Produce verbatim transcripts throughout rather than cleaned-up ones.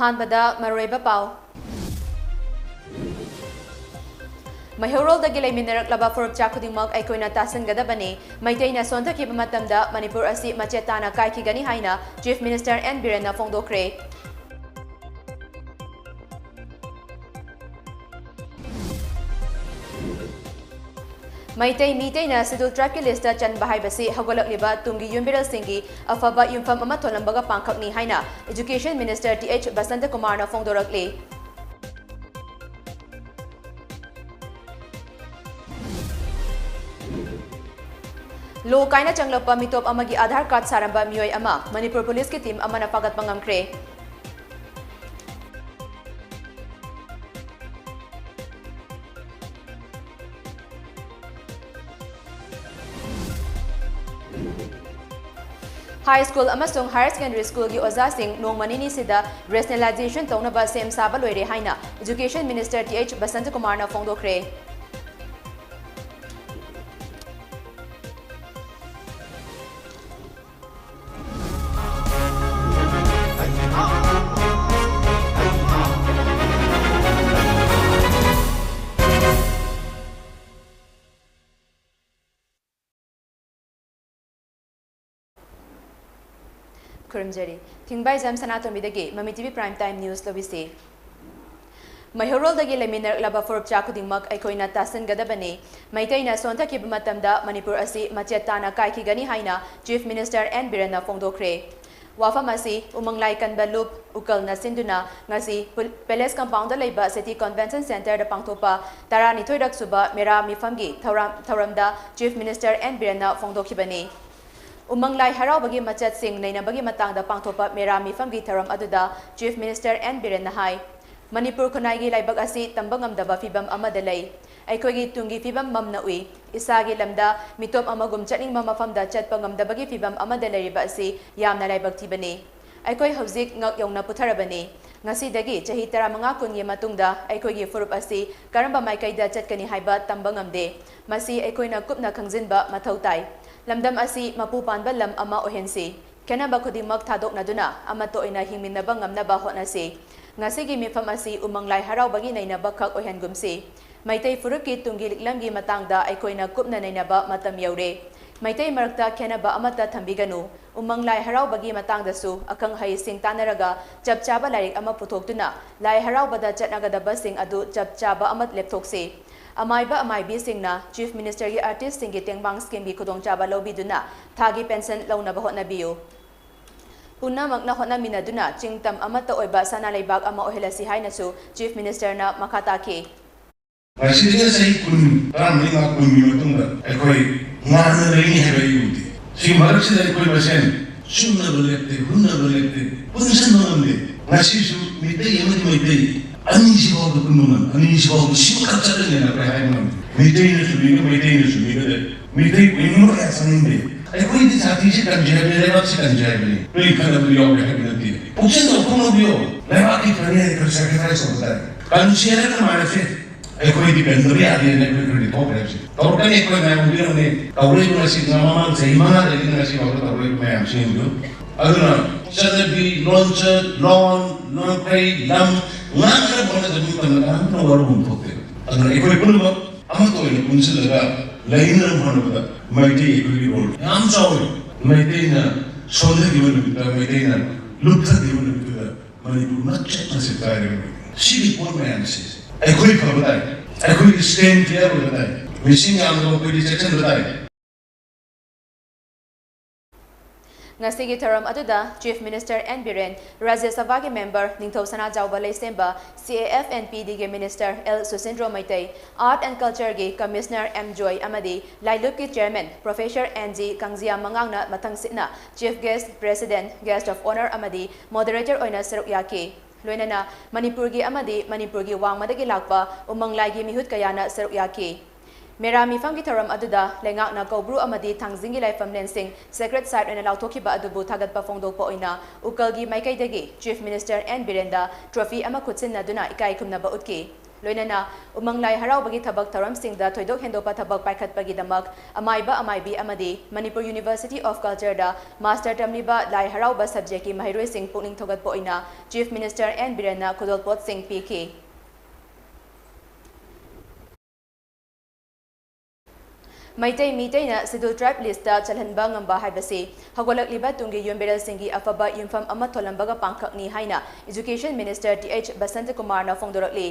ꯑꯍꯥꯟꯕꯗ ꯃꯔꯨꯑꯣꯏꯕ ꯄꯥꯎ꯫ ꯃꯩꯍꯧꯔꯣꯜꯗꯒꯤ ꯂꯩꯃꯤꯟꯅꯔꯛꯂꯕ ꯐꯨꯔꯨꯞꯆꯥ ꯈꯨꯗꯤꯡꯃꯛ ꯑꯩꯈꯣꯏꯅ ꯇꯥꯁꯤꯟꯒꯗꯕꯅꯤ꯫ ꯃꯩꯇꯩꯅ ꯁꯣꯟꯊꯈꯤꯕ ꯃꯇꯝꯗ ꯃꯅꯤꯄꯨꯔ ꯑꯁꯤ ꯃꯆꯦꯠ ꯇꯥꯅ ꯀꯥꯏꯈꯤꯒꯅꯤ ꯍꯥꯏꯅ Chief Minister N ꯕꯤꯔꯦꯟꯅ ꯐꯣꯡꯗꯣꯛꯈ꯭ꯔꯦ꯫ Meitei ꯃꯤꯇꯩꯅ Scheduled Tribeꯀꯤ listꯇ ꯆꯟꯕ ꯍꯥꯏꯕꯁꯤ ꯍꯧꯒꯠꯂꯛꯂꯤꯕ ꯇꯨꯡꯒꯤ ꯌꯨꯝꯕꯤꯔꯦꯜꯁꯤꯡꯒꯤ ꯑꯐꯕ ꯌꯨꯝꯐꯝ ꯑꯃ ꯊꯣꯜꯂꯝꯕꯒ ꯄꯥꯡꯈꯛꯅꯤ ꯍꯥꯏꯅ Education Minister ꯇꯤ ꯑꯩꯆ ꯕꯁꯟꯇꯀꯨꯃꯥꯔꯅ ꯐꯣꯡꯗꯣꯔꯛꯂꯤ꯫ ꯂꯣ ꯀꯥꯏꯅ ꯆꯪꯂꯛꯄ ꯃꯤꯇꯣꯞ ꯑꯃꯒꯤ ꯑꯥꯙꯥꯔ ꯀꯥꯔꯗ ꯁꯥꯔꯝꯕ ꯃꯤꯑꯣꯏ ꯑꯃ ꯃꯅꯤꯄꯨꯔ ꯄꯨꯂꯤꯁꯀꯤ ꯇꯤꯝ ꯑꯃꯅ ꯐꯥꯒꯠꯄ ꯉꯝꯈ꯭ꯔꯦ꯫ High School ꯑꯃꯁꯨꯡ Higher Secondary Schoolꯒꯤ ꯑꯣꯖꯥꯁꯤꯡ ꯅꯣꯡꯃ ꯅꯤꯅꯤꯁꯤꯗ rationalization ꯇꯧꯅꯕ ꯁꯦꯝ ꯁꯥꯕ ꯂꯣꯏꯔꯦ ꯍꯥꯏꯅ Education Minister ꯇꯤ ꯑꯩꯆ ꯕꯁꯟꯇꯀꯨꯃꯥꯔꯅ ꯐꯣꯡꯗꯣꯛꯈ꯭ꯔꯦ꯫ ꯈꯨꯔꯨꯝꯖꯔꯤ꯫ ꯊꯤꯡꯕꯥꯏꯖꯝ ꯁꯅꯥꯇꯣꯝꯕꯤꯗꯒꯤ ꯃꯃꯤ T V Prime Time News ꯂꯧꯕꯤꯁꯤ꯫ ꯃꯩꯍꯧꯔꯣꯜꯗꯒꯤ ꯂꯩꯃꯤꯟꯅꯔꯛꯂꯕ ꯐꯨꯔꯨꯞꯆꯥ ꯈꯨꯗꯤꯡꯃꯛ ꯑꯩꯈꯣꯏꯅ ꯇꯥꯁꯤꯟꯒꯗꯕꯅꯤ꯫ ꯃꯩꯇꯩꯅ ꯁꯣꯟꯊꯈꯤꯕ ꯃꯇꯝꯗ ꯃꯅꯤꯄꯨꯔ ꯑꯁꯤ ꯃꯆꯦꯠ ꯇꯥꯅ ꯀꯥꯏꯈꯤꯒꯅꯤ ꯍꯥꯏꯅ Chief Minister N ꯕꯤꯔꯦꯟꯅ ꯐꯣꯡꯗꯣꯛꯈ꯭ꯔꯦ꯫ ꯋꯥꯐꯝ ꯑꯁꯤ ꯎꯃꯪꯂꯥꯏ ꯀꯟꯕ ꯂꯨꯞ ꯎꯀꯜꯅ ꯁꯤꯟꯗꯨꯅ ꯉꯁꯤ ꯄꯨꯜ-, Palace Compoundꯗ ꯂꯩꯕ City Convention Centreꯗ ꯄꯥꯡꯊꯣꯛꯄ ꯇꯔꯥꯅꯤꯊꯣꯏꯔꯛ ꯁꯨꯕ ꯃꯦꯔꯥ ꯃꯤꯐꯝꯒꯤ ꯊꯧꯔꯝ, ꯊꯧꯔꯝꯗ Chief Minister N ꯕꯤꯔꯦꯟꯅ ꯐꯣꯡꯗꯣꯛꯈꯤꯕꯅꯤ꯫ ꯎꯃꯪ ꯂꯥꯏ ꯍꯔꯥꯎꯕꯒꯤ ꯃꯆꯠꯁꯤꯡ ꯅꯩꯅꯕꯒꯤ ꯃꯇꯥꯡꯗ ꯄꯥꯡꯊꯣꯛꯄ ꯃꯦꯔꯥ ꯃꯤꯐꯝꯒꯤ ꯊꯧꯔꯝ ꯑꯗꯨꯗ Chief Minister N ꯕꯤꯔꯦꯟꯅ ꯍꯥꯏ, ꯃꯅꯤꯄꯨꯔ ꯈꯨꯟꯅꯥꯏꯒꯤ ꯂꯥꯏꯕꯛ ꯑꯁꯤ ꯇꯝꯕ ꯉꯝꯗꯕ ꯐꯤꯚꯝ ꯑꯃꯗ ꯂꯩ꯫ ꯑꯩꯈꯣꯏꯒꯤ ꯇꯨꯡꯒꯤ ꯐꯤꯚꯝ ꯃꯝꯅ ꯎꯏ꯫ ꯏꯁꯥꯒꯤ ꯂꯝꯗ ꯃꯤꯇꯣꯞ ꯑꯃꯒꯨꯝ ꯆꯠꯅꯤꯡꯕ ꯃꯐꯝꯗ ꯆꯠꯄ ꯉꯝꯗꯕꯒꯤ ꯐꯤꯚꯝ ꯑꯃꯗ ꯂꯩꯔꯤꯕ ꯑꯁꯤ ꯌꯥꯝꯅ ꯂꯥꯏꯕꯛ ꯊꯤꯕꯅꯤ꯫ ꯑꯩꯈꯣꯏ ꯍꯧꯖꯤꯛ ꯉꯛ ꯌꯧꯅ ꯄꯨꯊꯔꯕꯅꯤ꯫ ꯉꯁꯤꯗꯒꯤ ꯆꯍꯤ ꯇꯔꯥꯃꯉꯥ ꯀꯨꯟꯒꯤ ꯃꯇꯨꯡꯗ ꯑꯩꯈꯣꯏꯒꯤ ꯐꯨꯔꯨꯞ ꯑꯁꯤ ꯀꯔꯝꯕ ꯃꯥꯏꯀꯩꯗ ꯆꯠꯀꯅꯤ ꯍꯥꯏꯕ ꯇꯝꯕ ꯉꯝꯗꯦ꯫ ꯃꯁꯤ ꯑꯩꯈꯣꯏꯅ ꯀꯨꯞꯅ ꯈꯪꯖꯤꯟꯕ ꯃꯊꯧ ꯇꯥꯏ꯫ ꯂꯝꯗꯝ ꯑꯁꯤ ꯃꯄꯨ ꯄꯥꯟꯕ ꯂꯝ ꯑꯃ ꯑꯣꯏꯍꯟꯁꯤ꯫ ꯈꯦꯠꯅꯕ ꯈꯨꯗꯤꯡꯃꯛ ꯊꯥꯗꯣꯛꯅꯗꯨꯅ ꯑꯃꯠꯇ ꯑꯣꯏꯅ ꯍꯤꯡꯃꯤꯟꯅꯕ ꯉꯝꯅꯕ ꯍꯣꯠꯅꯁꯤ꯫ ꯉꯁꯤꯒꯤ ꯃꯤꯐꯝ ꯑꯁꯤ ꯎꯃꯪ ꯂꯥꯏ ꯍꯔꯥꯎꯕꯒꯤ ꯅꯩꯅꯕ ꯈꯛ ꯑꯣꯏꯍꯟꯒꯨꯝꯁꯤ꯫ ꯃꯩꯇꯩ ꯐꯨꯔꯨꯞꯀꯤ ꯇꯨꯡꯒꯤ ꯂꯤꯛꯂꯝꯒꯤ ꯃꯇꯥꯡꯗ ꯑꯩꯈꯣꯏꯅ ꯀꯨꯞꯅ ꯅꯩꯅꯕ ꯃꯇꯝ ꯌꯧꯔꯦ꯫ ꯃꯩꯇꯩ ꯃꯔꯛꯇ ꯈꯦꯠꯅꯕ ꯑꯃꯠꯇ ꯊꯝꯕꯤꯒꯅꯨ꯫ ꯎꯃꯪ ꯂꯥꯏ ꯍꯔꯥꯎꯕꯒꯤ ꯃꯇꯥꯡꯗꯁꯨ ꯑꯈꯪ ꯑꯍꯩꯁꯤꯡ ꯇꯥꯟꯅꯔꯒ ꯆꯞ ꯆꯥꯕ ꯂꯥꯏꯔꯤꯛ ꯑꯃ ꯄꯨꯊꯣꯛꯇꯨꯅ ꯂꯥꯏ ꯍꯔꯥꯎꯕꯗ ꯆꯠꯅꯒꯗꯕꯁꯤꯡ ꯑꯗꯨ ꯆꯞ ꯆꯥꯕ ꯑꯃ ꯂꯦꯞꯊꯣꯛꯁꯤ꯫ ꯑꯃꯥꯏꯕ ꯑꯃꯥꯏꯕꯤꯁꯤꯡꯅ Chief Ministerꯒꯤ artistꯁꯤꯡꯒꯤ ꯇꯦꯡꯕꯥꯡ schemeꯒꯤ ꯈꯨꯗꯣꯡꯆꯥꯕ ꯂꯧꯕꯤꯗꯨꯅ ꯊꯥꯒꯤ pension ꯂꯧꯅꯕ ꯍꯣꯠꯅꯕꯤꯌꯨ꯫ ꯄꯨꯝꯅꯃꯛꯅ ꯍꯣꯠꯅꯃꯤꯟꯅꯗꯨꯅ ꯆꯤꯡ ꯇꯝ ꯑꯃꯠꯇ ꯑꯣꯏꯕ ꯁꯅꯥ ꯂꯩꯕꯥꯛ ꯑꯃ ꯑꯣꯏꯍꯜꯂꯁꯤ ꯍꯥꯏꯅꯁꯨ Chief Ministerꯅ ꯃꯈꯥ ꯇꯥꯈꯤ꯫ ꯉꯁꯤꯗꯒꯤꯅ ꯆꯍꯤ ꯀꯨꯟ, ꯇꯔꯥꯃꯔꯤ ꯃꯉꯥ, ꯀꯨꯟꯒꯤ ꯃꯇꯨꯡꯗ ꯑꯩꯈꯣꯏ ꯉꯥꯟꯅ ꯂꯩꯅꯤ ꯍꯥꯏꯕ ꯑꯩ ꯎꯗꯦ꯫ ꯁꯤ ꯃꯔꯛꯁꯤꯗ ꯑꯩꯈꯣꯏ ꯃꯁꯦꯟ ꯆꯨꯝꯅꯕ ꯂꯦꯞꯇꯦ, ꯍꯨꯟꯅꯕ ꯂꯦꯞꯇꯦ, ꯄꯨꯟꯁꯤꯟꯕ ꯉꯝꯗꯦ꯫ ꯉꯁꯤꯁꯨ ꯃꯤꯇꯩ ꯑꯃꯗꯤ ꯃꯩꯇꯩ ꯑꯅꯤꯁꯤꯐꯥꯎꯗ ꯄꯨꯟꯕ ꯉꯝ-, ꯑꯅꯤꯁꯤꯐꯥꯎꯗ ꯁꯤꯃꯈꯛ ꯆꯠꯂꯅꯤꯅ ꯑꯩꯈꯣꯏ ꯍꯥꯏꯕ ꯉꯝꯗꯦ꯫ ꯃꯩꯇꯩꯅꯁꯨ ꯃꯤꯒ, ꯃꯩꯇꯩꯅꯁꯨ ꯃꯤꯒ ꯂꯩ꯫ ꯃꯩꯇꯩ ꯑꯣꯏꯅꯤꯡꯕ ꯀꯌꯥ ꯆꯪꯅꯤꯡꯗꯦ꯫ ꯑꯩꯈꯣꯏꯗꯤ ꯖꯥꯇꯤꯁꯤ ꯀꯟꯖꯩ ꯍꯥꯏꯕꯅꯤ, ꯂꯩꯕꯥꯛꯁꯤ ꯀꯟꯖꯩ ꯍꯥꯏꯕꯅꯤ꯫ ꯅꯣꯏ ꯈꯠꯅꯕ ꯌꯥꯎꯒꯦ ꯍꯥꯏꯕ ꯅꯠꯇꯦ꯫ ꯄꯨꯛꯆꯦꯜ ꯆꯥꯎꯊꯣꯛꯅꯕꯤꯌꯣ꯫ ꯂꯩꯕꯥꯛꯀꯤ ꯐꯅꯤ ꯍꯥꯏꯗꯤ ꯈꯔ sacrifice ꯇꯧꯕ ꯇꯥꯔꯦ꯫ ꯀꯟꯁꯤ ꯍꯥꯏꯔꯒ ꯃꯥꯟꯅꯁꯦ꯫ ꯑꯩꯈꯣꯏꯗꯤ ꯀꯟꯗꯕ ꯌꯥꯗꯦꯅ ꯑꯩꯈꯣꯏ ꯈꯔꯗꯤ ꯊꯣꯛꯈ꯭ꯔꯦ ꯍꯧꯖꯤꯛ꯫ ꯇꯧꯔꯛꯀꯅꯤ ꯑꯩꯈꯣꯏ ꯃꯌꯥꯝ ꯎꯕꯤꯔꯝꯒꯅꯤ꯫ ꯇꯧꯔꯛꯏꯕ ꯉꯁꯤ ꯃꯃꯥꯡ ꯆꯍꯤ ꯃꯉꯥꯗꯒꯤ ꯉꯁꯤ ꯐꯥꯎꯕ ꯇꯧꯔꯛꯏꯕ ꯃꯌꯥꯝꯁꯤꯡꯗꯨ꯫ ꯑꯗꯨꯅ ꯆꯠꯅꯕꯤ, ꯂꯣꯟꯆꯠ, ꯂꯣꯟ, ꯂꯣꯟꯈꯩ, ꯂꯝ ꯉꯥꯛꯅꯕ ꯍꯣꯠꯅꯖꯕ ꯃꯇꯝꯗ ꯀꯅꯥꯝꯇꯅ ꯋꯥꯔꯧꯐꯝ ꯊꯣꯛꯇꯦ꯫ ꯑꯗꯨꯅ ꯑꯩꯈꯣꯏ ꯄꯨꯝꯅꯃꯛ ꯑꯃꯠꯇ ꯑꯣꯏꯅ ꯄꯨꯟꯁꯤꯜꯂꯒ ꯂꯩꯅꯅꯕ ꯍꯣꯠꯅꯕꯗ ꯃꯩꯇꯩ ꯑꯩꯈꯣꯏꯒꯤ role ꯌꯥꯝ ꯆꯥꯎꯏ꯫ ꯃꯩꯇꯩꯅ ꯁꯣꯟꯊꯈꯤꯕ ꯅꯨꯃꯤꯠꯇ, ꯃꯩꯇꯩꯅ ꯂꯨꯞꯊꯈꯤꯕ ꯅꯨꯃꯤꯠꯇꯨꯗ ꯃꯅꯤꯄꯨꯔ ꯃꯆꯦꯠ ꯃꯆꯦꯠ ꯀꯥꯏꯔꯒ ꯂꯩ꯫ ꯁꯤꯒꯤ ꯄꯣꯠ ꯃꯌꯥꯝꯁꯦ ꯑꯩꯈꯣꯏ ꯐꯕ ꯇꯥꯏ, ꯑꯩꯈꯣꯏꯒꯤ stand clear ꯑꯣꯏꯕ ꯇꯥꯏ, ꯃꯤꯁꯤꯡ ꯌꯥꯝꯅ ꯃꯈꯣꯏꯗꯤ ꯆꯦꯛꯁꯤꯟꯕ ꯇꯥꯏ꯫ ꯉꯁꯤꯒꯤ ꯊꯧꯔꯝ ꯑꯗꯨꯗ Chief Minister ꯑꯦꯟ ꯕꯤꯔꯦꯟ, ꯔꯥꯖ꯭ꯌ ꯁꯚꯥꯒꯤ member ꯅꯤꯡꯊꯧ Sanajaoba Leishemba, C A F and P Dꯒꯤ minister L Susindro Meitei, Art and Cultureꯒꯤ commissioner ꯑꯦꯝ ꯖꯣꯏ ꯑꯃꯗꯤ ꯂꯥꯏꯂꯨꯞꯀꯤ chairman professor N G Kangjia ꯃꯉꯥꯡꯅ ꯃꯊꯪꯁꯤꯠꯅ chief guest, president, guest of honour ꯑꯃꯗꯤ moderator ꯑꯣꯏꯅ ꯁꯔꯨꯛ ꯌꯥꯈꯤ꯫ ꯂꯣꯏꯅꯅ ꯃꯅꯤꯄꯨꯔꯒꯤ ꯑꯃꯗꯤ ꯃꯅꯤꯄꯨꯔꯒꯤ ꯋꯥꯡꯃꯗꯒꯤ ꯂꯥꯛꯄ ꯎꯃꯪ ꯂꯥꯏꯒꯤ ꯃꯤꯍꯨꯠ ꯀꯌꯥꯅ ꯁꯔꯨꯛ ꯌꯥꯈꯤ꯫ ꯃꯦꯔꯥ ꯃꯤꯐꯝꯒꯤ ꯊꯧꯔꯝ ꯑꯗꯨꯗ ꯂꯩꯉꯥꯛꯅ ꯀꯧꯕ꯭ꯔꯨ ꯑꯃꯗꯤ ꯊꯥꯡꯖꯤꯡꯒꯤ ꯂꯥꯏꯐꯝꯂꯦꯟꯁꯤꯡ sacred site ꯑꯣꯏꯅ ꯂꯥꯎꯊꯣꯛꯈꯤꯕ ꯑꯗꯨꯕꯨ ꯊꯥꯒꯠꯄ ꯐꯣꯡꯗꯣꯛꯄ ꯑꯣꯏꯅ ꯎꯀꯜꯒꯤ ꯃꯥꯏꯀꯩꯗꯒꯤ Chief Minister ꯑꯦꯟ ꯕꯤꯔꯦꯟꯗ trophy ꯑꯃ ꯈꯨꯠꯁꯤꯟꯅꯗꯨꯅ ꯏꯀꯥꯏ ꯈꯨꯝꯅꯕ ꯎꯠꯈꯤ꯫ ꯂꯣꯏꯅꯅ ꯎꯃꯪ ꯂꯥꯏ ꯍꯔꯥꯎꯕꯒꯤ ꯊꯕꯛ ꯊꯧꯔꯝꯁꯤꯡꯗ ꯊꯣꯏꯗꯣꯛ ꯍꯦꯟꯗꯣꯛꯄ ꯊꯕꯛ ꯄꯥꯏꯈꯠꯄꯒꯤꯗꯃꯛ ꯑꯃꯥꯏꯕ ꯑꯃꯥꯏꯕꯤ ꯑꯃꯗꯤ ꯃꯅꯤꯄꯨꯔ University of Cultureꯗ master ꯇꯝꯂꯤꯕ ꯂꯥꯏ ꯍꯔꯥꯎꯕ subjectꯀꯤ ꯃꯍꯩꯔꯣꯏꯁꯤꯡ ꯄꯨꯛꯅꯤꯡ ꯊꯧꯒꯠꯄ ꯑꯣꯏꯅ Chief Minister ꯑꯦꯟ ꯕꯤꯔꯦꯟꯅ ꯈꯨꯗꯣꯜꯄꯣꯠꯁꯤꯡ ꯄꯤꯈꯤ꯫ ꯃꯩꯇꯩ ꯃꯤꯇꯩꯅ Scheduled Tribe listꯇ ꯆꯜꯍꯟꯕ ꯉꯝꯕ ꯍꯥꯏꯕꯁꯤ ꯍꯧꯒꯠꯂꯛꯂꯤꯕ ꯇꯨꯡꯒꯤ ꯌꯨꯝꯕꯤꯔꯦꯜꯁꯤꯡꯒꯤ ꯑꯐꯕ ꯌꯨꯝꯐꯝ ꯑꯃ ꯊꯣꯜꯂꯝꯕꯒ ꯄꯥꯡꯈꯛꯅꯤ ꯍꯥꯏꯅ Education Minister ꯇꯤ ꯑꯩꯆ ꯕꯁꯟꯇꯀꯨꯃꯥꯔꯅ ꯐꯣꯡꯗꯣꯔꯛꯂꯤ꯫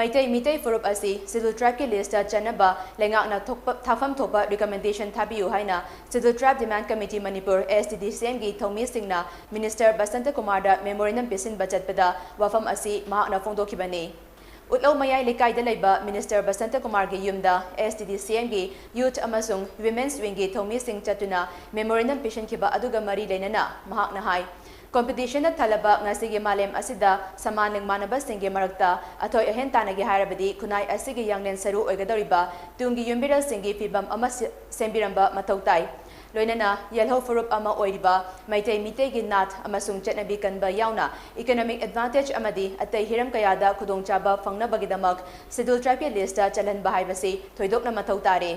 ꯃꯩꯇꯩ ꯃꯤꯇꯩ ꯐꯨꯔꯨꯞ ꯑꯁꯤ Scheduled Tribeꯀꯤ listꯇ ꯆꯟꯅꯕ ꯂꯩꯉꯥꯛꯅ ꯊꯣꯛꯄ, ꯊꯥꯐꯝ ꯊꯣꯛꯄ recommendation ꯊꯥꯕꯤꯌꯨ ꯍꯥꯏꯅ Scheduled Tribe Demand Committee Manipur, S T D C Mꯒꯤ ꯊꯧꯃꯤꯁꯤꯡꯅ Minister ꯕꯁꯟꯇꯀꯨꯃꯥꯔꯗ memorandum ꯄꯤꯁꯤꯟꯕ ꯆꯠꯄꯗ ꯋꯥꯐꯝ ꯑꯁꯤ ꯃꯍꯥꯛꯅ ꯐꯣꯡꯗꯣꯛꯈꯤꯕꯅꯤ꯫ ꯎꯠꯂꯧ ꯃꯌꯥꯏ ꯂꯩꯀꯥꯏꯗ ꯂꯩꯕ Minister ꯕꯁꯟꯇꯀꯨꯃꯥꯔꯒꯤ ꯌꯨꯝꯗ S T D C Mꯒꯤ Youth ꯑꯃꯁꯨꯡ Women's Wingꯒꯤ ꯊꯧꯃꯤꯁꯤꯡ ꯆꯠꯇꯨꯅ memorandum ꯄꯤꯁꯤꯟꯈꯤꯕ ꯑꯗꯨꯒ ꯃꯔꯤ ꯂꯩꯅꯅ ꯃꯍꯥꯛꯅ ꯍꯥꯏ, competitionꯅ ꯊꯜꯂꯕ ꯉꯁꯤꯒꯤ ꯃꯥꯂꯦꯝ ꯑꯁꯤꯗ ꯁꯃꯥꯟ ꯂꯤꯡꯃꯥꯟꯅꯕꯁꯤꯡꯒꯤ ꯃꯔꯛꯇ ꯑꯊꯣꯏ ꯑꯍꯦꯟ ꯇꯥꯟꯅꯒꯦ ꯍꯥꯏꯔꯕꯗꯤ ꯈꯨꯟꯅꯥꯏ ꯑꯁꯤꯒꯤ ꯌꯥꯡꯂꯦꯟ ꯁꯔꯨ ꯑꯣꯏꯒꯗꯧꯔꯤꯕ ꯇꯨꯡꯒꯤ ꯌꯨꯝꯕꯤꯔꯦꯜꯁꯤꯡꯒꯤ ꯐꯤꯕꯝ ꯑꯃ ꯁꯤ-, ꯁꯦꯝꯕꯤꯔꯝꯕ ꯃꯊꯧ ꯇꯥꯏ꯫ ꯂꯣꯏꯅꯅ ꯌꯦꯜꯍꯧ ꯐꯨꯔꯨꯞ ꯑꯃ ꯑꯣꯏꯔꯤꯕ ꯃꯩꯇꯩ ꯃꯤꯇꯩꯒꯤ ꯅꯥꯠ ꯑꯃꯁꯨꯡ ꯆꯠꯅꯕꯤ ꯀꯟꯕ ꯌꯥꯎꯅ economic advantage ꯑꯃꯗꯤ ꯑꯇꯩ ꯍꯤꯔꯝ ꯀꯌꯥꯗ ꯈꯨꯗꯣꯡꯆꯥꯕ ꯐꯪꯅꯕꯒꯤꯗꯃꯛ Scheduled Tribeꯀꯤ listꯇ ꯆꯜꯍꯟꯕ ꯍꯥꯏꯕꯁꯤ ꯊꯣꯏꯗꯣꯛꯅ ꯃꯊꯧ ꯇꯥꯔꯦ꯫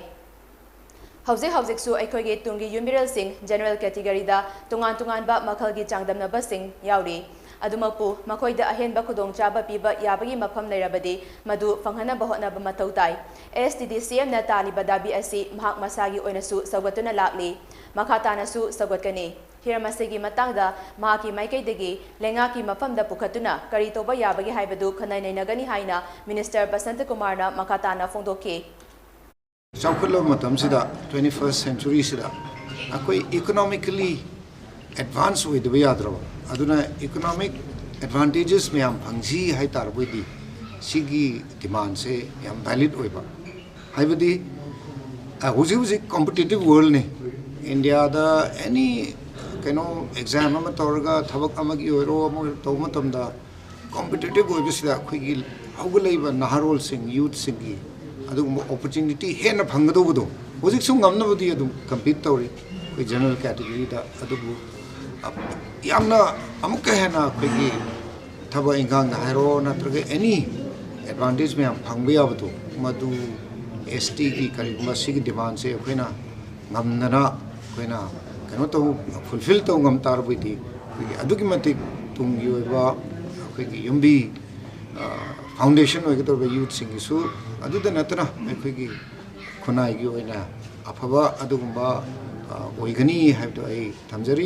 ꯍꯧꯖꯤꯛ ꯍꯧꯖꯤꯛꯁꯨ ꯑꯩꯈꯣꯏꯒꯤ ꯇꯨꯡꯒꯤ ꯌꯨꯝꯕꯤꯔꯦꯜꯁꯤꯡ general categoryꯗ ꯇꯣꯉꯥꯟ ꯇꯣꯉꯥꯟꯕ ꯃꯈꯜꯒꯤ ꯆꯥꯡꯗꯝꯅꯕꯁꯤꯡ ꯌꯥꯎꯔꯤ꯫ ꯑꯗꯨꯃꯛꯄꯨ ꯃꯈꯣꯏꯗ ꯑꯍꯦꯟꯕ ꯈꯨꯗꯣꯡꯆꯥꯕ ꯄꯤꯕ ꯌꯥꯕꯒꯤ ꯃꯐꯝ ꯂꯩꯔꯕꯗꯤ ꯃꯗꯨ ꯐꯪꯍꯟꯅꯕ ꯍꯣꯠꯅꯕ ꯃꯊꯧ ꯇꯥꯏ꯫ S T D C Mꯅ ꯇꯥꯜꯂꯤꯕ ꯗꯥꯕꯤ ꯑꯁꯤ ꯃꯍꯥꯛ ꯃꯁꯥꯒꯤ ꯑꯣꯏꯅꯁꯨ ꯁꯧꯒꯠꯇꯨꯅ ꯂꯥꯛꯂꯤ꯫ ꯃꯈꯥ ꯇꯥꯅꯁꯨ ꯁꯧꯒꯠꯀꯅꯤ꯫ ꯍꯤꯔꯝ ꯑꯁꯤꯒꯤ ꯃꯇꯥꯡꯗ ꯃꯍꯥꯛꯀꯤ ꯃꯥꯏꯀꯩꯗꯒꯤ ꯂꯩꯉꯥꯛꯀꯤ ꯃꯐꯝꯗ ꯄꯨꯈꯠꯇꯨꯅ ꯀꯔꯤ ꯇꯧꯕ ꯌꯥꯕꯒꯦ ꯍꯥꯏꯕꯗꯨ ꯈꯟꯅ ꯅꯩꯅꯒꯅꯤ ꯍꯥꯏꯅ Minister ꯕꯁꯟꯇꯀꯨꯃꯥꯔꯅ ꯃꯈꯥ ꯇꯥꯅ ꯐꯣꯡꯗꯣꯛꯈꯤ꯫ ꯆꯥꯎꯈꯠꯂꯕ ꯃꯇꯝꯁꯤꯗ, twenty first centuryꯁꯤꯗ ꯑꯩꯈꯣꯏ economically advance ꯑꯣꯏꯗꯕ ꯌꯥꯗ꯭ꯔꯕ, ꯑꯗꯨꯅ economic advantages ꯃꯌꯥꯝ ꯐꯪꯁꯤ ꯍꯥꯏ ꯇꯥꯔꯕꯣꯏꯗꯤ ꯁꯤꯒꯤ demandꯁꯦ ꯌꯥꯝ valid ꯑꯣꯏꯕ꯫ ꯍꯥꯏꯕꯗꯤ, ꯑ, ꯍꯧꯖꯤꯛ ꯍꯧꯖꯤꯛ competitive worldꯅꯤ꯫ Indiaꯗ any ꯀꯩꯅꯣ exam ꯑꯃ ꯇꯧꯔꯒ ꯊꯕꯛ ꯑꯃꯒꯤ ꯑꯣꯏꯔꯣ ꯑꯃ ꯇꯧꯕ ꯃꯇꯝꯗ competitive ꯑꯣꯏꯕꯁꯤꯗ ꯑꯩꯈꯣꯏꯒꯤ ꯍꯧꯒꯠꯂꯛꯏꯕ ꯅꯍꯥꯔꯣꯜꯁꯤꯡ, youthꯁꯤꯡꯒꯤ ꯑꯗꯨꯒꯨꯝꯕ opportunity ꯍꯦꯟꯅ ꯐꯪꯒꯗꯧꯕꯗꯣ ꯍꯧꯖꯤꯛꯁꯨ ꯉꯝꯅꯕꯗꯤ ꯑꯗꯨꯝ compete ꯇꯧꯔꯤ ꯑꯩꯈꯣꯏ general categoryꯗ꯫ ꯑꯗꯨꯕꯨ, ꯑ, ꯌꯥꯝꯅ ꯑꯃꯨꯛꯀ ꯍꯦꯟꯅ ꯑꯩꯈꯣꯏꯒꯤ ꯊꯕꯛ ꯏꯪꯈꯥꯡꯗ ꯍꯥꯏꯔꯣ ꯅꯠꯇ꯭ꯔꯒ any ꯑꯦꯗꯚꯥꯟꯇꯦꯖ ꯃꯌꯥꯝ ꯐꯪꯕ ꯌꯥꯕꯗꯣ, ꯃꯗꯨ ꯑꯦꯁ ꯇꯤꯒꯤ ꯀꯔꯤꯒꯨꯝꯕ ꯁꯤꯒꯤ ꯗꯤꯃꯥꯟꯁꯦ ꯑꯩꯈꯣꯏꯅ ꯉꯝꯗꯅ ꯑꯩꯈꯣꯏꯅ ꯀꯩꯅꯣ ꯇꯧ, ꯐꯨꯜꯐꯤꯜ ꯇꯧ ꯉꯝ ꯇꯥꯔꯕꯗꯤ, ꯑꯩꯈꯣꯏꯒꯤ ꯑꯗꯨꯛꯀꯤ ꯃꯇꯤꯛ ꯇꯨꯡꯒꯤ ꯑꯣꯏꯕ ꯑꯩꯈꯣꯏꯒꯤ ꯌꯨꯝꯕꯤ, ꯑ, ꯐꯥꯎꯟꯗꯦꯁꯟ ꯑꯣꯏꯒꯗꯧꯔꯤꯕ ꯌꯨꯠꯁꯤꯡꯒꯤꯁꯨ, ꯑꯗꯨꯗ ꯅꯠꯇꯅ ꯑꯩꯈꯣꯏꯒꯤ ꯈꯨꯟꯅꯥꯏꯒꯤ ꯑꯣꯏꯅ ꯑꯐꯕ ꯑꯗꯨꯒꯨꯝꯕ, ꯑ, ꯑꯣꯏꯒꯅꯤ ꯍꯥꯏꯕꯗꯣ ꯑꯩ ꯊꯝꯖꯔꯤ꯫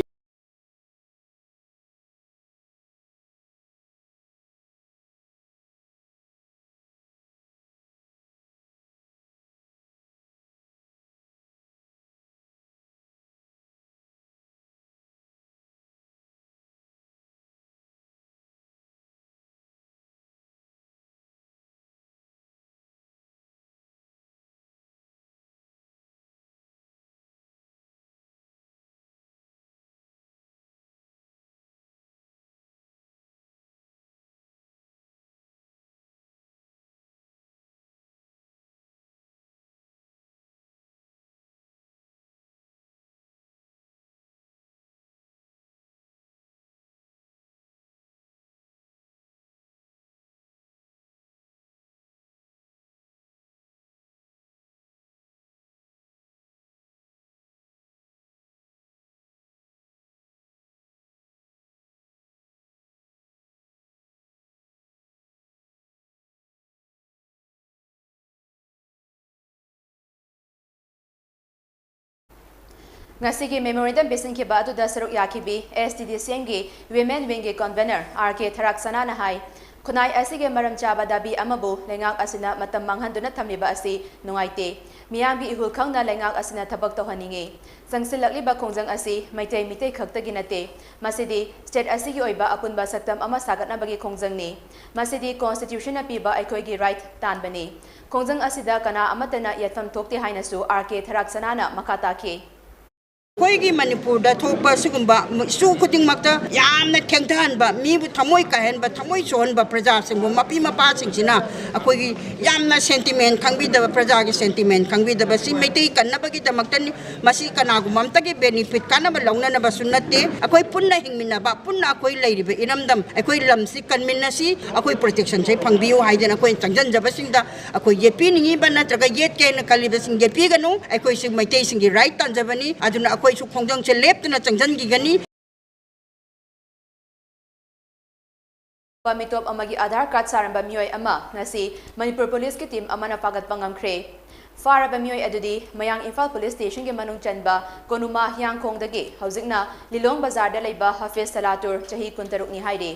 ꯉꯁꯤꯒꯤ memorandum ꯄꯤꯁꯤꯟꯈꯤꯕ ꯑꯗꯨꯗ ꯁꯔꯨꯛ ꯌꯥꯈꯤꯕꯤ ꯑꯦꯁ ꯇꯤ ꯗꯤ ꯁꯤ ꯑꯦꯝꯒꯤ women wingꯒꯤ convener ꯑꯥꯔ ꯀꯦ ꯊꯔꯥꯛꯁꯅꯥꯅ ꯍꯥꯏ, ꯈꯨꯟꯅꯥꯏ ꯑꯁꯤꯒꯤ ꯃꯔꯝ ꯆꯥꯕ ꯗꯥꯕꯤ ꯑꯃꯕꯨ ꯂꯩꯉꯥꯛ ꯑꯁꯤꯅ ꯃꯇꯝ ꯃꯥꯡꯍꯟꯗꯨꯅ ꯊꯝꯂꯤꯕ ꯑꯁꯤ ꯅꯨꯡꯉꯥꯏꯇꯦ꯫ ꯃꯤꯌꯥꯝꯒꯤ ꯏꯍꯨꯜ ꯈꯪꯅ ꯂꯩꯉꯥꯛ ꯑꯁꯤꯅ ꯊꯕꯛ ꯇꯧꯍꯟꯅꯤꯡꯏ꯫ ꯆꯪꯁꯤꯜꯂꯛꯂꯤꯕ ꯈꯣꯡꯖꯪ ꯑꯁꯤ ꯃꯩꯇꯩ ꯃꯤꯇꯩ ꯈꯛꯇꯒꯤ ꯅꯠꯇꯦ, ꯃꯁꯤꯗꯤ state ꯑꯁꯤꯒꯤ ꯑꯣꯏꯕ ꯑꯄꯨꯟꯕ ꯁꯛꯇꯝ ꯑꯃ ꯁꯥꯒꯠꯅꯕꯒꯤ ꯈꯣꯡꯖꯪꯅꯤ꯫ ꯃꯁꯤꯗꯤ constitutionꯅ ꯄꯤꯕ ꯑꯩꯈꯣꯏꯒꯤ right ꯇꯥꯟꯕꯅꯤ꯫ ꯈꯣꯡꯖꯪ ꯑꯁꯤꯗ ꯀꯅꯥ ꯑꯃꯠꯇꯅ ꯌꯦꯠꯐꯝ ꯊꯣꯛꯇꯦ ꯍꯥꯏꯅꯁꯨ ꯑꯥꯔ ꯀꯦ ꯊꯔꯥꯛꯁꯅꯥꯅ ꯃꯈꯥ ꯇꯥꯈꯤ꯫ ꯑꯩꯈꯣꯏꯒꯤ ꯃꯅꯤꯄꯨꯔꯗ ꯊꯣꯛꯄ ꯁꯤꯒꯨꯝꯕ ꯏꯁꯨ ꯈꯨꯗꯤꯡꯃꯛꯇ ꯌꯥꯝꯅ ꯊꯦꯡꯊꯍꯟꯕ, ꯃꯤꯕꯨ ꯊꯃꯣꯏ ꯀꯥꯏꯍꯟꯕ, ꯊꯃꯣꯏ ꯁꯣꯛꯍꯟꯕ ꯄ꯭ꯔꯖꯥꯁꯤꯡꯕꯨ ꯃꯄꯤ ꯃꯄꯥꯁꯤꯡꯁꯤꯅ ꯑꯩꯈꯣꯏꯒꯤ ꯌꯥꯝꯅ ꯁꯦꯟꯇꯤꯃꯦꯟ ꯈꯪꯕꯤꯗꯕ, ꯄ꯭ꯔꯖꯥꯒꯤ ꯁꯦꯟꯇꯤꯃꯦꯟ ꯈꯪꯕꯤꯗꯕꯁꯤ ꯃꯩꯇꯩ ꯀꯟꯅꯕꯒꯤꯗꯃꯛꯇꯅꯤ꯫ ꯃꯁꯤ ꯀꯅꯥꯒꯨꯝꯕ ꯑꯝꯇꯒꯤ ꯕꯦꯅꯤꯐꯤꯠ, ꯀꯥꯟꯅꯕ ꯂꯧꯅꯅꯕꯁꯨ ꯅꯠꯇꯦ꯫ ꯑꯩꯈꯣꯏ ꯄꯨꯟꯅ ꯍꯤꯡꯃꯤꯟꯅꯕ, ꯄꯨꯟꯅ ꯑꯩꯈꯣꯏ ꯂꯩꯔꯤꯕ ꯏꯔꯝꯗꯝ, ꯑꯩꯈꯣꯏ ꯂꯝꯁꯤ ꯀꯟꯃꯤꯟꯅꯁꯤ, ꯑꯩꯈꯣꯏ ꯄ꯭ꯔꯣꯇꯦꯛꯁꯟꯁꯦ ꯐꯪꯕꯤꯌꯨ ꯍꯥꯏꯗꯅ ꯑꯩꯈꯣꯏꯅ ꯆꯪꯁꯤꯟꯖꯕꯁꯤꯡꯗ ꯑꯩꯈꯣꯏ ꯌꯦꯠꯄꯤꯅꯤꯡꯉꯤꯕ ꯅꯠꯇ꯭ꯔꯒ ꯌꯦꯠꯀꯦꯅ ꯈꯜꯂꯤꯕꯁꯤꯡ ꯌꯦꯠꯄꯤꯒꯅꯨ꯫ ꯑꯩꯈꯣꯏꯁꯨ ꯃꯩꯇꯩꯁꯤꯡꯒꯤ ꯔꯥꯏꯠ ꯇꯥꯟꯖꯕꯅꯤ꯫ ꯑꯗꯨꯅ ꯑꯩꯈꯣꯏꯁꯨ ꯈꯣꯡꯖꯪꯁꯦ ꯂꯦꯞꯇꯅ ꯆꯪꯁꯤꯟꯈꯤꯒꯅꯤ꯫ ꯃꯤꯇꯣꯞ ꯑꯃꯒꯤ ꯑꯙꯥꯔ ꯀꯥꯔꯗ ꯁꯥꯔꯝꯕ ꯃꯤꯑꯣꯏ ꯑꯃ ꯉꯁꯤ ꯃꯅꯤꯄꯨꯔ ꯄꯨꯂꯤꯁꯀꯤ ꯇꯤꯝ ꯑꯃꯅ ꯐꯥꯒꯠꯄ ꯉꯝꯈ꯭ꯔꯦ꯫ ꯐꯥꯔꯕ ꯃꯤꯑꯣꯏ ꯑꯗꯨꯗꯤ ꯃꯌꯥꯡ ꯏꯝꯐꯥꯜ ꯄꯨꯂꯤꯁ ꯁ꯭ꯇꯦꯁꯟꯒꯤ ꯃꯅꯨꯡ ꯆꯟꯕ ꯀꯣꯅꯨꯃꯥ ꯍꯤꯌꯥꯡꯈꯣꯡꯗꯒꯤ ꯍꯧꯖꯤꯛꯅ ꯂꯤꯂꯣꯡ ꯕꯖꯥꯔꯗ ꯂꯩꯕ ꯍꯥꯐꯤꯖ ꯁꯂꯥꯇꯨꯔ, ꯆꯍꯤ ꯀꯨꯟꯇꯔꯨꯛꯅꯤ ꯍꯥꯏꯔꯤ꯫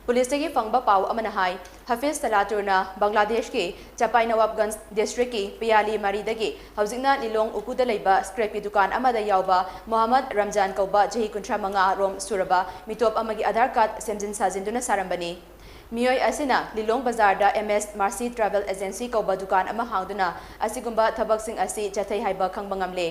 ꯄꯨꯂꯤꯁꯇꯒꯤ ꯐꯪꯕ ꯄꯥꯎ ꯑꯃꯅ ꯍꯥꯏ, ꯍꯥꯐꯤꯖ ꯁꯂꯥꯇꯨꯔꯅ ꯕꯪꯒ꯭ꯂꯥꯗꯦꯁꯀꯤ ꯆꯄꯥꯏꯅꯋꯥꯕꯒꯟꯖ ꯗꯤꯁꯇ꯭ꯔꯤꯛꯀꯤ ꯄꯤꯌꯥꯂꯤ ꯃꯥꯔꯤꯗꯒꯤ ꯍꯧꯖꯤꯛꯅ ꯂꯤꯂꯣꯡ ꯎꯈꯨꯗ ꯂꯩꯕ ꯁ꯭ꯀ꯭ꯔꯦꯞꯀꯤ ꯗꯨꯀꯥꯟ ꯑꯃꯗ ꯌꯥꯎꯕ ꯃꯣꯍꯝꯃꯗ ꯔꯝꯖꯥꯟ ꯀꯧꯕ ꯆꯍꯤ ꯀꯨꯟꯊ꯭ꯔꯥ ꯃꯉꯥ ꯔꯣꯝ ꯁꯨꯔꯕ ꯃꯤꯇꯣꯞ ꯑꯃꯒꯤ ꯑꯙꯥꯔ ꯀꯥꯔꯗ ꯁꯦꯝꯖꯤꯟ ꯁꯥꯖꯤꯟꯗꯨꯅ ꯁꯥꯔꯝꯕꯅꯤ꯫ ꯃꯤꯑꯣꯏ ꯑꯁꯤꯅ ꯂꯤꯂꯣꯡ ꯕꯖꯥꯔꯗ ꯑꯦꯝ ꯑꯦꯁ ꯃꯥꯔꯁꯤ ꯇ꯭ꯔꯥꯚꯦꯜ ꯑꯦꯖꯦꯟꯁꯤ ꯀꯧꯕ ꯗꯨꯀꯥꯟ ꯑꯃ ꯍꯥꯡꯗꯨꯅ ꯑꯁꯤꯒꯨꯝꯕ ꯊꯕꯛꯁꯤꯡ ꯑꯁꯤ ꯆꯠꯊꯩ ꯍꯥꯏꯕ ꯈꯪꯕ ꯉꯝꯂꯦ꯫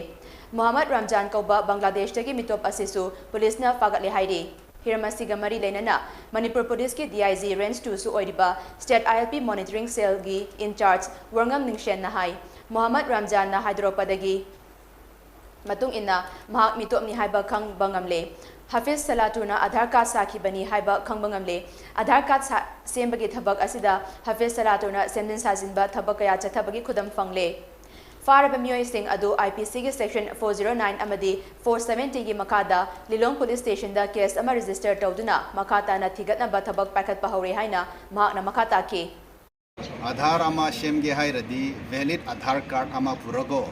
ꯃꯣꯍꯝꯃꯗ ꯔꯝꯖꯥꯟ ꯀꯧꯕ ꯕꯪꯒ꯭ꯂꯥꯗꯦꯁꯇꯒꯤ ꯃꯤꯇꯣꯞ ꯑꯁꯤꯁꯨ ꯄꯨꯂꯤꯁꯅ ꯐꯥꯒꯠꯂꯦ ꯍꯥꯏꯔꯤ꯫ ꯍꯤꯔꯝ ꯑꯁꯤꯒ ꯃꯔꯤ ꯂꯩꯅꯅ ꯃꯅꯤꯄꯨꯔ ꯄꯨꯂꯤꯁꯀꯤ ꯗꯤ ꯑꯥꯏ ꯖꯤ ꯔꯦꯟꯖ ꯇꯨꯁꯨ ꯑꯣꯏꯔꯤꯕ ꯁ꯭ꯇꯦꯠ ꯑꯥꯏ ꯑꯦꯜ ꯄꯤ ꯃꯣꯅꯤꯇꯔꯤꯡ ꯁꯦꯜꯒꯤ ꯏꯟꯆꯥꯔꯖ ꯋꯥꯉꯝ ꯅꯤꯡꯁꯦꯟꯅ ꯍꯥꯏ, ꯃꯣꯍꯝꯃꯗ ꯔꯝꯖꯥꯟꯅ ꯍꯥꯏꯗꯣꯔꯛꯄꯗꯒꯤ ꯃꯇꯨꯡ ꯏꯟꯅ ꯃꯍꯥꯛ ꯃꯤꯇꯣꯞꯅꯤ ꯍꯥꯏꯕ ꯈꯪꯕ ꯉꯝꯂꯦ꯫ ꯍꯥꯐꯤꯖ ꯁꯂꯥꯇꯨꯔꯅ ꯑꯙꯥꯔ ꯀꯥꯔꯗ ꯁꯥꯈꯤꯕꯅꯤ ꯍꯥꯏꯕ ꯈꯪꯕ ꯉꯝꯂꯦ꯫ ꯑꯙꯥꯔ ꯀꯥꯔꯗ ꯁꯥ-, ꯁꯦꯝꯕꯒꯤ ꯊꯕꯛ ꯑꯁꯤꯗ ꯍꯥꯐꯤꯖ ꯁꯂꯥꯇꯨꯔꯅ ꯁꯦꯝꯖꯤꯟ ꯁꯥꯖꯤꯟꯕ ꯊꯕꯛ ꯀꯌꯥ ꯆꯠꯊꯕꯒꯤ ꯈꯨꯗꯝ ꯐꯪꯂꯦ꯫ ꯐꯥꯔꯕ ꯃꯤꯑꯣꯏꯁꯤꯡ ꯑꯗꯨ ꯑꯥꯏ ꯄꯤ ꯁꯤꯒꯤ ꯁꯦꯛꯁꯟ ꯐꯣꯔ ꯖꯤꯔꯣ ꯅꯥꯏꯟ ꯑꯃꯗꯤ ꯐꯣꯔ ꯁꯚꯦꯟꯇꯤꯒꯤ ꯃꯈꯥꯗ ꯂꯤꯂꯣꯡ ꯄꯨꯂꯤꯁ ꯁ꯭ꯇꯦꯁꯟꯗ ꯀꯦꯁ ꯑꯃ ꯔꯦꯖꯤꯁꯇꯔ ꯇꯧꯗꯨꯅ ꯃꯈꯥ ꯇꯥꯅ ꯊꯤꯒꯠꯅꯕ ꯊꯕꯛ ꯄꯥꯏꯈꯠꯄ ꯍꯧꯔꯦ ꯍꯥꯏꯅ ꯃꯍꯥꯛꯅ ꯃꯈꯥ ꯇꯥꯈꯤ꯫ ꯑꯥꯙꯥꯔ ꯑꯃ ꯁꯦꯝꯒꯦ ꯍꯥꯏꯔꯗꯤ ꯚꯦꯂꯤꯗ ꯑꯥꯙꯥꯔ ꯀꯥꯔꯗ ꯑꯃ ꯄꯨꯔꯒꯣ,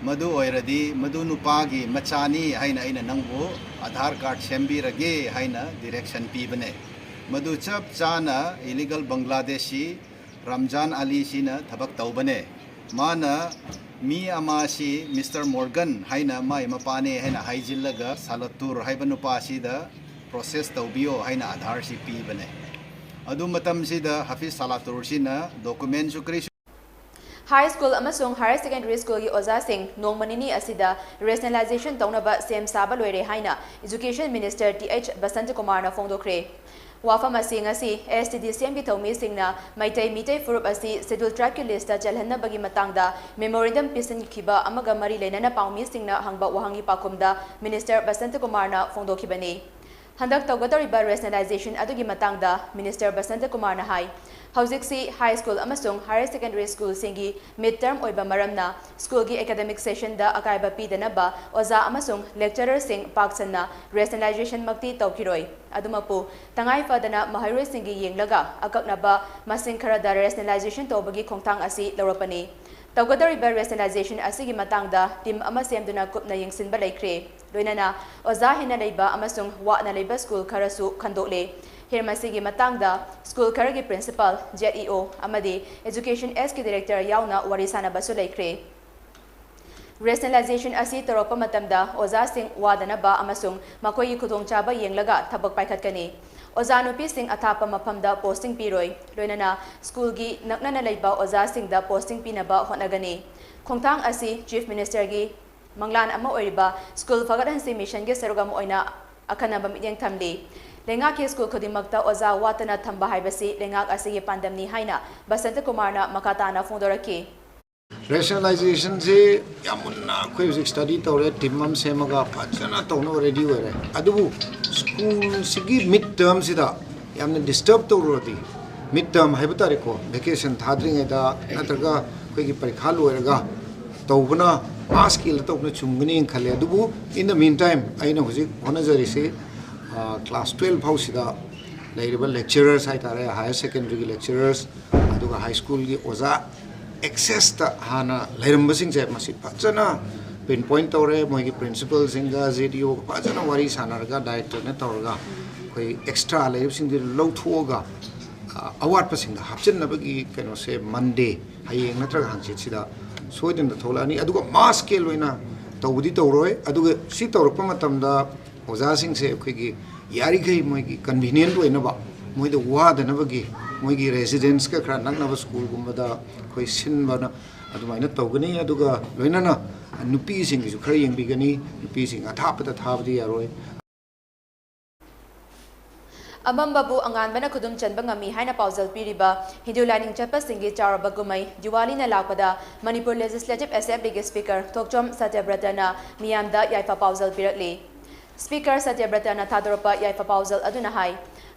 ꯃꯗꯨ ꯑꯣꯏꯔꯗꯤ ꯃꯗꯨ ꯅꯨꯄꯥꯒꯤ ꯃꯆꯥꯅꯤ ꯍꯥꯏꯅ ꯑꯩꯅ ꯅꯪꯕꯨ ꯑꯥꯙꯥꯔ ꯀꯥꯔꯗ ꯁꯦꯝꯕꯤꯔꯒꯦ ꯍꯥꯏꯅ ꯗꯤꯔꯦꯛꯁꯟ ꯄꯤꯕꯅꯦ꯫ ꯃꯗꯨ ꯆꯞ ꯆꯥꯅ ꯏꯂꯤꯒꯜ ꯕꯪꯒ꯭ꯂꯥꯗꯦꯁꯤ ꯔꯝꯖꯥꯟ ꯑꯂꯤꯁꯤꯅ ꯊꯕꯛ ꯇꯧꯕꯅꯦ꯫ ꯃꯥꯅ ꯃꯤ ꯑꯃꯁꯤ ꯃꯤꯁꯇꯔ ꯃꯣꯔꯒꯟ ꯍꯥꯏꯅ ꯃꯥꯏ ꯃꯄꯥꯅꯦ ꯍꯥꯏꯅ ꯍꯥꯏꯖꯤꯜꯂꯒ ꯁꯥꯂꯇꯨꯔ ꯍꯥꯏꯕ ꯅꯨꯄꯥꯁꯤꯗ ꯄ꯭ꯔꯣꯁꯦꯁ ꯇꯧꯕꯤꯌꯣ ꯍꯥꯏꯅ ꯑꯥꯙꯥꯔꯁꯤ ꯄꯤꯕꯅꯦ꯫ ꯑꯗꯨ ꯃꯇꯝꯁꯤꯗ ꯍꯥꯐꯤꯖ ꯁꯥꯂꯥꯇꯨꯔꯁꯤꯅ ꯗꯣꯀꯨꯃꯦꯟꯁꯨ ꯀꯔꯤꯁꯨ High school ꯑꯃꯁꯨꯡ higher secondary schoolꯒꯤ ꯑꯣꯖꯥꯁꯤꯡ ꯅꯣꯡꯃ ꯅꯤꯅꯤ ꯑꯁꯤꯗ rationalization ꯇꯧꯅꯕ ꯁꯦꯝ ꯁꯥꯕ ꯂꯣꯏꯔꯦ ꯍꯥꯏꯅ Education Minister ꯇꯤ ꯑꯩꯆ ꯕꯁꯟꯇꯀꯨꯃꯥꯔꯅ ꯐꯣꯡꯗꯣꯛꯈ꯭ꯔꯦ꯫ ꯋꯥꯐꯝ ꯑꯁꯤ ꯉꯁꯤ ꯑꯦꯁ ꯇꯤ ꯗꯤ ꯁꯤ ꯑꯦꯝꯒꯤ ꯊꯧꯃꯤꯁꯤꯡꯅ ꯃꯩꯇꯩ ꯃꯤꯇꯩ ꯐꯨꯔꯨꯞ ꯑꯁꯤ Scheduled Tribeꯀꯤ listꯇ ꯆꯜꯍꯟꯅꯕꯒꯤ ꯃꯇꯥꯡꯗ memorandum ꯄꯤꯁꯤꯟꯈꯤꯕ ꯑꯃꯒ ꯃꯔꯤ ꯂꯩꯅꯅ ꯄꯥꯎꯃꯤꯁꯤꯡꯅ ꯍꯪꯕ ꯋꯥꯍꯪꯒꯤ ꯄꯥꯎꯈꯨꯝꯗ Minister ꯕꯁꯟꯇꯀꯨꯃꯥꯔꯅ ꯐꯣꯡꯗꯣꯛꯈꯤꯕꯅꯤ꯫ ꯍꯟꯗꯛ ꯇꯧꯒꯗꯧꯔꯤꯕ rationalization ꯑꯗꯨꯒꯤ ꯃꯇꯥꯡꯗ Minister ꯕꯁꯟꯇꯀꯨꯃꯥꯔꯅ ꯍꯥꯏ, ꯍꯧꯖꯤꯛꯁꯤ high school ꯑꯃꯁꯨꯡ higher secondary schoolꯁꯤꯡꯒꯤ mid term ꯑꯣꯏꯕ ꯃꯔꯝꯅ schoolꯒꯤ academic sessionꯗ ꯑꯀꯥꯏꯕ ꯄꯤꯗꯅꯕ ꯑꯣꯖꯥ ꯑꯃꯁꯨꯡ lecturerꯁꯤꯡ ꯄꯥꯛ ꯁꯟꯅ rationalizationꯃꯛꯇꯤ ꯇꯧꯈꯤꯔꯣꯏ꯫ ꯑꯗꯨꯃꯛꯄꯨ, ꯇꯉꯥꯏ ꯐꯗꯅ ꯃꯍꯩꯔꯣꯏꯁꯤꯡꯒꯤ ꯌꯦꯡꯂꯒ ꯑꯀꯛꯅꯕ ꯃꯁꯤꯡ ꯈꯔꯗ rationalization ꯇꯧꯕꯒꯤ ꯈꯣꯡꯊꯥꯡ ꯑꯁꯤ ꯂꯧꯔꯛꯄꯅꯤ꯫ ꯇꯧꯒꯗꯧꯔꯤꯕ rationalization ꯑꯁꯤꯒꯤ ꯃꯇꯥꯡꯗ team ꯑꯃ ꯁꯦꯝꯗꯨꯅ ꯀꯨꯞꯅ ꯌꯦꯡꯁꯤꯟꯕ ꯂꯩꯈ꯭ꯔꯦ꯫ ꯂꯣꯏꯅꯅ ꯑꯣꯖꯥ ꯍꯦꯟꯅ ꯂꯩꯕ ꯑꯃꯁꯨꯡ ꯋꯥꯠꯅ ꯂꯩꯕ school ꯈꯔꯁꯨ ꯈꯟꯗꯣꯛꯂꯦ꯫ ꯍꯤꯔꯝ ꯑꯁꯤꯒꯤ ꯃꯇꯥꯡꯗ school ꯈꯔꯒꯤ principal, ꯖꯦꯠ ꯏ ꯑꯣ ꯑꯃꯗꯤ Education Sꯀꯤ director ꯌꯥꯎꯅ ꯋꯥꯔꯤ ꯁꯥꯅꯕꯁꯨ ꯂꯩꯈ꯭ꯔꯦ꯫ Rationalization ꯑꯁꯤ ꯇꯧꯔꯛꯄ ꯃꯇꯝꯗ ꯑꯣꯖꯥꯁꯤꯡ ꯋꯥꯗꯅꯕ ꯑꯃꯁꯨꯡ ꯃꯈꯣꯏꯒꯤ ꯈꯨꯗꯣꯡꯆꯥꯕ ꯌꯦꯡꯂꯒ ꯊꯕꯛ ꯄꯥꯏꯈꯠꯀꯅꯤ꯫ ꯑꯣꯖꯥ ꯅꯨꯄꯤꯁꯤꯡ ꯑꯊꯥꯞꯄ ꯃꯐꯝꯗ posting ꯄꯤꯔꯣꯏ꯫ ꯂꯣꯏꯅꯅ schoolꯒꯤ ꯅꯛꯅꯅ ꯂꯩꯕ ꯑꯣꯖꯥꯁꯤꯡꯗ posting ꯄꯤꯅꯕ ꯍꯣꯠꯅꯒꯅꯤ꯫ ꯈꯣꯡꯊꯥꯡ ꯑꯁꯤ Chief Ministerꯒꯤ ꯃꯪꯂꯥꯟ ꯑꯃ ꯑꯣꯏꯔꯤꯕ school ꯐꯒꯠꯍꯟꯁꯤ missionꯒꯤ ꯁꯔꯨꯛ ꯑꯃ ꯑꯣꯏꯅ ꯑꯈꯟꯅꯕ ꯃꯤꯠꯌꯦꯡ ꯊꯝꯂꯤ꯫ ꯂꯩꯉꯥꯛꯀꯤ school ꯈꯨꯗꯤꯡꯃꯛꯇ ꯑꯣꯖꯥ ꯋꯥꯠꯇꯅ ꯊꯝꯕ ꯍꯥꯏꯕꯁꯤ ꯂꯩꯉꯥꯛ ꯑꯁꯤꯒꯤ ꯄꯥꯟꯗꯝꯅꯤ ꯍꯥꯏꯅ ꯕꯁꯟꯇꯀꯨꯃꯥꯔꯅ ꯃꯈꯥ ꯇꯥꯅ ꯐꯣꯡꯗꯣꯔꯛꯈꯤ꯫ Rationalizationꯁꯤ ꯌꯥꯝ ꯃꯨꯟꯅ ꯑꯩꯈꯣꯏ ꯍꯧꯖꯤꯛ study ꯇꯧꯔꯦ, team ꯑꯃ ꯁꯦꯝꯃꯒ ꯐꯖꯅ ꯇꯧꯅꯕ ready ꯑꯣꯏꯔꯦ꯫ ꯑꯗꯨꯕꯨ schoolꯁꯤꯒꯤ mid termꯁꯤꯗ ꯌꯥꯝꯅ disturb ꯇꯧꯔꯨꯔꯗꯤ, mid term ꯍꯥꯏꯕ ꯇꯥꯔꯦꯀꯣ, vacation ꯊꯥꯗ꯭ꯔꯤꯉꯩꯗ ꯅꯠꯇ꯭ꯔꯒ ꯑꯩꯈꯣꯏꯒꯤ ꯄꯔꯤꯈꯥ ꯂꯣꯏꯔꯒ ꯇꯧꯕꯅ, mass scaleꯗ ꯇꯧꯕꯅ ꯆꯨꯝꯒꯅꯤꯅ ꯈꯜꯂꯦ꯫ ꯑꯗꯨꯕꯨ in the meantime ꯑꯩꯅ ꯍꯧꯖꯤꯛ ꯍꯣꯠꯅꯖꯔꯤꯁꯤ class twelve ꯐꯥꯎꯁꯤꯗ ꯂꯩꯔꯤꯕ lecturers ꯍꯥꯏꯇꯥꯔꯦ, higher secondary lecturers, ꯑꯗꯨꯒ high schoolꯒꯤ ꯑꯣꯖꯥ accessꯇ ꯍꯥꯟꯅ ꯂꯩꯔꯝꯕꯁꯤꯡꯁꯦ ꯃꯁꯤ ꯐꯖꯅ pinpoint ꯇꯧꯔꯦ꯫ ꯃꯣꯏꯒꯤ principalꯁꯤꯡꯒ, ꯖꯦ ꯗꯤ ꯑꯣꯒ ꯐꯖꯅ ꯋꯥꯔꯤ ꯁꯥꯟꯅꯔꯒ, directorꯅ ꯇꯧꯔꯒ ꯑꯩꯈꯣꯏ extra ꯂꯩꯔꯤꯕꯁꯤꯡꯗꯨ ꯂꯧꯊꯣꯛꯑꯒ ꯑꯋꯥꯠꯄꯁꯤꯡꯗ ꯍꯥꯞꯆꯤꯟꯅꯕꯒꯤ ꯀꯩꯅꯣꯁꯦ Monday, ꯍꯌꯦꯡ ꯅꯠꯇ꯭ꯔꯒ ꯍꯪꯆꯤꯠꯁꯤꯗ ꯁꯣꯏꯗꯅ ꯊꯣꯛꯂꯛꯑꯅꯤ꯫ ꯑꯗꯨꯒ mass scale ꯑꯣꯏꯅ ꯇꯧꯕꯗꯤ ꯇꯧꯔꯣꯏ꯫ ꯑꯗꯨꯒ ꯁꯤ ꯇꯧꯔꯛꯄ ꯃꯇꯝꯗ ꯑꯣꯖꯥꯁꯤꯡꯁꯦ ꯑꯩꯈꯣꯏꯒꯤ ꯌꯥꯔꯤꯈꯩ ꯃꯣꯏꯒꯤ convenient ꯑꯣꯏꯅꯕ, ꯃꯣꯏꯗ ꯋꯥꯗꯅꯕꯒꯤ ꯃꯣꯏꯒꯤ ꯔꯦꯁꯤꯗꯦꯟꯁꯀ ꯈꯔ ꯅꯛꯅꯕ ꯁ꯭ꯀꯨꯜꯒꯨꯝꯕꯗ ꯑꯩꯈꯣꯏ ꯁꯤꯟꯕꯅ ꯑꯗꯨꯃꯥꯏꯅ ꯇꯧꯒꯅꯤ꯫ ꯑꯗꯨꯒ ꯂꯣꯏꯅꯅ ꯅꯨꯄꯤꯁꯤꯡꯒꯤꯁꯨ ꯈꯔ ꯌꯦꯡꯕꯤꯒꯅꯤ꯫ ꯅꯨꯄꯤꯁꯤꯡ ꯑꯊꯥꯞꯄꯗ ꯊꯥꯕꯗꯤ ꯌꯥꯔꯣꯏ꯫ ꯑꯃꯝꯕꯕꯨ ꯑꯉꯥꯟꯕꯅ ꯈꯨꯗꯨꯝ ꯆꯟꯕ ꯉꯝꯃꯤ ꯍꯥꯏꯅ ꯄꯥꯎꯖꯦꯜ ꯄꯤꯔꯤꯕ ꯍꯤꯟꯗꯨ ꯂꯥꯏꯅꯤꯡ ꯆꯠꯄꯁꯤꯡꯒꯤ ꯆꯥꯎꯔꯕ ꯀꯨꯝꯍꯩ ꯗꯤꯋꯥꯂꯤꯅ ꯂꯥꯛꯄꯗ ꯃꯅꯤꯄꯨꯔ ꯂꯦꯖꯤꯁꯂꯦꯇꯤꯚ ꯑꯦꯁꯦꯝꯕ꯭ꯂꯤꯒꯤ ꯁ꯭ꯄꯤꯀꯔ ꯊꯣꯛꯆꯣꯝ ꯁꯇ꯭ꯌꯕ꯭ꯔꯇꯅ ꯃꯤꯌꯥꯝꯗ ꯌꯥꯏꯐ ꯄꯥꯎꯖꯦꯜ ꯄꯤꯔꯛꯂꯤ꯫ ꯁ꯭ꯄꯤꯀꯔ ꯁꯇ꯭ꯌꯕ꯭ꯔꯇꯅ ꯊꯥꯗꯣꯔꯛꯄ ꯌꯥꯏꯐ ꯄꯥꯎꯖꯦꯜ ꯑꯗꯨꯅ ꯍꯥꯏ,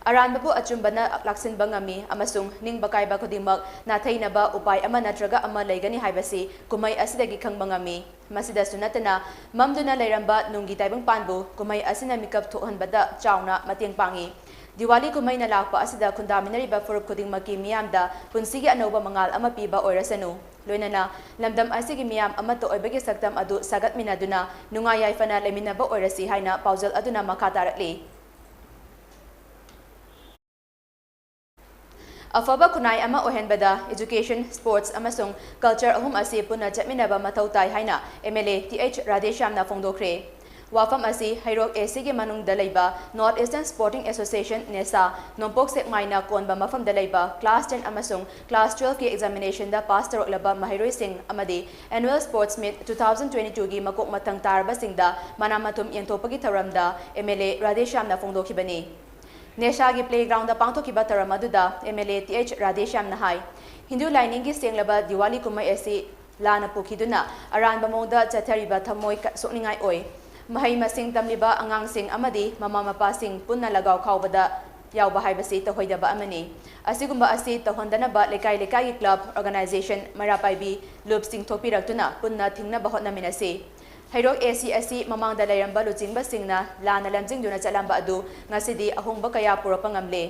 ꯑꯔꯥꯟꯕꯕꯨ ꯑꯆꯨꯝꯕꯅ ꯂꯥꯛꯁꯤꯟꯕ ꯉꯝꯃꯤ ꯑꯃꯁꯨꯡ ꯅꯤꯡꯕ ꯀꯥꯏꯕ ꯈꯨꯗꯤꯡꯃꯛ ꯅꯥꯊꯩꯅꯕ ꯎꯄꯥꯏ ꯑꯃ ꯅꯠꯇ꯭ꯔꯒ ꯑꯃ ꯂꯩꯒꯅꯤ ꯍꯥꯏꯕꯁꯤ ꯀꯨꯝꯍꯩ ꯑꯁꯤꯗꯒꯤ ꯈꯪꯕ ꯉꯝꯃꯤ꯫ ꯃꯁꯤꯗꯁꯨ ꯅꯠꯇꯅ, ꯃꯝꯗꯨꯅ ꯂꯩꯔꯝꯕ ꯅꯨꯡꯒꯤ ꯇꯥꯏꯕꯪꯄꯥꯟꯕꯨ ꯀꯨꯝꯍꯩ ꯑꯁꯤꯅ ꯃꯤꯀꯞ ꯊꯣꯛꯍꯟꯕꯗ ꯆꯥꯎꯅ ꯃꯇꯦꯡ ꯄꯥꯡꯏ꯫ ꯗꯤꯋꯥꯂꯤ ꯀꯨꯝꯍꯩꯅ ꯂꯥꯛꯄ ꯑꯁꯤꯗ ꯈꯨꯟꯗꯥꯃꯤꯟꯅꯔꯤꯕ ꯐꯨꯔꯨꯞ ꯈꯨꯗꯤꯡꯃꯛꯀꯤ ꯃꯤꯌꯥꯝꯗ ꯄꯨꯟꯁꯤꯒꯤ ꯑꯅꯧꯕ ꯃꯉꯥꯜ ꯑꯃ ꯄꯤꯕ ꯑꯣꯏꯔꯁꯅꯨ꯫ ꯂꯣꯏꯅꯅ ꯂꯝꯗꯝ ꯑꯁꯤꯒꯤ ꯃꯤꯌꯥꯝ ꯑꯃꯠꯇ ꯑꯣꯏꯕꯒꯤ ꯁꯛꯇꯝ ꯑꯗꯨ ꯁꯥꯒꯠꯃꯤꯟꯅꯗꯨꯅ ꯅꯨꯡꯉꯥꯏ ꯌꯥꯏꯐꯅ ꯂꯩꯃꯤꯟꯅꯕ ꯑꯣꯏꯔꯁꯤ ꯍꯥꯏꯅ ꯄꯥꯎꯖꯦꯜ ꯑꯗꯨꯅ ꯃꯈꯥ ꯇꯥꯔꯛꯂꯤ꯫ ꯑꯐꯕ ꯈꯨꯟꯅꯥꯏ ꯑꯃ ꯑꯣꯏꯍꯟꯕꯗ education, sports ꯑꯃꯁꯨꯡ culture ꯑꯍꯨꯝ ꯑꯁꯤ ꯄꯨꯟꯅ ꯆꯠꯃꯤꯟꯅꯕ ꯃꯊꯧ ꯇꯥꯏ ꯍꯥꯏꯅ MLA ꯇꯤ ꯑꯩꯆ ꯔꯥꯙꯦꯁ꯭ꯌꯥꯝꯅ ꯐꯣꯡꯗꯣꯛꯈ꯭ꯔꯦ꯫ ꯋꯥꯐꯝ ꯑꯁꯤ ꯍꯩꯔꯣꯛ ꯑꯦ ꯁꯤꯒꯤ ꯃꯅꯨꯡꯗ ꯂꯩꯕ North Eastern Sporting Association, ꯅꯦꯁꯥ, ꯅꯣꯡꯄꯣꯛ ꯁꯦꯛꯃꯥꯏꯅ ꯀꯣꯟꯕ ꯃꯐꯝꯗ ꯂꯩꯕ class ten ꯑꯃꯁꯨꯡ class twelve ꯀꯤ examination ꯗ pass ꯇꯧꯔꯛꯂꯕ ꯃꯍꯩꯔꯣꯏꯁꯤꯡ ꯑꯃꯗꯤ annual sports meet two thousand twenty two ꯒꯤ ꯃꯀꯣꯛ ꯃꯊꯪ ꯇꯥꯔꯕꯁꯤꯡꯗ ꯃꯅꯥ ꯃꯊꯨꯝ ꯌꯦꯟꯊꯣꯛꯄꯒꯤ ꯊꯧꯔꯝꯗ MLA ꯔꯥꯙꯦꯁ꯭ꯌꯥꯝꯅ ꯐꯣꯡꯗꯣꯛꯈꯤꯕꯅꯤ꯫ ꯅꯦꯁꯥꯒꯤ playground ꯗ ꯄꯥꯡꯊꯣꯛꯈꯤꯕ ꯊꯧꯔꯝ ꯑꯗꯨꯗ MLA ꯇꯤ ꯑꯩꯆ ꯔꯥꯙꯦꯁ꯭ꯌꯥꯝꯅ ꯍꯥꯏ, ꯍꯤꯟꯗꯨ ꯂꯥꯏꯅꯤꯡꯒꯤ ꯁꯦꯡꯂꯕ ꯗꯤꯋꯥꯂꯤ ꯀꯨꯝꯍꯩ ꯑꯁꯤ ꯂꯥꯟꯅ ꯄꯨꯈꯤꯗꯨꯅ ꯑꯔꯥꯟꯕ ꯃꯑꯣꯡꯗ ꯆꯠꯊꯔꯤꯕ ꯊꯃꯣꯏ ꯀ-, ꯁꯣꯛꯅꯤꯡꯉꯥꯏ ꯑꯣꯏ꯫ ꯃꯍꯩ ꯃꯁꯤꯡ ꯇꯝꯂꯤꯕ ꯑꯉꯥꯡꯁꯤꯡ ꯑꯃꯗꯤ ꯃꯃꯥ ꯃꯄꯥꯁꯤꯡ ꯄꯨꯟꯅ ꯂꯒꯥꯎ ꯈꯥꯎꯕꯗ ꯌꯥꯎꯕ ꯍꯥꯏꯕꯁꯤ ꯇꯧꯍꯩꯗꯕ ꯑꯃꯅꯤ꯫ ꯑꯁꯤꯒꯨꯝꯕ ꯑꯁꯤ ꯇꯧꯍꯟꯗꯅꯕ ꯂꯩꯀꯥꯏ ꯂꯩꯀꯥꯏꯒꯤ club, organization, ꯃꯩꯔꯥ ꯄꯥꯏꯕꯤ, ꯂꯨꯞꯁꯤꯡ ꯊꯣꯛꯄꯤꯔꯛꯇꯨꯅ ꯄꯨꯟꯅ ꯊꯤꯡꯅꯕ ꯍꯣꯠꯅꯃꯤꯟꯅꯁꯤ꯫ ꯍꯩꯔꯣꯛ ꯑꯦ ꯁꯤ ꯑꯁꯤ ꯃꯃꯥꯡꯗ ꯂꯩꯔꯝꯕ ꯂꯨꯆꯤꯡꯕꯁꯤꯡꯅ ꯂꯥꯟꯅ ꯂꯝꯖꯤꯡꯗꯨꯅ ꯆꯠꯂꯝꯕ ꯑꯗꯨ ꯉꯁꯤꯗꯤ ꯑꯍꯣꯡꯕ ꯀꯌꯥ ꯄꯨꯔꯛꯄ ꯉꯝꯂꯦ꯫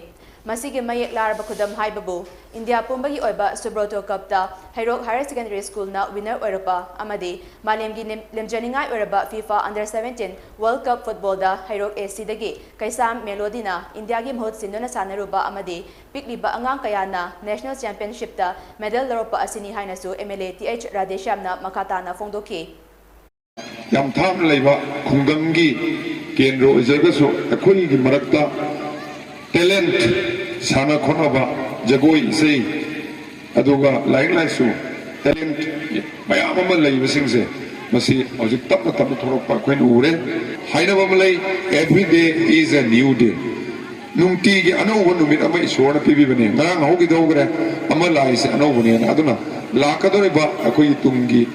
ꯃꯁꯤꯒꯤ ꯃꯌꯦꯛ ꯂꯥꯔꯕ ꯈꯨꯗꯝ ꯍꯥꯏꯕꯕꯨ ꯏꯟꯗꯤꯌꯥ ꯄꯨꯝꯕꯒꯤ ꯑꯣꯏꯕ Subroto Cup ꯇ ꯍꯩꯔꯣꯛ Higher Secondary School ꯅ winner ꯑꯣꯏꯔꯛꯄ ꯑꯃꯗꯤ ꯃꯥꯂꯦꯝꯒꯤ ꯂꯦꯝ-, ꯂꯦꯝꯖꯅꯤꯡꯉꯥꯏ ꯑꯣꯏꯔꯕ FIFA Under seventeen World Cup football ꯗ ꯍꯩꯔꯣꯛ ꯑꯦ ꯁꯤ ꯗꯒꯤ ꯀꯩꯁꯥꯝ ꯃꯦꯂꯣꯗꯤꯅ ꯏꯟꯗꯤꯌꯥꯒꯤ ꯃꯍꯨꯠ ꯁꯤꯟꯗꯨꯅ ꯁꯥꯟꯅꯔꯨꯕ ꯑꯃꯗꯤ ꯄꯤꯛꯂꯤꯕ ꯑꯉꯥꯡ ꯀꯌꯥꯅ national championship ꯇ medal ꯂꯧꯔꯛꯄ ꯑꯁꯤꯅꯤ ꯍꯥꯏꯅꯁꯨ MLA ꯇꯤ ꯑꯩꯆ ꯔꯥꯙꯦꯁ꯭ꯌꯥꯝꯅ ꯃꯈꯥ ꯇꯥꯅ ꯐꯣꯡꯗꯣꯛꯈꯤ꯫ ꯌꯥꯝ ꯊꯥꯞꯅ ꯂꯩꯕ ꯈꯨꯡꯒꯪꯒꯤ ꯀꯦꯟꯗ꯭ꯔ ꯑꯣꯏꯖꯔꯒꯁꯨ ꯑꯩꯈꯣꯏꯒꯤ ꯃꯔꯛꯇ talent, ꯁꯥꯟꯅ ꯈꯣꯠꯅꯕ, ꯖꯒꯣꯏ ꯏꯁꯩ, ꯑꯗꯨꯒ ꯂꯥꯏꯔꯤꯛ ꯂꯥꯏꯁꯨ, talent ꯃꯌꯥꯝ ꯑꯃ ꯂꯩꯕꯁꯤꯡꯁꯦ, ꯃꯁꯤ ꯍꯧꯖꯤꯛ ꯇꯞꯅ ꯇꯞꯅ ꯊꯣꯛꯂꯛꯄ ꯑꯩꯈꯣꯏꯅ ꯎꯔꯦ꯫ ꯍꯥꯏꯅꯕ ꯑꯃ ꯂꯩ, "Every day is a new day"꯫ ꯅꯨꯡꯇꯤꯒꯤ ꯑꯅꯧꯕ ꯅꯨꯃꯤꯠ ꯑꯃ ꯏꯁꯣꯔꯅ ꯄꯤꯕꯤꯕꯅꯦ꯫ ꯉꯔꯥꯡ ꯍꯧꯈꯤꯗꯧꯈ꯭ꯔꯦ, ꯑꯃ ꯂꯥꯛꯏꯁꯦ ꯑꯅꯧꯕꯅꯦꯅ꯫ ꯑꯗꯨꯅ ꯂꯥꯛꯀꯗꯧꯔꯤꯕ ꯑꯩꯈꯣꯏꯒꯤ ꯇꯨꯡꯒꯤ,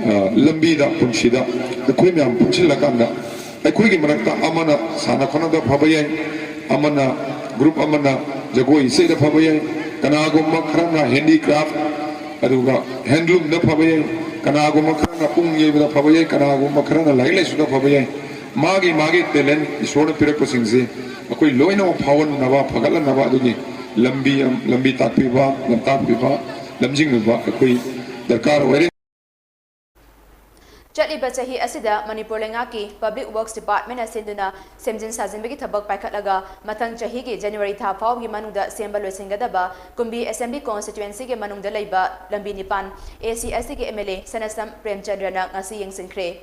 ꯑ, ꯂꯝꯕꯤꯗ, ꯄꯨꯟꯁꯤꯗ ꯑꯩꯈꯣꯏ ꯃꯌꯥꯝ ꯄꯨꯟꯁꯤꯜꯂꯀꯥꯟꯗ, ꯑꯩꯈꯣꯏꯒꯤ ꯃꯔꯛꯇ ꯑꯃꯅ ꯁꯥꯟꯅ ꯈꯣꯠꯅꯕꯗ ꯐꯕ ꯌꯥꯏ, ꯑꯃꯅ, group ꯑꯃꯅ ꯖꯒꯣꯏ ꯏꯁꯩꯗ ꯐꯕ ꯌꯥꯏ, ꯀꯅꯥꯒꯨꯝꯕ ꯈꯔꯅ handicraft, ꯑꯗꯨꯒ handloomꯗ ꯐꯕ ꯌꯥꯏ, ꯀꯅꯥꯒꯨꯝꯕ ꯈꯔꯅ ꯄꯨꯡ ꯌꯩꯕꯗ ꯐꯕ ꯌꯥꯏ, ꯀꯅꯥꯒꯨꯝꯕ ꯈꯔꯅ ꯂꯥꯏꯔꯤꯛ ꯂꯥꯏꯁꯨꯗ ꯐꯕ ꯌꯥꯏ꯫ ꯃꯥꯒꯤ ꯃꯥꯒꯤ talent ꯏꯁꯣꯔꯅ ꯄꯤꯔꯛꯄꯁꯤꯡꯁꯤ ꯑꯩꯈꯣꯏ ꯂꯣꯏꯅꯃꯛ ꯐꯥꯎꯍꯟꯅꯕ, ꯐꯒꯠꯍꯟꯅꯕ ꯑꯗꯨꯒꯤ ꯂꯝꯕꯤ ꯑꯃ, ꯂꯝꯕꯤ ꯇꯥꯛꯄꯤꯕ, ꯂꯝꯇꯥꯛꯄꯤꯕ, ꯂꯝꯖꯤꯡꯕꯤꯕ ꯑꯩꯈꯣꯏ ꯗꯔꯀꯥꯔ ꯑꯣꯏꯔꯦ꯫ ꯆꯠꯂꯤꯕ ꯆꯍꯤ ꯑꯁꯤꯗ ꯃꯅꯤꯄꯨꯔ ꯂꯩꯉꯥꯛꯀꯤ Public Works Departmentꯅ ꯁꯤꯟꯗꯨꯅ ꯁꯦꯝꯖꯤꯟ ꯁꯥꯖꯤꯟꯕꯒꯤ ꯊꯕꯛ ꯄꯥꯏꯈꯠꯂꯒ, ꯃꯊꯪ ꯆꯍꯤꯒꯤ January ꯊꯥ ꯐꯥꯎꯕꯒꯤ ꯃꯅꯨꯡꯗ ꯁꯦꯝꯕ ꯂꯣꯏꯁꯤꯟꯒꯗꯕ ꯀꯨꯝꯕꯤ Assembly Constituencyꯒꯤ ꯃꯅꯨꯡꯗ ꯂꯩꯕ ꯂꯝꯕꯤ ꯅꯤꯄꯥꯟ AC ꯑꯁꯤꯒꯤ MLA ꯁꯅꯥꯁꯝ ꯄ꯭ꯔꯦꯝꯆꯟꯗ꯭ꯔꯅ ꯉꯁꯤ ꯌꯦꯡꯁꯤꯟꯈ꯭ꯔꯦ꯫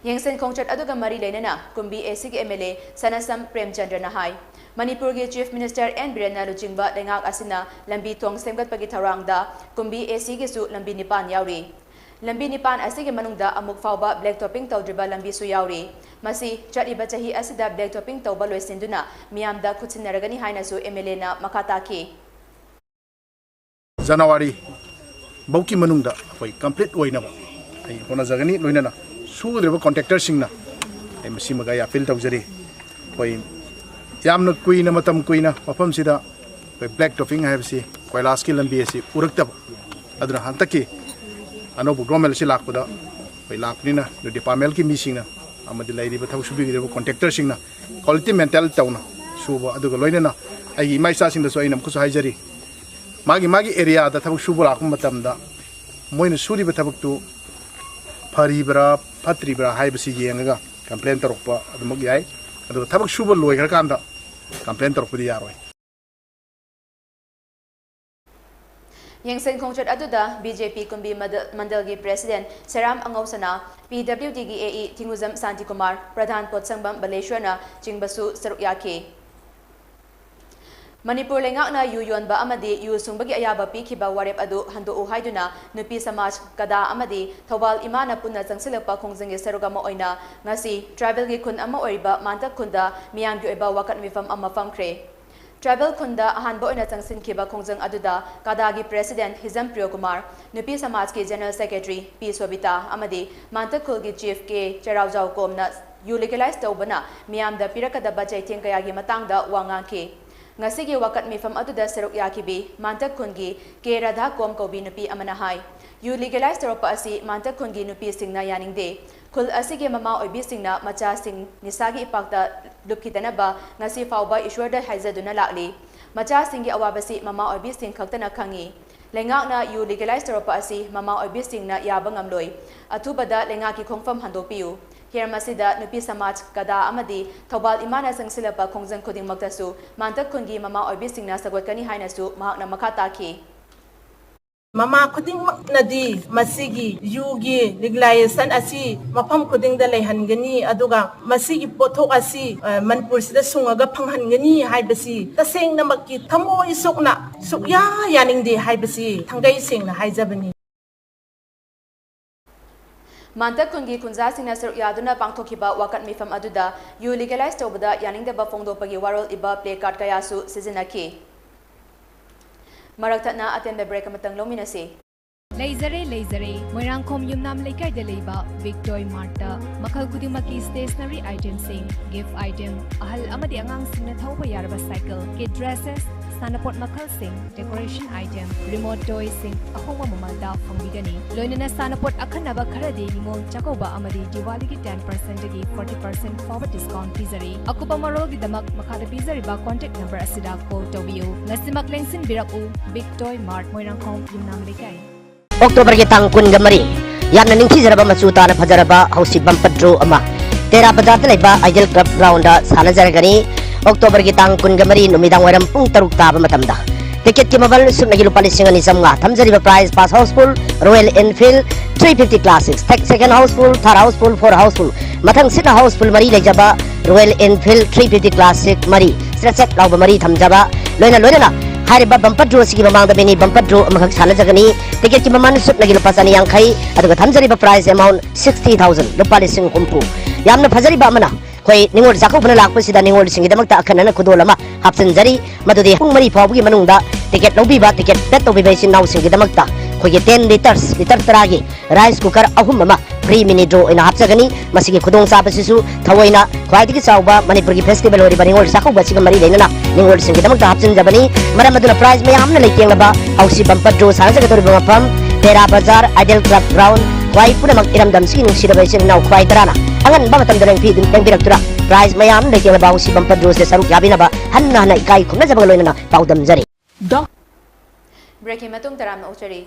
ꯌꯦꯡꯁꯤꯟ ꯈꯣꯡꯆꯠ ꯑꯗꯨꯒ ꯃꯔꯤ ꯂꯩꯅꯅ ꯀꯨꯝꯕꯤ ACꯒꯤ MLA ꯁꯅꯥꯁꯝ ꯄ꯭ꯔꯦꯝꯆꯟꯗ꯭ꯔꯅ ꯍꯥꯏ, ꯃꯅꯤꯄꯨꯔꯒꯤ Chief Minister ꯑꯦꯟ ꯕꯤꯔꯦꯟꯅ ꯂꯨꯆꯤꯡꯕ ꯂꯩꯉꯥꯛ ꯑꯁꯤꯅ ꯂꯝꯕꯤ ꯊꯣꯡ ꯁꯦꯝꯒꯠꯄꯒꯤ ꯊꯧꯔꯥꯡꯗ ꯀꯨꯝꯕꯤ ACꯒꯤꯁꯨ ꯂꯝꯕꯤ ꯅꯤꯄꯥꯟ ꯌꯥꯎꯔꯤ꯫ ꯂꯝꯕꯤ ꯅꯤꯄꯥꯟ ꯑꯁꯤꯒꯤ ꯃꯅꯨꯡꯗ ꯑꯃꯨꯛ ꯐꯥꯎꯕ black topping ꯇꯧꯗ꯭ꯔꯤꯕ ꯂꯝꯕꯤꯁꯨ ꯌꯥꯎꯔꯤ꯫ ꯃꯁꯤ ꯆꯠꯂꯤꯕ ꯆꯍꯤ ꯑꯁꯤꯗ black topping ꯇꯧꯕ ꯂꯣꯏꯁꯤꯟꯗꯨꯅ ꯃꯤꯌꯥꯝꯗ ꯈꯨꯠꯁꯤꯟꯅꯔꯒꯅꯤ ꯍꯥꯏꯅꯁꯨ MLAꯅ ꯃꯈꯥ ꯇꯥꯈꯤ꯫ January ꯐꯥꯎꯒꯤ ꯃꯅꯨꯡꯗ ꯑꯩꯈꯣꯏ complete ꯑꯣꯏꯅꯕ ꯑꯩ ꯍꯣꯠꯅꯖꯒꯅꯤ꯫ ꯂꯣꯏꯅꯅ ꯁꯨꯒꯗꯧꯔꯤꯕ contractorꯁꯤꯡꯅ ꯑꯩ ꯃꯁꯤꯃꯒ ꯑꯩ appeal ꯇꯧꯖꯔꯤ꯫ ꯑꯩꯈꯣꯏ ꯌꯥꯝꯅ ꯀꯨꯏꯅ, ꯃꯇꯝ ꯀꯨꯏꯅ ꯃꯐꯝꯁꯤꯗ ꯑꯩꯈꯣꯏ black topping ꯍꯥꯏꯕꯁꯤ, ꯀꯣꯏꯂꯥꯁꯀꯤ ꯂꯝꯕꯤ ꯑꯁꯤ ꯎꯔꯛꯇꯕ꯫ ꯑꯗꯨꯅ ꯍꯟꯗꯛꯀꯤ ꯑꯅꯧꯕ government ꯑꯁꯤ ꯂꯥꯛꯄꯗ ꯑꯩꯈꯣꯏ ꯂꯥꯛꯄꯅꯤꯅ, ꯑꯗꯨ departmentꯀꯤ ꯃꯤꯁꯤꯡꯅ ꯑꯃꯗꯤ ꯂꯩꯔꯤꯕ ꯊꯕꯛ ꯁꯨꯕꯤꯒꯗꯧꯔꯤꯕ contractorꯁꯤꯡꯅ quality maintain ꯇꯧꯅ ꯁꯨꯕ, ꯑꯗꯨꯒ ꯂꯣꯏꯅꯅ ꯑꯩꯒꯤ ꯏꯃꯥ ꯏꯆꯥꯁꯤꯡꯗꯁꯨ ꯑꯩꯅ ꯑꯃꯨꯛꯀꯁꯨ ꯍꯥꯏꯖꯔꯤ, ꯃꯥꯒꯤ ꯃꯥꯒꯤ areaꯗ ꯊꯕꯛ ꯁꯨꯕ ꯂꯥꯛꯄ ꯃꯇꯝꯗ ꯃꯣꯏꯅ ꯁꯨꯔꯤꯕ ꯊꯕꯛꯇꯨ ꯐꯔꯤꯕ꯭ꯔꯥ ꯐꯠꯇ꯭ꯔꯤꯕ꯭ꯔꯥ ꯍꯥꯏꯕꯁꯤ ꯌꯦꯡꯉꯒ complain ꯇꯧꯔꯛꯄ ꯑꯗꯨꯃꯛ ꯌꯥꯏ, ꯑꯗꯨꯒ ꯊꯕꯛ ꯁꯨꯕ ꯂꯣꯏꯈ꯭ꯔꯀꯥꯟꯗ complain ꯇꯧꯔꯛꯄꯗꯤ ꯌꯥꯔꯣꯏ꯫ ꯌꯦꯡꯁꯤꯟ ꯈꯣꯡꯆꯠ ꯑꯗꯨꯗ BJP ꯀꯨꯝꯕꯤ ꯃꯗ-, ꯃꯟꯗꯜꯒꯤ President ꯁꯦꯔꯥꯝ ꯑꯉꯧꯁꯅꯥ, PWDꯒꯤ AE ꯊꯤꯡꯉꯨꯖꯝ ꯁꯥꯟꯇꯤꯀꯨꯃꯥꯔ, ꯄ꯭ꯔꯙꯥꯟ ꯄꯣꯠꯁꯪꯕꯝ ꯕꯂꯦꯁ꯭ꯋꯔꯅ ꯆꯤꯡꯕꯁꯨ ꯁꯔꯨꯛ ꯌꯥꯈꯤ꯫ ꯃꯅꯤꯄꯨꯔ ꯂꯩꯉꯥꯛꯅ ꯌꯨ ꯌꯣꯟꯕ ꯑꯃꯗꯤ ꯌꯨ ꯁꯨꯡꯕꯒꯤ ꯑꯌꯥꯕ ꯄꯤꯈꯤꯕ ꯋꯥꯔꯦꯞ ꯑꯗꯨ ꯍꯟꯗꯣꯛꯎ ꯍꯥꯏꯗꯨꯅ ꯅꯨꯄꯤ ꯁꯃꯥꯖ, ꯀꯗꯥ ꯑꯃꯗꯤ ꯊꯧꯕꯥꯜ ꯏꯃꯥꯅ ꯄꯨꯟꯅ ꯆꯪꯁꯤꯜꯂꯛꯄ ꯈꯣꯡꯖꯪꯒꯤ ꯁꯔꯨꯛ ꯑꯃ ꯑꯣꯏꯅ ꯉꯁꯤ ꯇ꯭ꯔꯥꯏꯕꯦꯜꯒꯤ ꯈꯨꯟ ꯑꯃ ꯑꯣꯏꯔꯤꯕ ꯃꯥꯟꯇꯛ ꯈꯨꯟꯗ ꯃꯤꯌꯥꯝꯒꯤ ꯑꯣꯏꯕ ꯋꯥꯀꯠ ꯃꯤꯐꯝ ꯑꯃ ꯐꯝꯈ꯭ꯔꯦ꯫ ꯇ꯭ꯔꯥꯏꯕꯦꯜ ꯈꯨꯟꯗ ꯑꯍꯥꯟꯕ ꯑꯣꯏꯅ ꯆꯪꯁꯤꯟꯈꯤꯕ ꯈꯣꯡꯖꯪ ꯑꯗꯨꯗ ꯀꯗꯥꯒꯤ ꯄ꯭ꯔꯦꯁꯤꯗꯦꯟꯠ ꯍꯤꯖꯝ ꯄ꯭ꯔꯤꯌꯣꯀꯨꯃꯥꯔ, ꯅꯨꯄꯤ ꯁꯃꯥꯖꯀꯤ ꯖꯦꯅꯔꯦꯜ ꯁꯦꯀ꯭ꯔꯦꯇꯔꯤ ꯄꯤ ꯁꯣꯕꯤꯇꯥ ꯑꯃꯗꯤ ꯃꯥꯟꯇꯛ ꯈꯨꯜꯒꯤ ꯆꯤꯐ ꯀꯦ ꯆꯩꯔꯥꯎꯖꯥꯎ ꯀꯣꯝꯅ ꯌꯨ ꯂꯤꯒꯦꯂꯥꯏꯖ ꯇꯧꯕꯅ ꯃꯤꯌꯥꯝꯗ ꯄꯤꯔꯛꯀꯗꯕ ꯆꯩꯊꯦꯡ ꯀꯌꯥꯒꯤ ꯃꯇꯥꯡꯗ ꯋꯥ ꯉꯥꯡꯈꯤ꯫ ꯉꯁꯤꯒꯤ ꯋꯥꯀꯠ ꯃꯤꯐꯝ ꯑꯗꯨꯗ ꯁꯔꯨꯛ ꯌꯥꯈꯤꯕꯤ ꯃꯥꯟꯇꯛ ꯈꯨꯟꯒꯤ ꯀꯦ ꯔꯥꯙꯥ ꯀꯣꯝ ꯀꯧꯕꯤ ꯅꯨꯄꯤ ꯑꯃꯅ ꯍꯥꯏ, ꯌꯨ ꯂꯤꯒꯦꯂꯥꯏꯖ ꯇꯧꯔꯛꯄ ꯑꯁꯤ ꯃꯥꯟꯇꯛ ꯈꯨꯟꯒꯤ ꯅꯨꯄꯤꯁꯤꯡꯅ ꯌꯥꯅꯤꯡꯗꯦ꯫ ꯈꯨꯜ ꯑꯁꯤꯒꯤ ꯃꯃꯥ ꯑꯣꯏꯕꯤꯁꯤꯡꯅ ꯃꯆꯥꯁꯤꯡ ꯅꯤꯁꯥꯒꯤ ꯏꯄꯥꯛꯇ ꯂꯨꯞꯈꯤꯗꯅꯕ ꯉꯁꯤ ꯐꯥꯎꯕ ꯏꯁ꯭ꯋꯔꯗ ꯍꯥꯏꯖꯗꯨꯅ ꯂꯥꯛꯂꯤ꯫ ꯃꯆꯥꯁꯤꯡꯒꯤ ꯑꯋꯥꯕꯁꯤ ꯃꯃꯥ ꯑꯣꯏꯕꯤꯁꯤꯡ ꯈꯛꯇꯅ ꯈꯪꯏ꯫ ꯂꯩꯉꯥꯛꯅ ꯌꯨ ꯂꯤꯒꯦꯂꯥꯏꯖ ꯇꯧꯔꯛꯄ ꯑꯁꯤ ꯃꯃꯥ ꯑꯣꯏꯕꯤꯁꯤꯡꯅ ꯌꯥꯕ ꯉꯝꯂꯣꯏ꯫ ꯑꯊꯨꯕꯗ ꯂꯩꯉꯥꯛꯀꯤ ꯈꯣꯡꯐꯝ ꯍꯟꯗꯣꯛꯄꯤꯌꯨ꯫ ꯍꯤꯔꯝ ꯑꯁꯤꯗ ꯅꯨꯄꯤ ꯁꯃꯥꯖ, ꯀꯗꯥ ꯑꯃꯗꯤ ꯊꯧꯕꯥꯜ ꯏꯃꯥꯅ ꯆꯪꯁꯤꯜꯂꯛꯄ ꯈꯣꯡꯖꯪ ꯈꯨꯗꯤꯡꯃꯛꯇꯁꯨ ꯃꯥꯟꯇꯛ ꯈꯨꯟꯒꯤ ꯃꯃꯥ ꯑꯣꯏꯕꯤꯁꯤꯡꯅ ꯁꯧꯒꯠꯀꯅꯤ ꯍꯥꯏꯅꯁꯨ ꯃꯍꯥꯛꯅ ꯃꯈꯥ ꯇꯥꯈꯤ꯫ ꯃꯃꯥ ꯈꯨꯗꯤꯡꯃꯛꯅꯗꯤ ꯃꯁꯤꯒꯤ ꯌꯨꯒꯤ ꯂꯤꯒꯦꯂꯥꯏꯖꯦꯁꯟ ꯑꯁꯤ ꯃꯐꯝ ꯈꯨꯗꯤꯡꯗ ꯂꯩꯍꯟꯒꯅꯤ, ꯑꯗꯨꯒ ꯃꯁꯤꯒꯤ ꯄꯣꯠꯊꯣꯛ ꯑꯁꯤ, ꯑ, ꯃꯅꯤꯄꯨꯔꯁꯤꯗ ꯁꯨꯡꯉꯒ ꯐꯪꯍꯟꯒꯅꯤ ꯍꯥꯏꯕꯁꯤ ꯇꯁꯦꯡꯅꯃꯛꯀꯤ ꯊꯃꯣꯏ ꯁꯣꯛꯅ ꯁꯨꯛꯌꯥ ꯌꯥꯅꯤꯡꯗꯦ ꯍꯥꯏꯕꯁꯤ ꯊꯥꯡꯒꯩ ꯁꯦꯡꯅ ꯍꯥꯏꯖꯕꯅꯤ꯫ ꯃꯥꯟꯇꯛ ꯈꯨꯟꯒꯤ ꯈꯨꯟꯖꯥꯁꯤꯡꯅ ꯁꯔꯨꯛ ꯌꯥꯗꯨꯅ ꯄꯥꯡꯊꯣꯛꯈꯤꯕ ꯋꯥꯀꯠ ꯃꯤꯐꯝ ꯑꯗꯨꯗ ꯌꯨ ꯂꯤꯒꯦꯂꯥꯏꯖ ꯇꯧꯕꯗ ꯌꯥꯅꯤꯡꯗꯕ ꯐꯣꯡꯗꯣꯛꯄꯒꯤ ꯋꯥꯔꯣꯜ ꯏꯕ ꯄ꯭ꯂꯦ ꯀꯥꯔꯗ ꯀꯌꯥꯁꯨ ꯁꯤꯖꯤꯟꯅꯈꯤ꯫ ꯃꯔꯛ ꯊꯠꯅ ꯑꯇꯦꯟꯕ ꯕ꯭ꯔꯦꯛ ꯑꯃꯇꯪ ꯂꯧꯃꯤꯟꯅꯁꯤ꯫ ꯂꯩꯖꯔꯦ, ꯂꯩꯖꯔꯦ꯫ ꯃꯣꯏꯔꯥꯡꯈꯣꯝ ꯌꯨꯝꯅꯥꯝ ꯂꯩꯀꯥꯏꯗ ꯂꯩꯕ ꯕꯤꯛ ꯇꯣꯏ ꯃꯥꯔꯠꯇ ꯃꯈꯜ ꯈꯨꯗꯤꯡꯃꯛꯀꯤ ꯁ꯭ꯇꯦꯁꯅꯔꯤ ꯑꯥꯏꯇꯦꯝꯁꯤꯡ, ꯒꯤꯐ ꯑꯥꯏꯇꯦꯝ, ꯑꯍꯜ ꯑꯃꯗꯤ ꯑꯉꯥꯡꯁꯤꯡꯅ ꯊꯧꯕ ꯌꯥꯔꯕ ꯁꯥꯏꯀꯜ, ꯀꯤꯗ ꯗ꯭ꯔꯦꯁꯦꯁ, ꯁꯥꯟꯅꯄꯣꯠ ꯃꯈꯜꯁꯤꯡ, ꯗꯦꯀꯣꯔꯦꯁꯟ ꯑꯥꯏꯇꯦꯝ, ꯔꯤꯃꯣꯠ ꯇꯣꯏꯁꯤꯡ ꯑꯍꯣꯡꯕ ꯃꯃꯜꯗ ꯐꯪꯕꯤꯒꯅꯤ꯫ ꯂꯣꯏꯅꯅ ꯁꯥꯟꯅꯄꯣꯠ ꯑꯈꯟꯅꯕ ꯈꯔꯗꯤ ꯅꯤꯉꯣꯜ ꯆꯥꯛꯀꯧꯕ ꯑꯃꯗꯤ ꯗꯤꯋꯥꯂꯤꯒꯤ ten percent ꯗꯒꯤ forty percent ꯐꯥꯎꯕ ꯗꯤꯁꯀꯥꯎꯟꯠ ꯄꯤꯖꯔꯤ꯫ ꯑꯀꯨꯞꯄ ꯃꯔꯣꯜꯒꯤꯗꯃꯛ ꯃꯈꯥꯗ ꯄꯤꯖꯔꯤꯕ ꯀꯣꯟꯇꯦꯛ ꯅꯝꯕꯔ ꯑꯁꯤꯗ ꯀꯣꯜ ꯇꯧꯕꯤꯌꯨ꯫ ꯉꯁꯤꯃꯛ ꯂꯦꯡꯁꯤꯟꯕꯤꯔꯛꯎ, ꯕꯤꯛ ꯇꯣꯏ ꯃꯥꯔꯠ, ꯃꯣꯏꯔꯥꯡꯈꯣꯝ ꯌꯨꯝꯅꯥꯝ ꯂꯩꯀꯥꯏ꯫ ꯑꯣꯛꯇꯣꯕꯔꯒꯤ ꯇꯥꯡ ꯀꯨꯟꯒ ꯃꯔꯤ, ꯌꯥꯝꯅ ꯅꯤꯡꯊꯤꯖꯔꯕ ꯃꯆꯨ ꯇꯥꯅ ꯐꯖꯔꯕ ꯍꯥꯎꯁꯤ ꯕꯝꯄꯔ ꯗ꯭ꯔꯣ ꯑꯃ, ꯇꯦꯔꯥ ꯕꯖꯥꯔꯗ ꯂꯩꯕ ꯑꯥꯏꯗꯤꯌꯦꯜ ꯀ꯭ꯂꯕ ꯒ꯭ꯔꯥꯎꯟꯗ ꯁꯥꯟꯅꯖꯔꯒꯅꯤ꯫ ꯑꯣꯛꯇꯣꯕꯔꯒꯤ ꯇꯥꯡ ꯀꯨꯟꯒ ꯃꯔꯤ ꯅꯨꯃꯤꯗꯥꯡ ꯋꯥꯏꯔꯝ ꯄꯨꯡ ꯇꯔꯨꯛ ꯇꯥꯕ ꯃꯇꯝꯗ꯫ ꯇꯤꯀꯦꯠꯀꯤ ꯃꯃꯜ ꯁꯨꯞꯅꯒꯤ ꯂꯨꯄꯥ ꯂꯤꯁꯤꯡ ꯑꯅꯤ ꯆꯥꯝꯃꯉꯥ꯫ ꯊꯝꯖꯔꯤꯕ prize: first house full Royal Enfield three fifty classic, second house full, third house full, four house full, ꯃꯊꯪꯁꯤꯠꯅ ꯍꯥꯎꯁꯐꯨꯜ ꯃꯔꯤ ꯂꯩꯖꯕ Royal Enfield three fifty classic ꯃꯔꯤ, ꯆ꯭ꯔꯦꯠ ꯆ꯭ꯔꯦꯠ ꯂꯥꯎꯕ ꯃꯔꯤ ꯊꯝꯖꯕ ꯂꯣꯏꯅ ꯂꯣꯏꯅꯅ ꯍꯥꯏꯔꯤꯕ bumper draw ꯑꯁꯤꯒꯤ ꯃꯃꯥꯡꯗ mini bumper draw ꯑꯃꯈꯛ ꯁꯥꯟꯅꯖꯒꯅꯤ꯫ Ticket ꯀꯤ ꯃꯃꯜ ꯁꯨꯞꯅꯒꯤ ꯂꯨꯄꯥ ꯆꯅꯤ ꯌꯥꯡꯈꯩ, ꯑꯗꯨꯒ ꯊꯝꯖꯔꯤꯕ prize amount sixty thousand, ꯂꯨꯄꯥ ꯂꯤꯁꯤꯡ ꯍꯨꯝꯐꯨ꯫ ꯌꯥꯝꯅ ꯐꯖꯔꯤꯕ ꯑꯃꯅ, ꯑꯩꯈꯣꯏ ꯅꯤꯉꯣꯜ ꯆꯥꯛꯀꯧꯕꯅ ꯂꯥꯛꯄꯁꯤꯗ ꯅꯤꯉꯣꯜꯁꯤꯡꯒꯤꯗꯃꯛꯇ ꯑꯈꯟꯅꯅ ꯈꯨꯗꯣꯜ ꯑꯃ ꯍꯥꯞꯆꯤꯟꯖꯔꯤ꯫ ꯃꯗꯨꯗꯤ ꯄꯨꯡ ꯃꯔꯤ ꯐꯥꯎꯕꯒꯤ ꯃꯅꯨꯡꯗ ticket ꯂꯧꯕꯤꯕ, ticket bet ꯇꯧꯕꯤꯕ ꯏꯆꯤꯟ ꯏꯅꯥꯎꯁꯤꯡꯒꯤꯗꯃꯛꯇ ꯑꯩꯈꯣꯏꯒꯤ ten litres, litre ꯇꯔꯥꯒꯤ rice cooker ꯑꯍꯨꯝ ꯑꯃ free mini draw ꯑꯣꯏꯅ ꯍꯥꯞꯆꯒꯅꯤ꯫ ꯃꯁꯤꯒꯤ ꯈꯨꯗꯣꯡꯆꯥꯕꯁꯤꯁꯨ ꯊꯑꯣꯏꯅ ꯈ꯭ꯋꯥꯏꯗꯒꯤ ꯆꯥꯎꯕ ꯃꯅꯤꯄꯨꯔꯒꯤ festival ꯑꯣꯏꯔꯤꯕ ꯅꯤꯉꯣꯜ ꯆꯥꯛꯀꯧꯕ ꯑꯁꯤꯒ ꯃꯔꯤ ꯂꯩꯅꯅ ꯅꯤꯉꯣꯜꯁꯤꯡꯒꯤꯗꯃꯛꯇ ꯍꯥꯞꯆꯤꯟꯖꯕꯅꯤ꯫ ꯃꯔꯝ ꯑꯗꯨꯅ prize ꯃꯌꯥꯝꯅ ꯂꯩꯇꯦꯡꯂꯕ ꯍꯧꯁꯤ bumper draw ꯁꯥꯟꯅꯖꯒꯗꯧꯔꯤꯕ ꯃꯐꯝ ꯇꯦꯔꯥ ꯕꯖꯥꯔ, ꯑꯥꯏꯗꯤꯌꯦꯜ ꯀ꯭ꯂꯕ ꯒ꯭ꯔꯥꯎꯟ, ꯈ꯭ꯋꯥꯏ ꯄꯨꯝꯅꯃꯛ ꯏꯔꯝꯗꯝꯁꯤꯒꯤ ꯅꯨꯡꯁꯤꯔꯕ ꯏꯆꯤꯟ ꯏꯅꯥꯎ ꯈ꯭ꯋꯥꯏ ꯇꯔꯥꯅ ꯑꯉꯟꯕ ꯃꯇꯝꯗ ꯂꯦꯡꯕꯤꯗꯨ-, ꯂꯦꯡꯕꯤꯔꯛꯇꯨꯅ prize ꯃꯌꯥꯝ ꯂꯩꯇꯦꯡꯂꯕ ꯍꯧꯁꯤ bumper draw ꯁꯦ ꯁꯔꯨꯛ ꯌꯥꯕꯤꯅꯕ ꯍꯟꯅ ꯍꯟꯅ ꯏꯀꯥꯏ ꯈꯨꯝꯅꯖꯕꯒ ꯂꯣꯏꯅꯅ ꯄꯥꯎꯗꯝꯖꯔꯤ꯫ ꯗꯣꯛ- Break ꯀꯤ ꯃꯇꯨꯡ ꯇꯔꯥꯝꯅ ꯑꯣꯛꯆꯔꯤ꯫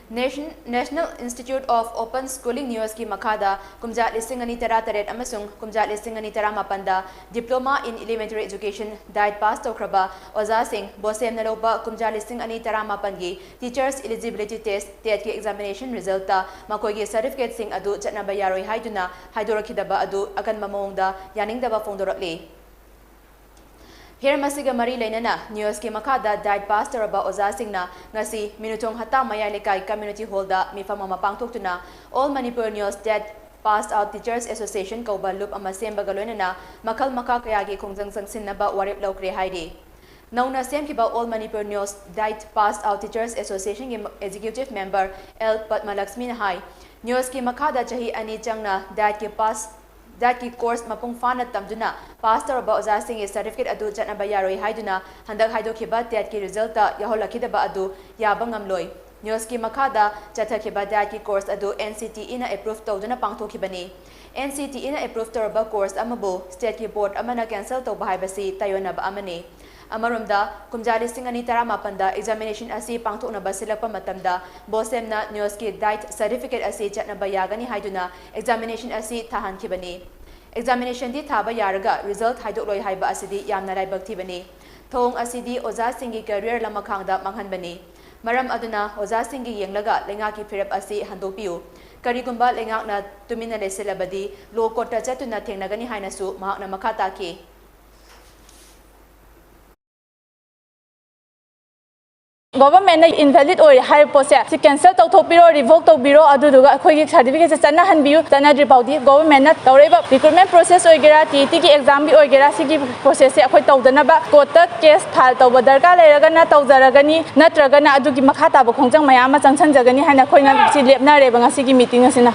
Nation-, National Institute of Open Schooling, NIOSꯀꯤ ꯃꯈꯥꯗ ꯀꯨꯝꯖꯥ ꯂꯤꯁꯤꯡ ꯑꯅꯤ ꯇꯔꯥꯇꯔꯦꯠ ꯑꯃꯁꯨꯡ ꯀꯨꯝꯖꯥ ꯂꯤꯁꯤꯡ ꯑꯅꯤ ꯇꯔꯥꯃꯥꯄꯟꯗ Diploma in Elementary Education, DEET pass ꯇꯧꯈ꯭ꯔꯕ ꯑꯣꯖꯥꯁꯤꯡ ꯕꯣꯁꯦꯝꯅ ꯂꯧꯕ ꯀꯨꯝꯖꯥ ꯂꯤꯁꯤꯡ ꯑꯅꯤ ꯇꯔꯥꯃꯥꯄꯟꯒꯤ Teachers Eligibility Test, TET ꯀꯤ examination result ꯇ ꯃꯈꯣꯏꯒꯤ certificate ꯁꯤꯡ ꯑꯗꯨ ꯆꯠꯅꯕ ꯌꯥꯔꯣꯏ ꯍꯥꯏꯗꯨꯅ ꯍꯥꯏꯗꯣꯔꯛꯈꯤꯗꯕ ꯑꯗꯨ ꯑꯀꯟꯕ ꯃꯑꯣꯡꯗ ꯌꯥꯅꯤꯡꯗꯕ ꯐꯣꯡꯗꯣꯔꯛꯂꯤ꯫ ꯍꯤꯔꯝ ꯑꯁꯤꯒ ꯃꯔꯤ ꯂꯩꯅꯅ NIOSꯀꯤ ꯃꯈꯥꯗ DEET pass ꯇꯧꯔꯕ ꯑꯣꯖꯥꯁꯤꯡꯅ ꯉꯁꯤ ꯃꯤꯅꯨꯊꯣꯡ ꯍꯠꯇꯥ ꯃꯌꯥꯏ ꯂꯩꯀꯥꯏ community hall ꯗ ꯃꯤꯐꯝ ꯑꯃ ꯄꯥꯡꯊꯣꯛꯇꯨꯅ All Manipur NIOS DEET Passed Out Teachers Association ꯀꯧꯕ ꯂꯨꯞ ꯑꯃ ꯁꯦꯝꯕꯒ ꯂꯣꯏꯅꯅ ꯃꯈꯜ ꯃꯈꯥ ꯀꯌꯥꯒꯤ ꯈꯣꯡꯖꯪ ꯆꯪꯁꯤꯟꯅꯕ ꯋꯥꯔꯦꯞ ꯂꯧꯈ꯭ꯔꯦ ꯍꯥꯏꯔꯤ꯫ ꯅꯧꯅ ꯁꯦꯝꯈꯤꯕ All Manipur NIOS DEET Passed Out Teachers Association ꯒꯤ executive member L ꯄꯗꯃꯂꯛꯁꯃꯤꯅ ꯍꯥꯏ, NIOSꯀꯤ ꯃꯈꯥꯗ ꯆꯍꯤ ꯑꯅꯤ ꯆꯪꯅ DEET ꯀꯤ pass DEET ꯀꯤ course ꯃꯄꯨꯡ ꯐꯥꯅ ꯇꯝꯗꯨꯅ pass ꯇꯧꯔꯕ ꯑꯣꯖꯥꯁꯤꯡꯒꯤ certificate ꯑꯗꯨ ꯆꯠꯅꯕ ꯌꯥꯔꯣꯏ ꯍꯥꯏꯗꯨꯅ ꯍꯟꯗꯛ ꯍꯥꯏꯗꯣꯛꯈꯤꯕ TET ꯀꯤ result ꯇ ꯌꯥꯎꯍꯜꯂꯛꯈꯤꯗꯕ ꯑꯗꯨ ꯌꯥꯕ ꯉꯝꯂꯣꯏ꯫ NIOSꯀꯤ ꯃꯈꯥꯗ ꯆꯠꯊꯈꯤꯕ DEET ꯀꯤ course ꯑꯗꯨ NCTE ꯅ approve ꯇꯧꯗꯨꯅ ꯄꯥꯡꯊꯣꯛꯈꯤꯕꯅꯤ꯫ NCTE ꯅ approve ꯇꯧꯔꯕ course ꯑꯃꯕꯨ state ꯀꯤ board ꯑꯃꯅ cancel ꯇꯧꯕ ꯍꯥꯏꯕꯁꯤ ꯇꯥꯏꯑꯣꯟꯅꯕ ꯑꯃꯅꯤ꯫ ꯑꯃꯔꯣꯝꯗ, ꯀꯨꯝꯖꯥ ꯂꯤꯁꯤꯡ ꯑꯅꯤ ꯇꯔꯥꯃꯥꯄꯟꯗ examination ꯑꯁꯤ ꯄꯥꯡꯊꯣꯛꯅꯕ ꯁꯤꯜꯂꯛꯄ ꯃꯇꯝꯗ ꯕꯣꯁꯦꯝꯅ NIOSꯀꯤ DEET certificate ꯑꯁꯤ ꯆꯠꯅꯕ ꯌꯥꯒꯅꯤ ꯍꯥꯏꯗꯨꯅ examination ꯑꯁꯤ ꯊꯥꯍꯟꯈꯤꯕꯅꯤ꯫ Examination ꯗꯤ ꯊꯥꯕ ꯌꯥꯔꯒ result ꯍꯥꯏꯗꯣꯛꯂꯣꯏ ꯍꯥꯏꯕ ꯑꯁꯤꯗꯤ ꯌꯥꯝꯅ ꯂꯥꯏꯕꯛ ꯊꯤꯕꯅꯤ꯫ ꯊꯧꯑꯣꯡ ꯑꯁꯤꯗꯤ ꯑꯣꯖꯥꯁꯤꯡꯒꯤ career ꯂꯃꯈꯥꯡꯗ ꯃꯥꯡꯍꯟꯕꯅꯤ꯫ ꯃꯔꯝ ꯑꯗꯨꯅ ꯑꯣꯖꯥꯁꯤꯡꯒꯤ ꯌꯦꯡꯂꯒ ꯂꯩꯉꯥꯛꯀꯤ ꯐꯤꯔꯦꯞ ꯑꯁꯤ ꯍꯟꯗꯣꯛꯄꯤꯌꯨ꯫ ꯀꯔꯤꯒꯨꯝꯕ ꯂꯩꯉꯥꯛꯅ ꯇꯨꯃꯤꯟꯅ ꯂꯩꯁꯤꯜꯂꯕꯗꯤ law court ꯇ ꯆꯠꯇꯨꯅ ꯊꯦꯡꯅꯒꯅꯤ ꯍꯥꯏꯅꯁꯨ ꯃꯍꯥꯛꯅ ꯃꯈꯥ ꯇꯥꯈꯤ꯫ ꯒꯣꯚꯔꯟꯃꯦꯟꯅ ꯏꯟꯚꯦꯂꯤꯠ ꯑꯣꯏꯔꯦ ꯍꯥꯏꯔꯤꯕ ꯄꯣꯠꯁꯦ ꯁꯤ ꯀꯦꯟꯁꯦꯜ ꯇꯧꯊꯣꯛꯄꯤꯔꯣ, ꯔꯤꯚꯣꯛ ꯇꯧꯕꯤꯔꯣ, ꯑꯗꯨꯗꯨꯒ ꯑꯩꯈꯣꯏꯒꯤ ꯁꯥꯔꯇꯤꯐꯤꯀꯦꯠꯁꯦ ꯆꯠꯅꯍꯟꯕꯤꯌꯨ꯫ ꯆꯠꯅꯗ꯭ꯔꯤ ꯐꯥꯎꯗꯤ ꯒꯣꯚꯔꯟꯃꯦꯟꯅ ꯇꯧꯔꯛꯏꯕ ꯔꯤꯀ꯭ꯔꯨꯠꯃꯦꯟ ꯄ꯭ꯔꯣꯁꯦꯁ ꯑꯣꯏꯒꯦꯔꯥ, ꯇꯤ ꯏ ꯇꯤꯒꯤ ꯑꯦꯛꯖꯥꯝꯒꯤ ꯑꯣꯏꯒꯦꯔꯥ, ꯁꯤꯒꯤ ꯄ꯭ꯔꯣꯁꯦꯁꯁꯦ ꯑꯩꯈꯣꯏ ꯇꯧꯗꯅꯕ ꯀꯣꯔꯠꯇ ꯀꯦꯁ ꯐꯥꯏꯜ ꯇꯧꯕ ꯗꯔꯀꯥꯔ ꯂꯩꯔꯒꯅ ꯇꯧꯖꯔꯒꯅꯤ, ꯅꯠꯇ꯭ꯔꯒꯅ ꯑꯗꯨꯒꯤ ꯃꯈꯥ ꯇꯥꯕ ꯈꯣꯡꯖꯪ ꯃꯌꯥꯝ ꯑꯃ ꯆꯪꯁꯤꯟꯖꯒꯅꯤ ꯍꯥꯏꯅ ꯑꯩꯈꯣꯏꯅ ꯁꯤ ꯂꯦꯞꯅꯔꯦꯕ ꯉꯁꯤꯒꯤ ꯃꯤꯇꯤꯡ ꯑꯁꯤꯅ꯫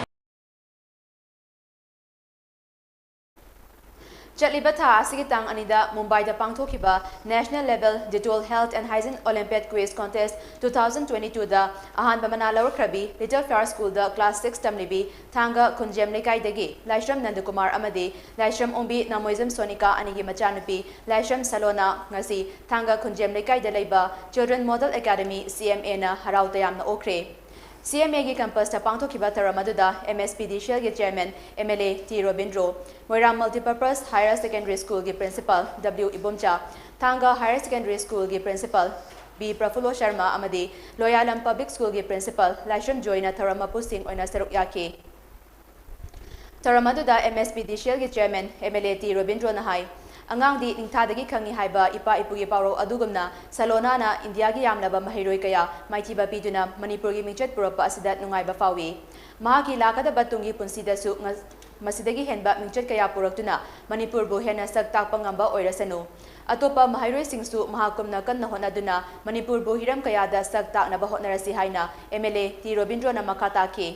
ꯆꯠꯂꯤꯕ ꯊꯥ ꯑꯁꯤꯒꯤ ꯇꯥꯡ ꯑꯅꯤꯗ ꯃꯨꯝꯕꯥꯏꯗ ꯄꯥꯡꯊꯣꯛꯈꯤꯕ National Level Dettol Health and Hygiene Olympiad Quiz Contest two thousand twenty-twoꯗ ꯑꯍꯥꯟꯕ ꯃꯅꯥ ꯂꯧꯔꯛꯈ꯭ꯔꯕꯤ Little Flower Schoolꯗ class six ꯇꯝꯂꯤꯕꯤ ꯊꯥꯡꯒ ꯈꯨꯟꯖꯦꯝ ꯂꯩꯀꯥꯏꯗꯒꯤ ꯂꯥꯏꯁ꯭ꯔꯝ ꯅꯟꯗꯀꯨꯃꯥꯔ ꯑꯃꯗꯤ ꯂꯥꯏꯁ꯭ꯔꯝ ꯑꯣꯡꯕꯤ ꯅꯥꯃꯣꯏꯖꯝ ꯁꯣꯅꯤꯀꯥ ꯑꯅꯤꯒꯤ ꯃꯆꯥꯅꯨꯄꯤ ꯂꯥꯏꯁ꯭ꯔꯝ ꯁꯂꯣꯅꯥ ꯉꯁꯤ ꯊꯥꯡꯒ ꯈꯨꯟꯖꯦꯝ ꯂꯩꯀꯥꯏꯗ ꯂꯩꯕ Children Model Academy, C M Aꯅ ꯍꯔꯥꯎ ꯇꯌꯥꯝꯅ ꯑꯣꯛꯈ꯭ꯔꯦ꯫ C M Aꯒꯤ campusꯇ ꯄꯥꯡꯊꯣꯛꯈꯤꯕ ꯊꯧꯔꯝ ꯑꯗꯨꯗ M S P D C Lꯒꯤ chairman, M L A T Robindro, Moirang Multipurpose Higher Secondary Schoolꯒꯤ principal W Ibomcha, ꯊꯥꯡꯒ Higher Secondary Schoolꯒꯤ principal B ꯄ꯭ꯔꯐꯨꯜꯂꯣ Sharma ꯑꯃꯗꯤ ꯂꯣꯌꯥꯂꯝ Public Schoolꯒꯤ principal ꯂꯥꯏꯁ꯭ꯔꯝ ꯖꯣꯏꯅ ꯊꯧꯔꯝ ꯃꯄꯨꯁꯤꯡ ꯑꯣꯏꯅ ꯁꯔꯨꯛ ꯌꯥꯈꯤ꯫ ꯊꯧꯔꯝ ꯑꯗꯨꯗ M S P D C Lꯒꯤ chairman, M L A T ꯔꯣꯕꯤꯟꯗ꯭ꯔꯣꯅ ꯍꯥꯏ, ꯑꯉꯥꯡꯗꯤ ꯅꯤꯡꯊꯥꯗꯒꯤ ꯈꯪꯉꯤ ꯍꯥꯏꯕ ꯏꯄꯥ ꯏꯄꯨꯒꯤ ꯄꯥꯎꯔꯧ ꯑꯗꯨꯒꯨꯝꯅ ꯁꯂꯣꯅꯥꯅ ꯏꯟꯗꯤꯌꯥꯒꯤ ꯌꯥꯝꯂꯕ ꯃꯍꯩꯔꯣꯏ ꯀꯌꯥ ꯃꯥꯏꯊꯤꯕ ꯄꯤꯗꯨꯅ ꯃꯅꯤꯄꯨꯔꯒꯤ ꯃꯤꯡꯆꯠ ꯄꯨꯔꯛꯄ ꯑꯁꯤꯗ ꯅꯨꯡꯉꯥꯏꯕ ꯐꯥꯎꯏ꯫ ꯃꯍꯥꯛꯀꯤ ꯂꯥꯛꯀꯗꯕ ꯇꯨꯡꯒꯤ ꯄꯨꯟꯁꯤꯗꯁꯨ ꯉ-, ꯃꯁꯤꯗꯒꯤ ꯍꯦꯟꯕ ꯃꯤꯡꯆꯠ ꯀꯌꯥ ꯄꯨꯔꯛꯇꯨꯅ ꯃꯅꯤꯄꯨꯔꯕꯨ ꯍꯦꯟꯅ ꯁꯛ ꯇꯥꯛꯄ ꯉꯝꯕ ꯑꯣꯏꯔꯁꯅꯨ꯫ ꯑꯇꯣꯞꯄ ꯃꯍꯩꯔꯣꯏꯁꯤꯡꯁꯨ ꯃꯍꯥꯛꯀꯨꯝꯅ ꯀꯟꯅ ꯍꯣꯠꯅꯗꯨꯅ ꯃꯅꯤꯄꯨꯔꯕꯨ ꯍꯤꯔꯝ ꯀꯌꯥꯗ ꯁꯛ ꯇꯥꯛꯅꯕ ꯍꯣꯠꯅꯔꯁꯤ ꯍꯥꯏꯅ M L A T ꯔꯣꯕꯤꯟꯗ꯭ꯔꯣꯅ ꯃꯈꯥ ꯇꯥꯈꯤ꯫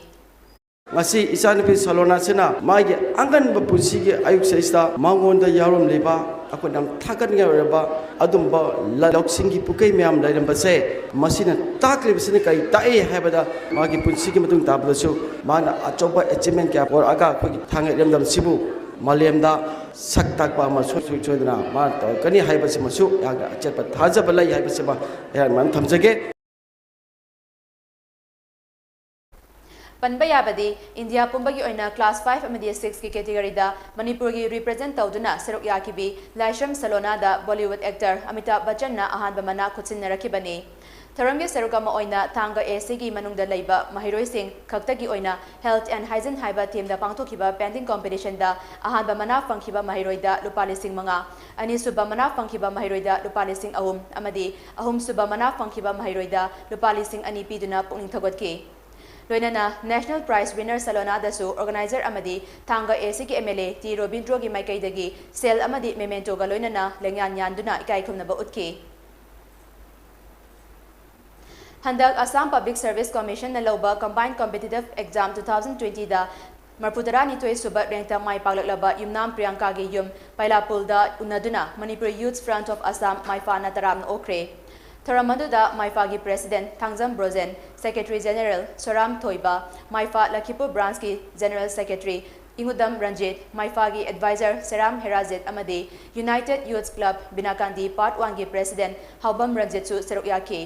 ꯉꯁꯤ ꯏꯆꯥꯅꯨꯄꯤ ꯁꯂꯣꯅꯥꯁꯤꯅ ꯃꯥꯒꯤ ꯑꯉꯟꯕ ꯄꯨꯟꯁꯤꯒꯤ ꯑꯌꯨꯛꯁꯤꯗꯩꯁꯤꯗ ꯃꯉꯣꯟꯗ ꯌꯥꯎꯔꯝꯂꯤꯕ ꯑꯩꯈꯣꯏꯅ ꯌꯥꯝ ꯊꯥꯒꯠꯅꯤꯡꯉꯥꯏ ꯑꯣꯏꯔꯕ ꯑꯗꯨꯝꯕ ꯂ-, ꯂꯧꯁꯤꯡꯒꯤ ꯄꯨꯀꯩ ꯃꯌꯥꯝ ꯂꯩꯔꯝꯕꯁꯦ, ꯃꯁꯤꯅ ꯇꯥꯛꯂꯤꯕꯁꯤꯅ ꯀꯔꯤ ꯇꯥꯛꯏ ꯍꯥꯏꯕꯗ, ꯃꯥꯒꯤ ꯄꯨꯟꯁꯤꯒꯤ ꯃꯇꯨꯡ ꯇꯥꯕꯗꯁꯨ ꯃꯥꯅ ꯑꯆꯧꯕ achievement ꯀꯌꯥ ꯄꯨꯔꯛꯑꯒ ꯑꯩꯈꯣꯏꯒꯤ ꯊꯥꯡꯒ ꯏꯔꯝꯗꯝꯁꯤꯕꯨ ꯃꯥꯂꯦꯝꯗ ꯁꯛ ꯇꯥꯛꯄ ꯑꯃ ꯁꯨꯡꯁꯣꯏ ꯁꯣꯏꯗꯅ ꯃꯥꯅ ꯇꯧꯔꯛꯀꯅꯤ ꯍꯥꯏꯕꯁꯤꯃꯁꯨ ꯑꯩꯍꯥꯛꯅ ꯑꯆꯦꯠꯄ ꯊꯥꯖꯕ ꯂꯩ ꯍꯥꯏꯕꯁꯤꯃ ꯑꯩꯍꯥꯛꯅ ꯊꯝꯖꯒꯦ꯫ ꯄꯟꯕ ꯌꯥꯕꯗꯤ, ꯏꯟꯗꯤꯌꯥ ꯄꯨꯝꯕꯒꯤ ꯑꯣꯏꯅ class five ꯑꯃꯗꯤ six ꯀꯤ category ꯗ ꯃꯅꯤꯄꯨꯔꯒꯤ represent ꯇꯧꯗꯨꯅ ꯁꯔꯨꯛ ꯌꯥꯈꯤꯕꯤ ꯂꯥꯏꯁ꯭ꯔꯝ ꯁꯂꯣꯅꯥꯗ Bollywood actor ꯑꯃꯤꯇꯥꯚ ꯕꯆꯟꯅ ꯑꯍꯥꯟꯕ ꯃꯅꯥ ꯈꯨꯠꯁꯤꯟꯅꯔꯛꯈꯤꯕꯅꯤ꯫ ꯊꯧꯔꯝꯒꯤ ꯁꯔꯨꯛ ꯑꯃ ꯑꯣꯏꯅ ꯊꯥꯡꯒ ꯑꯦ ꯁꯤꯒꯤ ꯃꯅꯨꯡꯗ ꯂꯩꯕ ꯃꯍꯩꯔꯣꯏꯁꯤꯡ ꯈꯛꯇꯒꯤ ꯑꯣꯏꯅ Health and Hygiene ꯍꯥꯏꯕ themeꯗ ꯄꯥꯡꯊꯣꯛꯈꯤꯕ painting competitionꯗ ꯑꯍꯥꯟꯕ ꯃꯅꯥ ꯐꯪꯈꯤꯕ ꯃꯍꯩꯔꯣꯏꯗ ꯂꯨꯄꯥ ꯂꯤꯁꯤꯡ ꯃꯉꯥ, ꯑꯅꯤꯁꯨꯕ ꯃꯅꯥ ꯐꯪꯈꯤꯕ ꯃꯍꯩꯔꯣꯏꯗ ꯂꯨꯄꯥ ꯂꯤꯁꯤꯡ ꯑꯍꯨꯝ ꯑꯃꯗꯤ ꯑꯍꯨꯝꯁꯨꯕ ꯃꯅꯥ ꯐꯪꯈꯤꯕ ꯃꯍꯩꯔꯣꯏꯗ ꯂꯨꯄꯥ ꯂꯤꯁꯤꯡ ꯑꯅꯤ ꯄꯤꯗꯨꯅ ꯄꯨꯛꯅꯤꯡ ꯊꯧꯒꯠꯈꯤ꯫ ꯂꯣꯏꯅꯅ National Prize winner ꯁꯂꯣꯅꯥꯗꯁꯨ organizer ꯑꯃꯗꯤ ꯊꯥꯡꯒ ꯑꯦ ꯁꯤꯒꯤ M L A ꯇꯤ ꯔꯣꯕꯤꯟꯗ꯭ꯔꯣꯒꯤ ꯃꯥꯏꯀꯩꯗꯒꯤ ꯁꯦꯜ ꯑꯃꯗꯤ mementoꯒ ꯂꯣꯏꯅꯅ ꯂꯦꯡꯌꯥꯟ ꯌꯥꯟꯗꯨꯅ ꯏꯀꯥꯏ ꯈꯨꯝꯅꯕ ꯎꯠꯈꯤ꯫ ꯍꯟꯗꯛ Assam Public Service Commissionꯅ ꯂꯧꯕ Combined Competitive Exam two thousand twentyꯗ ꯃꯔꯐꯨꯇꯔꯥꯅꯤꯊꯣꯏ ꯁꯨꯕ rankꯇ ꯃꯥꯏ ꯄꯥꯛꯂꯛꯂꯕ ꯌꯨꯝꯅꯥꯝ ꯄ꯭ꯔꯤꯌꯥꯡꯀꯥꯒꯤ ꯌꯨꯝ ꯄꯥꯏꯂꯥꯄꯨꯜꯗ ꯎꯅꯗꯨꯅ Manipur Youth Front of Assam, ꯃꯥꯏꯐꯥꯅ ꯇꯔꯥꯝꯅ ꯑꯣꯛꯈ꯭ꯔꯦ꯫ ꯊꯧꯔꯝ ꯑꯗꯨꯗ ꯃꯥꯏꯐꯥꯒꯤ president Thangjam Brojen, secretary general ꯁꯣꯔꯥꯝ ꯊꯣꯏꯕ, ꯃꯥꯏꯐꯥ ꯂꯈꯤꯄꯨꯔ branchꯀꯤ general secretary ꯏꯉꯨꯗꯝ ꯔꯟꯖꯤꯠ, ꯃꯥꯏꯐꯥꯒꯤ advisor ꯁꯦꯔꯥꯝ ꯍꯦꯔꯥꯖꯤꯠ ꯑꯃꯗꯤ United Youth Club ꯕꯤꯅꯥꯀꯥꯟꯗꯤ part oneꯒꯤ president ꯍꯥꯎꯕꯝ ꯔꯟꯖꯤꯠꯁꯨ ꯁꯔꯨꯛ ꯌꯥꯈꯤ꯫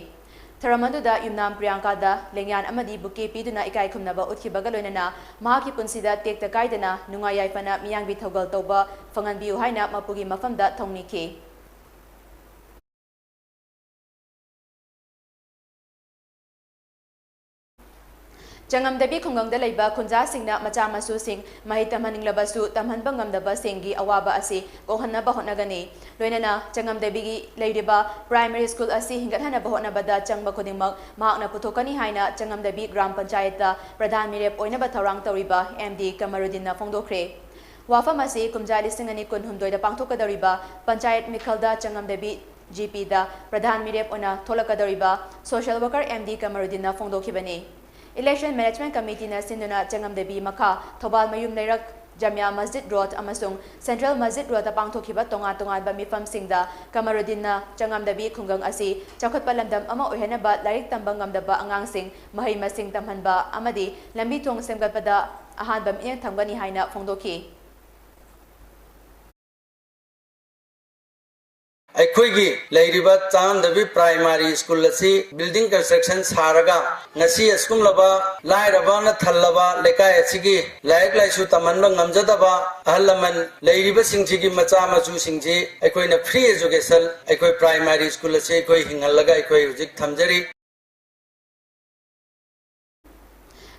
ꯊꯧꯔꯝ ꯑꯗꯨꯗ ꯌꯨꯝꯅꯥꯝ ꯄ꯭ꯔꯤꯌꯥꯡꯀꯥꯗ ꯂꯦꯡꯌꯥꯟ ꯑꯃꯗꯤ bouquet ꯄꯤꯗꯨꯅ ꯏꯀꯥꯏ ꯈꯨꯝꯅꯕ ꯎꯠꯈꯤꯕꯒ ꯂꯣꯏꯅꯅ ꯃꯍꯥꯛꯀꯤ ꯄꯨꯟꯁꯤꯗ ꯇꯦꯛꯇ ꯀꯥꯏꯗꯅ ꯅꯨꯡꯉꯥꯏ ꯌꯥꯏꯐꯅ ꯃꯤꯌꯥꯝꯒꯤ ꯊꯧꯒꯜ ꯇꯧꯕ ꯐꯪꯍꯟꯕꯤꯌꯨ ꯍꯥꯏꯅ ꯃꯄꯨꯒꯤ ꯃꯐꯝꯗ ꯊꯧꯅꯤꯈꯤ꯫ ꯆꯉꯝꯗꯕꯤ ꯈꯨꯡꯒꯪꯗ ꯂꯩꯕ ꯈꯨꯟꯖꯥꯁꯤꯡꯅ ꯃꯆꯥ ꯃꯁꯨꯁꯤꯡ ꯃꯍꯩ ꯇꯝꯍꯟꯅꯤꯡꯂꯕꯁꯨ ꯇꯝꯍꯟꯕ ꯉꯝꯗꯕꯁꯤꯡꯒꯤ ꯑꯋꯥꯕ ꯑꯁꯤ ꯀꯣꯛꯍꯟꯅꯕ ꯍꯣꯠꯅꯒꯅꯤ꯫ ꯂꯣꯏꯅꯅ ꯆꯉꯝꯗꯕꯤꯒꯤ ꯂꯩꯔꯤꯕ primary school ꯑꯁꯤ ꯍꯤꯡꯒꯠꯍꯟꯅꯕ ꯍꯣꯠꯅꯕꯗ ꯆꯪꯕ ꯈꯨꯗꯤꯡꯃꯛ ꯃꯍꯥꯛꯅ ꯄꯨꯊꯣꯛꯀꯅꯤ ꯍꯥꯏꯅ ꯆꯉꯝꯗꯕꯤ ꯒ꯭ꯔꯥꯝ ꯄꯟꯆꯥꯌꯠꯇ ꯄ꯭ꯔꯙꯥꯟ ꯃꯤꯔꯦꯞ ꯑꯣꯏꯅꯕ ꯊꯧꯔꯥꯡ ꯇꯧꯔꯤꯕ ꯑꯦꯝ ꯗꯤ ꯀꯃꯔꯨꯗꯤꯟꯅ ꯐꯣꯡꯗꯣꯛꯈ꯭ꯔꯦ꯫ ꯋꯥꯐꯝ ꯑꯁꯤ ꯀꯨꯝꯖꯥ ꯂꯤꯁꯤꯡ ꯑꯅꯤ ꯀꯨꯟꯍꯨꯝꯗꯣꯏꯗ ꯄꯥꯡꯊꯣꯛꯀꯗꯧꯔꯤꯕ ꯄꯟꯆꯥꯌꯠ ꯃꯤꯈꯜꯗ ꯆꯉꯝꯗꯕꯤ ꯖꯤ ꯄꯤꯗ ꯄ꯭ꯔꯙꯥꯟ ꯃꯤꯔꯦꯞ ꯑꯣꯏꯅ ꯊꯣꯛꯂꯛꯀꯗꯧꯔꯤꯕ social worker ꯑꯦꯝ ꯗꯤ ꯀꯃꯔꯨꯗꯤꯟꯅ ꯐꯣꯡꯗꯣꯛꯈꯤꯕꯅꯤ꯫ Election Management Committeeꯅ ꯁꯤꯟꯗꯨꯅ ꯆꯉꯝꯗꯕꯤ ꯃꯈꯥ ꯊꯧꯕꯥꯜ ꯃꯌꯨꯝ ꯂꯩꯔꯛ ꯖꯥꯃꯤꯌꯥ ꯃꯁꯖꯤꯗ ꯔꯣꯗ ꯑꯃꯁꯨꯡ ꯁꯦꯟꯇ꯭ꯔꯦꯜ ꯃꯁꯖꯤꯗ ꯔꯣꯗꯇ ꯄꯥꯡꯊꯣꯛꯈꯤꯕ ꯇꯣꯉꯥꯟ ꯇꯣꯉꯥꯟꯕ ꯃꯤꯐꯝꯁꯤꯡꯗ ꯀꯃꯔꯨꯗꯤꯟꯅ ꯆꯉꯝꯗꯕꯤ ꯈꯨꯡꯒꯪ ꯑꯁꯤ ꯆꯥꯎꯈꯠꯄ ꯂꯝꯗꯝ ꯑꯃ ꯑꯣꯏꯍꯟꯅꯕ ꯂꯥꯏꯔꯤꯛ ꯇꯝꯕ ꯉꯝꯗꯕ ꯑꯉꯥꯡꯁꯤꯡ ꯃꯍꯩ ꯃꯁꯤꯡ ꯇꯝꯍꯟꯕ ꯑꯃꯗꯤ ꯂꯝꯕꯤ ꯊꯣꯡ ꯁꯦꯝꯒꯠꯄꯗ ꯑꯍꯥꯟꯕ ꯃꯤꯠꯌꯦꯡ ꯊꯝꯒꯅꯤ ꯍꯥꯏꯅ ꯐꯣꯡꯗꯣꯛꯈꯤ꯫ ꯑꯩꯈꯣꯏꯒꯤ ꯂꯩꯔꯤꯕ ꯆꯥꯝꯗꯕꯤ ꯄ꯭ꯔꯥꯏꯃꯥꯔꯤ ꯁ꯭ꯀꯨꯜ ꯑꯁꯤ ꯕꯤꯜꯗꯤꯡ ꯀꯟꯁꯇ꯭ꯔꯛꯁꯟ ꯁꯥꯔꯒ ꯉꯁꯤ ꯑꯁꯤꯒꯨꯝꯂꯕ ꯂꯥꯏꯔꯕꯅ ꯊꯜꯂꯕ ꯂꯩꯀꯥꯏ ꯑꯁꯤꯒꯤ ꯂꯥꯏꯔꯤꯛ ꯂꯥꯏꯁꯨ ꯇꯝꯍꯟꯕ ꯉꯝꯖꯗꯕ ꯑꯍꯜ ꯂꯃꯟ ꯂꯩꯔꯤꯕꯁꯤꯡꯁꯤꯒꯤ ꯃꯆꯥ ꯃꯁꯨꯁꯤꯡꯁꯤ ꯑꯩꯈꯣꯏꯅ ꯐ꯭ꯔꯤ ꯑꯦꯖꯨꯀꯦꯁꯟ ꯑꯩꯈꯣꯏ ꯄ꯭ꯔꯥꯏꯃꯥꯔꯤ ꯁ꯭ꯀꯨꯜ ꯑꯁꯤ ꯑꯩꯈꯣꯏ ꯍꯤꯡꯍꯜꯂꯒ ꯑꯩꯈꯣꯏ ꯍꯧꯖꯤꯛ ꯊꯝꯖꯔꯤ꯫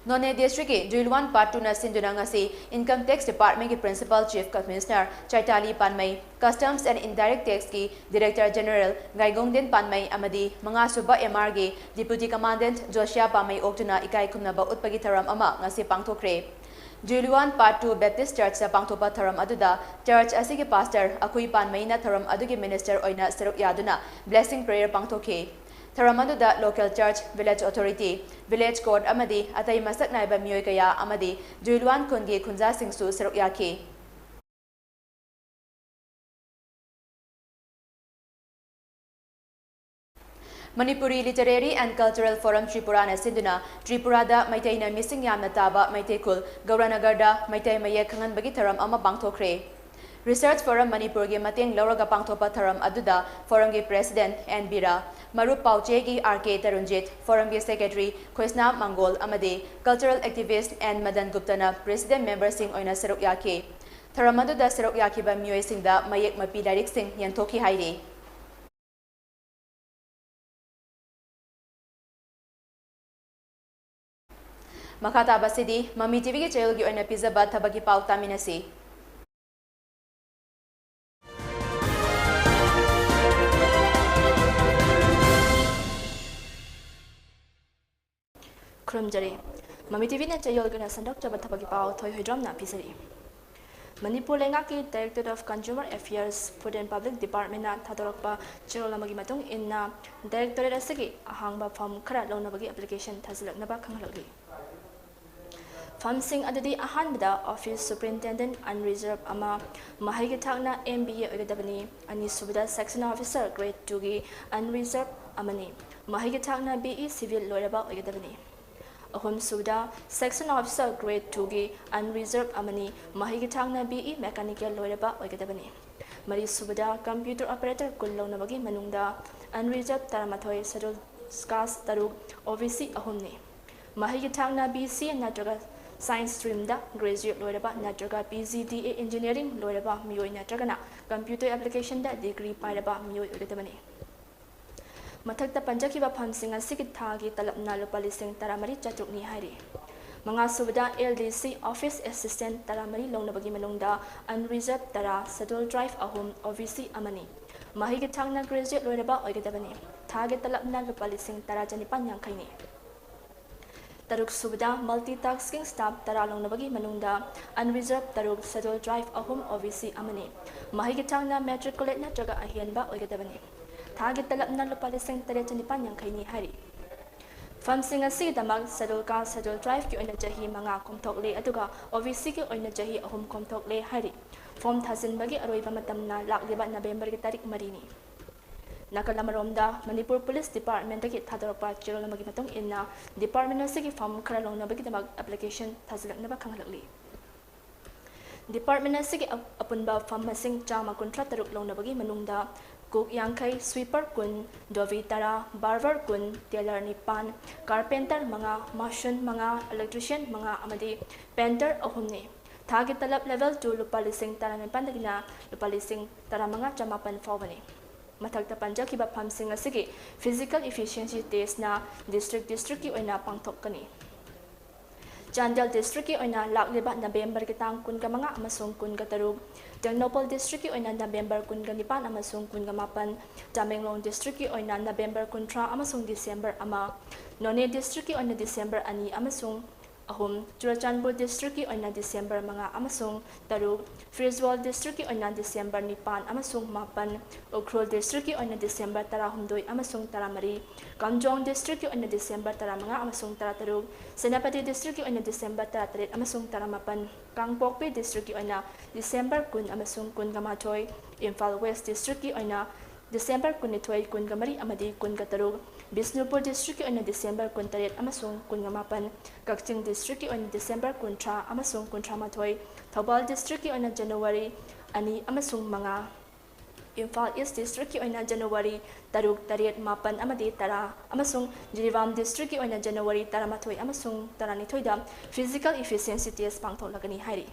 ꯅꯣꯅꯦ ꯗꯤꯁꯇ꯭ꯔꯤꯛꯀꯤ ꯖꯨꯏꯂꯨꯋꯥꯟ ꯄꯥꯔꯠ ꯇꯨꯅ ꯁꯤꯟꯗꯨꯅ ꯉꯁꯤ ꯏꯟꯀꯝ ꯇꯦꯛꯁ ꯗꯤꯄꯥꯔꯠꯃꯦꯟꯒꯤ principal chief commissioner Chaitali Panmei, customs and indirect ꯇꯦꯛꯁꯀꯤ ꯗꯤꯔꯦꯛꯇꯔ ꯖꯦꯅꯔꯦꯜ ꯒꯥꯏꯒꯣꯡꯗꯦꯟ ꯄꯥꯟꯃꯩ ꯑꯃꯗꯤ ꯃꯉꯥꯁꯨꯕ ꯑꯦꯝ ꯑꯥꯔꯒꯤ ꯗꯤꯄ꯭ꯌꯨꯇꯤ ꯀꯃꯥꯟꯗꯦꯟꯠ ꯖꯣꯁꯤꯌꯥ ꯄꯥꯟꯃꯩ ꯑꯣꯛꯇꯨꯅ ꯏꯀꯥꯏ ꯈꯨꯝꯅꯕ ꯎꯠꯄꯒꯤ ꯊꯧꯔꯝ ꯑꯃ ꯉꯁꯤ ꯄꯥꯡꯊꯣꯛꯈ꯭ꯔꯦ꯫ ꯖꯨꯏꯂꯨꯋꯥꯟ ꯄꯥꯔꯠ ꯇꯨ ꯕꯦꯞꯇꯤꯁ ꯆꯔꯆꯇ ꯄꯥꯡꯊꯣꯛꯄ ꯊꯧꯔꯝ ꯑꯗꯨꯗ ꯆꯔꯆ ꯑꯁꯤꯒꯤ ꯄꯥꯁꯇꯔ ꯑꯈꯨꯏ ꯄꯥꯟꯃꯩꯅ ꯊꯧꯔꯝ ꯑꯗꯨꯒꯤ ꯃꯤꯅꯤꯁꯇꯔ ꯑꯣꯏꯅ ꯁꯔꯨꯛ ꯌꯥꯗꯨꯅ ꯕ꯭ꯂꯦꯁꯤꯡ ꯄ꯭ꯔꯦꯌꯔ ꯄꯥꯡꯊꯣꯛꯈꯤ꯫ ꯊꯧꯔꯝ ꯑꯗꯨꯗ ꯂꯣꯀꯦꯜ ꯆꯔꯆ, ꯚꯤꯂꯦꯖ ꯑꯣꯊꯣꯔꯤꯇꯤ, ꯚꯤꯂꯦꯖ ꯀꯣꯔꯠ ꯑꯃꯗꯤ ꯑꯇꯩ ꯃꯁꯛ ꯅꯥꯏꯕ ꯃꯤꯑꯣꯏ ꯀꯌꯥ ꯑꯃꯗꯤ ꯖꯨꯏꯂꯨꯋꯥꯟ ꯈꯨꯟꯒꯤ ꯈꯨꯟꯖꯥꯁꯤꯡꯁꯨ ꯁꯔꯨꯛ ꯌꯥꯈꯤ꯫ Manipuri literary and cultural forum ꯇ꯭ꯔꯤꯄꯨꯔꯥꯅ ꯁꯤꯟꯗꯨꯅ ꯇ꯭ꯔꯤꯄꯨꯔꯥꯗ ꯃꯩꯇꯩꯅ ꯃꯤꯁꯤꯡ ꯌꯥꯝꯅ ꯇꯥꯕ ꯃꯩꯇꯩ ꯈꯨꯜ ꯒꯧꯔꯥꯅꯒꯔꯗ ꯃꯩꯇꯩ ꯃꯌꯦꯛ ꯈꯪꯍꯟꯕꯒꯤ ꯊꯧꯔꯝ ꯑꯃ ꯄꯥꯡꯊꯣꯛꯈ꯭ꯔꯦ꯫ ꯔꯤꯁꯔꯆ ꯐꯣꯔꯝ ꯃꯅꯤꯄꯨꯔꯒꯤ ꯃꯇꯦꯡ ꯂꯧꯔꯒ ꯄꯥꯡꯊꯣꯛꯄ ꯊꯧꯔꯝ ꯑꯗꯨꯗ ꯐꯣꯔꯝꯒꯤ ꯄ꯭ꯔꯦꯁꯤꯗꯦꯟꯠ ꯑꯦꯟ ꯕꯤꯔꯥ, ꯃꯔꯨꯞ ꯄꯥꯎꯆꯦꯒꯤ ꯑꯥꯔ ꯀꯦ ꯇꯔꯨꯟꯖꯤꯠ, ꯐꯣꯔꯝꯒꯤ ꯁꯦꯀ꯭ꯔꯦꯇꯔꯤ ꯈꯣꯏꯁꯅꯥꯝ ꯃꯪꯒꯣꯜ ꯑꯃꯗꯤ ꯀꯜꯆꯔꯦꯜ ꯑꯦꯛꯇꯤꯚꯤꯁ꯭ꯠ ꯑꯦꯟ ꯃꯗꯟ ꯒꯨꯞꯇꯅ ꯄ꯭ꯔꯦꯁꯤꯗꯦꯟꯠ ꯃꯦꯝꯕꯔꯁꯤꯡ ꯑꯣꯏꯅ ꯁꯔꯨꯛ ꯌꯥꯈꯤ꯫ ꯊꯧꯔꯝ ꯑꯗꯨꯗ ꯁꯔꯨꯛ ꯌꯥꯈꯤꯕ ꯃꯤꯑꯣꯏꯁꯤꯡꯗ ꯃꯌꯦꯛ ꯃꯄꯤ ꯂꯥꯏꯔꯤꯛꯁꯤꯡ ꯌꯦꯟꯊꯣꯛꯈꯤ ꯍꯥꯏꯔꯤ꯫ ꯃꯈꯥ ꯇꯥꯕꯁꯤꯗꯤ ꯃꯃꯤ ꯇꯤꯚꯤꯒꯤ ꯆꯌꯣꯜꯒꯤ ꯑꯣꯏꯅ ꯄꯤꯖꯕ ꯊꯕꯛꯀꯤ ꯄꯥꯎ ꯇꯥꯃꯤꯟꯅꯁꯤ꯫ ꯈꯨꯔꯨꯝꯖꯔꯤ꯫ ꯃꯃꯤ ꯇꯤꯚꯤꯅ ꯆꯌꯣꯜꯒꯤ ꯑꯣꯏꯅ ꯁꯟꯗꯣꯛꯆꯕ ꯊꯕꯛꯀꯤ ꯄꯥꯎ ꯊꯣꯏ ꯍꯣꯏꯗ꯭ꯔꯣꯝꯅ ꯄꯤꯖꯔꯤ꯫ ꯃꯅꯤꯄꯨꯔ ꯂꯩꯉꯥꯛꯀꯤ Directorate of Consumer Affairs, Food and Public Departmentꯅ ꯊꯥꯗꯣꯔꯛꯄ ꯆꯦꯔꯣꯜ ꯑꯃꯒꯤ ꯃꯇꯨꯡ ꯏꯟꯅ, Directorate ꯑꯁꯤꯒꯤ ꯑꯍꯥꯡꯕ ꯐꯝ ꯈꯔ ꯂꯧꯅꯕꯒꯤ application ꯊꯥꯖꯤꯜꯂꯛꯅꯕ ꯈꯪꯍꯜꯂꯛꯂꯤ꯫ ꯐꯝꯁꯤꯡ ꯑꯗꯨꯗꯤ ꯑꯍꯥꯟꯕꯗ Office Superintendent unreserved ꯑꯃ, ꯃꯍꯩꯒꯤ ꯊꯥꯛꯅ M B A ꯑꯣꯏꯒꯗꯕꯅꯤ꯫ ꯑꯅꯤꯁꯨꯕꯗ Section Officer Grade twoꯒꯤ unreserved ꯑꯃꯅꯤ, ꯃꯍꯩꯒꯤ ꯊꯥꯛꯅ B E Civil ꯂꯣꯏꯔꯕ ꯑꯣꯏꯒꯗꯕꯅꯤ꯫ ꯑꯍꯨꯝꯁꯨꯕꯗ Section Officer Grade twoꯒꯤ unreserved ꯑꯃꯅꯤ, ꯃꯍꯩꯒꯤ ꯊꯥꯛꯅ B E Mechanical ꯂꯣꯏꯔꯕ ꯑꯣꯏꯒꯗꯕꯅꯤ꯫ ꯃꯔꯤꯁꯨꯕꯗ computer operator ꯀꯨꯟ ꯂꯧꯅꯕꯒꯤ ꯃꯅꯨꯡꯗ unreserved ꯇꯔꯥꯃꯥꯊꯣꯏ, scheduled caste ꯇꯔꯨꯛ, OBC ꯑꯍꯨꯝꯅꯤ꯫ ꯃꯍꯩꯒꯤ ꯊꯥꯛꯅ BCA ꯅꯠꯇ꯭ꯔꯒ science streamꯗ graduate ꯂꯣꯏꯔꯕ ꯅꯠꯇ꯭ꯔꯒ PGDA engineering ꯂꯣꯏꯔꯕ ꯃꯤꯑꯣꯏ ꯅꯠꯇ꯭ꯔꯒꯅ computer applicationꯗ degree ꯄꯥꯏꯔꯕ ꯃꯤꯑꯣꯏ ꯑꯣꯏꯒꯗꯕꯅꯤ꯫ ꯃꯊꯛꯇ ꯄꯟꯖꯈꯤꯕ ꯐꯝꯁꯤꯡ ꯑꯁꯤꯒꯤ ꯊꯥꯒꯤ ꯇꯂꯞꯅ ꯂꯨꯄꯥ ꯂꯤꯁꯤꯡ ꯇꯔꯥꯃꯔꯤ ꯆꯥꯇ꯭ꯔꯨꯛꯅꯤ ꯍꯥꯏꯔꯤ꯫ ꯃꯉꯥꯁꯨꯕꯗ LDC office assistant ꯇꯔꯥꯃꯔꯤ ꯂꯧꯅꯕꯒꯤ ꯃꯅꯨꯡꯗ unreserved ꯇꯔꯥ, scheduled tribe ꯑꯍꯨꯝ, OBC ꯑꯃꯅꯤ꯫ ꯃꯍꯩꯒꯤ ꯊꯥꯛꯅ graduate ꯂꯣꯏꯔꯕ ꯑꯣꯏꯒꯗꯕꯅꯤ꯫ ꯊꯥꯒꯤ ꯇꯂꯞꯅ ꯂꯨꯄꯥ ꯂꯤꯁꯤꯡ ꯇꯔꯥ ꯆꯅꯤꯄꯥꯟ ꯌꯥꯡꯈꯩꯅꯤ꯫ ꯇꯔꯨꯛꯁꯨꯕꯗ multitasking staff ꯇꯔꯥ ꯂꯧꯅꯕꯒꯤ ꯃꯅꯨꯡꯗ unreserved ꯇꯔꯨꯛ, scheduled tribe ꯑꯍꯨꯝ, OBC ꯑꯃꯅꯤ꯫ ꯃꯍꯩꯒꯤ ꯊꯥꯛꯅ matriculate ꯅꯠꯇ꯭ꯔꯒ ꯑꯍꯦꯟꯕ ꯑꯣꯏꯒꯗꯕꯅꯤ꯫ ꯊꯥꯒꯤ ꯇꯂꯞꯅ ꯂꯨꯄꯥ ꯂꯤꯁꯤꯡ ꯇꯔꯦꯠ ꯆꯅꯤꯄꯥꯟ ꯌꯥꯡꯈꯩꯅꯤ ꯍꯥꯏꯔꯤ꯫ ꯐꯝꯁꯤꯡ ꯑꯁꯤꯒꯤꯗꯃꯛ scheduled caste, scheduled tribeꯀꯤ ꯑꯣꯏꯅ ꯆꯍꯤ ꯃꯉꯥ ꯀꯣꯝꯊꯣꯛꯂꯦ, ꯑꯗꯨꯒ OBCꯒꯤ ꯑꯣꯏꯅ ꯆꯍꯤ ꯑꯍꯨꯝ ꯀꯣꯝꯊꯣꯛꯂꯦ ꯍꯥꯏꯔꯤ꯫ Form ꯊꯥꯖꯤꯟꯕꯒꯤ ꯑꯔꯣꯏꯕ ꯃꯇꯝꯅ ꯂꯥꯛꯂꯤꯕ Novemberꯒꯤ ꯇꯥꯔꯤꯛ ꯃꯔꯤꯅꯤ꯫ ꯅꯥꯀꯜ ꯑꯃꯔꯣꯝꯗ, ꯃꯅꯤꯄꯨꯔ Police Departmentꯇꯒꯤ ꯊꯥꯗꯣꯔꯛꯄ ꯆꯦꯔꯣꯜ ꯑꯃꯒꯤ ꯃꯇꯨꯡ ꯏꯟꯅ, department ꯑꯁꯤꯒꯤ form ꯈꯔ ꯂꯧꯅꯕꯒꯤꯗꯃꯛ application ꯊꯥꯖꯤꯜꯂꯛꯅꯕ ꯈꯪꯍꯜꯂꯛꯂꯤ꯫ Department ꯑꯁꯤꯒꯤ ꯑ-, ꯑꯄꯨꯟꯕ form ꯃꯁꯤꯡ ꯆꯥꯝꯃ ꯀꯨꯟꯊ꯭ꯔꯥ ꯇꯔꯨꯛ ꯂꯧꯅꯕꯒꯤ ꯃꯅꯨꯡꯗ cook ꯌꯥꯡꯈꯩ, sweeper ꯀꯨꯟ, dhobi ꯇꯔꯥ, barber ꯀꯨꯟ, tailor ꯅꯤꯄꯥꯟ, carpenter ꯃꯉꯥ, mason ꯃꯉꯥ, electrician ꯃꯉꯥ ꯑꯃꯗꯤ painter ꯑꯍꯨꯝꯅꯤ꯫ ꯊꯥꯒꯤ ꯇꯂꯕ level two ꯂꯨꯄꯥ ꯂꯤꯁꯤꯡ ꯇꯔꯥꯅꯤꯄꯥꯟꯗꯒꯤꯅ ꯂꯨꯄꯥ ꯂꯤꯁꯤꯡ ꯇꯔꯥꯃꯉꯥ ꯆꯃꯥꯄꯟ ꯐꯥꯎꯕꯅꯤ꯫ ꯃꯊꯛꯇ ꯄꯟꯖꯈꯤꯕ ꯐꯝꯁꯤꯡ ꯑꯁꯤꯒꯤ physical efficiency testꯅ district districtꯀꯤ ꯑꯣꯏꯅ ꯄꯥꯡꯊꯣꯛꯀꯅꯤ꯫ ꯆꯥꯟꯗꯦꯜ districtꯀꯤ ꯑꯣꯏꯅ ꯂꯥꯛꯂꯤꯕ Novemberꯒꯤ ꯇꯥꯡ ꯀꯨꯟꯒ ꯃꯉꯥ ꯑꯃꯁꯨꯡ ꯀꯨꯟꯒ ꯇꯔꯨꯛ, ꯇꯦꯡꯅꯧꯄꯜ districtꯀꯤ ꯑꯣꯏꯅ November ꯀꯨꯟꯒ ꯅꯤꯄꯥꯟ ꯑꯃꯁꯨꯡ ꯀꯨꯟꯒ ꯃꯥꯄꯟ, ꯇꯃꯦꯡꯂꯣꯡ districtꯀꯤ ꯑꯣꯏꯅ November ꯀꯨꯟꯊ꯭ꯔꯥ ꯑꯃꯁꯨꯡ December ꯑꯃ, ꯅꯣꯅꯦ districtꯀꯤ ꯑꯣꯏꯅ December ꯑꯅꯤ ꯑꯃꯁꯨꯡ ꯑꯍꯨꯝ, ꯆꯨꯔꯆꯥꯟꯄꯨꯔ districtꯀꯤ ꯑꯣꯏꯅ December ꯃꯉꯥ ꯑꯃꯁꯨꯡ ꯇꯔꯨꯛ, ꯐꯤꯔꯣꯖꯄꯨꯔ districtꯀꯤ ꯑꯣꯏꯅ December ꯅꯤꯄꯥꯟ ꯑꯃꯁꯨꯡ ꯃꯥꯄꯟ, ꯎꯈ꯭ꯔꯨꯜ districtꯀꯤ ꯑꯣꯏꯅ December ꯇꯔꯥꯍꯨꯝꯗꯣꯏ ꯑꯃꯁꯨꯡ ꯇꯔꯥꯃꯔꯤ, ꯀꯥꯝꯖꯣꯡ districtꯀꯤ ꯑꯣꯏꯅ December ꯇꯔꯥꯃꯉꯥ ꯑꯃꯁꯨꯡ ꯇꯔꯥꯇꯔꯨꯛ, ꯁꯦꯅꯥꯄꯇꯤ districtꯀꯤ ꯑꯣꯏꯅ December ꯇꯔꯥꯇꯔꯦꯠ ꯑꯃꯁꯨꯡ ꯇꯔꯥꯃꯥꯄꯟ, ꯀꯥꯡꯄꯣꯛꯄꯤ districtꯀꯤ ꯑꯣꯏꯅ December ꯀꯨꯟ ꯑꯃꯁꯨꯡ ꯀꯨꯟꯒ ꯃꯥꯊꯣꯏ, ꯏꯝꯐꯥꯜ West districtꯀꯤ ꯑꯣꯏꯅ December ꯀꯨꯟꯅꯤꯊꯣꯏ, ꯀꯨꯟꯒ ꯃꯔꯤ ꯑꯃꯗꯤ ꯀꯨꯟꯒ ꯇꯔꯨꯛ, ꯕꯤꯁꯅꯨꯄꯨꯔ districtꯀꯤ ꯑꯣꯏꯅ December ꯀꯨꯟꯇꯔꯦꯠ ꯑꯃꯁꯨꯡ ꯀꯨꯟꯒ ꯃꯥꯄꯟ, ꯀꯛꯆꯤꯡ districtꯀꯤ ꯑꯣꯏꯅ December ꯀꯨꯟꯊ꯭ꯔꯥ ꯑꯃꯁꯨꯡ ꯀꯨꯟꯊ꯭ꯔꯥ ꯃꯥꯊꯣꯏ, ꯊꯧꯕꯥꯜ districtꯀꯤ ꯑꯣꯏꯅ January ꯑꯅꯤ ꯑꯃꯁꯨꯡ ꯃꯉꯥ꯫ ꯏꯝꯐꯥꯜ ꯏꯁ ꯗꯤꯁꯇ꯭ꯔꯤꯛꯀꯤ ꯑꯣꯏꯅ ꯖꯅꯋꯥꯔꯤ ꯇꯔꯨꯛ, ꯇꯔꯦꯠ, ꯃꯥꯄꯟ ꯑꯃꯗꯤ ꯇꯔꯥ ꯑꯃꯁꯨꯡ ꯖꯤꯔꯤꯕꯥꯝ ꯗꯤꯁꯇ꯭ꯔꯤꯛꯀꯤ ꯑꯣꯏꯅ ꯖꯅꯋꯥꯔꯤ ꯇꯔꯥꯃꯥꯊꯣꯏ ꯑꯃꯁꯨꯡ ꯇꯔꯥꯅꯤꯊꯣꯏꯗ physical efficiency test ꯄꯥꯡꯊꯣꯛꯂꯒꯅꯤ ꯍꯥꯏꯔꯤ꯫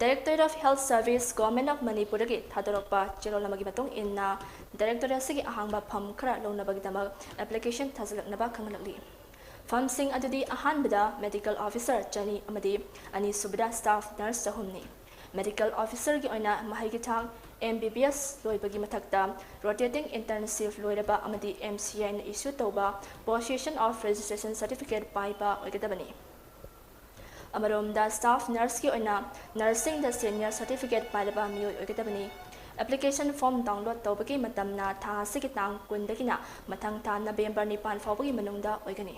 Directorate of Health Service, Government of ꯃꯅꯤꯄꯨꯔꯗꯒꯤ ꯊꯥꯗꯣꯔꯛꯄ ꯆꯦꯔꯣꯜ ꯑꯃꯒꯤ ꯃꯇꯨꯡ ꯏꯟꯅ, ꯗꯥꯏꯔꯦꯛꯇꯣꯔꯦꯠ ꯑꯁꯤꯒꯤ ꯑꯍꯥꯡꯕ ꯐꯝ ꯈꯔ ꯂꯧꯅꯕꯒꯤꯗꯃꯛ ꯑꯦꯄ꯭ꯂꯤꯀꯦꯁꯟ ꯊꯥꯖꯤꯜꯂꯛꯅꯕ ꯈꯪꯍꯜꯂꯛꯂꯤ꯫ ꯐꯝꯁꯤꯡ ꯑꯗꯨꯗꯤ ꯑꯍꯥꯟꯕꯗ ꯃꯦꯗꯤꯀꯦꯜ ꯑꯣꯐꯤꯁꯔ ꯆꯅꯤ ꯑꯃꯗꯤ ꯑꯅꯤꯁꯨꯕꯗ ꯁ꯭ꯇꯥꯐ ꯅꯔꯁ ꯆꯍꯨꯝꯅꯤ꯫ ꯃꯦꯗꯤꯀꯦꯜ ꯑꯣꯐꯤꯁꯔꯒꯤ ꯑꯣꯏꯅ ꯃꯍꯩꯒꯤ ꯊꯥꯛ M B B S ꯂꯣꯏꯕꯒꯤ ꯃꯊꯛꯇ rotating internship ꯂꯣꯏꯔꯕ ꯑꯃꯗꯤ M C I ꯅ issue ꯇꯧꯕ possession of registration certificate ꯄꯥꯏꯕ ꯑꯣꯏꯒꯗꯕꯅꯤ꯫ ꯑꯃꯔꯣꯝꯗ, ꯁ꯭ꯇꯥꯐ ꯅꯔꯁꯀꯤ ꯑꯣꯏꯅ ꯅꯔꯁꯤꯡꯗ ꯁꯦꯅꯤꯌꯔ ꯁꯔꯇꯤꯐꯤꯀꯦꯠ ꯄꯥꯏꯔꯕ ꯃꯤꯑꯣꯏ ꯑꯣꯏꯒꯗꯕꯅꯤ꯫ ꯑꯦꯄ꯭ꯂꯤꯀꯦꯁꯟ ꯐꯣꯔꯝ ꯗꯥꯎꯟꯂꯣꯗ ꯇꯧꯕꯒꯤ ꯃꯇꯝꯅ ꯊꯥ ꯑꯁꯤꯒꯤ ꯇꯥꯡ ꯀꯨꯟꯗꯒꯤꯅ ꯃꯊꯪ ꯊꯥ ꯅꯕꯦꯝꯕꯔ ꯅꯤꯄꯥꯟ ꯐꯥꯎꯕꯒꯤ ꯃꯅꯨꯡꯗ ꯑꯣꯏꯒꯅꯤ꯫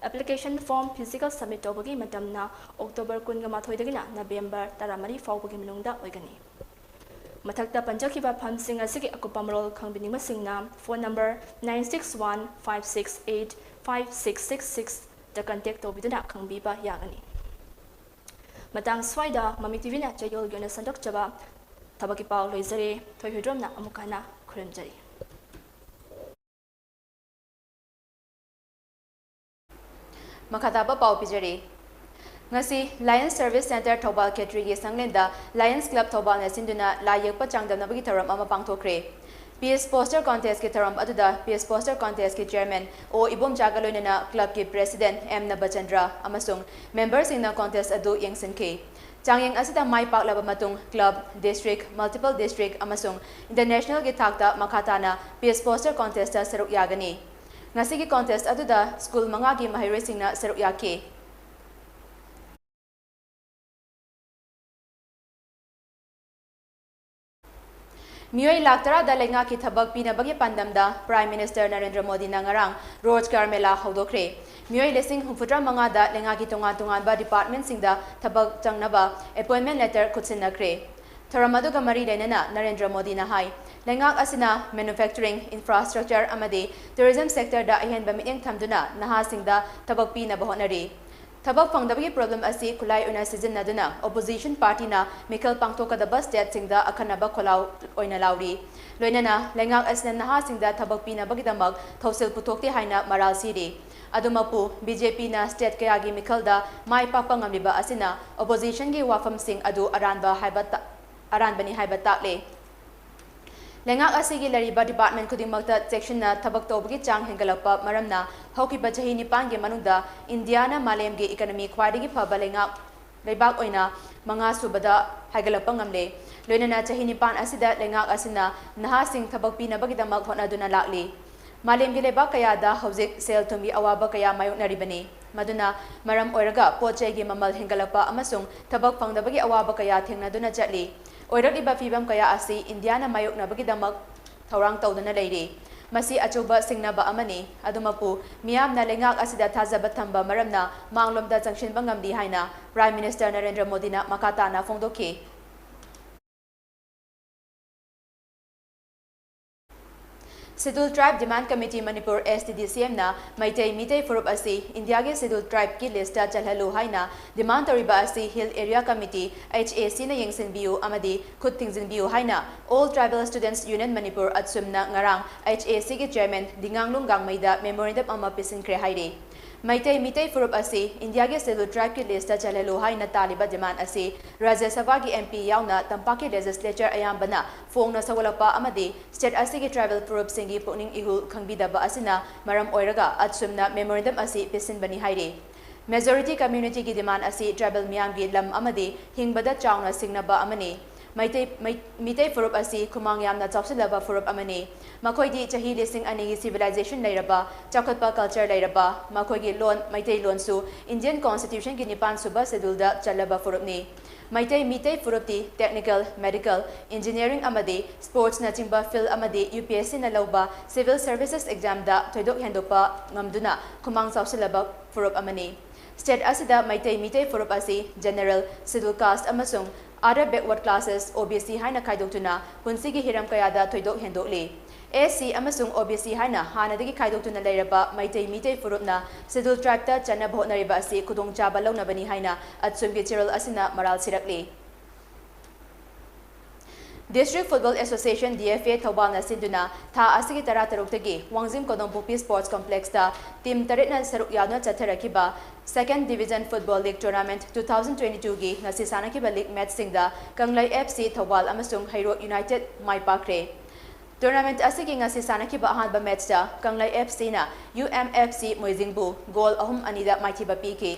ꯑꯦꯄ꯭ꯂꯤꯀꯦꯁꯟ ꯐꯣꯔꯝ ꯐꯤꯖꯤꯀꯦꯜ ꯁꯕꯃꯤꯠ ꯇꯧꯕꯒꯤ ꯃꯇꯝꯅ ꯑꯣꯛꯇꯣꯕꯔ ꯀꯨꯟꯒ ꯃꯥꯊꯣꯏꯗꯒꯤꯅ ꯅꯕꯦꯝꯕꯔ ꯇꯔꯥꯃꯔꯤ ꯐꯥꯎꯕꯒꯤ ꯃꯅꯨꯡꯗ ꯑꯣꯏꯒꯅꯤ꯫ ꯃꯊꯛꯇ ꯄꯟꯖꯈꯤꯕ ꯐꯝꯁꯤꯡ ꯑꯁꯤꯒꯤ ꯑꯀꯨꯞꯄ ꯃꯔꯣꯜ ꯈꯪꯕꯤꯅꯤꯡꯕꯁꯤꯡꯅ phone number nine six one five six eight five six six six ꯗ contact ꯇꯧꯕꯤꯗꯨꯅ ꯈꯪꯕꯤꯕ ꯌꯥꯒꯅꯤ꯫ ꯃꯇꯥꯡ ꯁ꯭ꯋꯥꯏꯗ ꯃꯃꯤ ꯇꯤꯚꯤꯅ ꯆꯌꯣꯜꯒꯤ ꯑꯣꯏꯅ ꯁꯟꯗꯣꯛꯆꯕ ꯊꯕꯛꯀꯤ ꯄꯥꯎ ꯂꯣꯏꯖꯔꯦ꯫ ꯊꯣꯏ ꯍꯨꯏꯗ꯭ꯔꯣꯝꯅ ꯑꯃꯨꯛ ꯍꯟꯅ ꯈꯨꯔꯨꯝꯖꯔꯤ꯫ ꯃꯈꯥ ꯇꯥꯕ ꯄꯥꯎ ꯄꯤꯖꯔꯤ꯫ ꯉꯁꯤ Lions Service Centre Thoubal ꯈꯦꯇ꯭ꯔꯤꯒꯤ ꯁꯪꯂꯦꯟꯗ Lions Club ꯊꯧꯕꯥꯜꯅ ꯁꯤꯟꯗꯨꯅ ꯂꯥꯏ ꯌꯦꯛꯄ ꯆꯥꯡꯗꯝꯅꯕꯒꯤ ꯊꯧꯔꯝ ꯑꯃ ꯄꯥꯡꯊꯣꯛꯈ꯭ꯔꯦ꯫ Peace Poster Contest ꯀꯤ ꯊꯧꯔꯝ ꯑꯗꯨꯗ Peace Poster Contest ꯀꯤ chairman ꯑꯣ ꯏꯕꯣꯝꯆꯥꯒ ꯂꯣꯏꯅꯅ club ꯀꯤ president ꯑꯦꯝ ꯅꯕꯆꯟꯗ꯭ꯔ ꯑꯃꯁꯨꯡ member ꯁꯤꯡꯅ contest ꯑꯗꯨ ꯌꯦꯡꯁꯤꯟꯈꯤ꯫ ꯆꯥꯡꯌꯦꯡ ꯑꯁꯤꯗ ꯃꯥꯏ ꯄꯥꯛꯂꯕ ꯃꯇꯨꯡ club, district, multiple district ꯑꯃꯁꯨꯡ international ꯒꯤ ꯊꯥꯛꯇ ꯃꯈꯥ ꯇꯥꯅ Peace Poster Contest ꯇ ꯁꯔꯨꯛ ꯌꯥꯒꯅꯤ꯫ ꯉꯁꯤꯒꯤ contest ꯑꯗꯨꯗ school ꯃꯉꯥꯒꯤ ꯃꯍꯩꯔꯣꯏꯁꯤꯡꯅ ꯁꯔꯨꯛ ꯌꯥꯈꯤ꯫ ꯃꯤꯑꯣꯏ ꯂꯥꯈ ꯇꯔꯥꯗ ꯂꯩꯉꯥꯛꯀꯤ ꯊꯕꯛ ꯄꯤꯅꯕꯒꯤ ꯄꯥꯟꯗꯝꯗ Prime Minister ꯅꯔꯦꯟꯗ꯭ꯔ ꯃꯣꯗꯤꯅ ꯉꯔꯥꯡ ꯔꯣꯖꯒꯥꯔ ꯃꯦꯂꯥ ꯍꯧꯗꯣꯛꯈ꯭ꯔꯦ꯫ ꯃꯤꯑꯣꯏ ꯂꯤꯁꯤꯡ ꯍꯨꯝꯐꯨꯇꯔꯥ ꯃꯉꯥꯗ ꯂꯩꯉꯥꯛꯀꯤ ꯇꯣꯉꯥꯟ ꯇꯣꯉꯥꯟꯕ department ꯁꯤꯡꯗ ꯊꯕꯛ ꯆꯪꯅꯕ appointment letter ꯈꯨꯠꯁꯤꯟꯅꯈ꯭ꯔꯦ꯫ ꯊꯧꯔꯝ ꯑꯗꯨꯒ ꯃꯔꯤ ꯂꯩꯅꯅ ꯅꯔꯦꯟꯗ꯭ꯔ ꯃꯣꯗꯤꯅ ꯍꯥꯏ, ꯂꯩꯉꯥꯛ ꯑꯁꯤꯅ manufacturing, infrastructure ꯑꯃꯗꯤ tourism sector ꯗ ꯑꯍꯦꯟꯕ ꯃꯤꯠꯌꯦꯡ ꯊꯝꯗꯨꯅ ꯅꯍꯥꯁꯤꯡꯗ ꯊꯕꯛ ꯄꯤꯅꯕ ꯍꯣꯠꯅꯔꯤ꯫ ꯊꯕꯛ ꯐꯪꯗꯕꯒꯤ problem ꯑꯁꯤ ꯈꯨꯠꯂꯥꯏ ꯑꯣꯏꯅ ꯁꯤꯖꯤꯟꯅꯗꯨꯅ opposition partyꯅ ꯃꯤꯈꯜ ꯄꯥꯡꯊꯣꯛꯀꯗꯕ stateꯁꯤꯡꯗ ꯑꯈꯟꯅꯕ ꯈꯣꯜꯂꯥꯎ ꯑꯣꯏꯅ ꯂꯥꯎꯔꯤ꯫ ꯂꯣꯏꯅꯅ ꯂꯩꯉꯥꯛ ꯑꯁꯤꯅ ꯅꯍꯥꯁꯤꯡꯗ ꯊꯕꯛ ꯄꯤꯅꯕꯒꯤꯗꯃꯛ ꯊꯧꯁꯤꯜ ꯄꯨꯊꯣꯛꯇꯦ ꯍꯥꯏꯅ ꯃꯔꯥꯜ ꯁꯤꯔꯤ꯫ ꯑꯗꯨꯃꯛꯄꯨ, BJPꯅ state ꯀꯌꯥꯒꯤ ꯃꯤꯈꯜꯗ ꯃꯥꯏ ꯄꯥꯛꯄ ꯉꯝꯂꯤꯕ ꯑꯁꯤꯅ oppositionꯒꯤ ꯋꯥꯐꯝꯁꯤꯡ ꯑꯗꯨ ꯑꯔꯥꯟꯕ ꯍꯥꯏꯕ ꯇ-, ꯑꯔꯥꯟꯕꯅꯤ ꯍꯥꯏꯕ ꯇꯥꯛꯂꯦ꯫ ꯂꯩꯉꯥꯛ ꯑꯁꯤꯒꯤ ꯂꯩꯔꯤꯕ department ꯈꯨꯗꯤꯡꯃꯛꯇ ꯆꯦꯛꯁꯤꯟꯅ ꯊꯕꯛ ꯇꯧꯕꯒꯤ ꯆꯥꯡ ꯍꯦꯟꯒꯠꯂꯛꯄ ꯃꯔꯝꯅ ꯍꯧꯈꯤꯕ ꯆꯍꯤ ꯅꯤꯄꯥꯟꯒꯤ ꯃꯅꯨꯡꯗ ꯏꯟꯗꯤꯌꯥꯅ ꯃꯥꯂꯦꯝꯒꯤ economy ꯈ꯭ꯋꯥꯏꯗꯒꯤ ꯐꯕ ꯂꯩꯉꯥꯛ, ꯂꯩꯕꯥꯛ ꯑꯣꯏꯅ ꯃꯉꯥ ꯁꯨꯕꯗ ꯍꯥꯏꯒꯠꯂꯛꯄ ꯉꯝꯂꯦ꯫ ꯂꯣꯏꯅꯅ ꯆꯍꯤ ꯅꯤꯄꯥꯟ ꯑꯁꯤꯗ ꯂꯩꯉꯥꯛ ꯑꯁꯤꯅ ꯅꯍꯥꯁꯤꯡ ꯊꯕꯛ ꯄꯤꯅꯕꯒꯤꯗꯃꯛ ꯍꯣꯠꯅꯗꯨꯅ ꯂꯥꯛꯂꯤ꯫ ꯃꯥꯂꯦꯝꯒꯤ ꯂꯩꯕꯥꯛ ꯀꯌꯥꯗ ꯍꯧꯖꯤꯛ ꯁꯦꯜ ꯊꯨꯝꯒꯤ ꯑꯋꯥꯕ ꯀꯌꯥ ꯃꯥꯌꯣꯛꯅꯔꯤꯕꯅꯤ꯫ ꯃꯗꯨꯅ ꯃꯔꯝ ꯑꯣꯏꯔꯒ ꯄꯣꯠ ꯆꯩꯒꯤ ꯃꯃꯜ ꯍꯦꯟꯒꯠꯂꯛꯄ ꯑꯃꯁꯨꯡ ꯊꯕꯛ ꯐꯪꯗꯕꯒꯤ ꯑꯋꯥꯕ ꯀꯌꯥ ꯊꯦꯡꯅꯗꯨꯅ ꯆꯠꯂꯤ꯫ ꯑꯣꯏꯔꯛꯂꯤꯕ ꯐꯤꯚꯝ ꯀꯌꯥ ꯑꯁꯤ ꯏꯟꯗꯤꯌꯥꯅ ꯃꯥꯌꯣꯛꯅꯕꯒꯤꯗꯃꯛ ꯊꯧꯔꯥꯡ ꯇꯧꯗꯨꯅ ꯂꯩꯔꯤ꯫ ꯃꯁꯤ ꯑꯆꯧꯕ ꯁꯤꯡꯅꯕ ꯑꯃꯅꯤ꯫ ꯑꯗꯨꯃꯛꯄꯨ, ꯃꯤꯌꯥꯝꯅ ꯂꯩꯉꯥꯛ ꯑꯁꯤꯗ ꯊꯥꯖꯕ ꯊꯝꯕ ꯃꯔꯝꯅ ꯃꯥꯡꯂꯣꯝꯗ ꯆꯪꯁꯤꯟꯕ ꯉꯝꯂꯤ ꯍꯥꯏꯅ Prime Minister ꯅꯔꯦꯟꯗ꯭ꯔ ꯃꯣꯗꯤꯅ ꯃꯈꯥ ꯇꯥꯅ ꯐꯣꯡꯗꯣꯛꯈꯤ꯫ Scheduled Tribe Demand Committee Manipur, STDCMꯅ Meitei Mitei ꯐꯨꯔꯨꯞ ꯑꯁꯤ ꯏꯟꯗꯤꯌꯥꯒꯤ Scheduled Tribeꯀꯤ listꯇ ꯆꯜꯍꯜꯂꯨ ꯍꯥꯏꯅ demand ꯇꯧꯔꯤꯕ ꯑꯁꯤ Hill Area Committee, HACꯅ ꯌꯦꯡꯁꯤꯟꯕꯤꯌꯨ ꯑꯃꯗꯤ ꯈꯨꯠ ꯊꯤꯡꯖꯤꯟꯕꯤꯌꯨ ꯍꯥꯏꯅ All Tribal Students Union Manipur, ꯑꯠꯁꯨꯝꯅ ꯉꯔꯥꯡ HACꯒꯤ chairman ꯗꯤꯉꯥꯡꯂꯨꯡ ꯒꯥꯡꯃꯩꯗ memorandum ꯑꯃ ꯄꯤꯁꯤꯟꯈ꯭ꯔꯦ ꯍꯥꯏꯔꯤ꯫ ꯃꯩꯇꯩ ꯃꯤꯇꯩ ꯐꯨꯔꯨꯞ ꯑꯁꯤ ꯏꯟꯗꯤꯌꯥꯒꯤ Scheduled Tribeꯀꯤ listꯇ ꯆꯜꯍꯜꯂꯨ ꯍꯥꯏꯅ ꯇꯥꯜꯂꯤꯕ demand ꯑꯁꯤ ꯔꯥꯖ꯭ꯌ ꯁꯚꯥꯒꯤ MP ꯌꯥꯎꯅ ꯇꯝꯄꯥꯛꯀꯤ legislature ꯑꯌꯥꯝꯕꯅ ꯐꯣꯡꯅ ꯁꯧꯒꯠꯂꯛꯄ ꯑꯃꯗꯤ state ꯑꯁꯤꯒꯤ tribal ꯐꯨꯔꯨꯞꯁꯤꯡꯒꯤ ꯄꯨꯛꯅꯤꯡ ꯏꯍꯨꯜ ꯈꯪꯕꯤꯗꯕ ꯑꯁꯤꯅ ꯃꯔꯝ ꯑꯣꯏꯔꯒ ꯑꯠꯁꯨꯝꯅ memorandum ꯑꯁꯤ ꯄꯤꯁꯤꯟꯕꯅꯤ ꯍꯥꯏꯔꯤ꯫ Majority communityꯒꯤ demand ꯑꯁꯤ tribal ꯃꯤꯌꯥꯝꯒꯤ ꯂꯝ ꯑꯃꯗꯤ ꯍꯤꯡꯕꯗ ꯆꯥꯎꯅ ꯁꯤꯡꯅꯕ ꯑꯃꯅꯤ꯫ ꯃꯩꯇꯩ, ꯃꯩ-, ꯃꯤꯇꯩ ꯐꯨꯔꯨꯞ ꯑꯁꯤ ꯈꯨꯃꯥꯡ ꯌꯥꯝꯅ ꯆꯥꯎꯁꯤꯜꯂꯕ ꯐꯨꯔꯨꯞ ꯑꯃꯅꯤ꯫ ꯃꯈꯣꯏꯗꯤ ꯆꯍꯤ ꯂꯤꯁꯤꯡ ꯑꯅꯤꯒꯤ civilization ꯂꯩꯔꯕ, ꯆꯥꯎꯈꯠꯄ culture ꯂꯩꯔꯕ, ꯃꯈꯣꯏꯒꯤ ꯂꯣꯟ, ꯃꯩꯇꯩꯂꯣꯟꯁꯨ Indian Constitutionꯒꯤ ꯅꯤꯄꯥꯟ ꯁꯨꯕ scheduleꯗ ꯆꯜꯂꯕ ꯐꯨꯔꯨꯞꯅꯤ꯫ Meitei Meitei ꯐꯨꯔꯨꯞꯇꯤ technical, medical, engineering ꯑꯃꯗꯤ sportsꯅꯆꯤꯡꯕ field ꯑꯃꯗꯤ UPSCꯅ ꯂꯧꯕ civil services examꯗ ꯊꯣꯏꯗꯣꯛ ꯍꯦꯟꯗꯣꯛꯄ ꯉꯝꯗꯨꯅ ꯈꯨꯃꯥꯡ ꯆꯥꯎꯁꯤꯜꯂꯕ ꯐꯨꯔꯨꯞ ꯑꯃꯅꯤ꯫ State ꯑꯁꯤꯗ ꯃꯩꯇꯩ ꯃꯤꯇꯩ ꯐꯨꯔꯨꯞ ꯑꯁꯤ General, Scheduled Caste ꯑꯃꯁꯨꯡ Other Backward Classes, O B C, ꯍꯥꯏꯅ ꯈꯥꯏꯗꯣꯛꯇꯨꯅ ꯄꯨꯟꯁꯤꯒꯤ ꯍꯤꯔꯝ ꯀꯌꯥꯗ ꯊꯣꯏꯗꯣꯛ ꯍꯦꯟꯗꯣꯛꯂꯤ꯫ S C ꯑꯃꯁꯨꯡ O B C ꯍꯥꯏꯅ ꯍꯥꯟꯅꯗꯒꯤ ꯈꯥꯏꯗꯣꯛꯇꯨꯅ ꯂꯩꯔꯕ ꯃꯩꯇꯩ ꯃꯤꯇꯩ ꯐꯨꯔꯨꯞꯅ Scheduled Tribe ꯇ ꯆꯠꯅꯕ ꯍꯣꯠꯅꯔꯤꯕ ꯑꯁꯤ ꯈꯨꯗꯣꯡꯆꯥꯕ ꯂꯧꯅꯕꯅꯤ ꯍꯥꯏꯅ ꯑꯆꯨꯝꯒꯤ ꯆꯦꯔꯣꯜ ꯑꯁꯤꯅ ꯃꯔꯥꯜ ꯁꯤꯔꯛꯂꯤ꯫ District Football Association, D F A, ꯊꯧꯕꯥꯜꯅ ꯁꯤꯟꯗꯨꯅ ꯊꯥ ꯑꯁꯤꯒꯤ ꯇꯔꯥꯇꯔꯨꯛꯇꯒꯤ ꯋꯥꯡꯖꯤꯡ ꯀꯣꯅꯨꯡ ꯄꯣꯛꯄꯤ Sports Complex ꯇ team ꯇꯔꯦꯠꯅ ꯁꯔꯨꯛ ꯌꯥꯗꯨꯅ ꯆꯠꯊꯔꯛꯈꯤꯕ Second Division Football League Tournament two thousand twenty-two ꯒꯤ ꯉꯁꯤ ꯁꯥꯟꯅꯈꯤꯕ league match ꯁꯤꯡꯗ ꯀꯪꯂꯩ F C ꯊꯧꯕꯥꯜ ꯑꯃꯁꯨꯡ ꯍꯩꯔꯣꯛ United ꯃꯥꯏ ꯄꯥꯛꯈ꯭ꯔꯦ꯫ Tournament ꯑꯁꯤꯒꯤ ꯉꯁꯤ ꯁꯥꯟꯅꯈꯤꯕ ꯑꯍꯥꯟꯕ match ꯇ ꯀꯪꯂꯩ F C ꯅ U M F C ꯃꯣꯏꯖꯤꯡꯕꯨ goal ꯑꯍꯨꯝ ꯑꯅꯤꯗ ꯃꯥꯏꯊꯤꯕ ꯄꯤꯈꯤ꯫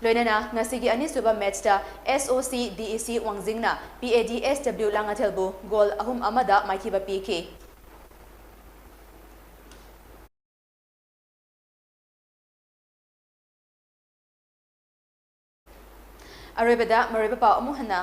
ꯂꯣꯏꯅꯅ ꯉꯁꯤꯒꯤ ꯑꯅꯤꯁꯨꯕ match ꯇ S O C D E C ꯋꯥꯡꯖꯤꯡꯅ P A D S W ꯂꯥꯡꯉꯊꯦꯜꯕꯨ goal ꯑꯍꯨꯝ ꯑꯃꯗ ꯃꯥꯏꯊꯤꯕ ꯄꯤꯈꯤ꯫ ꯑꯔꯣꯏꯕꯗ ꯃꯔꯨꯑꯣꯏꯕ ꯄꯥꯎ ꯑꯃꯨꯛ ꯍꯟꯅ꯫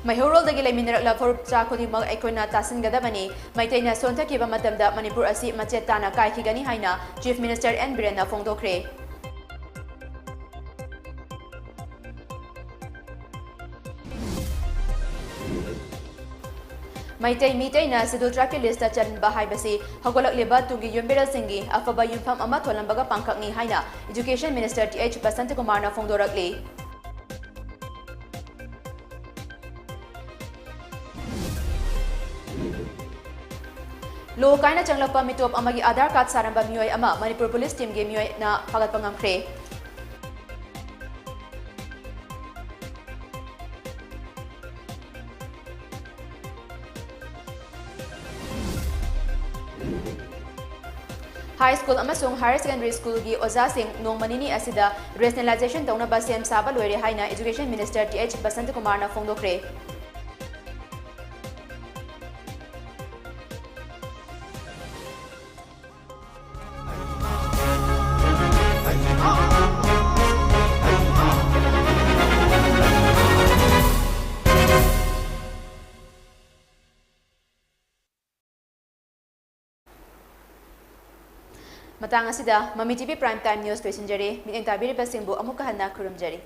ꯃꯩꯍꯧꯔꯣꯜꯗꯒꯤ ꯂꯩꯃꯤꯟꯅꯔꯛꯂꯕ ꯐꯨꯔꯨꯞ ꯆꯥ ꯈꯨꯗꯤꯡꯃꯛ ꯑꯩꯈꯣꯏꯅ ꯇꯥꯁꯤꯟꯒꯗꯕꯅꯤ꯫ ꯃꯩꯇꯩꯅ ꯁꯣꯟꯊꯈꯤꯕ ꯃꯇꯝꯗ ꯃꯅꯤꯄꯨꯔ ꯑꯁꯤ ꯃꯆꯦꯠ ꯇꯥꯅ ꯀꯥꯏꯈꯤꯒꯅꯤ ꯍꯥꯏꯅ Chief Minister N ꯕꯤꯔꯦꯟꯅ ꯐꯣꯡꯗꯣꯛꯈ꯭ꯔꯦ꯫ Meitei ꯃꯤꯇꯩꯅ Scheduled Tribe ꯀꯤ list ꯇ ꯆꯟꯕ ꯍꯥꯏꯕꯁꯤ ꯍꯧꯒꯠꯂꯛꯂꯤꯕ ꯇꯨꯡꯒꯤ ꯌꯨꯝꯕꯤꯔꯦꯜꯁꯤꯡꯒꯤ ꯑꯐꯕ ꯌꯨꯝꯐꯝ ꯑꯃ ꯊꯣꯜꯂꯝꯕꯒ ꯄꯥꯡꯈꯛꯅꯤ ꯍꯥꯏꯅ Education Minister T H ꯕꯁꯟꯇꯀꯨꯃꯥꯔꯅ ꯐꯣꯡꯗꯣꯔꯛꯂꯤ꯫ ꯂꯣ ꯀꯥꯏꯅ ꯆꯪꯂꯛꯄ ꯃꯤꯇꯣꯞ ꯑꯃꯒꯤ Aadhaar card ꯁꯥꯔꯝꯕ ꯃꯤꯑꯣꯏ ꯑꯃ ꯃꯅꯤꯄꯨꯔ police team ꯒꯤ ꯃꯤꯑꯣꯏꯅ ꯐꯥꯒꯠꯄ ꯉꯝꯈ꯭ꯔꯦ꯫ High school ꯑꯃꯁꯨꯡ higher secondary school ꯒꯤ ꯑꯣꯖꯥꯁꯤꯡ ꯅꯣꯡꯃ ꯅꯤꯅꯤ ꯑꯁꯤꯗ rationalization ꯇꯧꯅꯕ ꯁꯦꯝ ꯁꯥꯕ ꯂꯣꯏꯔꯦ ꯍꯥꯏꯅ Education Minister T H ꯕꯁꯟꯇꯀꯨꯃꯥꯔꯅ ꯐꯣꯡꯗꯣꯛꯈ꯭ꯔꯦ꯫ ꯃꯇꯥꯡ ꯑꯁꯤꯗ ꯃꯃꯤ ꯇꯤꯚꯤ Prime Time News ꯂꯣꯏꯁꯤꯟꯖꯔꯦ꯫ ꯃꯤꯠꯌꯦꯡ ꯇꯥꯕꯤꯔꯤꯕꯁꯤꯡꯕꯨ ꯑꯃꯨꯛꯀ ꯍꯟꯅ ꯈꯨꯔꯨꯝꯖꯔꯤ꯫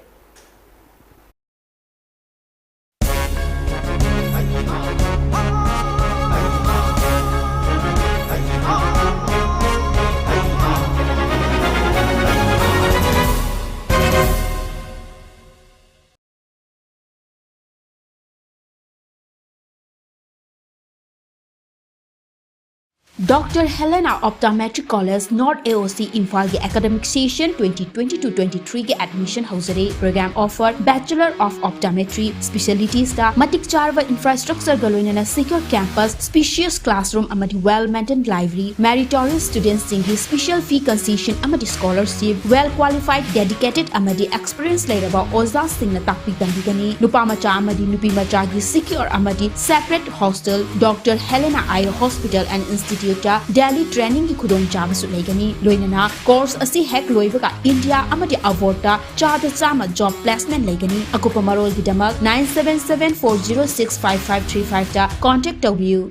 Doctor Helena Optometric College, North A O C, ꯏꯝꯐꯥꯜꯒꯤ academic session twenty twenty-two twenty-three ꯒꯤ admission ꯍꯧꯖꯔꯦ꯫ Program offer: Bachelor of Optometry, specialitiesꯇ ꯃꯇꯤꯛ ꯆꯥꯔꯕ infrastructureꯒ ꯂꯣꯏꯅꯅ secure campus, spacious classroom ꯑꯃꯗꯤ well-maintained library, meritorious studentsꯁꯤꯡꯒꯤ special fee concession ꯑꯃꯗꯤ scholarship, well qualified, dedicated ꯑꯃꯗꯤ experience ꯂꯩꯔꯕ ꯑꯣꯖꯥꯁꯤꯡꯅ ꯇꯥꯛꯄꯤ ꯇꯝꯕꯤꯒꯅꯤ꯫ ꯅꯨꯄꯥ ꯃꯆꯥ ꯑꯃꯗꯤ ꯅꯨꯄꯤ ꯃꯆꯥꯒꯤ secure ꯑꯃꯗꯤ separate hostel, Doctor Helena Eye Hospital and Instituteꯇ daily trainingꯒꯤ ꯈꯨꯗꯣꯡꯆꯥꯕꯁꯨ ꯂꯩꯒꯅꯤ꯫ ꯂꯣꯏꯅꯅ course ꯑꯁꯤ ꯍꯦꯛ ꯂꯣꯏꯕꯒ India ꯑꯃꯗꯤ abroadꯇ ꯆꯥꯗ ꯆꯥꯝꯃ job placement ꯂꯩꯒꯅꯤ꯫ ꯑꯀꯨꯞꯄ ꯃꯔꯣꯜꯒꯤꯗꯃꯛ nine seven seven four zero six five five three fiveꯇ contact ꯇꯧꯕꯤꯌꯨ꯫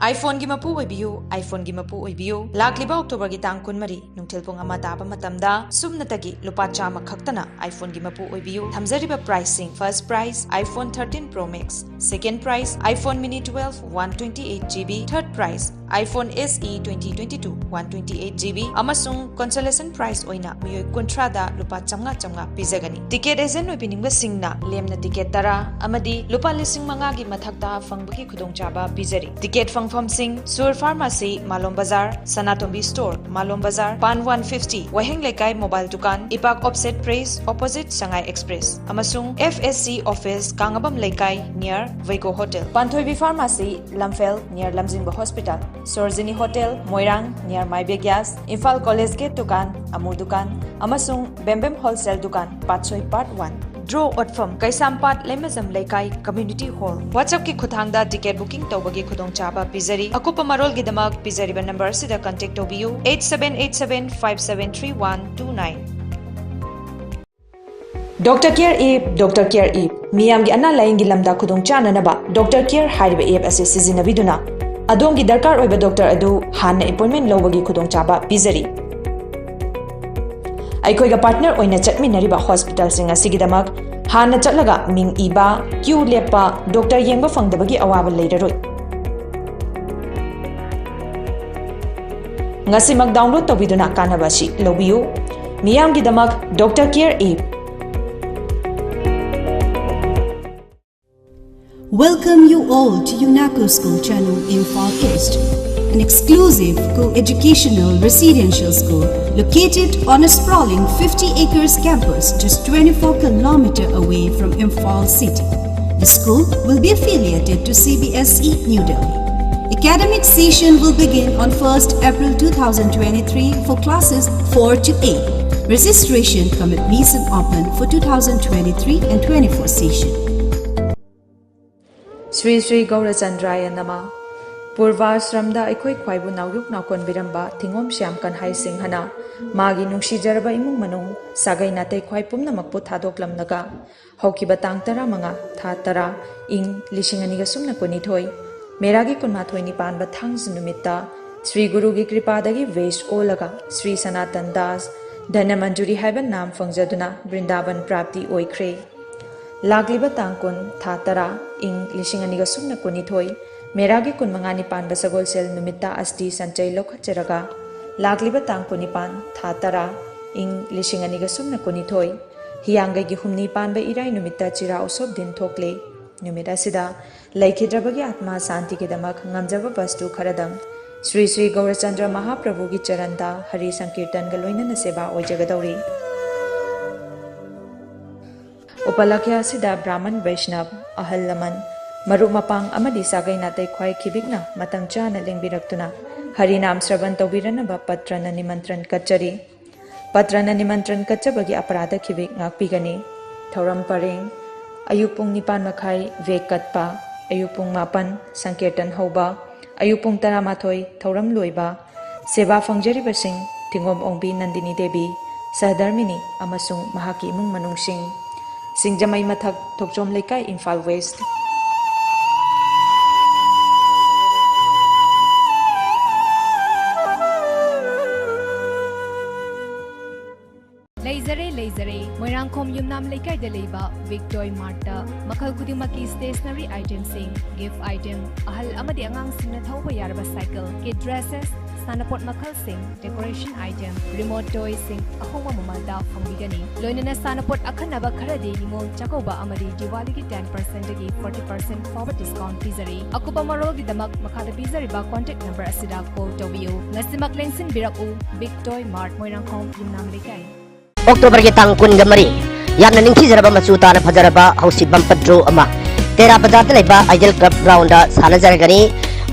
iPhoneꯒꯤ ꯃꯄꯨ ꯑꯣꯏꯕꯤꯌꯨ, iPhoneꯒꯤ ꯃꯄꯨ ꯑꯣꯏꯕꯤꯌꯨ꯫ ꯂꯥꯛꯂꯤꯕ Octoberꯒꯤ ꯇꯥꯡ ꯀꯨꯟꯃꯔꯤ, ꯅꯨꯡꯊꯤꯜ ꯄꯨꯡ ꯑꯃ ꯇꯥꯕ ꯃꯇꯝꯗ ꯁꯨꯞꯅꯇꯒꯤ ꯂꯨꯄꯥ ꯆꯥꯝꯃ ꯈꯛꯇꯅ iPhoneꯒꯤ ꯃꯄꯨ ꯑꯣꯏꯕꯤꯌꯨ꯫ ꯊꯝꯖꯔꯤꯕ priceꯁꯤꯡ: first prize iPhone thirteen Pro Max, second prize iPhone Mini twelve one twenty eight GB, third prize iPhone SE twenty twenty-two one twenty eight GB, ꯑꯃꯁꯨꯡ consolation prize ꯑꯣꯏꯅ ꯃꯤꯑꯣꯏ ꯀꯨꯟꯊ꯭ꯔꯥꯗ ꯂꯨꯄꯥ ꯆꯥꯝꯃꯉꯥ ꯆꯥꯝꯃꯉꯥ ꯄꯤꯖꯒꯅꯤ꯫ Ticket agent ꯑꯣꯏꯕꯤꯅꯤꯡꯕꯁꯤꯡꯅ ꯂꯦꯝꯅ ticket ꯇꯔꯥ ꯑꯃꯗꯤ ꯂꯨꯄꯥ ꯂꯤꯁꯤꯡ ꯃꯉꯥꯒꯤ ꯃꯊꯛꯇ ꯐꯪꯕꯒꯤ ꯈꯨꯗꯣꯡꯆꯥꯕ ꯄꯤꯖꯔꯤ꯫ Ticket ꯐꯪꯐꯝꯁꯤꯡ: ꯁꯨꯔ Pharmacy, ꯃꯥꯂꯣꯝ ꯕꯖꯥꯔ, ꯁꯅꯥꯇꯣꯝꯕꯤ Store, ꯃꯥꯂꯣꯝ ꯕꯖꯥꯔ, ꯄꯥꯟ one fifty, ꯋꯥꯍꯦꯡ ꯂꯩꯀꯥꯏ mobile ꯗꯨꯀꯥꯟ, ꯏꯄꯥꯛ offset press opposite ꯁꯉꯥꯏ Express, ꯑꯃꯁꯨꯡ FSC office, ꯀꯥꯡꯉꯕꯝ ꯂꯩꯀꯥꯏ, near ꯋꯩꯒꯣ Hotel, ꯄꯥꯟꯊꯣꯏꯕꯤ Pharmacy, ꯂꯝꯐꯦꯜ, near ꯂꯝꯖꯤꯡꯕ Hospital, ꯁꯣꯔꯣꯖꯤꯅꯤ Hotel, ꯃꯣꯏꯔꯥꯡ, near ꯃꯥꯏꯕ Gas, ꯏꯝꯐꯥꯜ College Gate ꯗꯨꯀꯥꯟ, ꯑꯃꯨ ꯗꯨꯀꯥꯟ, ꯑꯃꯁꯨꯡ ꯕꯦꯝꯕꯦꯝ Wholesale ꯗꯨꯀꯥꯟ, ꯄꯥꯠꯁꯣꯏ Part one꯫ Draw ꯑꯣꯠꯐꯝ: ꯀꯩꯁꯥꯝꯄꯥꯠ ꯂꯩꯃꯖꯝ ꯂꯩꯀꯥꯏ Community Hall꯫ WhatsAppꯀꯤ ꯈꯨꯠꯊꯥꯡꯗ ticket booking ꯇꯧꯕꯒꯤ ꯈꯨꯗꯣꯡꯆꯥꯕ ꯄꯤꯖꯔꯤ꯫ ꯑꯀꯨꯞꯄ ꯃꯔꯣꯜꯒꯤꯗꯃꯛ ꯄꯤꯖꯔꯤꯕ number ꯑꯁꯤꯗ contact ꯇꯧꯕꯤꯌꯨ, eight seven eight seven five seven three one two nine꯫ Doctor Care App, Doctor Care App꯫ ꯃꯤꯌꯥꯝꯒꯤ ꯑꯅꯥ ꯂꯥꯌꯦꯡꯒꯤ ꯂꯝꯗ ꯈꯨꯗꯣꯡ ꯆꯥꯅꯅꯕ Doctor Care ꯍꯥꯏꯔꯤꯕ app ꯑꯁꯤ ꯁꯤꯖꯤꯟꯅꯕꯤꯗꯨꯅ ꯑꯗꯣꯝꯒꯤ ꯗꯔꯀꯥꯔ ꯑꯣꯏꯕ ꯗꯣꯛꯇꯔ ꯑꯗꯨ ꯍꯥꯟꯅ ꯑꯦꯄꯣꯏꯟꯃꯦꯟ ꯂꯧꯕꯒꯤ ꯈꯨꯗꯣꯡꯆꯥꯕ ꯄꯤꯖꯔꯤ꯫ ꯑꯩꯈꯣꯏꯒ ꯄꯥꯔꯠꯅꯔ ꯑꯣꯏꯅ ꯆꯠꯃꯤꯟꯅꯔꯤꯕ ꯍꯣꯁꯄꯤꯇꯥꯜꯁꯤꯡ ꯑꯁꯤꯒꯤꯗꯃꯛ ꯍꯥꯟꯅ ꯆꯠꯂꯒ ꯃꯤꯡ ꯏꯕ, ꯀ꯭ꯌꯨ ꯂꯦꯞꯄ, ꯗꯣꯛꯇꯔ ꯌꯦꯡꯕ ꯐꯪꯗꯕꯒꯤ ꯑꯋꯥꯕ ꯂꯩꯔꯔꯣꯏ꯫ ꯉꯁꯤꯃꯛ ꯗꯥꯎꯟꯂꯣꯗ ꯇꯧꯕꯤꯗꯨꯅ ꯀꯥꯟꯅꯕ ꯑꯁꯤ ꯂꯧꯕꯤꯌꯨ꯫ ꯃꯤꯌꯥꯝꯒꯤꯗꯃꯛ doctor care app. Welcome you all to UNACO School, Chanu, Imphal East, an exclusive co-educational residential school located on a sprawling fifty acres campus just twenty-four kilometer away from Imphal city. The school will be affiliated to C B S E New Delhi. Academic session will begin on first April two thousand twenty-three for classes four to eight. Registration cum admission open for two thousand twenty-three and twenty-four session. Sri Sri ꯒꯧꯔꯆꯟꯗ꯭ꯔꯥꯌ ꯅꯃ꯫ ꯄꯨꯔꯚꯥꯁ꯭ꯔꯝꯗ ꯑꯩꯈꯣꯏ ꯈ꯭ꯋꯥꯏꯕꯨ ꯅꯥꯎꯌꯣꯛ ꯅꯥꯎꯀꯣꯟꯕꯤꯔꯝꯕ ꯊꯤꯉꯣꯝ ꯁ꯭ꯌꯥꯝ ꯀꯟꯍꯥꯏ ꯁꯤꯡꯍꯅ ꯃꯥꯒꯤ ꯅꯨꯡꯁꯤꯖꯔꯕ ꯏꯃꯨꯡ ꯃꯅꯨꯡ, ꯁꯥꯒꯩ ꯅꯥꯇꯩ ꯈ꯭ꯋꯥꯏ ꯄꯨꯝꯅꯃꯛꯄꯨ ꯊꯥꯗꯣꯛꯂꯝꯂꯒ ꯍꯧꯈꯤꯕ ꯇꯥꯡ ꯇꯔꯥꯃꯉꯥ, ꯊꯥ ꯇꯔꯥ, ꯏꯪ ꯂꯤꯁꯤꯡ ꯑꯅꯤꯒ ꯁꯨꯞꯅ ꯀꯨꯟꯅꯤꯊꯣꯏ, ꯃꯦꯔꯥꯒꯤ ꯀꯨꯟꯃꯥꯊꯣꯏꯅꯤ ꯄꯥꯟꯕ ꯊꯥꯡꯖ ꯅꯨꯃꯤꯠꯇ ꯁ꯭ꯔꯤ ꯒꯨꯔꯨꯒꯤ ꯀ꯭ꯔꯤꯄꯥꯗꯒꯤ ꯚꯦꯁ ꯑꯣꯜꯂꯒ ꯁ꯭ꯔꯤ ꯁꯅꯥꯇꯟ ꯗꯥꯁ ꯙꯅꯃꯟꯖꯨꯔꯤ ꯍꯥꯏꯕ ꯅꯥꯝ ꯐꯪꯖꯗꯨꯅ ꯕ꯭ꯔꯤꯟꯗꯥꯕꯟ ꯄ꯭ꯔꯥꯞꯇꯤ ꯑꯣꯏꯈ꯭ꯔꯦ꯫ ꯂꯥꯛꯂꯤꯕ ꯇꯥꯡ ꯀꯨꯟ, ꯊꯥ ꯇꯔꯥ, ꯏꯪ ꯂꯤꯁꯤꯡ ꯑꯅꯤꯒ ꯁꯨꯞꯅ ꯀꯨꯟꯅꯤꯊꯣꯏ, ꯃꯦꯔꯥꯒꯤ ꯀꯨꯟꯃꯉꯥꯅꯤ ꯄꯥꯟꯕ ꯁꯒꯣꯜꯁꯦꯜ ꯅꯨꯃꯤꯠꯇ ꯑꯁꯇꯤ ꯁꯟꯆꯩ ꯂꯧꯈꯠꯆꯔꯒ, ꯂꯥꯛꯂꯤꯕ ꯇꯥꯡ ꯀꯨꯟꯅꯤꯄꯥꯟ, ꯊꯥ ꯇꯔꯥ, ꯏꯪ ꯂꯤꯁꯤꯡ ꯑꯅꯤꯒ ꯁꯨꯞꯅ ꯀꯨꯟꯅꯤꯊꯣꯏ, ꯍꯤꯌꯥꯡꯒꯩꯒꯤ ꯍꯨꯝꯅꯤ ꯄꯥꯟꯕ ꯏꯔꯥꯏ ꯅꯨꯃꯤꯠꯇ ꯆꯤꯔꯥ ꯎꯁꯣꯞ ꯗꯤꯟ ꯊꯣꯛꯂꯦ꯫ ꯅꯨꯃꯤꯠ ꯑꯁꯤꯗ ꯂꯩꯈꯤꯗ꯭ꯔꯕꯒꯤ ꯑꯥꯠꯃꯥ ꯁꯥꯟꯇꯤꯒꯤꯗꯃꯛ ꯉꯝꯖꯕ ꯕꯁꯇꯨ ꯈꯔꯗꯪ ꯁ꯭ꯔꯤ ꯁ꯭ꯔꯤ ꯒꯧꯔꯆꯟꯗ꯭ꯔ ꯃꯍꯥꯄ꯭ꯔꯚꯨꯒꯤ ꯆꯔꯟꯗ ꯍꯔꯤ ꯁꯪꯀꯤꯔꯇꯟꯒ ꯂꯣꯏꯅꯅ ꯁꯦꯕꯥ ꯑꯣꯏꯖꯒꯗꯧꯔꯤ꯫ ꯎꯄꯂꯛꯈ꯭ꯌ ꯑꯁꯤꯗ ꯕ꯭ꯔꯥꯍꯃꯟ ꯕꯩꯁꯅꯕ, ꯑꯍꯜ ꯂꯃꯟ, ꯃꯔꯨꯞ ꯃꯄꯥꯡ ꯑꯃꯗꯤ ꯁꯥꯒꯩ ꯅꯥꯇꯩ ꯈ꯭ꯋꯥꯏ ꯈꯤꯕꯤꯛꯅ ꯃꯇꯝ ꯆꯥꯅ ꯂꯦꯡꯕꯤꯔꯛꯇꯨꯅ ꯍꯔꯤꯅꯥꯝ ꯁ꯭ꯔꯕꯟ ꯇꯧꯕꯤꯔꯅꯕ ꯄꯠꯇ꯭ꯔꯅ ꯅꯤꯃꯟꯇ꯭ꯔꯟ ꯀꯠꯆꯔꯤ꯫ ꯄꯠꯇ꯭ꯔꯅ ꯅꯤꯃꯟꯇ꯭ꯔꯟ ꯀꯠꯆꯕꯒꯤ ꯑꯄꯔꯥꯙ ꯈꯤꯕꯤꯛ ꯉꯥꯛꯄꯤꯒꯅꯤ꯫ ꯊꯧꯔꯝ ꯄꯔꯦꯡ: ꯑꯌꯨꯛ ꯄꯨꯡ ꯅꯤꯄꯥꯟ ꯃꯈꯥꯏ ꯚꯦꯛ ꯀꯠꯄ, ꯑꯌꯨꯛ ꯄꯨꯡ ꯃꯥꯄꯟ ꯁꯪꯀꯤꯔꯇꯟ ꯍꯧꯕ, ꯑꯌꯨꯛ ꯄꯨꯡ ꯇꯔꯥꯃꯥꯊꯣꯏ ꯊꯧꯔꯝ ꯂꯣꯏꯕ꯫ ꯁꯦꯕꯥ ꯐꯪꯖꯔꯤꯕꯁꯤꯡ: ꯊꯤꯉꯣꯝ ꯑꯣꯡꯕꯤ ꯅꯟꯗꯤꯅꯤ ꯗꯦꯕꯤ, ꯁꯍꯙꯔꯃꯤꯅꯤ ꯑꯃꯁꯨꯡ ꯃꯍꯥꯛꯀꯤ ꯏꯃꯨꯡ ꯃꯅꯨꯡꯁꯤꯡ꯫ ꯁꯤꯡꯖꯃꯩ ꯃꯊꯛ, ꯊꯣꯛꯆꯣꯝ ꯂꯩꯀꯥꯏ, ꯏꯝꯐꯥꯜ ꯋꯦꯁ꯭ꯠ꯫ ꯂꯩꯖꯔꯦ, ꯂꯩꯖꯔꯦ꯫ ꯃꯣꯏꯔꯥꯡꯈꯣꯝ ꯌꯨꯝꯅꯥꯝ ꯂꯩꯀꯥꯏꯗ ꯂꯩꯕ ꯕꯤꯛ ꯇꯣꯏ ꯃꯥꯔꯠꯇ ꯃꯈꯜ ꯈꯨꯗꯤꯡꯃꯛꯀꯤ ꯁ꯭ꯇꯦꯁꯅꯔꯤ ꯑꯥꯏꯇꯦꯝꯁꯤꯡ, ꯒꯤꯐ ꯑꯥꯏꯇꯦꯝ, ꯑꯍꯜ ꯑꯃꯗꯤ ꯑꯉꯥꯡꯁꯤꯡꯅ ꯊꯧꯕ ꯌꯥꯔꯕ ꯁꯥꯏꯀꯜ, ꯀꯤꯗ ꯗ꯭ꯔꯦꯁꯦꯁ, ꯁꯥꯟꯅꯄꯣꯠ ꯃꯈꯜꯁꯤꯡ, ꯗꯦꯀꯣꯔꯦꯁꯟ ꯑꯥꯏꯇꯦꯝ, ꯔꯤꯃꯣꯠ ꯇꯣꯏꯁꯤꯡ ꯑꯍꯣꯡꯕ ꯃꯃꯜꯗ ꯐꯪꯕꯤꯒꯅꯤ꯫ ꯂꯣꯏꯅꯅ ꯁꯥꯟꯅꯄꯣꯠ ꯑꯈꯟꯅꯕ ꯈꯔꯗꯤ ꯅꯤꯉꯣꯜ ꯆꯥꯛꯀꯧꯕ ꯑꯃꯗꯤ ꯗꯤꯋꯥꯂꯤꯒꯤ ten percent ꯗꯒꯤ forty percent ꯐꯥꯎꯕ ꯗꯤꯁꯀꯥꯎꯟ ꯄꯤꯖꯔꯤ꯫ ꯑꯀꯨꯞꯄ ꯃꯔꯣꯜꯒꯤꯗꯃꯛ ꯃꯈꯥꯗ ꯄꯤꯖꯔꯤꯕ ꯀꯣꯟꯇꯦꯛ ꯅꯝꯕꯔ ꯑꯁꯤꯗ ꯀꯣꯜ ꯇꯧꯕꯤꯌꯨ꯫ ꯉꯁꯤꯃꯛ ꯂꯦꯡꯁꯤꯟꯕꯤꯔꯛꯎ, ꯕꯤꯛ ꯇꯣꯏ ꯃꯥꯔꯠ, ꯃꯣꯏꯔꯥꯡꯈꯣꯝ ꯌꯨꯝꯅꯥꯝ ꯂꯩꯀꯥꯏ꯫ ꯑꯣꯛꯇꯣꯕꯔꯒꯤ ꯇꯥꯡ ꯀꯨꯟꯒ ꯃꯔꯤ, ꯌꯥꯝꯅ ꯅꯤꯡꯊꯤꯖꯔꯕ ꯃꯆꯨ ꯇꯥꯅ ꯐꯖꯔꯕ ꯍꯧꯁꯤ ꯕꯝꯄꯔ ꯗ꯭ꯔꯣ ꯑꯃ ꯇꯦꯔꯥ ꯕꯖꯥꯔꯗ ꯂꯩꯕ ꯑꯥꯏꯗꯤꯌꯦꯜ ꯀ꯭ꯂꯕ ꯒ꯭ꯔꯥꯎꯟꯗ ꯁꯥꯟꯅꯖꯔꯒꯅꯤ꯫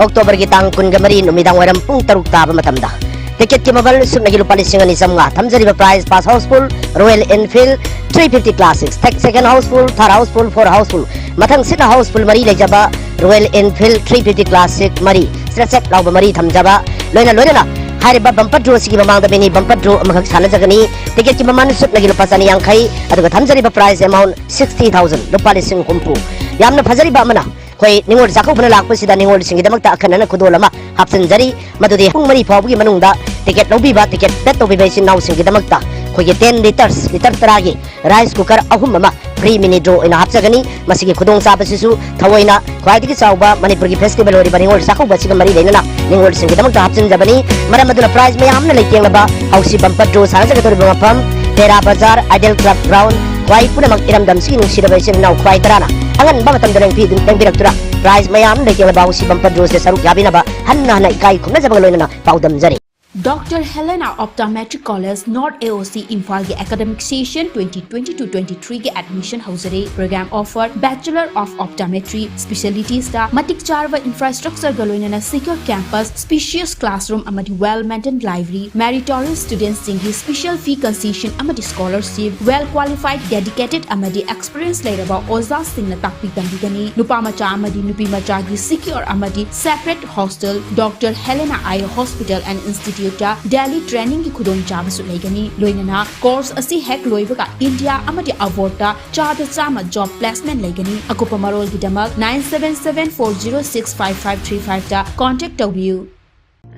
ꯑꯣꯛꯇꯣꯕꯔꯒꯤ ꯇꯥꯡ ꯀꯨꯟꯒ ꯃꯔꯤ ꯅꯨꯃꯤꯗꯥꯡ ꯋꯥꯏꯔꯝ ꯄꯨꯡ ꯇꯔꯨꯛ ꯇꯥꯕ ꯃꯇꯝꯗ꯫ ꯇꯤꯀꯦꯠꯀꯤ ꯃꯃꯜ ꯁꯨꯞꯅꯒꯤ ꯂꯨꯄꯥ ꯂꯤꯁꯤꯡ ꯑꯅꯤ ꯆꯥꯝꯃꯉꯥ꯫ ꯊꯝꯖꯔꯤꯕ prize: first house full Royal Enfield three fifty classic, second house full, third house full, four house full, ꯃꯊꯪꯁꯤꯠꯅ ꯍꯥꯎꯁꯐꯨꯜ ꯃꯔꯤ ꯂꯩꯖꯕ Royal Enfield three fifty classic ꯃꯔꯤ, ꯆ꯭ꯔꯦꯠ ꯆ꯭ꯔꯦꯠ ꯂꯥꯎꯕ ꯃꯔꯤ ꯊꯝꯖꯕ꯫ ꯂꯣꯏꯅ ꯂꯣꯏꯅꯅ ꯍꯥꯏꯔꯤꯕ ꯕꯝꯄꯔ ꯗ꯭ꯔꯣꯁꯤꯒꯤ ꯃꯃꯥꯡꯗ ꯃꯤꯅꯤ ꯕꯝꯄꯔ ꯗ꯭ꯔꯣ ꯑꯃꯈꯛ ꯁꯥꯟꯅꯖꯒꯅꯤ꯫ ꯇꯤꯀꯦꯠꯀꯤ ꯃꯃꯜ ꯁꯨꯞꯅꯒꯤ ꯂꯨꯄꯥ ꯆꯅꯤ ꯌꯥꯡꯈꯩ, ꯑꯗꯨꯒ ꯊꯝꯖꯔꯤꯕ ꯄ꯭ꯔꯥꯏꯖ ꯑꯦꯃꯥꯎꯟ sixty thousand, ꯂꯨꯄꯥ ꯂꯤꯁꯤꯡ ꯍꯨꯝꯐꯨ꯫ ꯌꯥꯝꯅ ꯐꯖꯔꯤꯕ ꯑꯃꯅ, ꯑꯩꯈꯣꯏ ꯅꯤꯉꯣꯜ ꯆꯥꯛꯀꯧꯕꯅ ꯂꯥꯛꯄꯁꯤꯗ ꯅꯤꯉꯣꯜꯁꯤꯡꯒꯤꯗꯃꯛꯇ ꯑꯈꯟꯅꯅ ꯈꯨꯗꯣꯜ ꯑꯃ ꯍꯥꯞꯆꯤꯟꯖꯔꯤ, ꯃꯗꯨꯗꯤ ꯄꯨꯡ ꯃꯔꯤ ꯐꯥꯎꯕꯒꯤ ꯃꯅꯨꯡꯗ ꯇꯤꯀꯦꯠ ꯂꯧꯕꯤꯕ, ꯇꯤꯀꯦꯠ ꯄꯦꯗ ꯇꯧꯕꯤꯕ ꯏꯆꯤꯟ ꯏꯅꯥꯎꯁꯤꯡꯒꯤꯗꯃꯛꯇ ꯑꯩꯈꯣꯏꯒꯤ ten litres, ꯂꯤꯇꯔ ꯇꯔꯥꯒꯤ ꯔꯥꯏꯁ ꯀꯨꯀꯔ ꯑꯍꯨꯝ ꯑꯃ ꯐ꯭ꯔꯤ ꯃꯤꯅꯤ ꯗ꯭ꯔꯣ ꯑꯣꯏꯅ ꯍꯥꯞꯆꯒꯅꯤ꯫ ꯃꯁꯤꯒꯤ ꯈꯨꯗꯣꯡꯆꯥꯕꯁꯤꯁꯨ ꯊꯑꯣꯏꯅ ꯈ꯭ꯋꯥꯏꯗꯒꯤ ꯆꯥꯎꯕ ꯃꯅꯤꯄꯨꯔꯒꯤ ꯐꯦꯁꯇꯤꯚꯦꯜ ꯑꯣꯏꯔꯤꯕ ꯅꯤꯉꯣꯜ ꯆꯥꯛꯀꯧꯕ ꯑꯁꯤꯒ ꯃꯔꯤ ꯂꯩꯅꯅ ꯅꯤꯉꯣꯜꯁꯤꯡꯒꯤꯗꯃꯛꯇ ꯍꯥꯞꯆꯤꯟꯖꯕꯅꯤ꯫ ꯃꯔꯝ ꯑꯗꯨꯅ ꯄ꯭ꯔꯥꯏꯖ ꯃꯌꯥꯝꯅ ꯂꯩꯇꯦꯡꯂꯕ ꯍꯧꯁꯤ ꯕꯝꯄꯔ ꯗ꯭ꯔꯣ ꯁꯥꯟꯅꯖꯒꯗꯧꯔꯤꯕ ꯃꯐꯝ ꯇꯦꯔꯥ ꯕꯖꯥꯔ, ꯑꯥꯏꯗꯤꯌꯦꯜ ꯀ꯭ꯂꯕ ꯒ꯭ꯔꯥꯎꯟ꯫ ꯈ꯭ꯋꯥꯏ ꯄꯨꯝꯅꯃꯛ ꯏꯔꯝꯗꯝꯁꯤꯒꯤ ꯅꯨꯡꯁꯤꯔꯕ ꯏꯆꯤꯟ ꯏꯅꯥꯎ ꯈ꯭ꯋꯥꯏ ꯇꯔꯥꯅ ꯑꯉꯟꯕ ꯃꯇꯝꯗ ꯂꯦꯡꯕꯤ-, ꯂꯦꯡꯕꯤꯔꯛꯇꯨꯅ ꯄ꯭ꯔꯥꯏꯖ ꯃꯌꯥꯝ ꯂꯩꯇꯦꯡꯂꯕ ꯍꯧꯁꯤ ꯕꯝꯄꯔ ꯗ꯭ꯔꯣꯁꯤꯗ ꯁꯔꯨꯛ ꯌꯥꯕꯤꯅꯕ ꯍꯟꯅ ꯍꯟꯅ ꯏꯀꯥꯏ ꯈꯨꯝꯅꯖꯕꯒ ꯂꯣꯏꯅꯅ ꯄꯥꯎꯗꯝꯖꯔꯤ꯫ Doctor Helena Optometric College, North A O C, ꯏꯝꯐꯥꯜꯒꯤ academic session twenty twenty-two twenty-three ꯒꯤ admission ꯍꯧꯖꯔꯦ꯫ Program offer: Bachelor of Optometry, specialitiesꯇ ꯃꯇꯤꯛ ꯆꯥꯔꯕ infrastructureꯒ ꯂꯣꯏꯅꯅ secure campus, spacious classroom ꯑꯃꯗꯤ well maintained library, meritorious studentꯁꯤꯡꯒꯤ special fee concession ꯑꯃꯗꯤ scholarship, well qualified, dedicated ꯑꯃꯗꯤ experience ꯂꯩꯔꯕ ꯑꯣꯖꯥꯁꯤꯡꯅ ꯇꯥꯛꯄꯤ ꯇꯝꯕꯤꯒꯅꯤ꯫ ꯅꯨꯄꯥ ꯃꯆꯥ ꯑꯃꯗꯤ ꯅꯨꯄꯤ ꯃꯆꯥꯒꯤ secure ꯑꯃꯗꯤ separate hostel, Doctor Helena Eye Hospital and Instituteꯇ daily trainingꯒꯤ ꯈꯨꯗꯣꯡꯆꯥꯕꯁꯨ ꯂꯩꯒꯅꯤ꯫ ꯂꯣꯏꯅꯅ course ꯑꯁꯤ ꯍꯦꯛ ꯂꯣꯏꯕꯒ India ꯑꯃꯗꯤ abroadꯇ ꯆꯥꯗ ꯆꯥꯝꯃ job placement ꯂꯩꯒꯅꯤ꯫ ꯑꯀꯨꯞꯄ ꯃꯔꯣꯜꯒꯤꯗꯃꯛ nine seven seven four zero six five five three fiveꯇ contact ꯇꯧꯕꯤꯌꯨ꯫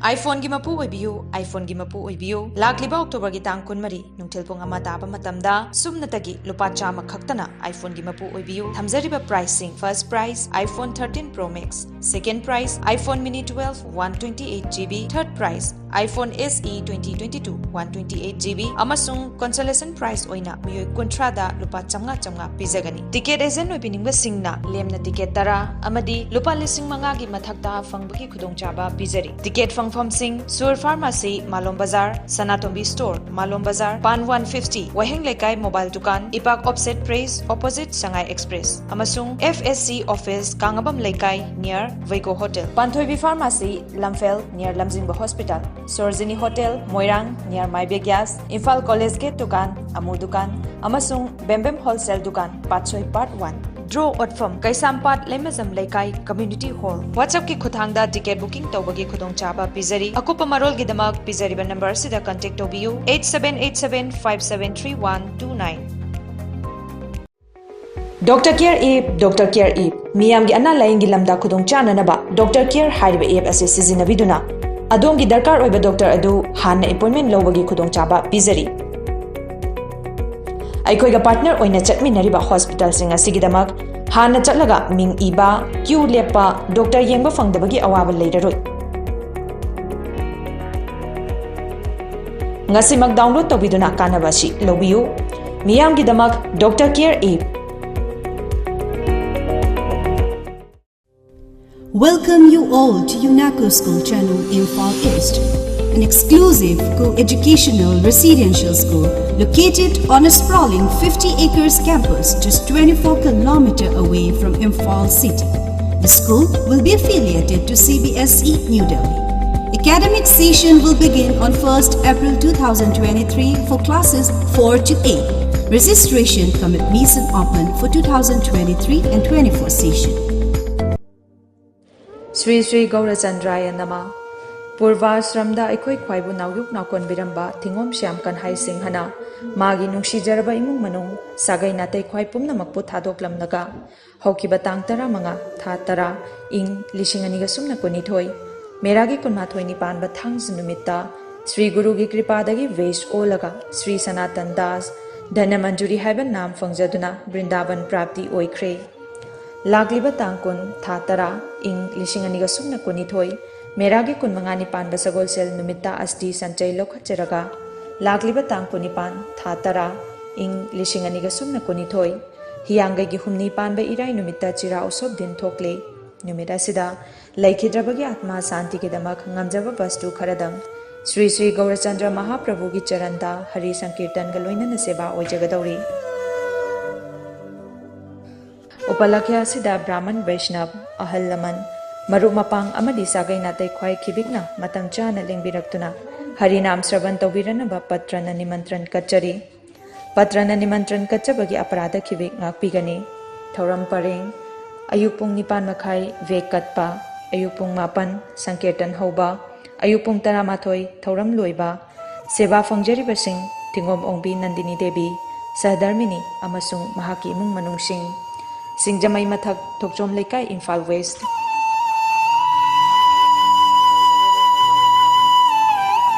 iPhoneꯒꯤ ꯃꯄꯨ ꯑꯣꯏꯕꯤꯌꯨ, iPhoneꯒꯤ ꯃꯄꯨ ꯑꯣꯏꯕꯤꯌꯨ꯫ ꯂꯥꯛꯂꯤꯕ Octoberꯒꯤ ꯇꯥꯡ ꯀꯨꯟꯃꯔꯤ, ꯅꯨꯡꯊꯤꯜ ꯄꯨꯡ ꯑꯃ ꯇꯥꯕ ꯃꯇꯝꯗ ꯁꯨꯞꯅꯇꯒꯤ ꯂꯨꯄꯥ ꯆꯥꯝꯃ ꯈꯛꯇꯅ iPhoneꯒꯤ ꯃꯄꯨ ꯑꯣꯏꯕꯤꯌꯨ꯫ ꯊꯝꯖꯔꯤꯕ priceꯁꯤꯡ: first prize iPhone thirteen Pro Max, second prize iPhone Mini twelve one twenty eight GB, third prize iPhone SE twenty twenty-two one twenty eight GB ꯑꯃꯁꯨꯡ consolation prize ꯑꯣꯏꯅ ꯃꯤꯑꯣꯏ ꯀꯨꯟꯊ꯭ꯔꯥꯗ ꯂꯨꯄꯥ ꯆꯥꯝꯃꯉꯥ ꯆꯥꯝꯃꯉꯥ ꯄꯤꯖꯒꯅꯤ꯫ Ticket agent ꯑꯣꯏꯕꯤꯅꯤꯡꯕꯁꯤꯡꯅ ꯂꯦꯝꯅ ticket ꯇꯔꯥ ꯑꯃꯗꯤ ꯂꯨꯄꯥ ꯂꯤꯁꯤꯡ ꯃꯉꯥꯒꯤ ꯃꯊꯛꯇ ꯐꯪꯕꯒꯤ ꯈꯨꯗꯣꯡꯆꯥꯕ ꯄꯤꯖꯔꯤ꯫ Ticket ꯐꯪꯐꯝꯁꯤꯡ: ꯁꯨꯔ Pharmacy, ꯃꯥꯂꯣꯝ ꯕꯖꯥꯔ, ꯁꯅꯥꯇꯣꯝꯕꯤ Store, ꯃꯥꯂꯣꯝ ꯕꯖꯥꯔ, ꯄꯥꯟ one fifty, ꯋꯥꯍꯦꯡ ꯂꯩꯀꯥꯏ Mobile ꯗꯨꯀꯥꯟ, ꯏꯄꯥꯛ Offset Press, opposite ꯁꯉꯥꯏ Express, ꯑꯃꯁꯨꯡ FSC Office, ꯀꯥꯡꯉꯕꯝ ꯂꯩꯀꯥꯏ, near ꯋꯩꯒꯣ Hotel, ꯄꯥꯟꯊꯣꯏꯕꯤ Pharmacy, ꯂꯝꯐꯦꯜ, near ꯂꯝꯖꯤꯡꯕ Hospital, ꯁꯣꯔꯖꯤꯅꯤ Hotel, ꯃꯣꯏꯔꯥꯡ, near ꯃꯥꯏꯕꯤ Gas, ꯏꯝꯐꯥꯜ College Gate ꯗꯨꯀꯥꯟ, ꯑꯃꯨ ꯗꯨꯀꯥꯟ, ꯑꯃꯁꯨꯡ ꯕꯦꯝꯕꯦꯝ Wholesale ꯗꯨꯀꯥꯟ, ꯄꯥꯠꯁꯣꯏ Part one꯫ Draw ꯑꯣꯠꯐꯝ: ꯀꯩꯁꯥꯝꯄꯥꯠ ꯂꯩꯃꯖꯝ ꯂꯩꯀꯥꯏ Community Hall꯫ WhatsAppꯀꯤ ꯈꯨꯠꯊꯥꯡꯗ ticket booking ꯇꯧꯕꯒꯤ ꯈꯨꯗꯣꯡꯆꯥꯕ ꯄꯤꯖꯔꯤ꯫ ꯑꯀꯨꯞꯄ ꯃꯔꯣꯜꯒꯤꯗꯃꯛ ꯄꯤꯖꯔꯤꯕ number ꯑꯁꯤꯗ contact ꯇꯧꯕꯤꯌꯨ, eight seven eight seven five seven three one two nine꯫ Doctor Care App, Doctor Care App꯫ ꯃꯤꯌꯥꯝꯒꯤ ꯑꯅꯥ ꯂꯥꯌꯦꯡꯒꯤ ꯂꯝꯗ ꯈꯨꯗꯣꯡ ꯆꯥꯅꯅꯕ Doctor Care ꯍꯥꯏꯔꯤꯕ app ꯑꯁꯤ ꯁꯤꯖꯤꯟꯅꯕꯤꯗꯨꯅ ꯑꯗꯣꯝꯒꯤ ꯗꯔꯀꯥꯔ ꯑꯣꯏꯕ doctor ꯑꯗꯨ ꯍꯥꯟꯅ appointment ꯂꯧꯕꯒꯤ ꯈꯨꯗꯣꯡꯆꯥꯕ ꯄꯤꯖꯔꯤ꯫ ꯑꯩꯈꯣꯏꯒ partner ꯑꯣꯏꯅ ꯆꯠꯃꯤꯟꯅꯔꯤꯕ hospitalꯁꯤꯡ ꯑꯁꯤꯒꯤꯗꯃꯛ ꯍꯥꯟꯅ ꯆꯠꯂꯒ ꯃꯤꯡ ꯏꯕ, queue ꯂꯦꯞꯄ, doctor ꯌꯦꯡꯕ ꯐꯪꯗꯕꯒꯤ ꯑꯋꯥꯕ ꯂꯩꯔꯔꯣꯏ꯫ ꯉꯁꯤꯃꯛ download ꯇꯧꯕꯤꯗꯨꯅ ꯀꯥꯟꯅꯕ ꯑꯁꯤ ꯂꯧꯕꯤꯌꯨ꯫ ꯃꯤꯌꯥꯝꯒꯤꯗꯃꯛ Doctor Care App꯫ Welcome you all to UNACO School Channel, Imphal East, an exclusive co-educational residential school located on a sprawling fifty acres campus just twenty-four kilometer away from Imphal city. The school will be affiliated to CBSE New Delhi. Academic session will begin on first April two thousand twenty-three for classes four to eight. Registration cum admission open for two thousand twenty-three and twenty-four session. Sri Sri ꯒꯧꯔꯆꯟꯗ꯭ꯔꯥꯌ ꯅꯃ꯫ ꯄꯨꯔꯚꯥꯁ꯭ꯔꯝꯗ ꯑꯩꯈꯣꯏ ꯈ꯭ꯋꯥꯏꯕꯨ ꯅꯥꯎꯌꯣꯛ ꯅꯥꯎꯀꯣꯟꯕꯤꯔꯝꯕ ꯊꯤꯉꯣꯝ ꯁ꯭ꯌꯥꯝ ꯀꯟꯍꯥꯏ ꯁꯤꯡꯍꯅ ꯃꯥꯒꯤ ꯅꯨꯡꯁꯤꯖꯔꯕ ꯏꯃꯨꯡ ꯃꯅꯨꯡ, ꯁꯥꯒꯩ ꯅꯥꯇꯩ ꯈ꯭ꯋꯥꯏ ꯄꯨꯝꯅꯃꯛꯄꯨ ꯊꯥꯗꯣꯛꯂꯝꯂꯒ ꯍꯧꯈꯤꯕ ꯇꯥꯡ ꯇꯔꯥꯃꯉꯥ, ꯊꯥ ꯇꯔꯥ, ꯏꯪ ꯂꯤꯁꯤꯡ ꯑꯅꯤꯒ ꯁꯨꯞꯅ ꯀꯨꯟꯅꯤꯊꯣꯏ, ꯃꯦꯔꯥꯒꯤ ꯀꯨꯟꯃꯥꯊꯣꯏꯅꯤ ꯄꯥꯟꯕ ꯊꯥꯡꯖ ꯅꯨꯃꯤꯠꯇ ꯁ꯭ꯔꯤ ꯒꯨꯔꯨꯒꯤ ꯀ꯭ꯔꯤꯄꯥꯗꯒꯤ ꯚꯦꯁ ꯑꯣꯜꯂꯒ ꯁ꯭ꯔꯤ ꯁꯅꯥꯇꯟ ꯗꯥꯁ ꯙꯅꯃꯟꯖꯨꯔꯤ ꯍꯥꯏꯕ ꯅꯥꯝ ꯐꯪꯖꯗꯨꯅ ꯕ꯭ꯔꯤꯟꯗꯥꯕꯟ ꯄ꯭ꯔꯥꯞꯇꯤ ꯑꯣꯏꯈ꯭ꯔꯦ꯫ ꯂꯥꯛꯂꯤꯕ ꯇꯥꯡ ꯀꯨꯟ, ꯊꯥ ꯇꯔꯥ, ꯏꯪ ꯂꯤꯁꯤꯡ ꯑꯅꯤꯒ ꯁꯨꯞꯅ ꯀꯨꯟꯅꯤꯊꯣꯏ, ꯃꯦꯔꯥꯒꯤ ꯀꯨꯟꯃꯉꯥꯅꯤ ꯄꯥꯟꯕ ꯁꯒꯣꯜꯁꯦꯜ ꯅꯨꯃꯤꯠꯇ ꯑꯁꯇꯤ ꯁꯟꯆꯩ ꯂꯧꯈꯠꯆꯔꯒ, ꯂꯥꯛꯂꯤꯕ ꯇꯥꯡ ꯀꯨꯟꯅꯤꯄꯥꯟ, ꯊꯥ ꯇꯔꯥ, ꯏꯪ ꯂꯤꯁꯤꯡ ꯑꯅꯤꯒ ꯁꯨꯞꯅ ꯀꯨꯟꯅꯤꯊꯣꯏ, ꯍꯤꯌꯥꯡꯒꯩꯒꯤ ꯍꯨꯝꯅꯤ ꯄꯥꯟꯕ ꯏꯔꯥꯏ ꯅꯨꯃꯤꯠꯇ ꯆꯤꯔꯥ ꯎꯁꯣꯞ ꯗꯤꯟ ꯊꯣꯛꯂꯦ꯫ ꯅꯨꯃꯤꯠ ꯑꯁꯤꯗ ꯂꯩꯈꯤꯗ꯭ꯔꯕꯒꯤ ꯑꯥꯠꯃꯥ ꯁꯥꯟꯇꯤꯒꯤꯗꯃꯛ ꯉꯝꯖꯕ ꯕꯁꯇꯨ ꯈꯔꯗꯪ ꯁ꯭ꯔꯤ ꯁ꯭ꯔꯤ ꯒꯧꯔꯆꯟꯗ꯭ꯔ ꯃꯍꯥꯄ꯭ꯔꯚꯨꯒꯤ ꯆꯔꯟꯗ ꯍꯔꯤ ꯁꯪꯀꯤꯔꯇꯟꯒ ꯂꯣꯏꯅꯅ ꯁꯦꯕꯥ ꯑꯣꯏꯖꯒꯗꯧꯔꯤ꯫ ꯎꯄꯂꯛꯈ꯭ꯌ ꯑꯁꯤꯗ ꯕ꯭ꯔꯥꯍꯃꯟ ꯕꯩꯁꯅꯕ, ꯑꯍꯜ ꯂꯃꯟ, ꯃꯔꯨꯞ ꯃꯄꯥꯡ ꯑꯃꯗꯤ ꯁꯥꯒꯩ ꯅꯥꯇꯩ ꯈ꯭ꯋꯥꯏ ꯈꯤꯕꯤꯛꯅ ꯃꯇꯝ ꯆꯥꯅ ꯂꯦꯡꯕꯤꯔꯛꯇꯨꯅ ꯍꯔꯤꯅꯥꯝ ꯁ꯭ꯔꯕꯟ ꯇꯧꯕꯤꯔꯅꯕ ꯄꯠꯇ꯭ꯔꯅ ꯅꯤꯃꯟꯇ꯭ꯔꯟ ꯀꯠꯆꯔꯤ꯫ ꯄꯠꯇ꯭ꯔꯅ ꯅꯤꯃꯟꯇ꯭ꯔꯟ ꯀꯠꯆꯕꯒꯤ ꯑꯄꯔꯥꯙ ꯈꯤꯕꯤꯛ ꯉꯥꯛꯄꯤꯒꯅꯤ꯫ ꯊꯧꯔꯝ ꯄꯔꯦꯡ: ꯑꯌꯨꯛ ꯄꯨꯡ ꯅꯤꯄꯥꯟ ꯃꯈꯥꯏ ꯚꯦꯛ ꯀꯠꯄ, ꯑꯌꯨꯛ ꯄꯨꯡ ꯃꯥꯄꯟ ꯁꯪꯀꯤꯔꯇꯟ ꯍꯧꯕ, ꯑꯌꯨꯛ ꯄꯨꯡ ꯇꯔꯥꯃꯥꯊꯣꯏ ꯊꯧꯔꯝ ꯂꯣꯏꯕ꯫ ꯁꯦꯕꯥ ꯐꯪꯖꯔꯤꯕꯁꯤꯡ: ꯊꯤꯡꯒꯣꯝ ꯑꯣꯡꯕꯤ ꯅꯟꯗꯤꯅꯤ ꯗꯦꯕꯤ, ꯁꯍꯙꯔꯃꯤꯅꯤ ꯑꯃꯁꯨꯡ ꯃꯍꯥꯛꯀꯤ ꯏꯃꯨꯡ ꯃꯅꯨꯡꯁꯤꯡ꯫ ꯁꯤꯡꯖꯃꯩ ꯃꯊꯛ, ꯊꯣꯛꯆꯣꯝ ꯂꯩꯀꯥꯏ, ꯏꯝꯐꯥꯜ ꯋꯦꯁ꯫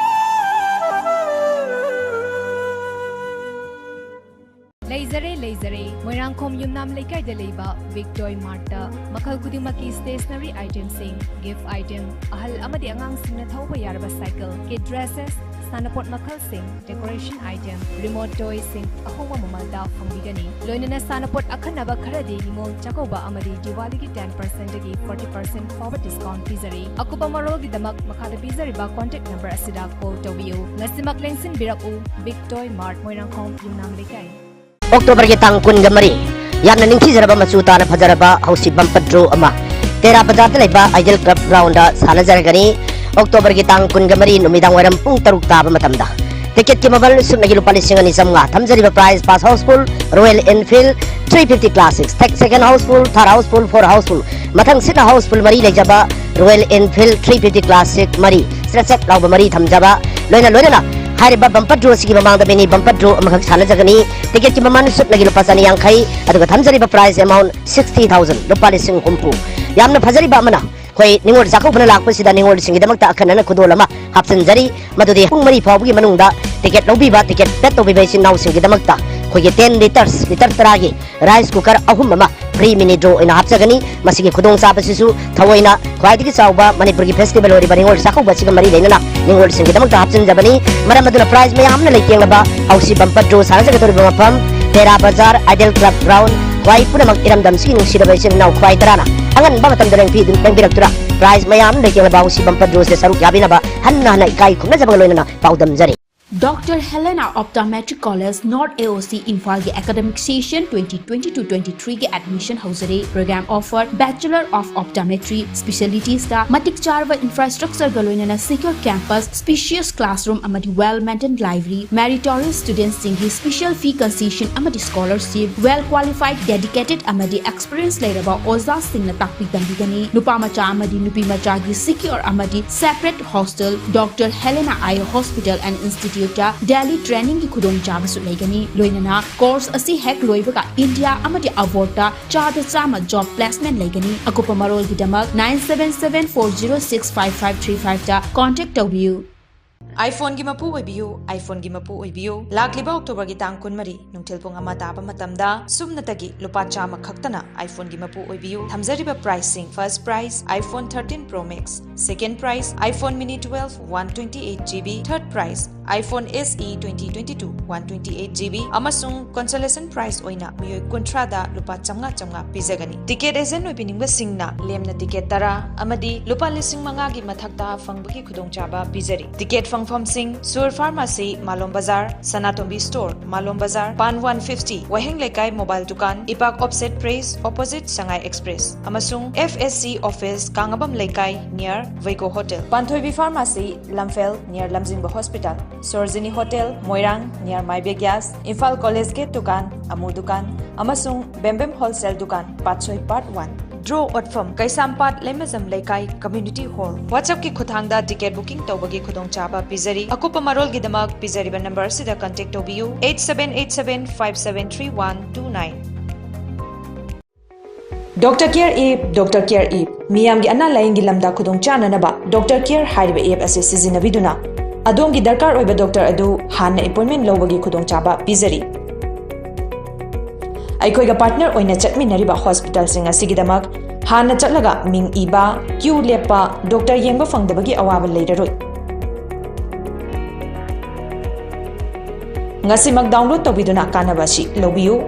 ꯂꯩꯖꯔꯦ, ꯂꯩꯖꯔꯦ꯫ ꯃꯣꯏꯔꯥꯡꯈꯣꯝ ꯌꯨꯝꯅꯥꯝ ꯂꯩꯀꯥꯏꯗ ꯂꯩꯕ ꯕꯤꯛ ꯇꯣꯏ ꯃꯥꯔꯠꯇ ꯃꯈꯜ ꯈꯨꯗꯤꯡꯃꯛꯀꯤ ꯁ꯭ꯇꯦꯁꯅꯔꯤ ꯑꯥꯏꯇꯦꯝꯁꯤꯡ, ꯒꯤꯐ ꯑꯥꯏꯇꯦꯝ, ꯑꯍꯜ ꯑꯃꯗꯤ ꯑꯉꯥꯡꯁꯤꯡꯅ ꯊꯧꯕ ꯌꯥꯔꯕ ꯁꯥꯏꯀꯜ, ꯀꯤꯗ ꯗ꯭ꯔꯦꯁꯦꯁ, ꯁꯥꯟꯅꯄꯣꯠ ꯃꯈꯜꯁꯤꯡ, ꯗꯦꯀꯣꯔꯦꯁꯟ ꯑꯥꯏꯇꯦꯝ, ꯔꯤꯃꯣꯠ ꯇꯣꯏꯁꯤꯡ ꯑꯍꯣꯡꯕ ꯃꯃꯜꯗ ꯐꯪꯕꯤꯒꯅꯤ꯫ ꯂꯣꯏꯅꯅ ꯁꯥꯟꯅꯄꯣꯠ ꯑꯈꯟꯅꯕ ꯈꯔꯗꯤ ꯅꯤꯉꯣꯜ ꯆꯥꯛꯀꯧꯕ ꯑꯃꯗꯤ ꯗꯤꯋꯥꯂꯤꯒꯤ ten percent ꯗꯒꯤ forty percent ꯐꯥꯎꯕ ꯗꯤꯁꯀꯥꯎꯟꯠ ꯄꯤꯖꯔꯤ꯫ ꯑꯀꯨꯞꯄ ꯃꯔꯣꯜꯒꯤꯗꯃꯛ ꯃꯈꯥꯗ ꯄꯤꯖꯔꯤꯕ ꯀꯣꯟꯇꯦꯛ ꯅꯝꯕꯔ ꯑꯁꯤꯗ ꯀꯣꯜ ꯇꯧꯕꯤꯌꯨ꯫ ꯉꯁꯤꯃꯛ ꯂꯦꯡꯁꯤꯟꯕꯤꯔꯛꯎ, ꯕꯤꯛ ꯇꯣꯏ ꯃꯥꯔꯠ, ꯃꯣꯏꯔꯥꯡꯈꯣꯝ ꯌꯨꯝꯅꯥꯝ ꯂꯩꯀꯥꯏ꯫ ꯑꯣꯛꯇꯣꯕꯔꯒꯤ ꯇꯥꯡ ꯀꯨꯟꯒ ꯃꯔꯤ, ꯌꯥꯝꯅ ꯅꯤꯡꯊꯤꯖꯔꯕ ꯃꯆꯨ ꯇꯥꯅ ꯐꯖꯔꯕ ꯍꯧꯁꯤ ꯕꯝꯄꯔ ꯗ꯭ꯔꯣ ꯑꯃ ꯇꯦꯔꯥ ꯕꯖꯥꯔꯗ ꯂꯩꯕ ꯑꯥꯏꯗꯤꯌꯦꯜ ꯀ꯭ꯂꯕ ꯒ꯭ꯔꯥꯎꯟꯗ ꯁꯥꯟꯅꯖꯔꯒꯅꯤ꯫ ꯑꯣꯛꯇꯣꯕꯔꯒꯤ ꯇꯥꯡ ꯀꯨꯟꯒ ꯃꯔꯤ ꯅꯨꯃꯤꯗꯥꯡ ꯋꯥꯏꯔꯝ ꯄꯨꯡ ꯇꯔꯨꯛ ꯇꯥꯕ ꯃꯇꯝꯗ꯫ ꯇꯤꯀꯦꯠꯀꯤ ꯃꯃꯜ ꯁꯨꯞꯅꯒꯤ ꯂꯨꯄꯥ ꯂꯤꯁꯤꯡ ꯑꯅꯤ ꯆꯥꯝꯃꯉꯥ꯫ ꯊꯝꯖꯔꯤꯕ prize: first house full Royal Enfield three fifty classic, second house full, third house full, four house full. ꯃꯊꯪꯁꯤꯠꯅ ꯍꯥꯎꯁꯐꯨꯜ ꯃꯔꯤ ꯂꯩꯖꯕ Royal Enfield three fifty classic ꯃꯔꯤ, ꯆ꯭ꯔꯦꯠ ꯆ꯭ꯔꯦꯠ ꯂꯥꯎꯕ ꯃꯔꯤ ꯊꯝꯖꯕ꯫ ꯂꯣꯏꯅ ꯂꯣꯏꯅꯅ ꯍꯥꯏꯔꯤꯕ ꯕꯝꯄꯔ ꯗ꯭ꯔꯣ ꯑꯁꯤꯒꯤ ꯃꯃꯥꯡꯗ ꯃꯤꯅꯤ ꯕꯝꯄꯔ ꯗ꯭ꯔꯣ ꯑꯃꯈꯛ ꯁꯥꯟꯅꯖꯒꯅꯤ꯫ ꯇꯤꯀꯦꯠꯀꯤ ꯃꯃꯜ ꯁꯨꯞꯅꯒꯤ ꯂꯨꯄꯥ ꯆꯅꯤ ꯌꯥꯡꯈꯩ, ꯑꯗꯨꯒ ꯊꯝꯖꯔꯤꯕ ꯄ꯭ꯔꯥꯏꯖ ꯑꯦꯃꯥꯎꯟ sixty thousand, ꯂꯨꯄꯥ ꯂꯤꯁꯤꯡ ꯍꯨꯝꯐꯨ꯫ ꯌꯥꯝꯅ ꯐꯖꯔꯤꯕ ꯑꯃꯅ, ꯑꯩꯈꯣꯏ ꯅꯤꯉꯣꯜ ꯆꯥꯛꯀꯧꯕꯅ ꯂꯥꯛꯄꯁꯤꯗ ꯅꯤꯉꯣꯜꯁꯤꯡꯒꯤꯗꯃꯛꯇ ꯑꯈꯟꯅꯅ ꯈꯨꯗꯣꯜ ꯑꯃ ꯍꯥꯞꯆꯤꯟꯖꯔꯤ꯫ ꯃꯗꯨꯗꯤ ꯄꯨꯡ ꯃꯔꯤ ꯐꯥꯎꯕꯒꯤ ꯃꯅꯨꯡꯗ ꯇꯤꯀꯦꯠ ꯂꯧꯕꯤꯕ, ꯇꯤꯀꯦꯠ ꯄꯦꯗ ꯇꯧꯕꯤꯕ ꯏꯆꯤꯟ ꯏꯅꯥꯎꯁꯤꯡꯒꯤꯗꯃꯛꯇ ꯑꯩꯈꯣꯏꯒꯤ ten litres, ꯂꯤꯇꯔ ꯇꯔꯥꯒꯤ ꯔꯥꯏꯁ ꯀꯨꯀꯔ ꯑꯍꯨꯝ ꯑꯃ ꯐ꯭ꯔꯤ ꯃꯤꯅꯤ ꯗ꯭ꯔꯣ ꯑꯣꯏꯅ ꯍꯥꯞꯆꯒꯅꯤ꯫ ꯃꯁꯤꯒꯤ ꯈꯨꯗꯣꯡꯆꯥꯕꯁꯤꯁꯨ ꯊꯑꯣꯏꯅ ꯈ꯭ꯋꯥꯏꯗꯒꯤ ꯆꯥꯎꯕ ꯃꯅꯤꯄꯨꯔꯒꯤ ꯐꯦꯁꯇꯤꯚꯦꯜ ꯑꯣꯏꯔꯤꯕ ꯅꯤꯉꯣꯜ ꯆꯥꯛꯀꯧꯕ ꯑꯁꯤꯒ ꯃꯔꯤ ꯂꯩꯅꯅ ꯅꯤꯉꯣꯜꯁꯤꯡꯒꯤꯗꯃꯛꯇ ꯍꯥꯞꯆꯤꯟꯖꯕꯅꯤ꯫ ꯃꯔꯝ ꯑꯗꯨꯅ ꯄ꯭ꯔꯥꯏꯖ ꯃꯌꯥꯝꯅ ꯂꯩꯇꯦꯡꯂꯕ ꯍꯥꯎꯁꯤ ꯕꯝꯄꯔ ꯗ꯭ꯔꯣ ꯁꯥꯟꯅꯖꯒꯗꯧꯔꯤꯕ ꯃꯐꯝ ꯇꯦꯔꯥ ꯕꯖꯥꯔ, ꯑꯥꯏꯗꯦꯜ ꯀ꯭ꯂꯕ ꯒ꯭ꯔꯥꯎꯟ, ꯈ꯭ꯋꯥꯏ ꯄꯨꯝꯅꯃꯛ ꯏꯔꯝꯗꯝꯁꯤꯒꯤ ꯅꯨꯡꯁꯤꯔꯕ ꯏꯆꯤꯟ ꯏꯅꯥꯎ ꯈ꯭ꯋꯥꯏ ꯇꯔꯥꯅ ꯑꯉꯟꯕ ꯃꯇꯝꯗ ꯂꯦꯡꯕꯤ-, ꯂꯦꯡꯕꯤꯔꯛꯇꯨꯅ ꯄ꯭ꯔꯥꯏꯖ ꯃꯌꯥꯝ ꯂꯩꯇꯦꯡꯂꯕ ꯍꯥꯎꯁꯤ ꯕꯝꯄꯔ ꯗ꯭ꯔꯣꯁꯤꯗ ꯁꯔꯨꯛ ꯌꯥꯕꯤꯅꯕ ꯍꯟꯅ ꯍꯟꯅ ꯏꯀꯥꯏ ꯈꯨꯝꯅꯖꯕꯒ ꯂꯣꯏꯅꯅ ꯄꯥꯎꯗꯝꯖꯔꯤ꯫ Doctor Helena Optometric College, North A O C, ꯏꯝꯐꯥꯜꯒꯤ academic session twenty twenty-two twenty-three ꯒꯤ admission ꯍꯧꯖꯔꯦ꯫ Program offer: Bachelor of Optometry, specialitiesꯇ ꯃꯇꯤꯛ ꯆꯥꯔꯕ infrastructureꯒ ꯂꯣꯏꯅꯅ secure campus, spacious classroom ꯑꯃꯗꯤ well maintained library, meritorious studentꯁꯤꯡꯒꯤ special fee concession ꯑꯃꯗꯤ scholarship, well qualified, dedicated ꯑꯃꯗꯤ experience ꯂꯩꯔꯕ ꯑꯣꯖꯥꯁꯤꯡꯅ ꯇꯥꯛꯄꯤ ꯇꯝꯕꯤꯒꯅꯤ꯫ ꯅꯨꯄꯥ ꯃꯆꯥ ꯑꯃꯗꯤ ꯅꯨꯄꯤ ꯃꯆꯥꯒꯤ secure ꯑꯃꯗꯤ separate hostel, Doctor Helena Eye Hospital and Instituteꯇ daily trainingꯒꯤ ꯈꯨꯗꯣꯡꯆꯥꯕꯁꯨ ꯂꯩꯒꯅꯤ꯫ ꯂꯣꯏꯅꯅ course ꯑꯁꯤ ꯍꯦꯛ ꯂꯣꯏꯕꯒ ꯏꯟꯗꯤꯌꯥ ꯑꯃꯗꯤ abroadꯇ ꯆꯥꯗ ꯆꯥꯝꯃ job placement ꯂꯩꯒꯅꯤ꯫ ꯑꯀꯨꯞꯄ ꯃꯔꯣꯜꯒꯤꯗꯃꯛ nine seven seven four zero six five five three fiveꯇ contact ꯇꯧꯕꯤꯌꯨ꯫ iPhoneꯒꯤ ꯃꯄꯨ ꯑꯣꯏꯕꯤꯌꯨ, iPhoneꯒꯤ ꯃꯄꯨ ꯑꯣꯏꯕꯤꯌꯨ꯫ ꯂꯥꯛꯂꯤꯕ Octoberꯒꯤ ꯇꯥꯡ ꯀꯨꯟꯃꯔꯤ, ꯅꯨꯡꯊꯤꯜ ꯄꯨꯡ ꯑꯃ ꯇꯥꯕ ꯃꯇꯝꯗ ꯁꯨꯞꯅꯇꯒꯤ ꯂꯨꯄꯥ ꯆꯥꯝꯃ ꯈꯛꯇꯅ iPhoneꯒꯤ ꯃꯄꯨ ꯑꯣꯏꯕꯤꯌꯨ꯫ ꯊꯝꯖꯔꯤꯕ priceꯁꯤꯡ: first prize iPhone thirteen Pro Max, second prize iPhone Mini twelve one twenty eight GB, third prize iPhone SE twenty twenty-two one twenty eight GB, ꯑꯃꯁꯨꯡ consolation prize ꯑꯣꯏꯅ ꯃꯤꯑꯣꯏ ꯀꯨꯟꯊ꯭ꯔꯥꯗ ꯂꯨꯄꯥ ꯆꯥꯝꯃꯉꯥ ꯆꯥꯝꯃꯉꯥ ꯄꯤꯖꯒꯅꯤ꯫ Ticket agent ꯑꯣꯏꯕꯤꯅꯤꯡꯕꯁꯤꯡꯅ ꯂꯦꯝꯅ ticket ꯇꯔꯥ ꯑꯃꯗꯤ ꯂꯨꯄꯥ ꯂꯤꯁꯤꯡ ꯃꯉꯥꯒꯤ ꯃꯊꯛꯇ ꯐꯪꯕꯒꯤ ꯈꯨꯗꯣꯡꯆꯥꯕ ꯄꯤꯖꯔꯤ꯫ Ticket ꯐꯪꯐꯝꯁꯤꯡ: ꯁꯨꯔ Pharmacy, ꯃꯥꯂꯣꯝ ꯕꯖꯥꯔ, ꯁꯅꯥꯇꯣꯝꯕꯤ Store, ꯃꯥꯂꯣꯝ ꯕꯖꯥꯔ, ꯄꯥꯟ one fifty, ꯋꯥꯍꯦꯡ ꯂꯩꯀꯥꯏ Mobile ꯗꯨꯀꯥꯟ, ꯏꯄꯥꯛ Offset Press, opposite Sangai Express, ꯑꯃꯁꯨꯡ FSC Office, ꯀꯥꯡꯉꯕꯝ ꯂꯩꯀꯥꯏ, near Veigo Hotel, ꯄꯥꯟꯊꯣꯏꯕꯤ Pharmacy, ꯂꯝꯐꯦꯜ, near ꯂꯝꯖꯤꯡꯕ Hospital, Sorojini Hotel, ꯃꯣꯏꯔꯥꯡ, near ꯃꯥꯏꯕ ꯒ꯭ꯌꯥꯁ, ꯏꯝꯐꯥꯜ ꯀꯣꯂꯦꯖ ꯒꯦꯠ ꯗꯨꯀꯥꯟ, ꯑꯃꯨ ꯗꯨꯀꯥꯟ, ꯑꯃꯁꯨꯡ ꯕꯦꯝꯕꯦꯝ Wholesale ꯗꯨꯀꯥꯟ, ꯄꯥꯠꯁꯣꯏ Part one꯫ Draw ꯑꯣꯠꯐꯝ: ꯀꯩꯁꯥꯝꯄꯥꯠ ꯂꯩꯃꯖꯝ ꯂꯩꯀꯥꯏ Community Hall꯫ WhatsAppꯀꯤ ꯈꯨꯠꯊꯥꯡꯗ ticket booking ꯇꯧꯕꯒꯤ ꯈꯨꯗꯣꯡꯆꯥꯕ ꯄꯤꯖꯔꯤ꯫ ꯑꯀꯨꯞꯄ ꯃꯔꯣꯜꯒꯤꯗꯃꯛ ꯄꯤꯖꯔꯤꯕ number ꯑꯁꯤꯗ contact ꯇꯧꯕꯤꯌꯨ, eight seven eight seven five seven three one two nine꯫ Doctor Care App, Doctor Care App, ꯃꯤꯌꯥꯝꯒꯤ ꯑꯅꯥ ꯂꯥꯌꯦꯡꯒꯤ ꯂꯝꯗ ꯈꯨꯗꯣꯡ ꯆꯥꯅꯅꯕ Doctor Care ꯍꯥꯏꯔꯤꯕ app ꯑꯁꯤ ꯁꯤꯖꯤꯟꯅꯕꯤꯗꯨꯅ ꯑꯗꯣꯝꯒꯤ ꯗꯔꯀꯥꯔ ꯑꯣꯏꯕ ꯗꯣꯛꯇꯔ ꯑꯗꯨ ꯍꯥꯟꯅ appointment ꯂꯧꯕꯒꯤ ꯈꯨꯗꯣꯡꯆꯥꯕ ꯄꯤꯖꯔꯤ꯫ ꯑꯩꯈꯣꯏꯒ partner ꯑꯣꯏꯅ ꯆꯠꯃꯤꯟꯅꯔꯤꯕ hospitalꯁꯤꯡ ꯑꯁꯤꯒꯤꯗꯃꯛ ꯍꯥꯟꯅ ꯆꯠꯂꯒ ꯃꯤꯡ ꯏꯕ, queue ꯂꯦꯞꯄ, ꯗꯣꯛꯇꯔ ꯌꯦꯡꯕ ꯐꯪꯗꯕꯒꯤ ꯑꯋꯥꯕ ꯂꯩꯔꯔꯣꯏ꯫ ꯉꯁꯤꯃꯛ download ꯇꯧꯕꯤꯗꯨꯅ ꯀꯥꯟꯅꯕ ꯑꯁꯤ ꯂꯧꯕꯤꯌꯨ꯫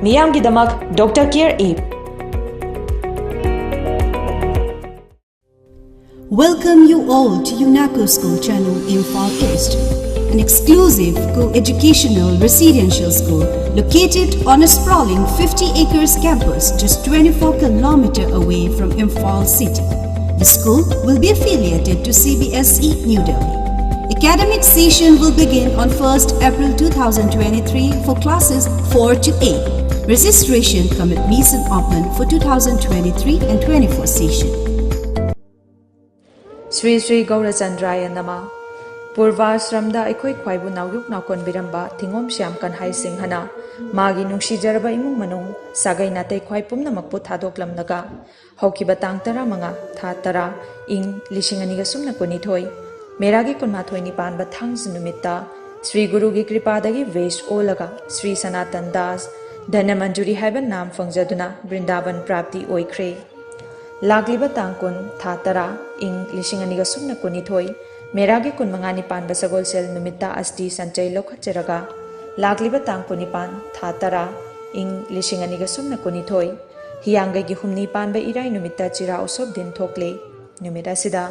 ꯃꯤꯌꯥꯝꯒꯤꯗꯃꯛ Doctor Care App꯫ Welcome you all to UNACO School Channel, Imphal East, an exclusive co-educational residential school located on a sprawling fifty acres campus just twenty-four kilometer away from Imphal city. The school will be affiliated to C B S E New Delhi. Academic session will begin on first April two thousand twenty-three for classes four to eight. Registration cum admission open for two thousand twenty-three and twenty-four session. Sri Sri ꯒꯧꯔꯆꯟꯗ꯭ꯔꯥꯌ ꯅꯃ꯫ ꯄꯨꯔꯚꯥꯁ꯭ꯔꯝꯗ ꯑꯩꯈꯣꯏ ꯈ꯭ꯋꯥꯏꯕꯨ ꯅꯥꯎꯌꯣꯛ ꯅꯥꯎꯀꯣꯟꯕꯤꯔꯝꯕ ꯊꯤꯉꯣꯝ ꯁ꯭ꯌꯥꯝ ꯀꯟꯍꯥꯏ ꯁꯤꯡꯍꯅ ꯃꯥꯒꯤ ꯅꯨꯡꯁꯤꯖꯔꯕ ꯏꯃꯨꯡ ꯃꯅꯨꯡ, ꯁꯥꯒꯩ ꯅꯥꯇꯩ ꯈ꯭ꯋꯥꯏ ꯄꯨꯝꯅꯃꯛꯄꯨ ꯊꯥꯗꯣꯛꯂꯝꯂꯒ ꯍꯧꯈꯤꯕ ꯇꯥꯡ ꯇꯔꯥꯃꯉꯥ, ꯊꯥ ꯇꯔꯥ, ꯏꯪ ꯂꯤꯁꯤꯡ ꯑꯅꯤꯒ ꯁꯨꯞꯅ ꯀꯨꯟꯅꯤꯊꯣꯏ ꯃꯦꯔꯥꯒꯤ ꯀꯨꯟꯃꯥꯊꯣꯏꯅꯤ ꯄꯥꯟꯕ ꯊꯥꯡꯖ ꯅꯨꯃꯤꯠꯇ ꯁ꯭ꯔꯤ ꯒꯨꯔꯨꯒꯤ ꯀ꯭ꯔꯤꯄꯥꯗꯒꯤ ꯚꯦꯁ ꯑꯣꯜꯂꯒ ꯁ꯭ꯔꯤ ꯁꯅꯥꯇꯟ ꯗꯥꯁ ꯙꯅꯃꯟꯖꯨꯔꯤ ꯍꯥꯏꯕ ꯅꯥꯝ ꯐꯪꯖꯗꯨꯅ ꯕ꯭ꯔꯤꯟꯗꯥꯕꯟ ꯄ꯭ꯔꯥꯞꯇꯤ ꯑꯣꯏꯈ꯭ꯔꯦ꯫ ꯂꯥꯛꯂꯤꯕ ꯇꯥꯡ ꯀꯨꯟ, ꯊꯥ ꯇꯔꯥ, ꯏꯪ ꯂꯤꯁꯤꯡ ꯑꯅꯤꯒ ꯁꯨꯞꯅ ꯀꯨꯟꯅꯤꯊꯣꯏ ꯃꯦꯔꯥꯒꯤ ꯀꯨꯟꯃꯉꯥꯅꯤ ꯄꯥꯟꯕ ꯁꯒꯣꯜꯁꯦꯜ ꯅꯨꯃꯤꯠꯇ ꯑꯁꯇꯤ ꯁꯟꯆꯩ ꯂꯧꯈꯠꯆꯔꯒ ꯂꯥꯛꯂꯤꯕ ꯇꯥꯡ ꯀꯨꯟꯅꯤꯄꯥꯟ, ꯊꯥ ꯇꯔꯥ, ꯏꯪ ꯂꯤꯁꯤꯡ ꯑꯅꯤꯒ ꯁꯨꯞꯅ ꯀꯨꯟꯅꯤꯊꯣꯏ ꯍꯤꯌꯥꯡꯒꯩꯒꯤ ꯍꯨꯝꯅꯤ ꯄꯥꯟꯕ ꯏꯔꯥꯏ ꯅꯨꯃꯤꯠꯇ ꯆꯤꯔꯥ ꯎꯁꯣꯞ ꯗꯤꯟ ꯊꯣꯛꯂꯦ꯫ ꯅꯨꯃꯤꯠ ꯑꯁꯤꯗ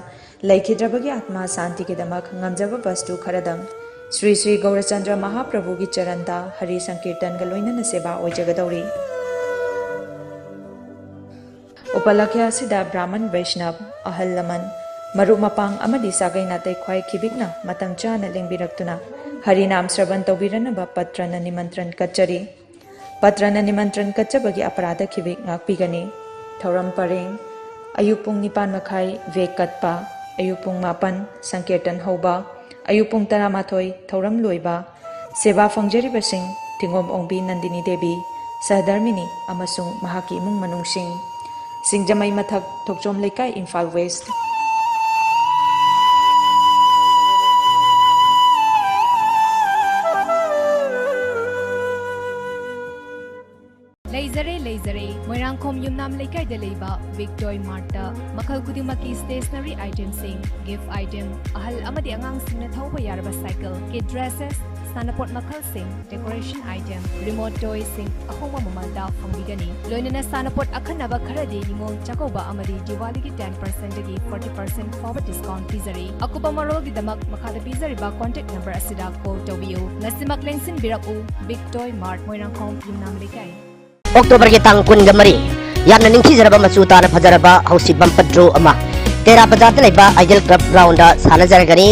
ꯂꯩꯈꯤꯗ꯭ꯔꯕꯒꯤ ꯑꯥꯠꯃꯥ ꯁꯥꯟꯇꯤꯒꯤꯗꯃꯛ ꯉꯝꯖꯕ ꯚꯁꯇꯨ ꯈꯔꯗꯪ ꯁ꯭ꯔꯤ ꯁ꯭ꯔꯤ ꯒꯧꯔꯆꯟꯗ꯭ꯔ ꯃꯍꯥꯄ꯭ꯔꯚꯨꯒꯤ ꯆꯔꯟꯗ ꯍꯔꯤ ꯁꯪꯀꯤꯔꯇꯟꯒ ꯂꯣꯏꯅꯅ ꯁꯦꯕꯥ ꯑꯣꯏꯖꯒꯗꯧꯔꯤ꯫ ꯎꯄꯂꯛꯈ꯭ꯌ ꯑꯁꯤꯗ ꯕ꯭ꯔꯥꯍꯃꯟ ꯕꯩꯁꯅꯕ, ꯑꯍꯜ ꯂꯃꯟ, ꯃꯔꯨꯞ ꯃꯄꯥꯡ ꯑꯃꯗꯤ ꯁꯥꯒꯩ ꯅꯥꯇꯩ ꯈ꯭ꯋꯥꯏ ꯈꯤꯕꯤꯛꯅ ꯃꯇꯝ ꯆꯥꯅ ꯂꯦꯡꯕꯤꯔꯛꯇꯨꯅ ꯍꯔꯤꯅꯥꯝ ꯁ꯭ꯔꯕꯟ ꯇꯧꯕꯤꯔꯅꯕ ꯄꯇ꯭ꯔꯅ ꯅꯤꯃꯟꯇ꯭ꯔꯟ ꯀꯠꯆꯔꯤ꯫ ꯄꯇ꯭ꯔꯅ ꯅꯤꯃꯟꯇ꯭ꯔꯟ ꯀꯠꯆꯕꯒꯤ ꯑꯄꯔꯥꯙ ꯈꯤꯕꯤꯛ ꯉꯥꯛꯄꯤꯒꯅꯤ꯫ ꯊꯧꯔꯝ ꯄꯔꯦꯡ: ꯑꯌꯨꯛ ꯄꯨꯡ ꯅꯤꯄꯥꯟ ꯃꯈꯥꯏ ꯚꯦꯛ ꯀꯠꯄ, ꯑꯌꯨꯛ ꯄꯨꯡ ꯃꯥꯄꯟ ꯁꯪꯀꯤꯔꯇꯟ ꯍꯧꯕ, ꯑꯌꯨꯛ ꯄꯨꯡ ꯇꯔꯥꯃꯥꯊꯣꯏ ꯊꯧꯔꯝ ꯂꯣꯏꯕ꯫ ꯁꯦꯕꯥ ꯐꯪꯖꯔꯤꯕꯁꯤꯡ: ꯊꯤꯉꯣꯝ ꯑꯣꯡꯕꯤ ꯅꯟꯗꯤꯅꯤ ꯗꯦꯕꯤ, ꯁꯍꯙꯔꯃꯤꯅꯤ ꯑꯃꯁꯨꯡ ꯃꯍꯥꯛꯀꯤ ꯏꯃꯨꯡ ꯃꯅꯨꯡꯁꯤꯡ꯫ ꯁꯤꯡꯖꯃꯩ ꯃꯊꯛ, ꯊꯣꯛꯆꯣꯝ ꯂꯩꯀꯥꯏ, ꯏꯝꯐꯥꯜ ꯋꯦꯁ꯭ꯠ꯫ ꯂꯩꯖꯔꯦ, ꯂꯩꯖꯔꯦ꯫ ꯃꯣꯏꯔꯥꯡꯈꯣꯝ ꯌꯨꯝꯅꯥꯝ ꯂꯩꯀꯥꯏꯗ ꯂꯩꯕ ꯕꯤꯛ ꯇꯣꯏ ꯃꯥꯔꯠꯇ ꯃꯈꯜ ꯈꯨꯗꯤꯡꯃꯛꯀꯤ stationery itemꯁꯤꯡ, gift item, ꯑꯍꯜ ꯑꯃꯗꯤ ꯑꯉꯥꯡꯁꯤꯡꯅ ꯊꯧꯕ ꯌꯥꯔꯕ cycle, kid dresses, ꯁꯥꯟꯅꯄꯣꯠ ꯃꯈꯜꯁꯤꯡ, decoration item, remote toyꯁꯤꯡ ꯑꯍꯣꯡꯕ ꯃꯃꯜꯗ ꯐꯪꯕꯤꯒꯅꯤ꯫ ꯂꯣꯏꯅꯅ ꯁꯥꯟꯅꯄꯣꯠ ꯑꯈꯟꯅꯕ ꯈꯔꯗꯤ ꯅꯤꯉꯣꯜ ꯆꯥꯛꯀꯧꯕ ꯑꯃꯗꯤ ꯗꯤꯋꯥꯂꯤꯒꯤ ten percentꯗꯒꯤ forty percent ꯐꯥꯎꯕ discount ꯄꯤꯖꯔꯤ꯫ ꯑꯀꯨꯞꯄ ꯃꯔꯣꯜꯒꯤꯗꯃꯛ ꯃꯈꯥꯗ ꯄꯤꯖꯔꯤꯕ contact number ꯑꯁꯤꯗ call ꯇꯧꯕꯤꯌꯨ꯫ ꯉꯁꯤꯃꯛ ꯂꯦꯡꯁꯤꯟꯕꯤꯔꯛꯎ, ꯕꯤꯛ ꯇꯣꯏ ꯃꯥꯔꯠ, ꯃꯣꯏꯔꯥꯡꯈꯣꯝ ꯌꯨꯝꯅꯥꯝ ꯂꯩꯀꯥꯏ꯫ ꯑꯣꯛꯇꯣꯕꯔꯒꯤ ꯇꯥꯡ ꯀꯨꯟꯒ ꯃꯔꯤ, ꯌꯥꯝꯅ ꯅꯤꯡꯊꯤꯖꯔꯕ ꯃꯆꯨ ꯇꯥꯅ ꯐꯖꯔꯕ ꯍꯧꯁꯤ bumper draw ꯑꯃ ꯇꯦꯔꯥ ꯕꯖꯥꯔꯗ ꯂꯩꯕ Ideal Club groundꯗ ꯁꯥꯟꯅꯖꯔꯒꯅꯤ꯫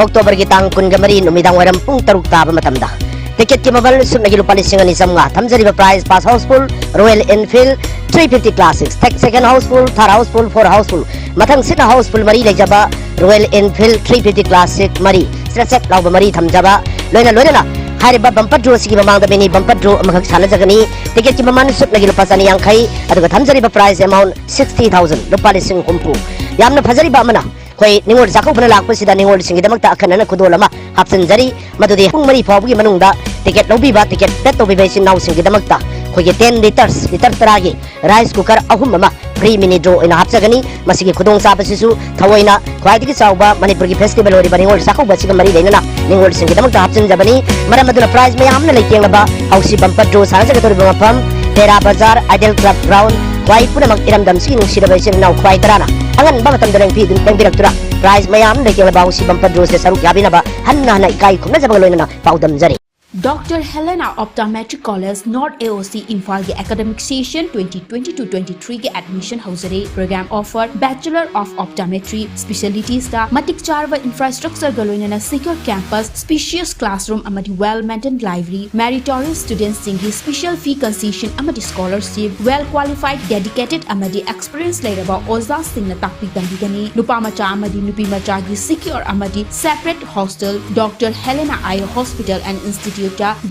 ꯑꯣꯛꯇꯣꯕꯔꯒꯤ ꯇꯥꯡ ꯀꯨꯟꯒ ꯃꯔꯤ ꯅꯨꯃꯤꯗꯥꯡ ꯋꯥꯏꯔꯝ ꯄꯨꯡ ꯇꯔꯨꯛ ꯇꯥꯕ ꯃꯇꯝꯗ꯫ Ticketꯀꯤ ꯃꯃꯜ ꯁꯨꯞꯅꯒꯤ ꯂꯨꯄꯥ ꯂꯤꯁꯤꯡ ꯑꯅꯤ ꯆꯥꯝꯃꯉꯥ꯫ ꯊꯝꯖꯔꯤꯕ prize: first houseful Royal Enfield three fifty Classic, second houseful, third houseful, fourth houseful, ꯃꯊꯪꯁꯤꯠꯅ houseful ꯃꯔꯤ ꯂꯩꯖꯕ Royal Enfield three fifty Classic ꯃꯔꯤ, ꯆ꯭ꯔꯦꯠ ꯆ꯭ꯔꯦꯠ ꯂꯥꯎꯕ ꯃꯔꯤ ꯊꯝꯖꯕ꯫ ꯂꯣꯏꯅ ꯂꯣꯏꯅꯅ ꯍꯥꯏꯔꯤꯕ bumper drawꯁꯤꯒꯤ ꯃꯃꯥꯡꯗ mini bumper draw ꯑꯃꯈꯛ ꯁꯥꯟꯅꯖꯒꯅꯤ꯫ Ticketꯀꯤ ꯃꯃꯜ ꯁꯨꯞꯅꯒꯤ ꯂꯨꯄꯥ ꯆꯅꯤ ꯌꯥꯡꯈꯩ, ꯑꯗꯨꯒ ꯊꯝꯖꯔꯤꯕ prize amount sixty thousand, ꯂꯨꯄꯥ ꯂꯤꯁꯤꯡ ꯍꯨꯝꯐꯨ꯫ ꯌꯥꯝꯅ ꯐꯖꯔꯤꯕ ꯑꯃꯅ, ꯑꯩꯈꯣꯏ ꯅꯤꯉꯣꯜ ꯆꯥꯛꯀꯧꯕꯅ ꯂꯥꯛꯄꯁꯤꯗ ꯅꯤꯉꯣꯜꯁꯤꯡꯒꯤꯗꯃꯛꯇ ꯑꯈꯟꯅꯅ ꯈꯨꯗꯣꯜ ꯑꯃ ꯍꯥꯞꯆꯤꯟꯖꯔꯤ꯫ ꯃꯗꯨꯗꯤ ꯄꯨꯡ ꯃꯔꯤ ꯐꯥꯎꯕꯒꯤ ꯃꯅꯨꯡꯗ ticket ꯂꯧꯕꯤꯕ, ticket bet ꯇꯧꯕꯤꯕ ꯏꯆꯤꯟ ꯏꯅꯥꯎꯁꯤꯡꯒꯤꯗꯃꯛꯇ ꯑꯩꯈꯣꯏꯒꯤ ten litres, litre ꯇꯔꯥꯒꯤ rice cooker ꯑꯍꯨꯝ ꯑꯃ free mini draw ꯑꯣꯏꯅ ꯍꯥꯞꯆꯒꯅꯤ꯫ ꯃꯁꯤꯒꯤ ꯈꯨꯗꯣꯡꯆꯥꯕꯁꯤꯁꯨ ꯊꯑꯣꯏꯅ ꯈ꯭ꯋꯥꯏꯗꯒꯤ ꯆꯥꯎꯕ ꯃꯅꯤꯄꯨꯔꯒꯤ festival ꯑꯣꯏꯔꯤꯕ ꯅꯤꯉꯣꯜ ꯆꯥꯛꯀꯧꯕ ꯑꯁꯤꯒ ꯃꯔꯤ ꯂꯩꯅꯅ ꯅꯤꯉꯣꯜꯁꯤꯡꯒꯤꯗꯃꯛꯇ ꯍꯥꯞꯆꯤꯟꯖꯕꯅꯤ꯫ ꯃꯔꯝ ꯑꯗꯨꯅ prize ꯃꯌꯥꯝꯅ ꯂꯩꯇꯦꯡꯂꯕ ꯍꯧꯁꯤ bumper draw ꯁꯥꯟꯅꯖꯒꯗꯧꯔꯤꯕ ꯃꯐꯝ ꯇꯦꯔꯥ ꯕꯖꯥꯔ, Ideal Club ground꯫ ꯈ꯭ꯋꯥꯏ ꯄꯨꯝꯅꯃꯛ ꯏꯔꯝꯗꯝꯁꯤꯒꯤ ꯅꯨꯡꯁꯤꯔꯕ ꯏꯆꯤꯟ ꯏꯅꯥꯎ ꯈ꯭ꯋꯥꯏ ꯇꯔꯥꯅ ꯑꯉꯟꯕ ꯃꯇꯝꯗ ꯂꯦꯡꯕꯤ-, ꯂꯦꯡꯕꯤꯔꯛꯇꯨꯅ prize ꯃꯌꯥꯝ ꯂꯩꯇꯦꯡꯂꯕ ꯍꯧꯁꯤ bumper drawꯁꯦ ꯁꯔꯨꯛ ꯌꯥꯕꯤꯅꯕ ꯍꯟꯅ ꯍꯟꯅ ꯏꯀꯥꯏ ꯈꯨꯝꯅꯖꯕꯒ ꯂꯣꯏꯅꯅ ꯄꯥꯎꯗꯝꯖꯔꯤ꯫ Doctor Helena Optometric College, North A O C, ꯏꯝꯐꯥꯜꯒꯤ academic session twenty twenty-two twenty-threeꯒꯤ admission ꯍꯧꯖꯔꯦ꯫ Program offer: Bachelor of Optometry, specialitiesꯇ ꯃꯇꯤꯛ ꯆꯥꯔꯕ infrastructureꯒ ꯂꯣꯏꯅꯅ secure campus, spacious classroom ꯑꯃꯗꯤ well maintained library, meritorious studentꯁꯤꯡꯒꯤ special fee concession ꯑꯃꯗꯤ scholarship, well qualified, dedicated ꯑꯃꯗꯤ experience ꯂꯩꯔꯕ ꯑꯣꯖꯥꯁꯤꯡꯅ ꯇꯥꯛꯄꯤ ꯇꯝꯕꯤꯒꯅꯤ꯫ ꯅꯨꯄꯥ ꯃꯆꯥ ꯑꯃꯗꯤ ꯅꯨꯄꯤ ꯃꯆꯥꯒꯤ secure ꯑꯃꯗꯤ separate hostel, Doctor Helena Eye Hospital and Institute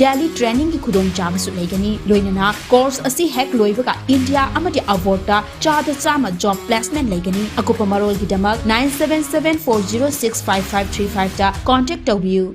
Delhi ꯇ꯭ꯔꯦꯅꯤꯡꯒꯤ ꯈꯨꯗꯣꯡꯆꯥꯕꯁꯨ ꯂꯩꯒꯅꯤ꯫ ꯂꯣꯏꯅꯅ ꯀꯣꯔꯁ ꯑꯁꯤ ꯍꯦꯛ ꯂꯣꯏꯕꯒ ꯏꯟꯗꯤꯌꯥ ꯑꯃꯗꯤ ꯑꯕꯣꯔꯗꯇ ꯆꯥꯗ ꯆꯥꯝꯃ ꯖꯣꯕ ꯄ꯭ꯂꯦꯁꯃꯦꯟ ꯂꯩꯒꯅꯤ꯫ ꯑꯀꯨꯞꯄ ꯃꯔꯣꯜꯒꯤꯗꯃꯛ nine seven seven four zero six five five three five ꯇ ꯀꯣꯟꯇꯦꯛ ꯇꯧꯕꯤꯌꯨ꯫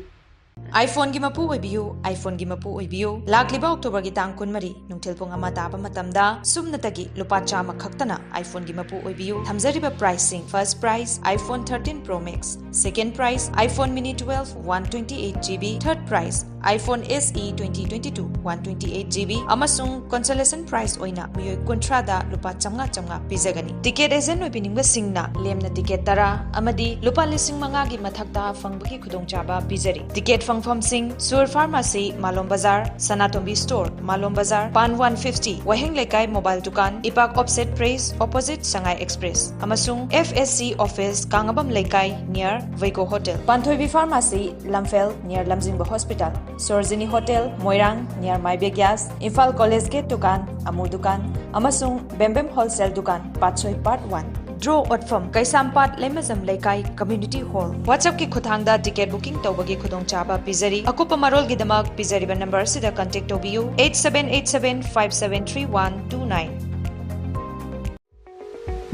iPhoneꯒꯤ ꯃꯄꯨ ꯑꯣꯏꯕꯤꯌꯨ, iPhoneꯒꯤ ꯃꯄꯨ ꯑꯣꯏꯕꯤꯌꯨ꯫ ꯂꯥꯛꯂꯤꯕ ꯑꯣꯛꯇꯣꯕꯔꯒꯤ ꯇꯥꯡ ꯀꯨꯟꯃꯔꯤ, ꯅꯨꯡꯊꯤꯜ ꯄꯨꯡ ꯑꯃ ꯇꯥꯕ ꯃꯇꯝꯗ ꯁꯨꯞꯅꯇꯒꯤ ꯂꯨꯄꯥ ꯆꯥꯝꯃ ꯈꯛꯇꯅ iPhoneꯒꯤ ꯃꯄꯨ ꯑꯣꯏꯕꯤꯌꯨ꯫ ꯊꯝꯖꯔꯤꯕ priceꯁꯤꯡ: first prize iPhone thirteen Pro Max, second prize iPhone Mini twelve one twenty eight GB, third prize iPhone SE twenty twenty-two one twenty eight GB, ꯑꯃꯁꯨꯡ consolation prize ꯑꯣꯏꯅ ꯃꯤꯑꯣꯏ ꯀꯨꯟꯊ꯭ꯔꯥꯗ ꯂꯨꯄꯥ ꯆꯥꯝꯃꯉꯥ ꯆꯥꯝꯃꯉꯥ ꯄꯤꯖꯒꯅꯤ꯫ ꯇꯤꯀꯦꯠ ꯑꯦꯖꯦꯟ ꯑꯣꯏꯕꯤꯅꯤꯡꯕꯁꯤꯡꯅ ꯂꯦꯝꯅ ꯇꯤꯀꯦꯠ ꯇꯔꯥ ꯑꯃꯗꯤ ꯂꯨꯄꯥ ꯂꯤꯁꯤꯡ ꯃꯉꯥꯒꯤ ꯃꯊꯛꯇ ꯐꯪꯕꯒꯤ ꯈꯨꯗꯣꯡꯆꯥꯕ ꯄꯤꯖꯔꯤ꯫ ꯇꯤꯀꯦꯠ ꯐꯪꯐꯝꯁꯤꯡ: ꯁꯨꯔ ꯐꯥꯔꯃꯥꯁꯤ, ꯃꯥꯂꯣꯝ ꯕꯖꯥꯔ, ꯁꯅꯥꯇꯣꯝꯕꯤ ꯁ꯭ꯇꯣꯔ, ꯃꯥꯂꯣꯝ ꯕꯖꯥꯔ, ꯄꯥꯟ one fifty, ꯋꯥꯍꯦꯡ ꯂꯩꯀꯥꯏ ꯃꯣꯕꯥꯏꯜ ꯗꯨꯀꯥꯟ, ꯏꯄꯥꯛ offset press, opposite Sangai express, ꯑꯃꯁꯨꯡ FSC office, ꯀꯥꯡꯉꯕꯝ ꯂꯩꯀꯥꯏ, near ꯋꯩꯒꯣ hotel. Panthoibi pharmacy, Lamphel, near Lamjingba hospital, Sarojini hotel, Moirang, near ꯃꯥꯏꯕꯦ ꯒ꯭ꯌꯥꯁ, ꯏꯝꯐꯥꯜ ꯀꯣꯂꯦꯖ ꯒꯦꯠ ꯗꯨꯀꯥꯟ, ꯑꯃꯨ ꯗꯨꯀꯥꯟ, ꯑꯃꯁꯨꯡ ꯕꯦꯝꯕꯦꯝ ꯍꯣꯜꯁꯦꯜ ꯗꯨꯀꯥꯟ, ꯄꯥꯠꯁꯣꯏ ꯄꯥꯔꯠ ꯋꯥꯟ꯫ ꯗ꯭ꯔꯣ ꯑꯣꯠꯐꯝ: ꯀꯩꯁꯥꯝꯄꯥꯠ ꯂꯩꯃꯖꯝ ꯂꯩꯀꯥꯏ ꯀꯝꯃ꯭ꯌꯨꯅꯤꯇꯤ ꯍꯣꯜ꯫ WhatsAppꯀꯤ ꯈꯨꯠꯊꯥꯡꯗ ꯇꯤꯀꯦꯠ ꯕꯨꯀꯤꯡ ꯇꯧꯕꯒꯤ ꯈꯨꯗꯣꯡꯆꯥꯕ ꯄꯤꯖꯔꯤ꯫ ꯑꯀꯨꯞꯄ ꯃꯔꯣꯜꯒꯤꯗꯃꯛ ꯄꯤꯖꯔꯤꯕ ꯅꯝꯕꯔ ꯑꯁꯤꯗ ꯀꯟꯇꯦꯛ ꯇꯧꯕꯤꯌꯨ, eight seven eight seven five seven three one two nine꯫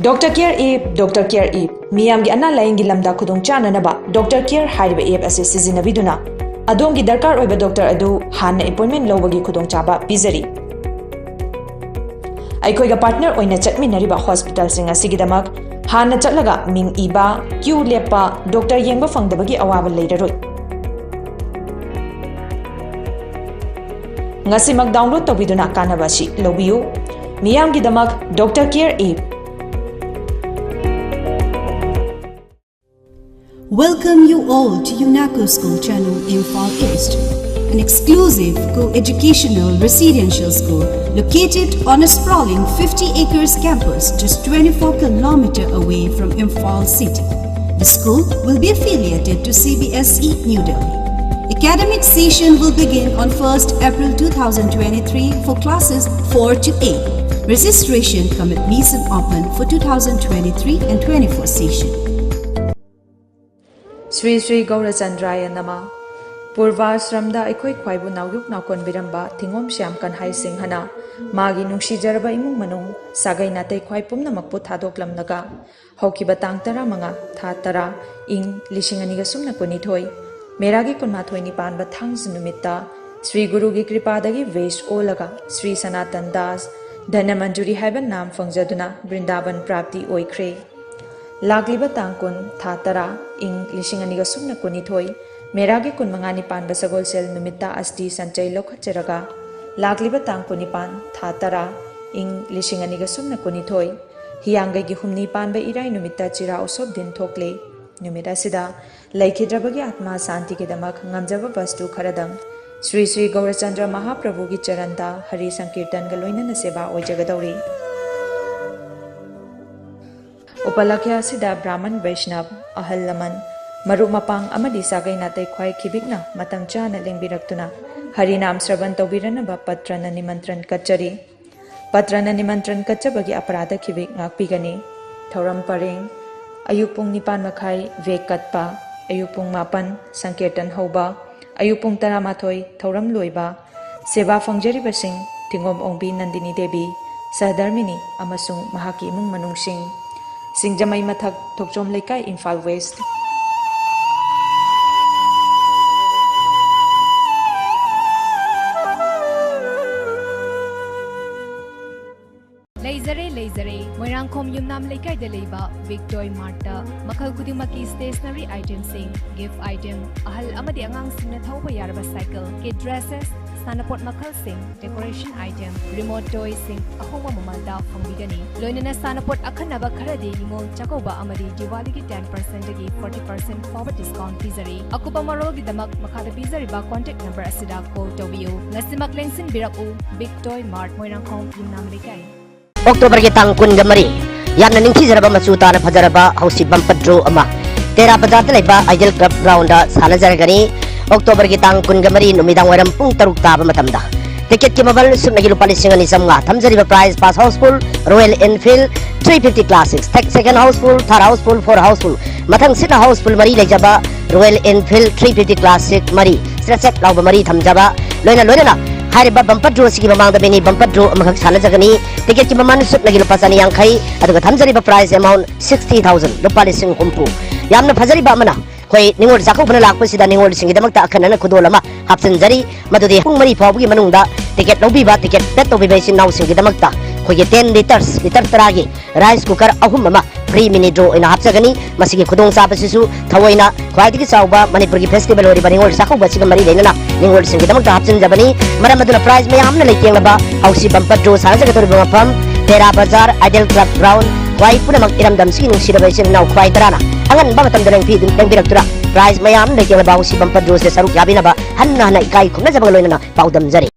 Doctor Care App, Doctor Care App꯫ ꯃꯤꯌꯥꯝꯒꯤ ꯑꯅꯥ ꯂꯥꯌꯦꯡꯒꯤ ꯂꯝꯗ ꯈꯨꯗꯣꯡ ꯆꯥꯅꯅꯕ Doctor Care ꯍꯥꯏꯔꯤꯕ app ꯑꯁꯤ ꯁꯤꯖꯤꯟꯅꯕꯤꯗꯨꯅ ꯑꯗꯣꯝꯒꯤ ꯗꯔꯀꯥꯔ ꯑꯣꯏꯕ ꯗꯣꯛꯇꯔ ꯑꯗꯨ ꯍꯥꯟꯅ ꯑꯦꯄꯣꯏꯟꯃꯦꯟ ꯂꯧꯕꯒꯤ ꯈꯨꯗꯣꯡꯆꯥꯕ ꯄꯤꯖꯔꯤ꯫ ꯑꯩꯈꯣꯏꯒ ꯄꯥꯔꯠꯅꯔ ꯑꯣꯏꯅ ꯆꯠꯃꯤꯟꯅꯔꯤꯕ ꯍꯣꯁꯄꯤꯇꯥꯜꯁꯤꯡ ꯑꯁꯤꯒꯤꯗꯃꯛ ꯍꯥꯟꯅ ꯆꯠꯂꯒ ꯃꯤꯡ ꯏꯕ, ꯀ꯭ꯌꯨ ꯂꯦꯞꯄ, ꯗꯣꯛꯇꯔ ꯌꯦꯡꯕ ꯐꯪꯗꯕꯒꯤ ꯑꯋꯥꯕ ꯂꯩꯔꯔꯣꯏ꯫ ꯉꯁꯤꯃꯛ ꯗꯥꯎꯟꯂꯣꯗ ꯇꯧꯕꯤꯗꯨꯅ ꯀꯥꯟꯅꯕ ꯑꯁꯤ ꯂꯧꯕꯤꯌꯨ꯫ ꯃꯤꯌꯥꯝꯒꯤꯗꯃꯛ Doctor Care App꯫ Welcome you all to UNACO School Channel, Imphal East, an exclusive co-educational residential school located on a sprawling fifty acres campus just twenty-four kilometer away from Imphal city. The school will be affiliated to CBSE New Delhi. Academic session will begin on first April two thousand twenty-three for classes four to eight. Registration cum admission open for two thousand twenty-three and twenty-four session. Sri Sri Gaurachandraya Namah. ꯄꯨꯔꯚꯥꯁ꯭ꯔꯝꯗ ꯑꯩꯈꯣꯏ ꯈ꯭ꯋꯥꯏꯕꯨ ꯅꯥꯎꯌꯣꯛ ꯅꯥꯎꯀꯣꯟꯕꯤꯔꯝꯕ ꯊꯤꯉꯣꯝ ꯁ꯭ꯌꯥꯝ ꯀꯟꯍꯥꯏ ꯁꯤꯡꯍꯅ ꯃꯥꯒꯤ ꯅꯨꯡꯁꯤꯖꯔꯕ ꯏꯃꯨꯡ ꯃꯅꯨꯡ, ꯁꯥꯒꯩ ꯅꯥꯇꯩ ꯈ꯭ꯋꯥꯏ ꯄꯨꯝꯅꯃꯛꯄꯨ ꯊꯥꯗꯣꯛꯂꯝꯂꯒ ꯍꯧꯈꯤꯕ ꯇꯥꯡ ꯇꯔꯥꯃꯉꯥ, ꯊꯥ ꯇꯔꯥ, ꯏꯪ ꯂꯤꯁꯤꯡ ꯑꯅꯤꯒ ꯁꯨꯞꯅ ꯀꯨꯟꯅꯤꯊꯣꯏ, ꯃꯦꯔꯥꯒꯤ ꯀꯨꯟꯃꯥꯊꯣꯏꯅꯤ ꯄꯥꯟꯕ ꯊꯥꯡꯖ ꯅꯨꯃꯤꯠꯇ ꯁ꯭ꯔꯤ ꯒꯨꯔꯨꯒꯤ ꯀ꯭ꯔꯤꯄꯥꯗꯒꯤ ꯚꯦꯁ ꯑꯣꯜꯂꯒ ꯁ꯭ꯔꯤ ꯁꯅꯥꯇꯟ ꯗꯥꯁ ꯙꯅꯃꯟꯖꯨꯔꯤ ꯍꯥꯏꯕ ꯅꯥꯝ ꯐꯪꯖꯗꯨꯅ ꯕ꯭ꯔꯤꯟꯗꯥꯕꯟ ꯄ꯭ꯔꯥꯞꯇꯤ ꯑꯣꯏꯈ꯭ꯔꯦ꯫ ꯂꯥꯛꯂꯤꯕ ꯇꯥꯡ ꯀꯨꯟ, ꯊꯥ ꯇꯔꯥ, ꯏꯪ ꯂꯤꯁꯤꯡ ꯑꯅꯤꯒ ꯁꯨꯞꯅ ꯀꯨꯟꯅꯤꯊꯣꯏ, ꯃꯦꯔꯥꯒꯤ ꯀꯨꯟꯃꯉꯥꯅꯤ ꯄꯥꯟꯕ ꯁꯒꯣꯜꯁꯦꯜ ꯅꯨꯃꯤꯠꯇ ꯑꯁꯇꯤ ꯁꯟꯆꯩ ꯂꯧꯈꯠꯆꯔꯒ, ꯂꯥꯛꯂꯤꯕ ꯇꯥꯡ ꯀꯨꯟꯅꯤꯄꯥꯟ, ꯊꯥ ꯇꯔꯥ, ꯏꯪ ꯂꯤꯁꯤꯡ ꯑꯅꯤꯒ ꯁꯨꯞꯅ ꯀꯨꯟꯅꯤꯊꯣꯏ, ꯍꯤꯌꯥꯡꯒꯩꯒꯤ ꯍꯨꯝꯅꯤ ꯄꯥꯟꯕ ꯏꯔꯥꯏ ꯅꯨꯃꯤꯠꯇ ꯆꯤꯔꯥ ꯎꯁꯣꯞ ꯗꯤꯟ ꯊꯣꯛꯂꯦ꯫ ꯅꯨꯃꯤꯠ ꯑꯁꯤꯗ ꯂꯩꯈꯤꯗ꯭ꯔꯕꯒꯤ ꯑꯥꯠꯃꯥ ꯁꯥꯟꯇꯤꯒꯤꯗꯃꯛ ꯉꯝꯖꯕ ꯕꯁꯇꯨ ꯈꯔꯗꯪ ꯁ꯭ꯔꯤ ꯁ꯭ꯔꯤ ꯒꯧꯔꯆꯟꯗ꯭ꯔ ꯃꯍꯥꯄ꯭ꯔꯚꯨꯒꯤ ꯆꯔꯟꯗ ꯍꯔꯤ ꯁꯪꯀꯤꯔꯇꯟꯒ ꯂꯣꯏꯅꯅ ꯁꯦꯕꯥ ꯑꯣꯏꯖꯒꯗꯧꯔꯤ꯫ ꯎꯄꯂꯛꯈ꯭ꯌ ꯑꯁꯤꯗ ꯕ꯭ꯔꯥꯍꯃꯟ ꯕꯩꯁꯅꯕ, ꯑꯍꯜ ꯂꯃꯟ, ꯃꯔꯨꯞ ꯃꯄꯥꯡ ꯑꯃꯗꯤ ꯁꯥꯒꯩ ꯅꯥꯇꯩ ꯈ꯭ꯋꯥꯏ ꯈꯤꯕꯤꯛꯅ ꯃꯇꯝ ꯆꯥꯅ ꯂꯦꯡꯕꯤꯔꯛꯇꯨꯅ ꯍꯔꯤꯅꯥꯝ ꯁ꯭ꯔꯕꯟ ꯇꯧꯕꯤꯔꯅꯕ ꯄꯠꯇ꯭ꯔꯅ ꯅꯤꯃꯟꯇ꯭ꯔꯟ ꯀꯠꯆꯔꯤ꯫ ꯄꯠꯇ꯭ꯔꯅ ꯅꯤꯃꯟꯇ꯭ꯔꯟ ꯀꯠꯆꯕꯒꯤ ꯑꯄꯔꯥꯙ ꯈꯤꯕꯤꯛ ꯉꯥꯛꯄꯤꯒꯅꯤ꯫ ꯊꯧꯔꯝ ꯄꯔꯦꯡ: ꯑꯌꯨꯛ ꯄꯨꯡ ꯅꯤꯄꯥꯟ ꯃꯈꯥꯏ ꯚꯦꯛ ꯀꯠꯄ, ꯑꯌꯨꯛ ꯄꯨꯡ ꯃꯥꯄꯟ ꯁꯪꯀꯤꯔꯇꯟ ꯍꯧꯕ, ꯑꯌꯨꯛ ꯄꯨꯡ ꯇꯔꯥꯃꯥꯊꯣꯏ ꯊꯧꯔꯝ ꯂꯣꯏꯕ, ꯁꯦꯕꯥ ꯐꯪꯖꯔꯤꯕꯁꯤꯡ ꯊꯤꯉꯣꯝ ꯑꯣꯡꯕꯤ ꯅꯟꯗꯤꯅꯤ ꯗꯦꯕꯤ, ꯁꯍꯙꯔꯃꯤꯅꯤ ꯑꯃꯁꯨꯡ ꯃꯍꯥꯛꯀꯤ ꯏꯃꯨꯡ ꯃꯅꯨꯡꯁꯤꯡ꯫ ꯁꯤꯡꯖꯃꯩ ꯃꯊꯛ, ꯊꯣꯛꯆꯣꯝ ꯂꯩꯀꯥꯏ, ꯏꯝꯐꯥꯜ ꯋꯦꯁ꯭ꯠ꯫ ꯂꯩꯖꯔꯦ, ꯂꯩꯖꯔꯦ꯫ ꯃꯣꯏꯔꯥꯡꯈꯣꯝ ꯌꯨꯝꯅꯥꯝ ꯂꯩꯀꯥꯏꯗ ꯂꯩꯕ ꯕꯤꯛ ꯇꯣꯏ ꯃꯥꯔꯠꯇ ꯃꯈꯜ ꯈꯨꯗꯤꯡꯃꯛꯀꯤ ꯁ꯭ꯇꯦꯁꯅꯔꯤ ꯑꯥꯏꯇꯦꯝꯁꯤꯡ, ꯒꯤꯐ ꯑꯥꯏꯇꯦꯝ, ꯑꯍꯜ ꯑꯃꯗꯤ ꯑꯉꯥꯡꯁꯤꯡꯅ ꯊꯧꯕ ꯌꯥꯔꯕ ꯁꯥꯏꯀꯜ, ꯀꯤꯗ ꯗ꯭ꯔꯦꯁꯦꯁ, ꯁꯥꯟꯅꯄꯣꯠ ꯃꯈꯜꯁꯤꯡ, ꯗꯦꯀꯣꯔꯦꯁꯟ ꯑꯥꯏꯇꯦꯝ, ꯔꯤꯃꯣꯠ ꯇꯣꯏꯁꯤꯡ ꯑꯍꯣꯡꯕ ꯃꯃꯜꯗ ꯐꯪꯕꯤꯒꯅꯤ꯫ ꯂꯣꯏꯅꯅ ꯁꯥꯟꯅꯄꯣꯠ ꯑꯈꯟꯅꯕ ꯈꯔꯗꯤ ꯅꯤꯉꯣꯜ ꯆꯥꯛꯀꯧꯕ ꯑꯃꯗꯤ ꯗꯤꯋꯥꯂꯤꯒꯤ ꯇꯦꯟ ꯄꯔꯁꯦꯟꯠꯇꯒꯤ ꯐꯣꯔꯇꯤ ꯄꯔꯁꯦꯟꯠ ꯐꯥꯎꯕ ꯗꯤꯁꯀꯥꯎꯟꯠ ꯄꯤꯖꯔꯤ꯫ ꯑꯀꯨꯞꯄ ꯃꯔꯣꯜꯒꯤꯗꯃꯛ ꯃꯈꯥꯗ ꯄꯤꯖꯔꯤꯕ ꯀꯣꯟꯇꯦꯛ ꯅꯝꯕꯔ ꯑꯁꯤꯗ ꯀꯣꯜ ꯇꯧꯕꯤꯌꯨ꯫ ꯉꯁꯤꯃꯛ ꯂꯦꯡꯁꯤꯟꯕꯤꯔꯛꯎ, ꯕꯤꯛ ꯇꯣꯏ ꯃꯥꯔꯠ, ꯃꯣꯏꯔꯥꯡꯈꯣꯝ ꯌꯨꯝꯅꯥꯝ ꯂꯩꯀꯥꯏ꯫ ꯑꯣꯛꯇꯣꯕꯔꯒꯤ ꯇꯥꯡ ꯀꯨꯟꯒ ꯃꯔꯤ, ꯌꯥꯝꯅ ꯅꯤꯡꯊꯤꯖꯔꯕ ꯃꯆꯨ ꯇꯥꯅ ꯐꯖꯔꯕ ꯍꯧꯁꯤ ꯕꯝꯄꯔ ꯗ꯭ꯔꯣ ꯑꯃ ꯇꯦꯔꯥ ꯕꯖꯥꯔꯗ ꯂꯩꯕ ꯑꯥꯏꯗꯤꯌꯦꯜ ꯀ꯭ꯂꯕ ꯒ꯭ꯔꯥꯎꯟꯗ ꯁꯥꯟꯅꯖꯔꯒꯅꯤ꯫ ꯑꯣꯛꯇꯣꯕꯔꯒꯤ ꯇꯥꯡ ꯀꯨꯟꯒ ꯃꯔꯤ ꯅꯨꯃꯤꯗꯥꯡ ꯋꯥꯏꯔꯝ ꯄꯨꯡ ꯇꯔꯨꯛ ꯇꯥꯕ ꯃꯇꯝꯗ꯫ ꯇꯤꯀꯦꯠꯀꯤ ꯃꯃꯜ ꯁꯨꯞꯅꯒꯤ ꯂꯨꯄꯥ ꯂꯤꯁꯤꯡ ꯑꯅꯤ ꯆꯥꯝꯃꯉꯥ꯫ ꯊꯝꯖꯔꯤꯕ prize: first house full Royal Enfield three fifty classic, second house full, third house full, four house full, ꯃꯊꯪꯁꯤꯠꯅ ꯍꯥꯎꯁꯐꯨꯜ ꯃꯔꯤ ꯂꯩꯖꯕ Royal Enfield three fifty Classic ꯃꯔꯤ, ꯆ꯭ꯔꯦꯠ ꯆ꯭ꯔꯦꯠ ꯂꯥꯎꯕ ꯃꯔꯤ ꯊꯝꯖꯕ, ꯂꯣꯏꯅ ꯂꯣꯏꯅꯅ ꯍꯥꯏꯔꯤꯕ bumper draw ꯑꯁꯤꯒꯤ ꯃꯃꯥꯡꯗ mini bumper draw ꯑꯃꯈꯛ ꯁꯥꯟꯅꯖꯒꯅꯤ꯫ Ticketꯀꯤ ꯃꯃꯜ ꯁꯨꯞꯅꯒꯤ ꯂꯨꯄꯥ ꯆꯅꯤ ꯌꯥꯡꯈꯩ, ꯑꯗꯨꯒ ꯊꯝꯖꯔꯤꯕ prize amount sixty thousand, ꯂꯨꯄꯥ ꯂꯤꯁꯤꯡ ꯍꯨꯝꯐꯨ꯫ ꯌꯥꯝꯅ ꯐꯖꯔꯤꯕ ꯑꯃꯅ, ꯑꯩꯈꯣꯏ ꯅꯤꯉꯣꯜ ꯆꯥꯛꯀꯧꯕꯅ ꯂꯥꯛꯄꯁꯤꯗ ꯅꯤꯉꯣꯜꯁꯤꯡꯒꯤꯗꯃꯛꯇ ꯑꯈꯟꯅꯅ ꯈꯨꯗꯣꯜ ꯑꯃ ꯍꯥꯞꯆꯤꯟꯖꯔꯤ꯫ ꯃꯗꯨꯗꯤ ꯄꯨꯡ ꯃꯔꯤ ꯐꯥꯎꯕꯒꯤ ꯃꯅꯨꯡꯗ ticket ꯂꯧꯕꯤꯕ, ticket paid ꯇꯧꯕꯤꯕ ꯏꯆꯤꯟ ꯏꯅꯥꯎꯁꯤꯡꯒꯤꯗꯃꯛꯇ ꯑꯩꯈꯣꯏꯒꯤ ten litres, litre ꯇꯔꯥꯒꯤ rice cooker ꯑꯍꯨꯝ ꯑꯃ free mini draw ꯑꯣꯏꯅ ꯍꯥꯞꯆꯒꯅꯤ꯫ ꯃꯁꯤꯒꯤ ꯈꯨꯗꯣꯡꯆꯥꯕꯁꯤꯁꯨ ꯊꯑꯣꯏꯅ ꯈ꯭ꯋꯥꯏꯗꯒꯤ ꯆꯥꯎꯕ ꯃꯅꯤꯄꯨꯔꯒꯤ festival ꯑꯣꯏꯔꯤꯕ ꯅꯤꯉꯣꯜ ꯆꯥꯛꯀꯧꯕ ꯑꯁꯤꯒ ꯃꯔꯤ ꯂꯩꯅꯅ ꯅꯤꯉꯣꯜꯁꯤꯡꯒꯤꯗꯃꯛꯇ ꯍꯥꯞꯆꯤꯟꯖꯕꯅꯤ꯫ ꯃꯔꯝ ꯑꯗꯨꯅ prize ꯃꯌꯥꯝꯅ ꯂꯩꯇꯦꯡꯂꯕ ꯍꯧꯁꯤ bumper draw ꯁꯥꯟꯅꯖꯒꯗꯧꯔꯤꯕ ꯃꯐꯝ ꯇꯦꯔꯥ ꯕꯖꯥꯔ, Ideal Club Ground꯫ ꯈ꯭ꯋꯥꯏ ꯄꯨꯝꯅꯃꯛ ꯏꯔꯝꯗꯝꯁꯤꯒꯤ ꯅꯨꯡꯁꯤꯔꯕ ꯏꯆꯤꯟ ꯏꯅꯥꯎ ꯈ꯭ꯋꯥꯏ ꯇꯔꯥꯅ ꯑꯉꯟꯕ ꯃꯇꯝꯗ ꯂꯦꯡꯕꯤ-, ꯂꯦꯡꯕꯤꯔꯛꯇꯨꯅ prize ꯃꯌꯥꯝ ꯂꯩꯇꯦꯡꯂꯕ ꯍꯧꯁꯤ bumper drawꯁꯤꯗ ꯁꯔꯨꯛ ꯌꯥꯕꯤꯅꯕ ꯍꯟꯅ ꯍꯟꯅ ꯏꯀꯥꯏ ꯈꯨꯝꯅꯖꯕꯒ ꯂꯣꯏꯅꯅ ꯄꯥꯎꯗꯝꯖꯔꯤ꯫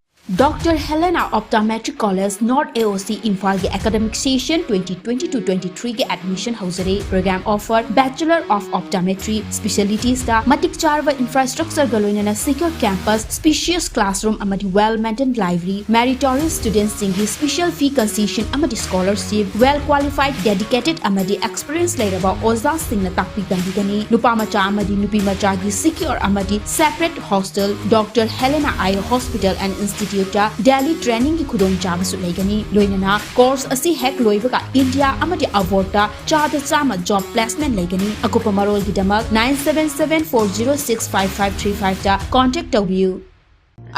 Doctor Helena Optometric College, North A O C, ꯏꯝꯐꯥꯜꯒꯤ academic session twenty twenty-two twenty-threeꯒꯤ admission ꯍꯧꯖꯔꯦ꯫ Program offer: Bachelor of Optometry, specialitiesꯇ ꯃꯇꯤꯛ ꯆꯥꯔꯕ infrastructureꯒ ꯂꯣꯏꯅꯅ secure campus, spacious classroom ꯑꯃꯗꯤ well-maintained library, meritorious studentꯁꯤꯡꯒꯤ special fee concession ꯑꯃꯗꯤ scholarship, well-qualified, dedicated ꯑꯃꯗꯤ experience ꯂꯩꯔꯕ ꯑꯣꯖꯥꯁꯤꯡꯅ ꯇꯥꯛꯄꯤ ꯇꯝꯕꯤꯒꯅꯤ꯫ ꯅꯨꯄꯥ ꯃꯆꯥ ꯑꯃꯗꯤ ꯅꯨꯄꯤ ꯃꯆꯥꯒꯤ secure ꯑꯃꯗꯤ separate hostel, Doctor Helena Eye Hospital and Instituteꯇ daily trainingꯒꯤ ꯈꯨꯗꯣꯡꯆꯥꯕꯁꯨ ꯂꯩꯒꯅꯤ꯫ ꯂꯣꯏꯅꯅ course ꯑꯁꯤ ꯍꯦꯛ ꯂꯣꯏꯕꯒ India ꯑꯃꯗꯤ abroadꯇ ꯆꯥꯗ ꯆꯥꯝꯃ job placement ꯂꯩꯒꯅꯤ꯫ ꯑꯀꯨꯞꯄ ꯃꯔꯣꯜꯒꯤꯗꯃꯛ nine seven seven four zero six five five three fiveꯇ contact ꯇꯧꯕꯤꯌꯨ꯫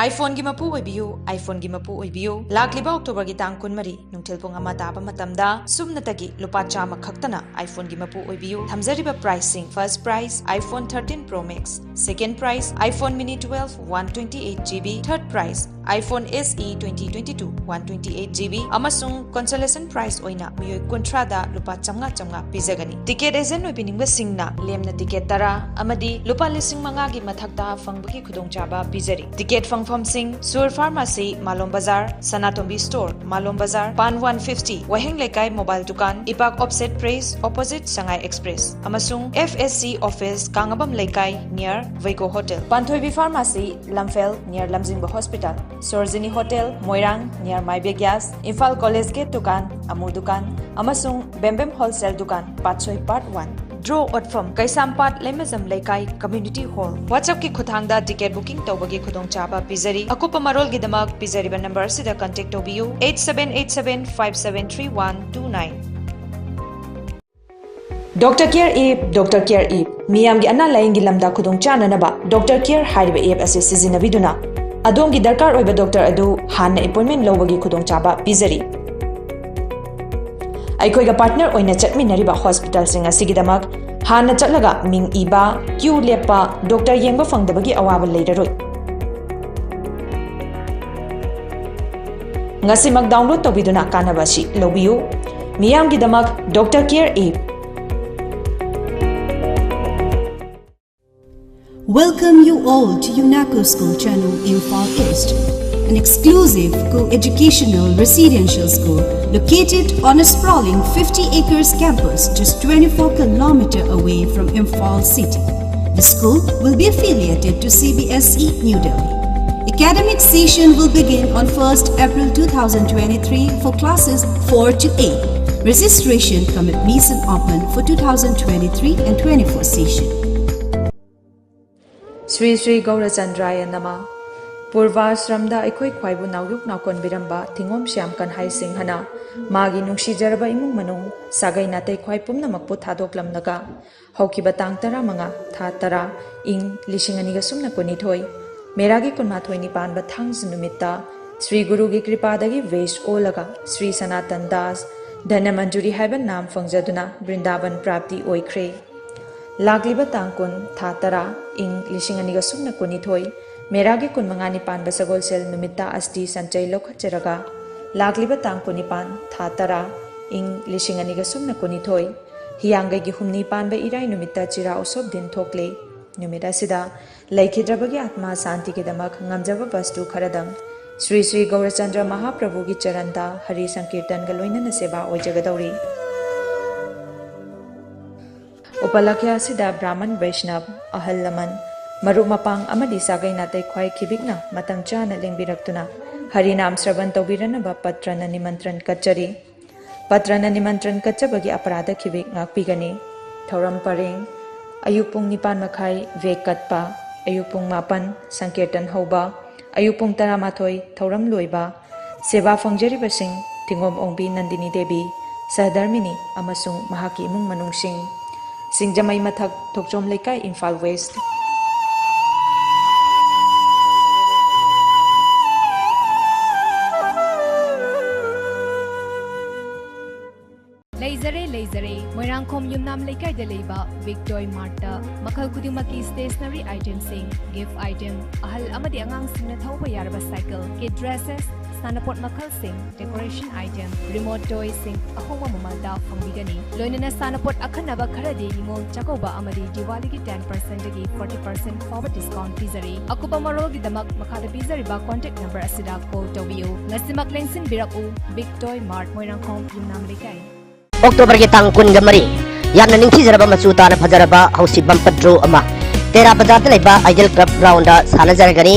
iPhoneꯒꯤ ꯃꯄꯨ ꯑꯣꯏꯕꯤꯌꯨ, iPhoneꯒꯤ ꯃꯄꯨ ꯑꯣꯏꯕꯤꯌꯨ꯫ ꯂꯥꯛꯂꯤꯕ Octoberꯒꯤ ꯇꯥꯡ ꯀꯨꯟꯃꯔꯤ, ꯅꯨꯡꯊꯤꯜ ꯄꯨꯡ ꯑꯃ ꯇꯥꯕ ꯃꯇꯝꯗ ꯁꯨꯞꯅꯇꯒꯤ ꯂꯨꯄꯥ ꯆꯥꯝꯃ ꯈꯛꯇꯅ iPhoneꯒꯤ ꯃꯄꯨ ꯑꯣꯏꯕꯤꯌꯨ꯫ ꯊꯝꯖꯔꯤꯕ prizeꯁꯤꯡ: first prize iPhone thirteen Pro Max, second prize iPhone Mini twelve one twenty eight GB, third prize iPhone SE twenty twenty-two one twenty eight GB, ꯑꯃꯁꯨꯡ consolation prize ꯑꯣꯏꯅ ꯃꯤꯑꯣꯏ ꯀꯨꯟꯊ꯭ꯔꯥꯗ ꯂꯨꯄꯥ ꯆꯥꯝꯃꯉꯥ ꯆꯥꯝꯃꯉꯥ ꯄꯤꯖꯒꯅꯤ꯫ Ticket agent ꯑꯣꯏꯕꯤꯅꯤꯡꯕꯁꯤꯡꯅ ꯂꯦꯝꯅ ticket ꯇꯔꯥ ꯑꯃꯗꯤ ꯂꯨꯄꯥ ꯂꯤꯁꯤꯡ ꯃꯉꯥꯒꯤ ꯃꯊꯛꯇ ꯐꯪꯕꯒꯤ ꯈꯨꯗꯣꯡꯆꯥꯕ ꯄꯤꯖꯔꯤ꯫ Ticket ꯐꯪꯐꯝꯁꯤꯡ: ꯁꯨꯔ Pharmacy, ꯃꯥꯂꯣꯝ ꯕꯖꯥꯔ, ꯁꯅꯥꯇꯣꯝꯕꯤ Store, ꯃꯥꯂꯣꯝ ꯕꯖꯥꯔ, ꯄꯥꯟ one fifty, ꯋꯥꯍꯦꯡ ꯂꯩꯀꯥꯏ mobile ꯗꯨꯀꯥꯟ, ꯏꯄꯥꯛ Offset Press, opposite ꯁꯉꯥꯏ Express, ꯑꯃꯁꯨꯡ FSC office, ꯀꯥꯡꯉꯕꯝ ꯂꯩꯀꯥꯏ, near Veigo Hotel꯫ ꯄꯥꯟꯊꯣꯏꯕꯤ Pharmacy, ꯂꯝꯐꯦꯜ, near ꯂꯝꯖꯤꯡꯕ Hospital, Sarojini Hotel, ꯃꯣꯏꯔꯥꯡ, near ꯃꯥꯏꯕꯦ Gas, Imphal College Gate ꯗꯨꯀꯥꯟ, ꯑꯃꯨ ꯗꯨꯀꯥꯟ, ꯑꯃꯁꯨꯡ ꯕꯦꯝꯕꯦꯝ Wholesale ꯗꯨꯀꯥꯟ, ꯄꯥꯠꯁꯣꯏ Part one꯫ ꯗ꯭ꯔꯣ ꯑꯣꯠꯐꯝ, ꯀꯩꯁꯥꯝꯄꯥꯠ ꯂꯩꯃꯖꯝ ꯂꯩꯀꯥꯏ ꯀꯝꯃ꯭ꯌꯨꯅꯤꯇꯤ ꯍꯣꯜ꯫ WhatsApp-ꯀꯤ ꯈꯨꯠꯊꯥꯡꯗ ꯇꯤꯀꯦꯠ ꯕꯨꯀꯤꯡ ꯇꯧꯕꯒꯤ ꯈꯨꯗꯣꯡꯆꯥꯕ ꯄꯤꯖꯔꯤ꯫ ꯑꯀꯨꯞꯄ ꯃꯔꯣꯜꯒꯤꯗꯃꯛ ꯄꯤꯖꯔꯤꯕ ꯅꯝꯕꯔ ꯑꯁꯤꯗ ꯀꯟꯇꯦꯛ ꯇꯧꯕꯤꯌꯨ, eight seven eight seven five seven three one two nine꯫ Doctor care app, doctor care app. ꯃꯤꯌꯥꯝꯒꯤ ꯑꯅꯥ ꯂꯥꯌꯦꯡꯒꯤ ꯂꯝꯗ ꯈꯨꯗꯣꯡ ꯆꯥꯅꯅꯕ ꯗꯣꯛꯇꯔ ꯀꯦꯌꯔ ꯍꯥꯏꯔꯤꯕ ꯑꯦꯞ ꯑꯁꯤ ꯁꯤꯖꯤꯟꯅꯕꯤꯗꯨꯅ ꯑꯗꯣꯝꯒꯤ ꯗꯔꯀꯥꯔ ꯑꯣꯏꯕ ꯗꯣꯛꯇꯔ ꯑꯗꯨ ꯍꯥꯟꯅ ꯑꯦꯄꯣꯏꯟꯃꯦꯟ ꯂꯧꯕꯒꯤ ꯈꯨꯗꯣꯡꯆꯥꯕ ꯄꯤꯖꯔꯤ꯫ ꯑꯩꯈꯣꯏꯒ ꯄꯥꯔꯠꯅꯔ ꯑꯣꯏꯅ ꯆꯠꯃꯤꯟꯅꯔꯤꯕ ꯍꯣꯁꯄꯤꯇꯥꯜꯁꯤꯡ ꯑꯁꯤꯒꯤꯗꯃꯛ ꯍꯥꯟꯅ ꯆꯠꯂꯒ ꯃꯤꯡ ꯏꯕ, ꯀ꯭ꯌꯨ ꯂꯦꯞꯄ, ꯗꯣꯛꯇꯔ ꯌꯦꯡꯕ ꯐꯪꯗꯕꯒꯤ ꯑꯋꯥꯕ ꯂꯩꯔꯔꯣꯏ꯫ ꯉꯁꯤꯃꯛ ꯗꯥꯎꯟꯂꯣꯗ ꯇꯧꯕꯤꯗꯨꯅ ꯀꯥꯟꯅꯕ ꯑꯁꯤ ꯂꯧꯕꯤꯌꯨ꯫ ꯃꯤꯌꯥꯝꯒꯤꯗꯃꯛ doctor care app. Welcome you all to UNACO School Channel, Imphal East, an exclusive co-educational residential school located on a sprawling fifty acres campus just twenty-four kilometer away from Imphal city. The school will be affiliated to C B S E New Delhi. Academic session will begin on first April two thousand twenty-three for classes four to eight. Registration cum admission open for two thousand twenty-three and twenty-four session. Sri Sri ꯒꯧꯔꯆꯟꯗ꯭ꯔꯥꯌ ꯅꯃ꯫ ꯄꯨꯔꯚꯥꯁ꯭ꯔꯝꯗ ꯑꯩꯈꯣꯏ ꯈ꯭ꯋꯥꯏꯕꯨ ꯅꯥꯎꯌꯣꯛ ꯅꯥꯎꯀꯣꯟꯕꯤꯔꯝꯕ ꯊꯤꯉꯣꯝ ꯁ꯭ꯌꯥꯝ ꯀꯟꯍꯥꯏ ꯁꯤꯡꯍꯅ ꯃꯥꯒꯤ ꯅꯨꯡꯁꯤꯖꯔꯕ ꯏꯃꯨꯡ ꯃꯅꯨꯡ, ꯁꯥꯒꯩ ꯅꯥꯇꯩ ꯈ꯭ꯋꯥꯏ ꯄꯨꯝꯅꯃꯛꯄꯨ ꯊꯥꯗꯣꯛꯂꯝꯂꯒ ꯍꯧꯈꯤꯕ ꯇꯥꯡ ꯇꯔꯥꯃꯉꯥ, ꯊꯥ ꯇꯔꯥ, ꯏꯪ ꯂꯤꯁꯤꯡ ꯑꯅꯤꯒ ꯁꯨꯞꯅ ꯀꯨꯟꯅꯤꯊꯣꯏ, ꯃꯦꯔꯥꯒꯤ ꯀꯨꯟꯃꯥꯊꯣꯏꯅꯤ ꯄꯥꯟꯕ ꯊꯥꯡꯖ ꯅꯨꯃꯤꯠꯇ ꯁ꯭ꯔꯤ ꯒꯨꯔꯨꯒꯤ ꯀ꯭ꯔꯤꯄꯥꯗꯒꯤ ꯚꯦꯁ ꯑꯣꯜꯂꯒ ꯁ꯭ꯔꯤ ꯁꯅꯥꯇꯟ ꯗꯥꯁ ꯙꯅꯃꯟꯖꯨꯔꯤ ꯍꯥꯏꯕ ꯅꯥꯝ ꯐꯪꯖꯗꯨꯅ ꯕ꯭ꯔꯤꯟꯗꯥꯕꯟ ꯄ꯭ꯔꯥꯞꯇꯤ ꯑꯣꯏꯈ꯭ꯔꯦ꯫ ꯂꯥꯛꯂꯤꯕ ꯇꯥꯡ ꯀꯨꯟ, ꯊꯥ ꯇꯔꯥ, ꯏꯪ ꯂꯤꯁꯤꯡ ꯑꯅꯤꯒ ꯁꯨꯞꯅ ꯀꯨꯟꯅꯤꯊꯣꯏ, ꯃꯦꯔꯥꯒꯤ ꯀꯨꯟꯃꯉꯥꯅꯤ ꯄꯥꯟꯕ ꯁꯒꯣꯜꯁꯦꯜ ꯅꯨꯃꯤꯠꯇ ꯑꯁꯇꯤ ꯁꯟꯆꯩ ꯂꯧꯈꯠꯆꯔꯒ, ꯂꯥꯛꯂꯤꯕ ꯇꯥꯡ ꯀꯨꯟꯅꯤꯄꯥꯟ, ꯊꯥ ꯇꯔꯥ, ꯏꯪ ꯂꯤꯁꯤꯡ ꯑꯅꯤꯒ ꯁꯨꯞꯅ ꯀꯨꯟꯅꯤꯊꯣꯏ, ꯍꯤꯌꯥꯡꯒꯩꯒꯤ ꯍꯨꯝꯅꯤ ꯄꯥꯟꯕ ꯏꯔꯥꯏ ꯅꯨꯃꯤꯠꯇ ꯆꯤꯔꯥ ꯎꯁꯣꯞ ꯗꯤꯟ ꯊꯣꯛꯂꯦ꯫ ꯅꯨꯃꯤꯠ ꯑꯁꯤꯗ ꯂꯩꯈꯤꯗ꯭ꯔꯕꯒꯤ ꯑꯥꯠꯃꯥ ꯁꯥꯟꯇꯤꯒꯤꯗꯃꯛ ꯉꯝꯖꯕ ꯕꯁꯇꯨ ꯈꯔꯗꯪ ꯁ꯭ꯔꯤ ꯁ꯭ꯔꯤ ꯒꯧꯔꯆꯟꯗ꯭ꯔ ꯃꯍꯥꯄ꯭ꯔꯚꯨꯒꯤ ꯆꯔꯟꯗ ꯍꯔꯤ ꯁꯪꯀꯤꯔꯇꯟꯒ ꯂꯣꯏꯅꯅ ꯁꯦꯕꯥ ꯑꯣꯏꯖꯒꯗꯧꯔꯤ꯫ ꯎꯄꯂꯛꯈ꯭ꯌ ꯑꯁꯤꯗ ꯕ꯭ꯔꯥꯍꯃꯟ, ꯕꯩꯁꯅꯕ, ꯑꯍꯜ ꯂꯃꯟ, ꯃꯔꯨꯞ ꯃꯄꯥꯡ ꯑꯃꯗꯤ ꯁꯥꯒꯩ ꯅꯥꯇꯩ ꯈ꯭ꯋꯥꯏ ꯈꯤꯕꯤꯛꯅ ꯃꯇꯝ ꯆꯥꯅ ꯂꯦꯡꯕꯤꯔꯛꯇꯨꯅ ꯍꯔꯤꯅꯥꯝ ꯁ꯭ꯔꯕꯟ ꯇꯧꯕꯤꯔꯅꯕ ꯄꯠꯇ꯭ꯔꯅ ꯅꯤꯃꯟꯇ꯭ꯔꯟ ꯀꯠꯆꯔꯤ꯫ ꯄꯠꯇ꯭ꯔꯅ ꯅꯤꯃꯟꯇ꯭ꯔꯟ ꯀꯠꯆꯕꯒꯤ ꯑꯄꯔꯥꯙ ꯈꯤꯕꯤꯛ ꯉꯥꯛꯄꯤꯒꯅꯤ꯫ ꯊꯧꯔꯝ ꯄꯔꯦꯡ: ꯑꯌꯨꯛ ꯄꯨꯡ ꯅꯤꯄꯥꯟ ꯃꯈꯥꯏ ꯚꯦꯛ ꯀꯠꯄ, ꯑꯌꯨꯛ ꯄꯨꯡ ꯃꯥꯄꯟ ꯁꯪꯀꯤꯔꯇꯟ ꯍꯧꯕ, ꯑꯌꯨꯛ ꯄꯨꯡ ꯇꯔꯥꯃꯥꯊꯣꯏ ꯊꯧꯔꯝ ꯂꯣꯏꯕ꯫ ꯁꯦꯕꯥ ꯐꯪꯖꯔꯤꯕꯁꯤꯡ: ꯊꯤꯡꯒꯣꯝ ꯑꯣꯡꯕꯤ ꯅꯟꯗꯤꯅꯤ ꯗꯦꯕꯤ, ꯁꯍꯙꯔꯃꯤꯅꯤ ꯑꯃꯁꯨꯡ ꯃꯍꯥꯛꯀꯤ ꯏꯃꯨꯡ ꯃꯅꯨꯡꯁꯤꯡ꯫ ꯁꯤꯡꯖꯃꯩ ꯃꯊꯛ, ꯊꯣꯛꯆꯣꯝ ꯂꯩꯀꯥꯏ, ꯏꯝꯐꯥꯜ ꯋꯦꯁ꯭ꯠ꯫ ꯂꯩꯖꯔꯦ, ꯂꯩꯖꯔꯦ꯫ ꯃꯣꯏꯔꯥꯡꯈꯣꯝ ꯌꯨꯝꯅꯥꯝ ꯂꯩꯀꯥꯏꯗ ꯂꯩꯕ ꯕꯤꯛ ꯇꯣꯏ ꯃꯥꯔꯠꯇ ꯃꯈꯜ ꯈꯨꯗꯤꯡꯃꯛꯀꯤ ꯁ꯭ꯇꯦꯁꯅꯔꯤ ꯑꯥꯏꯇꯦꯝꯁꯤꯡ, ꯒꯤꯐ ꯑꯥꯏꯇꯦꯝ, ꯑꯍꯜ ꯑꯃꯗꯤ ꯑꯉꯥꯡꯁꯤꯡꯅ ꯊꯧꯕ ꯌꯥꯔꯕ ꯁꯥꯏꯀꯜ, ꯀꯤꯗ ꯗ꯭ꯔꯦꯁꯦꯁ, ꯁꯥꯟꯅꯄꯣꯠ ꯃꯈꯜꯁꯤꯡ, ꯗꯦꯀꯣꯔꯦꯁꯟ ꯑꯥꯏꯇꯦꯝ, ꯔꯤꯃꯣꯠ ꯇꯣꯏꯁꯤꯡ ꯑꯍꯣꯡꯕ ꯃꯃꯜꯗ ꯐꯪꯕꯤꯒꯅꯤ꯫ ꯂꯣꯏꯅꯅ ꯁꯥꯟꯅꯄꯣꯠ ꯑꯈꯟꯅꯕ ꯈꯔꯗꯤ ꯅꯤꯉꯣꯜ ꯆꯥꯛꯀꯧꯕ ꯑꯃꯗꯤ ꯗꯤꯋꯥꯂꯤꯒꯤ ten percent ꯗꯒꯤ forty percent ꯐꯥꯎꯕ ꯗꯤꯁꯀꯥꯎꯟꯠ ꯄꯤꯖꯔꯤ꯫ ꯑꯀꯨꯞꯄ ꯃꯔꯣꯜꯒꯤꯗꯃꯛ ꯃꯈꯥꯗ ꯄꯤꯖꯔꯤꯕ ꯀꯣꯟꯇꯦꯛ ꯅꯝꯕꯔ ꯑꯁꯤꯗ ꯀꯣꯜ ꯇꯧꯕꯤꯌꯨ꯫ ꯉꯁꯤꯃꯛ ꯂꯦꯡꯁꯤꯟꯕꯤꯔꯛꯎ, ꯕꯤꯛ ꯇꯣꯏ ꯃꯥꯔꯠ, ꯃꯣꯏꯔꯥꯡꯈꯣꯝ ꯌꯨꯝꯅꯥꯝ ꯂꯩꯀꯥꯏ꯫ ꯑꯣꯛꯇꯣꯕꯔꯒꯤ ꯇꯥꯡ ꯀꯨꯟꯒ ꯃꯔꯤ, ꯌꯥꯝꯅ ꯅꯤꯡꯊꯤꯖꯔꯕ ꯃꯆꯨ ꯇꯥꯅ ꯐꯖꯔꯕ ꯍꯧꯁꯤ ꯕꯝꯄꯔ ꯗ꯭ꯔꯣ ꯑꯃ ꯇꯦꯔꯥ ꯕꯖꯥꯔꯗ ꯂꯩꯕ ꯑꯥꯏꯗꯤꯌꯦꯜ ꯀ꯭ꯂꯕ ꯒ꯭ꯔꯥꯎꯟꯗ ꯁꯥꯟꯅꯖꯔꯒꯅꯤ꯫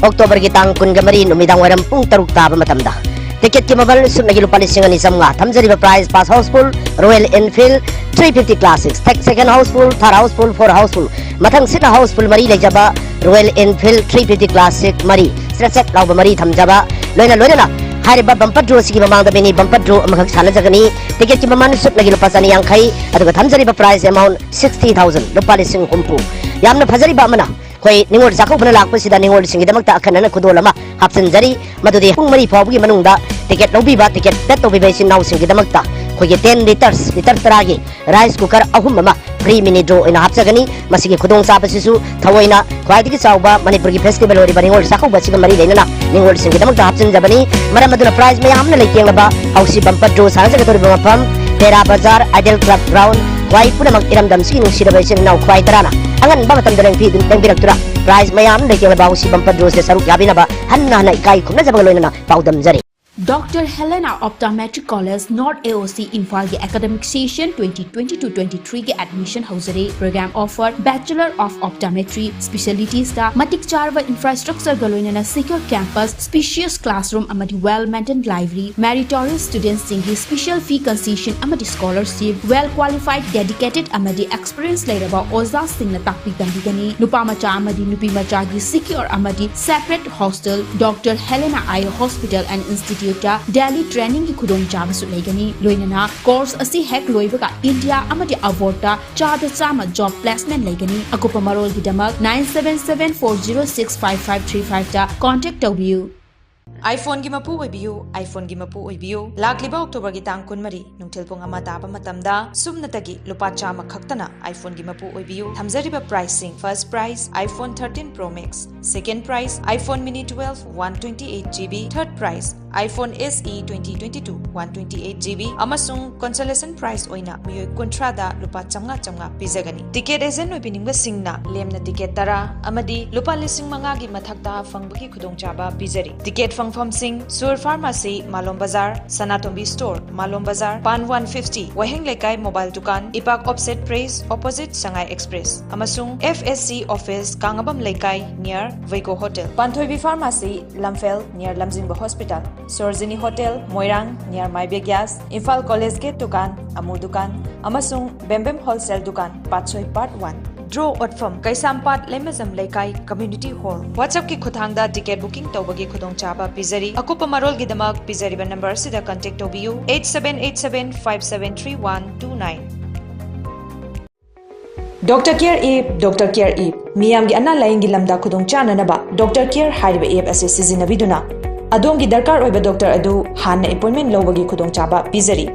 ꯑꯣꯛꯇꯣꯕꯔꯒꯤ ꯇꯥꯡ ꯀꯨꯟꯒ ꯃꯔꯤ ꯅꯨꯃꯤꯗꯥꯡ ꯋꯥꯏꯔꯝ ꯄꯨꯡ ꯇꯔꯨꯛ ꯇꯥꯕ ꯃꯇꯝꯗ꯫ ꯇꯤꯀꯦꯠꯀꯤ ꯃꯃꯜ ꯁꯨꯞꯅꯒꯤ ꯂꯨꯄꯥ ꯂꯤꯁꯤꯡ ꯑꯅꯤ ꯆꯥꯝꯃꯉꯥ꯫ ꯊꯝꯖꯔꯤꯕ prize: first house full Royal Enfield three fifty classic, second house full, third house full, four house full. ꯃꯊꯪꯁꯤꯠꯅ ꯍꯥꯎꯁꯐꯨꯜ ꯃꯔꯤ ꯂꯩꯖꯕ Royal Enfield three fifty classic ꯃꯔꯤ, ꯆ꯭ꯔꯦꯠ ꯆ꯭ꯔꯦꯠ ꯂꯥꯎꯕ ꯃꯔꯤ ꯊꯝꯖꯕ꯫ ꯂꯣꯏꯅ ꯂꯣꯏꯅꯅ ꯍꯥꯏꯔꯤꯕ ꯕꯝꯄꯔ ꯗ꯭ꯔꯣꯁꯤꯒꯤ ꯃꯃꯥꯡꯗ ꯃꯤꯅꯤ ꯕꯝꯄꯔ ꯗ꯭ꯔꯣ ꯑꯃꯈꯛ ꯁꯥꯟꯅꯖꯒꯅꯤ꯫ ꯇꯤꯀꯦꯠꯀꯤ ꯃꯃꯜ ꯁꯨꯞꯅꯒꯤ ꯂꯨꯄꯥ ꯆꯅꯤ ꯌꯥꯡꯈꯩ, ꯑꯗꯨꯒ ꯊꯝꯖꯔꯤꯕ ꯄ꯭ꯔꯥꯏꯖ ꯑꯦꯃꯥꯎꯟ ꯁꯤꯛꯁꯇꯤ ꯊꯥꯎꯖꯟ, ꯂꯨꯄꯥ ꯂꯤꯁꯤꯡ ꯍꯨꯝꯐꯨ꯫ ꯌꯥꯝꯅ ꯐꯖꯔꯤꯕ ꯑꯃꯅ, ꯑꯩꯈꯣꯏ ꯅꯤꯉꯣꯜ ꯆꯥꯛꯀꯧꯕꯅ ꯂꯥꯛꯄꯁꯤꯗ ꯅꯤꯉꯣꯜꯁꯤꯡꯒꯤꯗꯃꯛꯇ ꯑꯈꯟꯅꯅ ꯈꯨꯗꯣꯜ ꯑꯃ ꯍꯥꯞꯆꯤꯟꯖꯔꯤ꯫ ꯃꯗꯨꯗꯤ ꯄꯨꯡ ꯃꯔꯤ ꯐꯥꯎꯕꯒꯤ ꯃꯅꯨꯡꯗ ꯇꯤꯀꯦꯠ ꯂꯧꯕꯤꯕ, ꯇꯤꯀꯦꯠ ꯄꯦꯗ ꯇꯧꯕꯤꯕ ꯏꯆꯤꯟ ꯏꯅꯥꯎꯁꯤꯡꯒꯤꯗꯃꯛꯇ ꯑꯩꯈꯣꯏꯒꯤ ꯇꯦꯟ ꯂꯤꯇꯔꯁ, ꯂꯤꯇꯔ ꯇꯔꯥꯒꯤ ꯔꯥꯏꯁ ꯀꯨꯀꯔ ꯑꯍꯨꯝ ꯑꯃ ꯐ꯭ꯔꯤ ꯃꯤꯅꯤ ꯗ꯭ꯔꯣ ꯑꯣꯏꯅ ꯍꯥꯞꯆꯒꯅꯤ꯫ ꯃꯁꯤꯒꯤ ꯈꯨꯗꯣꯡꯆꯥꯕꯁꯤꯁꯨ ꯊꯑꯣꯏꯅ ꯈ꯭ꯋꯥꯏꯗꯒꯤ ꯆꯥꯎꯕ ꯃꯅꯤꯄꯨꯔꯒꯤ ꯐꯦꯁꯇꯤꯚꯦꯜ ꯑꯣꯏꯔꯤꯕ ꯅꯤꯉꯣꯜ ꯆꯥꯛꯀꯧꯕ ꯑꯁꯤꯒ ꯃꯔꯤ ꯂꯩꯅꯅ ꯅꯤꯉꯣꯜꯁꯤꯡꯒꯤꯗꯃꯛꯇ ꯍꯥꯞꯆꯤꯟꯖꯕꯅꯤ꯫ ꯃꯔꯝ ꯑꯗꯨꯅ ꯄ꯭ꯔꯥꯏꯖ ꯃꯌꯥꯝꯅ ꯂꯩꯇꯦꯡꯂꯕ ꯍꯧꯁꯤ ꯕꯝꯄꯔ ꯗ꯭ꯔꯣ ꯁꯥꯟꯅꯖꯒꯗꯧꯔꯤꯕ ꯃꯐꯝ ꯇꯦꯔꯥ ꯕꯖꯥꯔ, ꯑꯥꯏꯗꯤꯌꯦꯜ ꯀ꯭ꯂꯕ ꯒ꯭ꯔꯥꯎꯟ, ꯈ꯭ꯋꯥꯏ ꯄꯨꯝꯅꯃꯛ ꯏꯔꯝꯗꯝꯁꯤꯒꯤ ꯅꯨꯡꯁꯤꯔꯕ ꯏꯆꯤꯟ ꯏꯅꯥꯎ ꯈ꯭ꯋꯥꯏ ꯇꯔꯥꯅ ꯑꯉꯟꯕ ꯃꯇꯝꯗ ꯂꯦꯡꯕꯤ-, ꯂꯦꯡꯕꯤꯔꯛꯇꯨꯅ ꯄ꯭ꯔꯥꯏꯖ ꯃꯌꯥꯝ ꯂꯩꯇꯦꯡꯂꯕ ꯍꯧꯁꯤ ꯕꯝꯄꯔ ꯗ꯭ꯔꯣꯁꯤꯗ ꯁꯔꯨꯛ ꯌꯥꯕꯤꯅꯕ ꯍꯟꯅ ꯍꯟꯅ ꯏꯀꯥꯏ ꯈꯨꯝꯅꯖꯕꯒ ꯂꯣꯏꯅꯅ ꯄꯥꯎꯗꯝꯖꯔꯤ꯫ Doctor Helena Optometry College, North A O C, ꯏꯝꯐꯥꯜꯒꯤ academic session twenty twenty-two twenty-three ꯒꯤ admission ꯍꯧꯖꯔꯦ꯫ Program offer: Bachelor of Optometry, specialitiesꯇ ꯃꯇꯤꯛ ꯆꯥꯔꯕ infrastructureꯒ ꯂꯣꯏꯅꯅ secure campus, spacious classroom ꯑꯃꯗꯤ well-maintained library, meritorious studentꯁꯤꯡꯒꯤ special fee concession ꯑꯃꯗꯤ scholarship, well-qualified, dedicated ꯑꯃꯗꯤ experience ꯂꯩꯔꯕ ꯑꯣꯖꯥꯁꯤꯡꯅ ꯇꯥꯛꯄꯤ ꯇꯝꯕꯤꯒꯅꯤ꯫ ꯅꯨꯄꯥ ꯃꯆꯥ ꯑꯃꯗꯤ ꯅꯨꯄꯤ ꯃꯆꯥꯒꯤ secure ꯑꯃꯗꯤ separate hostel, Doctor Helena Eye Hospital and Instituteꯇ daily trainingꯒꯤ ꯈꯨꯗꯣꯡꯆꯥꯕꯁꯨ ꯂꯩꯒꯅꯤ꯫ ꯂꯣꯏꯅꯅ course ꯑꯁꯤ ꯍꯦꯛ ꯂꯣꯏꯕꯒ India ꯑꯃꯗꯤ abroadꯇ ꯆꯥꯗ ꯆꯥꯝꯃ job placement ꯂꯩꯒꯅꯤ꯫ ꯑꯀꯨꯞꯄ ꯃꯔꯣꯜꯒꯤꯗꯃꯛ nine seven seven four zero six five five three fiveꯇ contact ꯇꯧꯕꯤꯌꯨ꯫ iPhoneꯒꯤ ꯃꯄꯨ ꯑꯣꯏꯕꯤꯌꯨ, iPhoneꯒꯤ ꯃꯄꯨ ꯑꯣꯏꯕꯤꯌꯨ꯫ ꯂꯥꯛꯂꯤꯕ Octoberꯒꯤ ꯇꯥꯡ ꯀꯨꯟꯃꯔꯤ, ꯅꯨꯡꯊꯤꯜ ꯄꯨꯡ ꯑꯃ ꯇꯥꯕ ꯃꯇꯝꯗ ꯁꯨꯞꯅꯇꯒꯤ ꯂꯨꯄꯥ ꯆꯥꯝꯃ ꯈꯛꯇꯅ iPhoneꯒꯤ ꯃꯄꯨ ꯑꯣꯏꯕꯤꯌꯨ꯫ ꯊꯝꯖꯔꯤꯕ priceꯁꯤꯡ: first prize iPhone thirteen Pro Max, second prize iPhone Mini twelve one twenty eight GB, third prize iPhone SE twenty twenty-two one twenty eight GB, ꯑꯃꯁꯨꯡ consolation prize ꯑꯣꯏꯅ ꯃꯤꯑꯣꯏ ꯀꯨꯟꯊ꯭ꯔꯥꯗ ꯂꯨꯄꯥ ꯆꯥꯝꯃꯉꯥ ꯆꯥꯝꯃꯉꯥ ꯄꯤꯖꯒꯅꯤ꯫ Ticket agent ꯑꯣꯏꯕꯤꯅꯤꯡꯕꯁꯤꯡꯅ ꯂꯦꯝꯅ ticket ꯇꯔꯥ ꯑꯃꯗꯤ ꯂꯨꯄꯥ ꯂꯤꯁꯤꯡ ꯃꯉꯥꯒꯤ ꯃꯊꯛꯇ ꯐꯪꯕꯒꯤ ꯈꯨꯗꯣꯡꯆꯥꯕ ꯄꯤꯖꯔꯤ꯫ Ticket ꯐꯪꯐꯝꯁꯤꯡ: ꯁꯨꯔ Pharmacy, ꯃꯥꯂꯣꯝ ꯕꯖꯥꯔ, ꯁꯅꯥꯇꯣꯝꯕꯤ Store, ꯃꯥꯂꯣꯝ ꯕꯖꯥꯔ, ꯄꯥꯟ one fifty, ꯋꯥꯍꯦꯡ ꯂꯩꯀꯥꯏ mobile ꯗꯨꯀꯥꯟ, ꯏꯄꯥꯛ Offset Press, opposite ꯁꯉꯥꯏ Express, ꯑꯃꯁꯨꯡ FSC office, ꯀꯥꯡꯉꯕꯝ ꯂꯩꯀꯥꯏ, near ꯋꯩꯒꯣ Hotel, ꯄꯥꯟꯊꯣꯏꯕꯤ Pharmacy, ꯂꯝꯐꯦꯜ, near ꯂꯝꯖꯤꯡꯕ Hospital, ꯁꯣꯔꯣꯖꯤꯅꯤ Hotel, ꯃꯣꯏꯔꯥꯡ, near ꯃꯥꯏꯕꯦ Gas, Imphal College Gate ꯗꯨꯀꯥꯟ, ꯑꯃꯨ ꯗꯨꯀꯥꯟ, ꯑꯃꯁꯨꯡ ꯕꯦꯝꯕꯦꯝ Wholesale ꯗꯨꯀꯥꯟ, ꯄꯥꯠꯁꯣꯏ Part one꯫ Draw ꯑꯣꯠꯐꯝ: ꯀꯩꯁꯥꯝꯄꯥꯠ ꯂꯩꯃꯖꯝ ꯂꯩꯀꯥꯏ Community Hall꯫ WhatsAppꯀꯤ ꯈꯨꯠꯊꯥꯡꯗ ticket booking ꯇꯧꯕꯒꯤ ꯈꯨꯗꯣꯡꯆꯥꯕ ꯄꯤꯖꯔꯤ꯫ ꯑꯀꯨꯞꯄ ꯃꯔꯣꯜꯒꯤꯗꯃꯛ ꯄꯤꯖꯔꯤꯕ number ꯑꯁꯤꯗ contact ꯇꯧꯕꯤꯌꯨ: eight seven eight seven five seven three one two nine꯫ Doctor Care App, Doctor Care App꯫ ꯃꯤꯌꯥꯝꯒꯤ ꯑꯅꯥ ꯂꯥꯌꯦꯡꯒꯤ ꯂꯝꯗ ꯈꯨꯗꯣꯡ ꯆꯥꯅꯅꯕ Doctor Care ꯍꯥꯏꯔꯤꯕ app ꯑꯁꯤ ꯁꯤꯖꯤꯟꯅꯕꯤꯗꯨꯅ ꯑꯗꯣꯝꯒꯤ ꯗꯔꯀꯥꯔ ꯑꯣꯏꯕ doctor ꯑꯗꯨ ꯍꯥꯟꯅ appointment ꯂꯧꯕꯒꯤ ꯈꯨꯗꯣꯡꯆꯥꯕ ꯄꯤꯖꯔꯤ꯫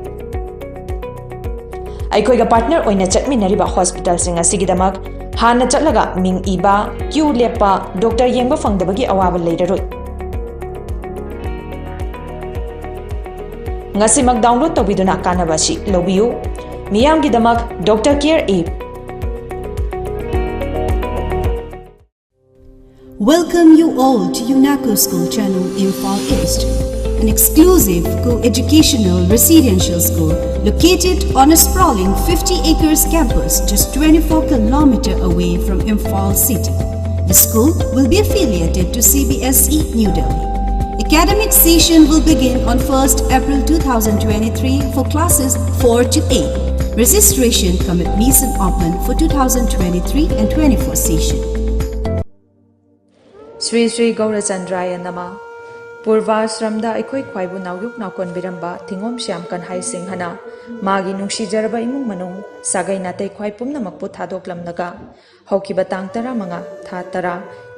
ꯑꯩꯈꯣꯏꯒ partner ꯑꯣꯏꯅ ꯆꯠꯃꯤꯟꯅꯔꯤꯕ hospitalꯁꯤꯡ ꯑꯁꯤꯒꯤꯗꯃꯛ ꯍꯥꯟꯅ ꯆꯠꯂꯒ ꯃꯤꯡ ꯏꯕ, queue ꯂꯦꯞꯄ, doctor ꯌꯦꯡꯕ ꯐꯪꯗꯕꯒꯤ ꯑꯋꯥꯕ ꯂꯩꯔꯔꯣꯏ꯫ ꯉꯁꯤꯃꯛ download ꯇꯧꯕꯤꯗꯨꯅ ꯀꯥꯟꯅꯕ ꯑꯁꯤ ꯂꯧꯕꯤꯌꯨ꯫ ꯃꯤꯌꯥꯝꯒꯤꯗꯃꯛ Doctor Care App꯫ Welcome you all to UNACO School Channel, Imphal East. an exclusive co-educational residential school located on a sprawling fifty acres campus just twenty-four kilometer away from Imphal city. The school will be affiliated to C B S E New Delhi. Academic session will begin on first April two thousand twenty-three for classes four to eight. Registration cum admission open for two thousand twenty-three and twenty-four session. Sri Sri ꯒꯧꯔꯆꯟꯗ꯭ꯔꯥꯌ ꯅꯃ꯫ ꯄꯨꯔꯚꯥꯁ꯭ꯔꯝꯗ ꯑꯩꯈꯣꯏ ꯈ꯭ꯋꯥꯏꯕꯨ ꯅꯥꯎꯌꯣꯛ ꯅꯥꯎꯀꯣꯟꯕꯤꯔꯝꯕ ꯊꯤꯉꯣꯝ ꯁ꯭ꯌꯥꯝ ꯀꯟꯍꯥꯏ ꯁꯤꯡꯍꯅ ꯃꯥꯒꯤ ꯅꯨꯡꯁꯤꯖꯔꯕ ꯏꯃꯨꯡ ꯃꯅꯨꯡ, ꯁꯥꯒꯩ ꯅꯥꯇꯩ ꯈ꯭ꯋꯥꯏ ꯄꯨꯝꯅꯃꯛꯄꯨ ꯊꯥꯗꯣꯛꯂꯝꯂꯒ ꯍꯧꯈꯤꯕ ꯇꯥꯡ ꯇꯔꯥꯃꯉꯥ ꯊꯥ ꯇꯔꯥ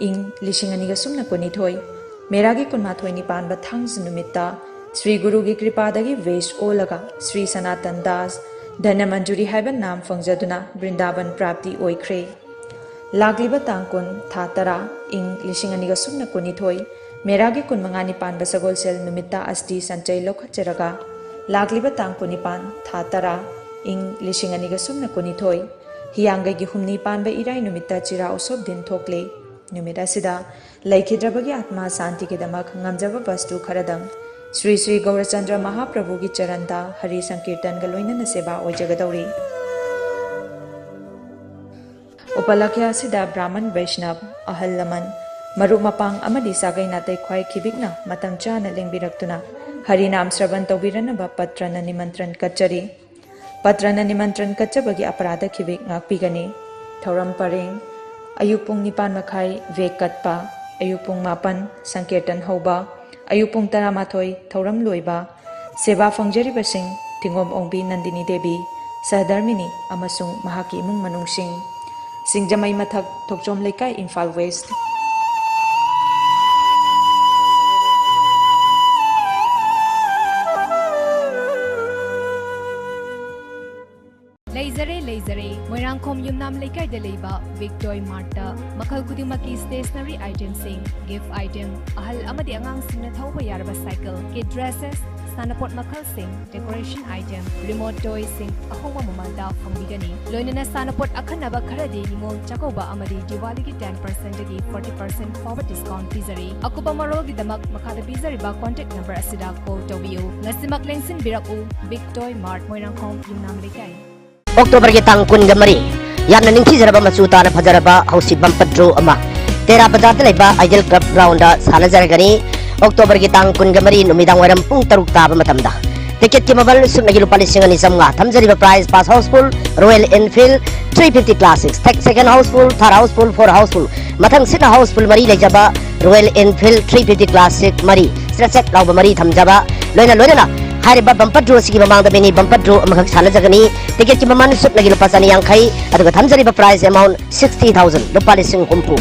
ꯏꯪ ꯂꯤꯁꯤꯡ ꯑꯅꯤꯒ ꯁꯨꯞꯅ ꯀꯨꯟꯅꯤꯊꯣꯏ ꯃꯦꯔꯥꯒꯤ ꯀꯨꯟꯃꯥꯊꯣꯏꯅꯤ ꯄꯥꯟꯕ ꯊꯥꯡꯖ ꯅꯨꯃꯤꯠꯇ ꯁ꯭ꯔꯤ ꯒꯨꯔꯨꯒꯤ ꯀ꯭ꯔꯤꯄꯥꯗꯒꯤ ꯚꯦꯁ ꯑꯣꯜꯂꯒ ꯁ꯭ꯔꯤ ꯁꯅꯥꯇꯟ ꯗꯥꯁ ꯙꯅꯃꯟꯖꯨꯔꯤ ꯍꯥꯏꯕ ꯅꯥꯝ ꯐꯪꯖꯗꯨꯅ ꯕ꯭ꯔꯤꯟꯗꯥꯕꯟ ꯄ꯭ꯔꯥꯞꯇꯤ ꯑꯣꯏꯈ꯭ꯔꯦ꯫ ꯂꯥꯛꯂꯤꯕ ꯇꯥꯡ ꯀꯨꯟ ꯊꯥ ꯇꯔꯥ ꯏꯪ ꯂꯤꯁꯤꯡ ꯑꯅꯤꯒ ꯁꯨꯞꯅ ꯀꯨꯟꯅꯤꯊꯣꯏ ꯃꯦꯔꯥꯒꯤ ꯀꯨꯟꯃꯉꯥꯅꯤ ꯄꯥꯟꯕ ꯁꯒꯣꯜꯁꯦꯜ ꯅꯨꯃꯤꯠꯇ ꯑꯁꯇꯤ ꯁꯟꯆꯩ ꯂꯧꯈꯠꯆꯔꯒ ꯂꯥꯛꯂꯤꯕ ꯇꯥꯡ ꯀꯨꯟꯅꯤꯄꯥꯟ ꯊꯥ ꯇꯔꯥ ꯏꯪ ꯂꯤꯁꯤꯡ ꯑꯅꯤꯒ ꯁꯨꯞꯅ ꯀꯨꯟꯅꯤꯊꯣꯏ ꯍꯤꯌꯥꯡꯒꯩꯒꯤ ꯍꯨꯝꯅꯤ ꯄꯥꯟꯕ ꯏꯔꯥꯏ ꯅꯨꯃꯤꯠꯇ ꯆꯤꯔꯥ ꯎꯁꯣꯞ ꯗꯤꯟ ꯊꯣꯛꯂꯦ꯫ ꯅꯨꯃꯤꯠ ꯑꯁꯤꯗ ꯂꯩꯈꯤꯗ꯭ꯔꯕꯒꯤ ꯑꯥꯠꯃꯥ ꯁꯥꯟꯇꯤꯒꯤꯗꯃꯛ ꯉꯝꯖꯕ ꯕꯁꯇꯨ ꯈꯔꯗꯪ ꯁ꯭ꯔꯤ ꯁ꯭ꯔꯤ ꯒꯧꯔꯆꯟꯗ꯭ꯔ ꯃꯍꯥꯄ꯭ꯔꯚꯨꯒꯤ ꯆꯔꯟꯗ ꯍꯔꯤ ꯁꯪꯀꯤꯔꯇꯟꯒ ꯂꯣꯏꯅꯅ ꯁꯦꯕꯥ ꯑꯣꯏꯖꯒꯗꯧꯔꯤ꯫ ꯎꯄꯂꯛꯈ꯭ꯌ ꯑꯁꯤꯗ ꯕ꯭ꯔꯥꯍꯃꯟ ꯕꯩꯁꯅꯕ, ꯑꯍꯜ ꯂꯃꯟ, ꯃꯔꯨꯞ ꯃꯄꯥꯡ ꯑꯃꯗꯤ ꯁꯥꯒꯩ ꯅꯥꯇꯩ ꯈ꯭ꯋꯥꯏ ꯈꯤꯕꯤꯛꯅ ꯃꯇꯝ ꯆꯥꯅ ꯂꯦꯡꯕꯤꯔꯛꯇꯨꯅ ꯍꯔꯤꯅꯥꯝ ꯁ꯭ꯔꯕꯟ ꯇꯧꯕꯤꯔꯅꯕ ꯄꯠꯇ꯭ꯔꯅ ꯅꯤꯃꯟꯇ꯭ꯔꯟ ꯀꯠꯆꯔꯤ꯫ ꯄꯠꯇ꯭ꯔꯅ ꯅꯤꯃꯟꯇ꯭ꯔꯟ ꯀꯠꯆꯕꯒꯤ ꯑꯄꯔꯥꯙ ꯈꯤꯕꯤꯛ ꯉꯥꯛꯄꯤꯒꯅꯤ꯫ ꯊꯧꯔꯝ ꯄꯔꯦꯡ: ꯑꯌꯨꯛ ꯄꯨꯡ ꯅꯤꯄꯥꯟ ꯃꯈꯥꯏ ꯚꯦꯛ ꯀꯠꯄ, ꯑꯌꯨꯛ ꯄꯨꯡ ꯃꯥꯄꯟ ꯁꯪꯀꯤꯔꯇꯟ ꯍꯧꯕ, ꯑꯌꯨꯛ ꯄꯨꯡ ꯇꯔꯥꯃꯥꯊꯣꯏ ꯊꯧꯔꯝ ꯂꯣꯏꯕ꯫ ꯁꯦꯕꯥ ꯐꯪꯖꯔꯤꯕꯁꯤꯡ: ꯊꯤꯉꯣꯝ ꯑꯣꯡꯕꯤ ꯅꯟꯗꯤꯅꯤ ꯗꯦꯕꯤ, ꯁꯍꯙꯔꯃꯤꯅꯤ ꯑꯃꯁꯨꯡ ꯃꯍꯥꯛꯀꯤ ꯏꯃꯨꯡ ꯃꯅꯨꯡꯁꯤꯡ꯫ ꯁꯤꯡꯖꯃꯩ ꯃꯊꯛ, ꯊꯣꯛꯆꯣꯝ ꯂꯩꯀꯥꯏ, ꯏꯝꯐꯥꯜ ꯋꯦꯁ꯭ꯠ꯫ ꯂꯩꯖꯔꯦ, ꯂꯩꯖꯔꯦ꯫ ꯃꯣꯏꯔꯥꯡꯈꯣꯝ ꯌꯨꯝꯅꯥꯝ ꯂꯩꯀꯥꯏꯗ ꯂꯩꯕ ꯕꯤꯛ ꯇꯣꯏ ꯃꯥꯔꯠꯇ ꯃꯈꯜ ꯈꯨꯗꯤꯡꯃꯛꯀꯤ ꯁ꯭ꯇꯦꯁꯅꯔꯤ ꯑꯥꯏꯇꯦꯝꯁꯤꯡ, ꯒꯤꯐ ꯑꯥꯏꯇꯦꯝ, ꯑꯍꯜ ꯑꯃꯗꯤ ꯑꯉꯥꯡꯁꯤꯡꯅ ꯊꯧꯕ ꯌꯥꯔꯕ ꯁꯥꯏꯀꯜ, ꯀꯤꯗ ꯗ꯭ꯔꯦꯁꯦꯁ, ꯁꯥꯟꯅꯄꯣꯠ ꯃꯈꯜꯁꯤꯡ, decoration item, remote toyꯁꯤꯡ ꯑꯍꯣꯡꯕ ꯃꯃꯜꯗ ꯐꯪꯕꯤꯒꯅꯤ꯫ ꯂꯣꯏꯅꯅ ꯁꯥꯟꯅꯄꯣꯠ ꯑꯈꯟꯅꯕ ꯈꯔꯗꯤ ꯅꯤꯉꯣꯜ ꯆꯥꯛꯀꯧꯕ ꯑꯃꯗꯤ ꯗꯤꯋꯥꯂꯤꯒꯤ ten percentꯗꯒꯤ forty percent ꯐꯥꯎꯕ discount ꯄꯤꯖꯔꯤ꯫ ꯑꯀꯨꯞꯄ ꯃꯔꯣꯜꯒꯤꯗꯃꯛ ꯃꯈꯥꯗ ꯄꯤꯖꯔꯤꯕ contact number ꯑꯁꯤꯗ call ꯇꯧꯕꯤꯌꯨ꯫ ꯉꯁꯤꯃꯛ ꯂꯦꯡꯁꯤꯟꯕꯤꯔꯛꯎ, Big Toy Mart, ꯃꯣꯏꯔꯥꯡꯈꯣꯝ, ꯌꯨꯝꯅꯥꯝ ꯂꯩꯀꯥꯏ꯫ ꯑꯣꯛꯇꯣꯕꯔꯒꯤ ꯇꯥꯡ ꯀꯨꯟꯒ ꯃꯔꯤ, ꯌꯥꯝꯅ ꯅꯤꯡꯊꯤꯖꯔꯕ ꯃꯆꯨ ꯇꯥꯅ ꯐꯖꯔꯕ ꯍꯧꯁꯤ bumper draw ꯑꯃ ꯇꯦꯔꯥ ꯕꯖꯥꯔꯗ ꯂꯩꯕ ꯑꯥꯏꯗꯤꯌꯦꯜ ꯀ꯭ꯂꯕ ꯒ꯭ꯔꯥꯎꯟꯗ ꯁꯥꯟꯅꯖꯔꯒꯅꯤ꯫ ꯑꯣꯛꯇꯣꯕꯔꯒꯤ ꯇꯥꯡ ꯀꯨꯟꯒ ꯃꯔꯤ ꯅꯨꯃꯤꯗꯥꯡ ꯋꯥꯏꯔꯝ ꯄꯨꯡ ꯇꯔꯨꯛ ꯇꯥꯕ ꯃꯇꯝꯗ꯫ ꯇꯤꯀꯦꯠꯀꯤ ꯃꯃꯜ ꯁꯨꯞꯅꯒꯤ ꯂꯨꯄꯥ ꯂꯤꯁꯤꯡ ꯑꯅꯤ ꯆꯥꯝꯃꯉꯥ꯫ ꯊꯝꯖꯔꯤꯕ prize: first house full Royal Enfield three fifty Classic, second house full, third house full, four house full, ꯃꯊꯪ ꯁꯤꯠꯅ house full ꯃꯔꯤ ꯂꯩꯖꯕ Royal Enfield three fifty Classic ꯃꯔꯤ, ꯆ꯭ꯔꯦꯠ ꯆ꯭ꯔꯦꯠ ꯂꯥꯎꯕ ꯃꯔꯤ ꯊꯝꯖꯕ, ꯂꯣꯏꯅ ꯂꯣꯏꯅꯅ ꯍꯥꯏꯔꯤꯕ bumper draw ꯑꯁꯤꯒꯤ ꯃꯃꯥꯡꯗ mini bumper draw ꯑꯃꯈꯛ ꯁꯥꯟꯅꯖꯒꯅꯤ꯫ ꯇꯤꯀꯦꯠꯀꯤ ꯃꯃꯜ ꯁꯨꯞꯅꯒꯤ ꯂꯨꯄꯥ ꯆꯅꯤ ꯌꯥꯡꯈꯩ, ꯑꯗꯨꯒ ꯊꯝꯖꯔꯤꯕ prize amount sixty thousand, ꯂꯨꯄꯥ ꯂꯤꯁꯤꯡ ꯍꯨꯝꯐꯨ꯫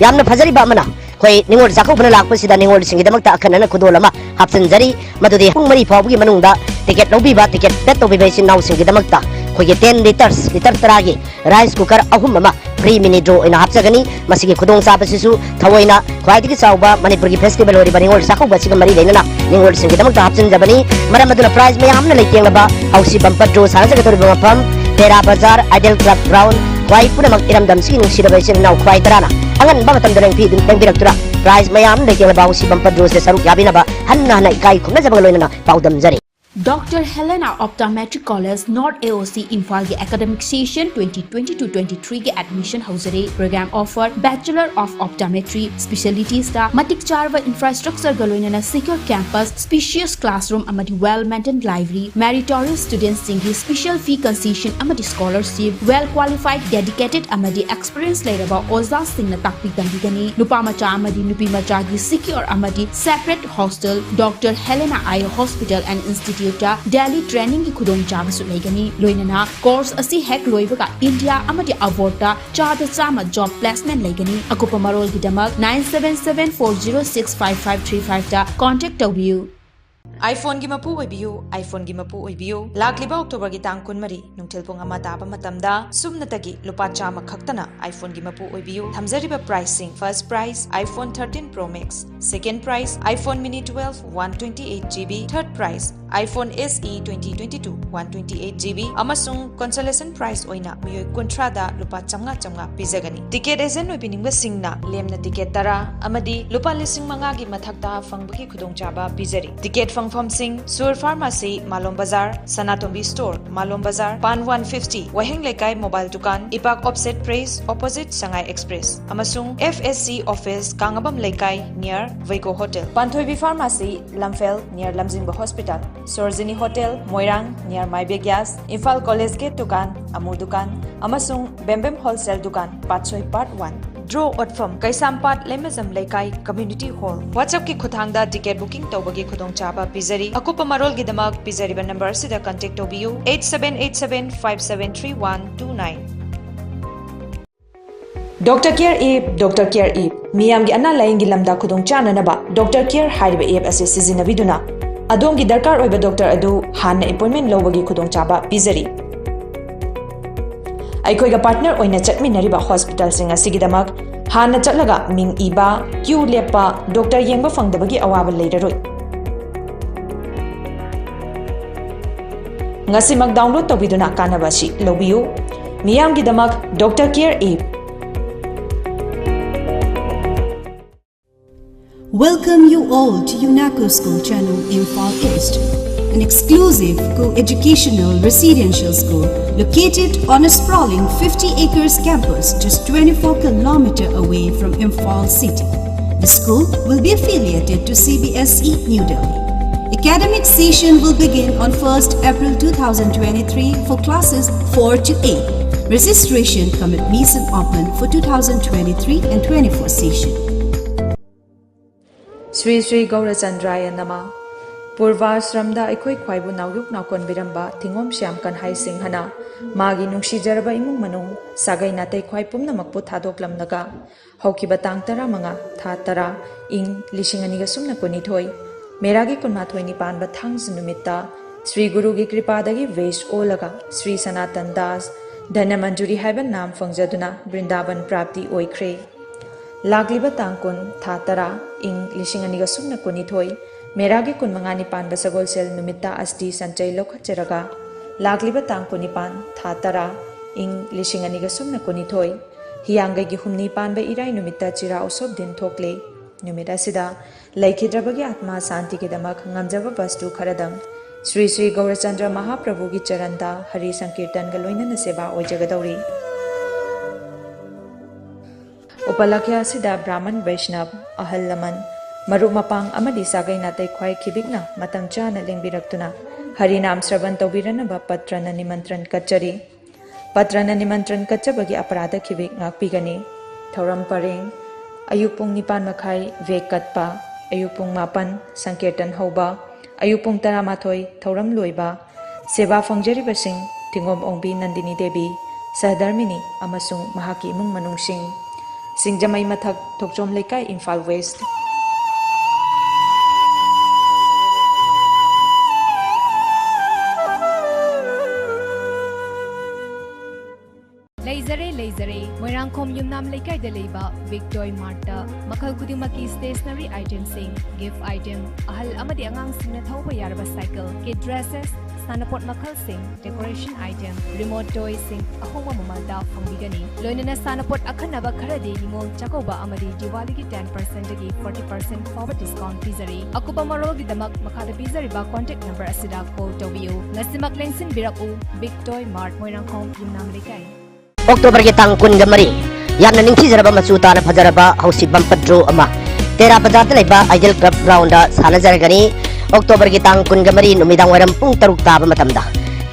ꯌꯥꯝꯅ ꯐꯖꯔꯤꯕ ꯑꯃꯅ, ꯑꯩꯈꯣꯏ ꯅꯤꯉꯣꯜ ꯆꯥꯛꯀꯧꯕꯅ ꯂꯥꯛꯄꯁꯤꯗ ꯅꯤꯉꯣꯜꯁꯤꯡꯒꯤꯗꯃꯛꯇ ꯑꯈꯟꯅꯅ ꯈꯨꯗꯣꯜ ꯑꯃ ꯍꯥꯞꯆꯤꯟꯖꯔꯤ, ꯃꯗꯨꯗꯤ ꯄꯨꯡ ꯃꯔꯤ ꯐꯥꯎꯕꯒꯤ ꯃꯅꯨꯡꯗ ꯇꯤꯀꯦꯠ ꯂꯧꯕꯤꯕ, ꯇꯤꯀꯦꯠ paid ꯇꯧꯕꯤꯕ ꯏꯆꯤꯟ ꯏꯅꯥꯎꯁꯤꯡꯒꯤꯗꯃꯛꯇ ꯑꯩꯈꯣꯏꯒꯤ ten litres, litre ꯇꯔꯥꯒꯤ rice cooker ꯑꯍꯨꯝ ꯑꯃ free mini draw ꯑꯣꯏꯅ ꯍꯥꯞꯆꯒꯅꯤ꯫ ꯃꯁꯤꯒꯤ ꯈꯨꯗꯣꯡꯆꯥꯕꯁꯤꯁꯨ ꯊꯑꯣꯏꯅ ꯈ꯭ꯋꯥꯏꯗꯒꯤ ꯆꯥꯎꯕ ꯃꯅꯤꯄꯨꯔꯒꯤ festival ꯑꯣꯏꯔꯤꯕ ꯅꯤꯉꯣꯜ ꯆꯥꯛꯀꯧꯕ ꯑꯁꯤꯒ ꯃꯔꯤ ꯂꯩꯅꯅ ꯅꯤꯉꯣꯜꯁꯤꯡꯒꯤꯗꯃꯛꯇ ꯍꯥꯞꯆꯤꯟꯖꯕꯅꯤ꯫ ꯃꯔꯝ ꯑꯗꯨꯅ prize ꯃꯌꯥꯝꯅ ꯂꯩꯇꯦꯡꯂꯕ ꯍꯧꯁꯤ bumper draw ꯁꯥꯟꯅꯖꯒꯗꯧꯔꯤꯕ ꯃꯐꯝ ꯇꯦꯔꯥ ꯕꯖꯥꯔ, ꯑꯥꯏꯗꯤꯌꯦꯜ ꯀ꯭ꯂꯕ ꯒ꯭ꯔꯥꯎꯟ꯫ ꯈ꯭ꯋꯥꯏ ꯄꯨꯝꯅꯃꯛ ꯏꯔꯝꯗꯝꯁꯤꯒꯤ ꯅꯨꯡꯁꯤꯔꯕ ꯏꯆꯤꯟ ꯏꯅꯥꯎ ꯈ꯭ꯋꯥꯏ ꯇꯔꯥꯅ ꯑꯉꯟꯕ ꯃꯇꯝꯗ ꯂꯦꯡꯕꯤ-, ꯂꯦꯡꯕꯤꯔꯛꯇꯨꯅ prize ꯃꯌꯥꯝ ꯂꯩꯇꯦꯡꯂꯕ ꯍꯧꯁꯤ bumper draw ꯁꯤꯗ ꯁꯔꯨꯛ ꯌꯥꯕꯤꯅꯕ ꯍꯟꯅ ꯍꯟꯅ ꯏꯀꯥꯏ ꯈꯨꯝꯅꯖꯕꯒ ꯂꯣꯏꯅꯅ ꯄꯥꯎꯗꯝꯖꯔꯤ꯫ Doctor Helena Optometric College, North A O C, ꯏꯝꯐꯥꯜꯒꯤ academic session twenty twenty-two twenty-three ꯒꯤ admission ꯍꯧꯖꯔꯦ꯫ Program offer: Bachelor of Optometry, specialitiesꯇ ꯃꯇꯤꯛ ꯆꯥꯔꯕ infrastructureꯒ ꯂꯣꯏꯅꯅ secure campus, spacious classroom ꯑꯃꯗꯤ well maintained library, meritorious studentꯁꯤꯡꯒꯤ special fee concession ꯑꯃꯗꯤ scholarship, well qualified, dedicated ꯑꯃꯗꯤ experience ꯂꯩꯔꯕ ꯑꯣꯖꯥꯁꯤꯡꯅ ꯇꯥꯛꯄꯤ ꯇꯝꯕꯤꯒꯅꯤ꯫ ꯅꯨꯄꯥ ꯃꯆꯥ ꯑꯃꯗꯤ ꯅꯨꯄꯤ ꯃꯆꯥꯒꯤ secure ꯑꯃꯗꯤ separate hostel, Doctor Helena Eye Hospital and Instituteꯇ daily trainingꯒꯤ ꯈꯨꯗꯣꯡꯆꯥꯕꯁꯨ ꯂꯩꯒꯅꯤ꯫ ꯂꯣꯏꯅꯅ course ꯑꯁꯤ ꯍꯦꯛ ꯂꯣꯏꯕꯒ India ꯑꯃꯗꯤ abroadꯇ ꯆꯥꯗ ꯆꯥꯝꯃ job placement ꯂꯩꯒꯅꯤ꯫ ꯑꯀꯨꯞꯄ ꯃꯔꯣꯜꯒꯤꯗꯃꯛ nine seven seven four zero six five five three fiveꯇ contact ꯇꯧꯕꯤꯌꯨ꯫ iPhoneꯒꯤ ꯃꯄꯨ ꯑꯣꯏꯕꯤꯌꯨ, iPhoneꯒꯤ ꯃꯄꯨ ꯑꯣꯏꯕꯤꯌꯨ꯫ ꯂꯥꯛꯂꯤꯕ Octoberꯒꯤ ꯇꯥꯡ ꯀꯨꯟꯃꯔꯤ, ꯅꯨꯡꯊꯤꯜ ꯄꯨꯡ ꯑꯃ ꯇꯥꯕ ꯃꯇꯝꯗ ꯁꯨꯞꯅꯇꯒꯤ ꯂꯨꯄꯥ ꯆꯥꯝꯃ ꯈꯛꯇꯅ iPhoneꯒꯤ ꯃꯄꯨ ꯑꯣꯏꯕꯤꯌꯨ꯫ ꯊꯝꯖꯔꯤꯕ priceꯁꯤꯡ: first prize iPhone thirteen Pro Max, second prize iPhone Mini twelve one twenty eight GB, third prize iPhone SE twenty twenty-two one twenty eight GB ꯑꯃꯁꯨꯡ consolation prize ꯑꯣꯏꯅ ꯃꯤꯑꯣꯏ ꯀꯨꯟꯊ꯭ꯔꯥꯗ ꯂꯨꯄꯥ ꯆꯥꯝꯃꯉꯥ ꯆꯥꯝꯃꯉꯥ ꯄꯤꯖꯒꯅꯤ꯫ Ticket agent ꯑꯣꯏꯕꯤꯅꯤꯡꯕꯁꯤꯡꯅ ꯂꯦꯝꯅ ticket ꯇꯔꯥ ꯑꯃꯗꯤ ꯂꯨꯄꯥ ꯂꯤꯁꯤꯡ ꯃꯉꯥꯒꯤ ꯃꯊꯛꯇ ꯐꯪꯕꯒꯤ ꯈꯨꯗꯣꯡꯆꯥꯕ ꯄꯤꯖꯔꯤ꯫ Ticket ꯐꯪꯐꯝꯁꯤꯡ: ꯁꯨꯔ Pharmacy, ꯃꯥꯂꯣꯝ ꯕꯖꯥꯔ, ꯁꯅꯥꯇꯣꯝꯕꯤ Store, ꯃꯥꯂꯣꯝ ꯕꯖꯥꯔ, ꯄꯥꯟ one fifty, ꯋꯥꯍꯦꯡ ꯂꯩꯀꯥꯏ mobile ꯗꯨꯀꯥꯟ, ꯏꯄꯥꯛ offset press opposite ꯁꯉꯥꯏ Express ꯑꯃꯁꯨꯡ FSC office, ꯀꯥꯡꯉꯕꯝ ꯂꯩꯀꯥꯏ near ꯋꯩꯒꯣ Hotel, ꯄꯥꯟꯊꯣꯏꯕꯤ Pharmacy, ꯂꯝꯐꯦꯜ near ꯂꯝꯖꯤꯡꯕ Hospital, ꯁꯣꯔꯖꯤꯅꯤ Hotel, ꯃꯣꯏꯔꯥꯡ near ꯃꯥꯏꯕꯤ Gas, ꯏꯝꯐꯥꯜ College Gate ꯗꯨꯀꯥꯟ, ꯑꯃꯨ ꯗꯨꯀꯥꯟ ꯑꯃꯁꯨꯡ ꯕꯦꯝꯕꯦꯝ Wholesale ꯗꯨꯀꯥꯟ, ꯄꯥꯠꯁꯣꯏ Part one꯫ Draw ꯑꯣꯠꯐꯝ: ꯀꯩꯁꯥꯝꯄꯥꯠ ꯂꯩꯃꯖꯝ ꯂꯩꯀꯥꯏ Community Hall꯫ WhatsAppꯀꯤ ꯈꯨꯠꯊꯥꯡꯗ ticket booking ꯇꯧꯕꯒꯤ ꯈꯨꯗꯣꯡꯆꯥꯕ ꯄꯤꯖꯔꯤ꯫ ꯑꯀꯨꯞꯄ ꯃꯔꯣꯜꯒꯤꯗꯃꯛ ꯄꯤꯖꯔꯤꯕ number ꯑꯁꯤꯗ contact ꯇꯧꯕꯤꯌꯨ, eight seven eight seven five seven three one two nine꯫ Doctor Care App, Doctor Care App꯫ ꯃꯤꯌꯥꯝꯒꯤ ꯑꯅꯥ ꯂꯥꯌꯦꯡꯒꯤ ꯂꯝꯗ ꯈꯨꯗꯣꯡ ꯆꯥꯅꯅꯕ Doctor Care ꯍꯥꯏꯔꯤꯕ app ꯑꯁꯤ ꯁꯤꯖꯤꯟꯅꯕꯤꯗꯨꯅ ꯑꯗꯣꯝꯒꯤ ꯗꯔꯀꯥꯔ ꯑꯣꯏꯕ doctor ꯑꯗꯨ ꯍꯥꯟꯅ appointment ꯂꯧꯕꯒꯤ ꯈꯨꯗꯣꯡꯆꯥꯕ ꯄꯤꯖꯔꯤ꯫ ꯑꯩꯈꯣꯏꯒ partner ꯑꯣꯏꯅ ꯆꯠꯃꯤꯟꯅꯔꯤꯕ hospitalꯁꯤꯡ ꯑꯁꯤꯒꯤꯗꯃꯛ ꯍꯥꯟꯅ ꯆꯠꯂꯒ ꯃꯤꯡ ꯏꯕ, queue ꯂꯦꯞꯄ, doctor ꯌꯦꯡꯕ ꯐꯪꯗꯕꯒꯤ ꯑꯋꯥꯕ ꯂꯩꯔꯔꯣꯏ꯫ ꯉꯁꯤꯃꯛ download ꯇꯧꯕꯤꯗꯨꯅ ꯀꯥꯟꯅꯕ ꯑꯁꯤ ꯂꯧꯕꯤꯌꯨ꯫ ꯃꯤꯌꯥꯝꯒꯤꯗꯃꯛ Doctor Care App꯫ Welcome you all to UNACO School Channel, Imphal East, an exclusive co-educational residential school located on a sprawling fifty acres campus just twenty-four kilometer away from Imphal city. The school will be affiliated to CBSE New Delhi. Academic session will begin on first April two thousand twenty-three for classes four to eight. Registration cum admission open for two thousand twenty-three and twenty-four session. Sri Sri ꯒꯧꯔꯆꯟꯗ꯭ꯔꯥꯌ ꯅꯃ꯫ ꯄꯨꯔꯚꯥꯁ꯭ꯔꯝꯗ ꯑꯩꯈꯣꯏ ꯈ꯭ꯋꯥꯏꯕꯨ ꯅꯥꯎꯌꯣꯛ ꯅꯥꯎꯀꯣꯟꯕꯤꯔꯝꯕ ꯊꯤꯉꯣꯝ ꯁ꯭ꯌꯥꯝ ꯀꯟꯍꯥꯏ ꯁꯤꯡꯍꯅ ꯃꯥꯒꯤ ꯅꯨꯡꯁꯤꯖꯔꯕ ꯏꯃꯨꯡ ꯃꯅꯨꯡ, ꯁꯥꯒꯩ ꯅꯥꯇꯩ ꯈ꯭ꯋꯥꯏ ꯄꯨꯝꯅꯃꯛꯄꯨ ꯊꯥꯗꯣꯛꯂꯝꯂꯒ ꯍꯧꯈꯤꯕ ꯇꯥꯡ ꯇꯔꯥꯃꯉꯥ, ꯊꯥ ꯇꯔꯥ, ꯏꯪ ꯂꯤꯁꯤꯡ ꯑꯅꯤꯒ ꯁꯨꯞꯅ ꯀꯨꯟꯅꯤꯊꯣꯏ, ꯃꯦꯔꯥꯒꯤ ꯀꯨꯟꯃꯥꯊꯣꯏꯅꯤ ꯄꯥꯟꯕ ꯊꯥꯡꯖ ꯅꯨꯃꯤꯠꯇ ꯁ꯭ꯔꯤ ꯒꯨꯔꯨꯒꯤ ꯀ꯭ꯔꯤꯄꯥꯗꯒꯤ ꯋꯦꯁ ꯑꯣꯜꯂꯒ ꯁ꯭ꯔꯤ ꯁꯅꯥꯇꯟ ꯗꯥꯁ ꯙꯅꯃꯟꯖꯨꯔꯤ ꯍꯥꯏꯕ ꯅꯥꯝ ꯐꯪꯖꯗꯨꯅ ꯕ꯭ꯔꯤꯟꯗꯥꯕꯟ ꯄ꯭ꯔꯥꯞꯇꯤ ꯑꯣꯏꯈ꯭ꯔꯦ꯫ ꯂꯥꯛꯂꯤꯕ ꯇꯥꯡ ꯀꯨꯟ, ꯊꯥ ꯇꯔꯥ, ꯏꯪ ꯂꯤꯁꯤꯡ ꯑꯅꯤꯒ ꯁꯨꯞꯅ ꯀꯨꯟꯅꯤꯊꯣꯏ, ꯃꯦꯔꯥꯒꯤ ꯀꯨꯟꯃꯉꯥꯅꯤ ꯄꯥꯟꯕ ꯁꯒꯣꯜꯁꯦꯜ ꯅꯨꯃꯤꯠꯇ ꯑꯁꯇꯤ ꯁꯟꯆꯩ ꯂꯧꯈꯠꯆꯔꯒ, ꯂꯥꯛꯂꯤꯕ ꯇꯥꯡ ꯀꯨꯟꯅꯤꯄꯥꯟ, ꯊꯥ ꯇꯔꯥ, ꯏꯪ ꯂꯤꯁꯤꯡ ꯑꯅꯤꯒ ꯁꯨꯞꯅ ꯀꯨꯟꯅꯤꯊꯣꯏ, ꯍꯤꯌꯥꯡꯒꯩꯒꯤ ꯍꯨꯝꯅꯤ ꯄꯥꯟꯕ ꯏꯔꯥꯏ ꯅꯨꯃꯤꯠꯇ ꯆꯤꯔꯥ ꯎꯁꯣꯞ ꯗꯤꯟ ꯊꯣꯛꯂꯦ꯫ ꯅꯨꯃꯤꯠ ꯑꯁꯤꯗ ꯂꯩꯈꯤꯗ꯭ꯔꯕꯒꯤ ꯑꯥꯠꯃꯥ ꯁꯥꯟꯇꯤꯒꯤꯗꯃꯛ ꯉꯝꯖꯕ ꯕꯁꯇꯨ ꯈꯔꯗꯪ ꯁ꯭ꯔꯤ ꯁ꯭ꯔꯤ ꯒꯧꯔꯆꯟꯗ꯭ꯔ ꯃꯍꯥꯄ꯭ꯔꯚꯨꯒꯤ ꯆꯔꯟꯗ ꯍꯔꯤ ꯁꯪꯀꯤꯔꯇꯟꯒ ꯂꯣꯏꯅꯅ ꯁꯦꯕꯥ ꯑꯣꯏꯖꯒꯗꯧꯔꯤ꯫ ꯎꯄꯂꯛꯈ꯭ꯌ ꯑꯁꯤꯗ ꯕ꯭ꯔꯥꯍꯃꯟ ꯕꯩꯁꯅꯕ, ꯑꯍꯜ ꯂꯃꯟ, ꯃꯔꯨꯞ ꯃꯄꯥꯡ ꯑꯃꯗꯤ ꯁꯥꯒꯩ ꯅꯥꯇꯩ ꯈ꯭ꯋꯥꯏ ꯈꯤꯕꯤꯛꯅ ꯃꯇꯝ ꯆꯥꯅ ꯂꯦꯡꯕꯤꯔꯛꯇꯨꯅ ꯍꯔꯤꯅꯥꯝ ꯁ꯭ꯔꯕꯟ ꯇꯧꯕꯤꯔꯅꯕ ꯄꯠꯇ꯭ꯔꯅ ꯅꯤꯃꯟꯇ꯭ꯔꯟ ꯀꯠꯆꯔꯤ꯫ ꯄꯠꯇ꯭ꯔꯅ ꯅꯤꯃꯟꯇ꯭ꯔꯟ ꯀꯠꯆꯕꯒꯤ ꯑꯄꯔꯥꯙ ꯈꯤꯕꯤꯛ ꯉꯥꯛꯄꯤꯒꯅꯤ꯫ ꯊꯧꯔꯝ ꯄꯔꯦꯡ: ꯑꯌꯨꯛ ꯄꯨꯡ ꯅꯤꯄꯥꯟ ꯃꯈꯥꯏ ꯚꯦꯛ ꯀꯠꯄ, ꯑꯌꯨꯛ ꯄꯨꯡ ꯃꯥꯄꯟ ꯁꯪꯀꯤꯔꯇꯟ ꯍꯧꯕ, ꯑꯌꯨꯛ ꯄꯨꯡ ꯇꯔꯥꯃꯥꯊꯣꯏ ꯊꯧꯔꯝ ꯂꯣꯏꯕ꯫ ꯁꯦꯕꯥ ꯐꯪꯖꯔꯤꯕꯁꯤꯡ: ꯊꯤꯡꯒꯣꯝ ꯑꯣꯡꯕꯤ ꯅꯟꯗꯤꯅꯤ ꯗꯦꯕꯤ, ꯁꯍꯙꯔꯃꯤꯅꯤ ꯑꯃꯁꯨꯡ ꯃꯍꯥꯛꯀꯤ ꯏꯃꯨꯡ ꯃꯅꯨꯡꯁꯤꯡ꯫ ꯁꯤꯡꯖꯃꯩ ꯃꯊꯛ, ꯊꯣꯛꯆꯣꯝ ꯂꯩꯀꯥꯏ, ꯏꯝꯐꯥꯜ ꯋꯦꯁ꯫ ꯂꯩꯖꯔꯦ, ꯂꯩꯖꯔꯦ꯫ ꯃꯣꯏꯔꯥꯡꯈꯣꯝ ꯌꯨꯝꯅꯥꯝ ꯂꯩꯀꯥꯏꯗ ꯂꯩꯕ ꯕꯤꯛ ꯇꯣꯏ ꯃꯥꯔꯠꯇ ꯃꯈꯜ ꯈꯨꯗꯤꯡꯃꯛꯀꯤ ꯁ꯭ꯇꯦꯁꯅꯔꯤ ꯑꯥꯏꯇꯦꯝꯁꯤꯡ, ꯒꯤꯐ ꯑꯥꯏꯇꯦꯝ, ꯑꯍꯜ ꯑꯃꯗꯤ ꯑꯉꯥꯡꯁꯤꯡꯅ ꯊꯧꯕ ꯌꯥꯔꯕ ꯁꯥꯏꯀꯜ, ꯀꯤꯗ ꯗ꯭ꯔꯦꯁꯦꯁ, ꯁꯥꯟꯅꯄꯣꯠ ꯃꯈꯜꯁꯤꯡ, ꯗꯦꯀꯣꯔꯦꯁꯟ ꯑꯥꯏꯇꯦꯝ, ꯔꯤꯃꯣꯠ ꯇꯣꯏꯁꯤꯡ ꯑꯍꯣꯡꯕ ꯃꯃꯜꯗ ꯐꯪꯕꯤꯒꯅꯤ꯫ ꯂꯣꯏꯅꯅ ꯁꯥꯟꯅꯄꯣꯠ ꯑꯈꯟꯅꯕ ꯈꯔꯗꯤ ꯅꯤꯉꯣꯜ ꯆꯥꯛꯀꯧꯕ ꯑꯃꯗꯤ ꯗꯤꯋꯥꯂꯤꯒꯤ ten percentꯗꯒꯤ forty percent ꯐꯥꯎꯕ ꯗꯤꯁꯀꯥꯎꯟ ꯄꯤꯖꯔꯤ꯫ ꯑꯀꯨꯞꯄ ꯃꯔꯣꯜꯒꯤꯗꯃꯛ ꯃꯈꯥꯗ ꯄꯤꯖꯔꯤꯕ ꯀꯣꯟꯇꯦꯛ ꯅꯝꯕꯔ ꯑꯁꯤꯗ ꯀꯣꯜ ꯇꯧꯕꯤꯌꯨ꯫ ꯉꯁꯤꯃꯛ ꯂꯦꯡꯁꯤꯟꯕꯤꯔꯛꯎ, ꯕꯤꯛ ꯇꯣꯏ ꯃꯥꯔꯠ, ꯃꯣꯏꯔꯥꯡꯈꯣꯝ ꯌꯨꯝꯅꯥꯝ ꯂꯩꯀꯥꯏ꯫ ꯑꯣꯛꯇꯣꯕꯔꯒꯤ ꯇꯥꯡ ꯀꯨꯟꯒ ꯃꯔꯤ, ꯌꯥꯝꯅ ꯅꯤꯡꯊꯤꯖꯔꯕ ꯃꯆꯨ ꯇꯥꯅ ꯐꯖꯔꯕ ꯍꯧꯁꯤ ꯕꯝꯄꯔ ꯗ꯭ꯔꯣ ꯑꯃ ꯇꯦꯔꯥ ꯕꯖꯥꯔꯗ ꯂꯩꯕ ꯑꯥꯏꯗꯤꯌꯦꯜ ꯀ꯭ꯂꯕ ꯒ꯭ꯔꯥꯎꯟꯗ ꯁꯥꯟꯅꯖꯔꯒꯅꯤ꯫ ꯑꯣꯛꯇꯣꯕꯔꯒꯤ ꯇꯥꯡ ꯀꯨꯟꯒ ꯃꯔꯤ ꯅꯨꯃꯤꯗꯥꯡ ꯋꯥꯏꯔꯝ ꯄꯨꯡ ꯇꯔꯨꯛ ꯇꯥꯕ ꯃꯇꯝꯗ꯫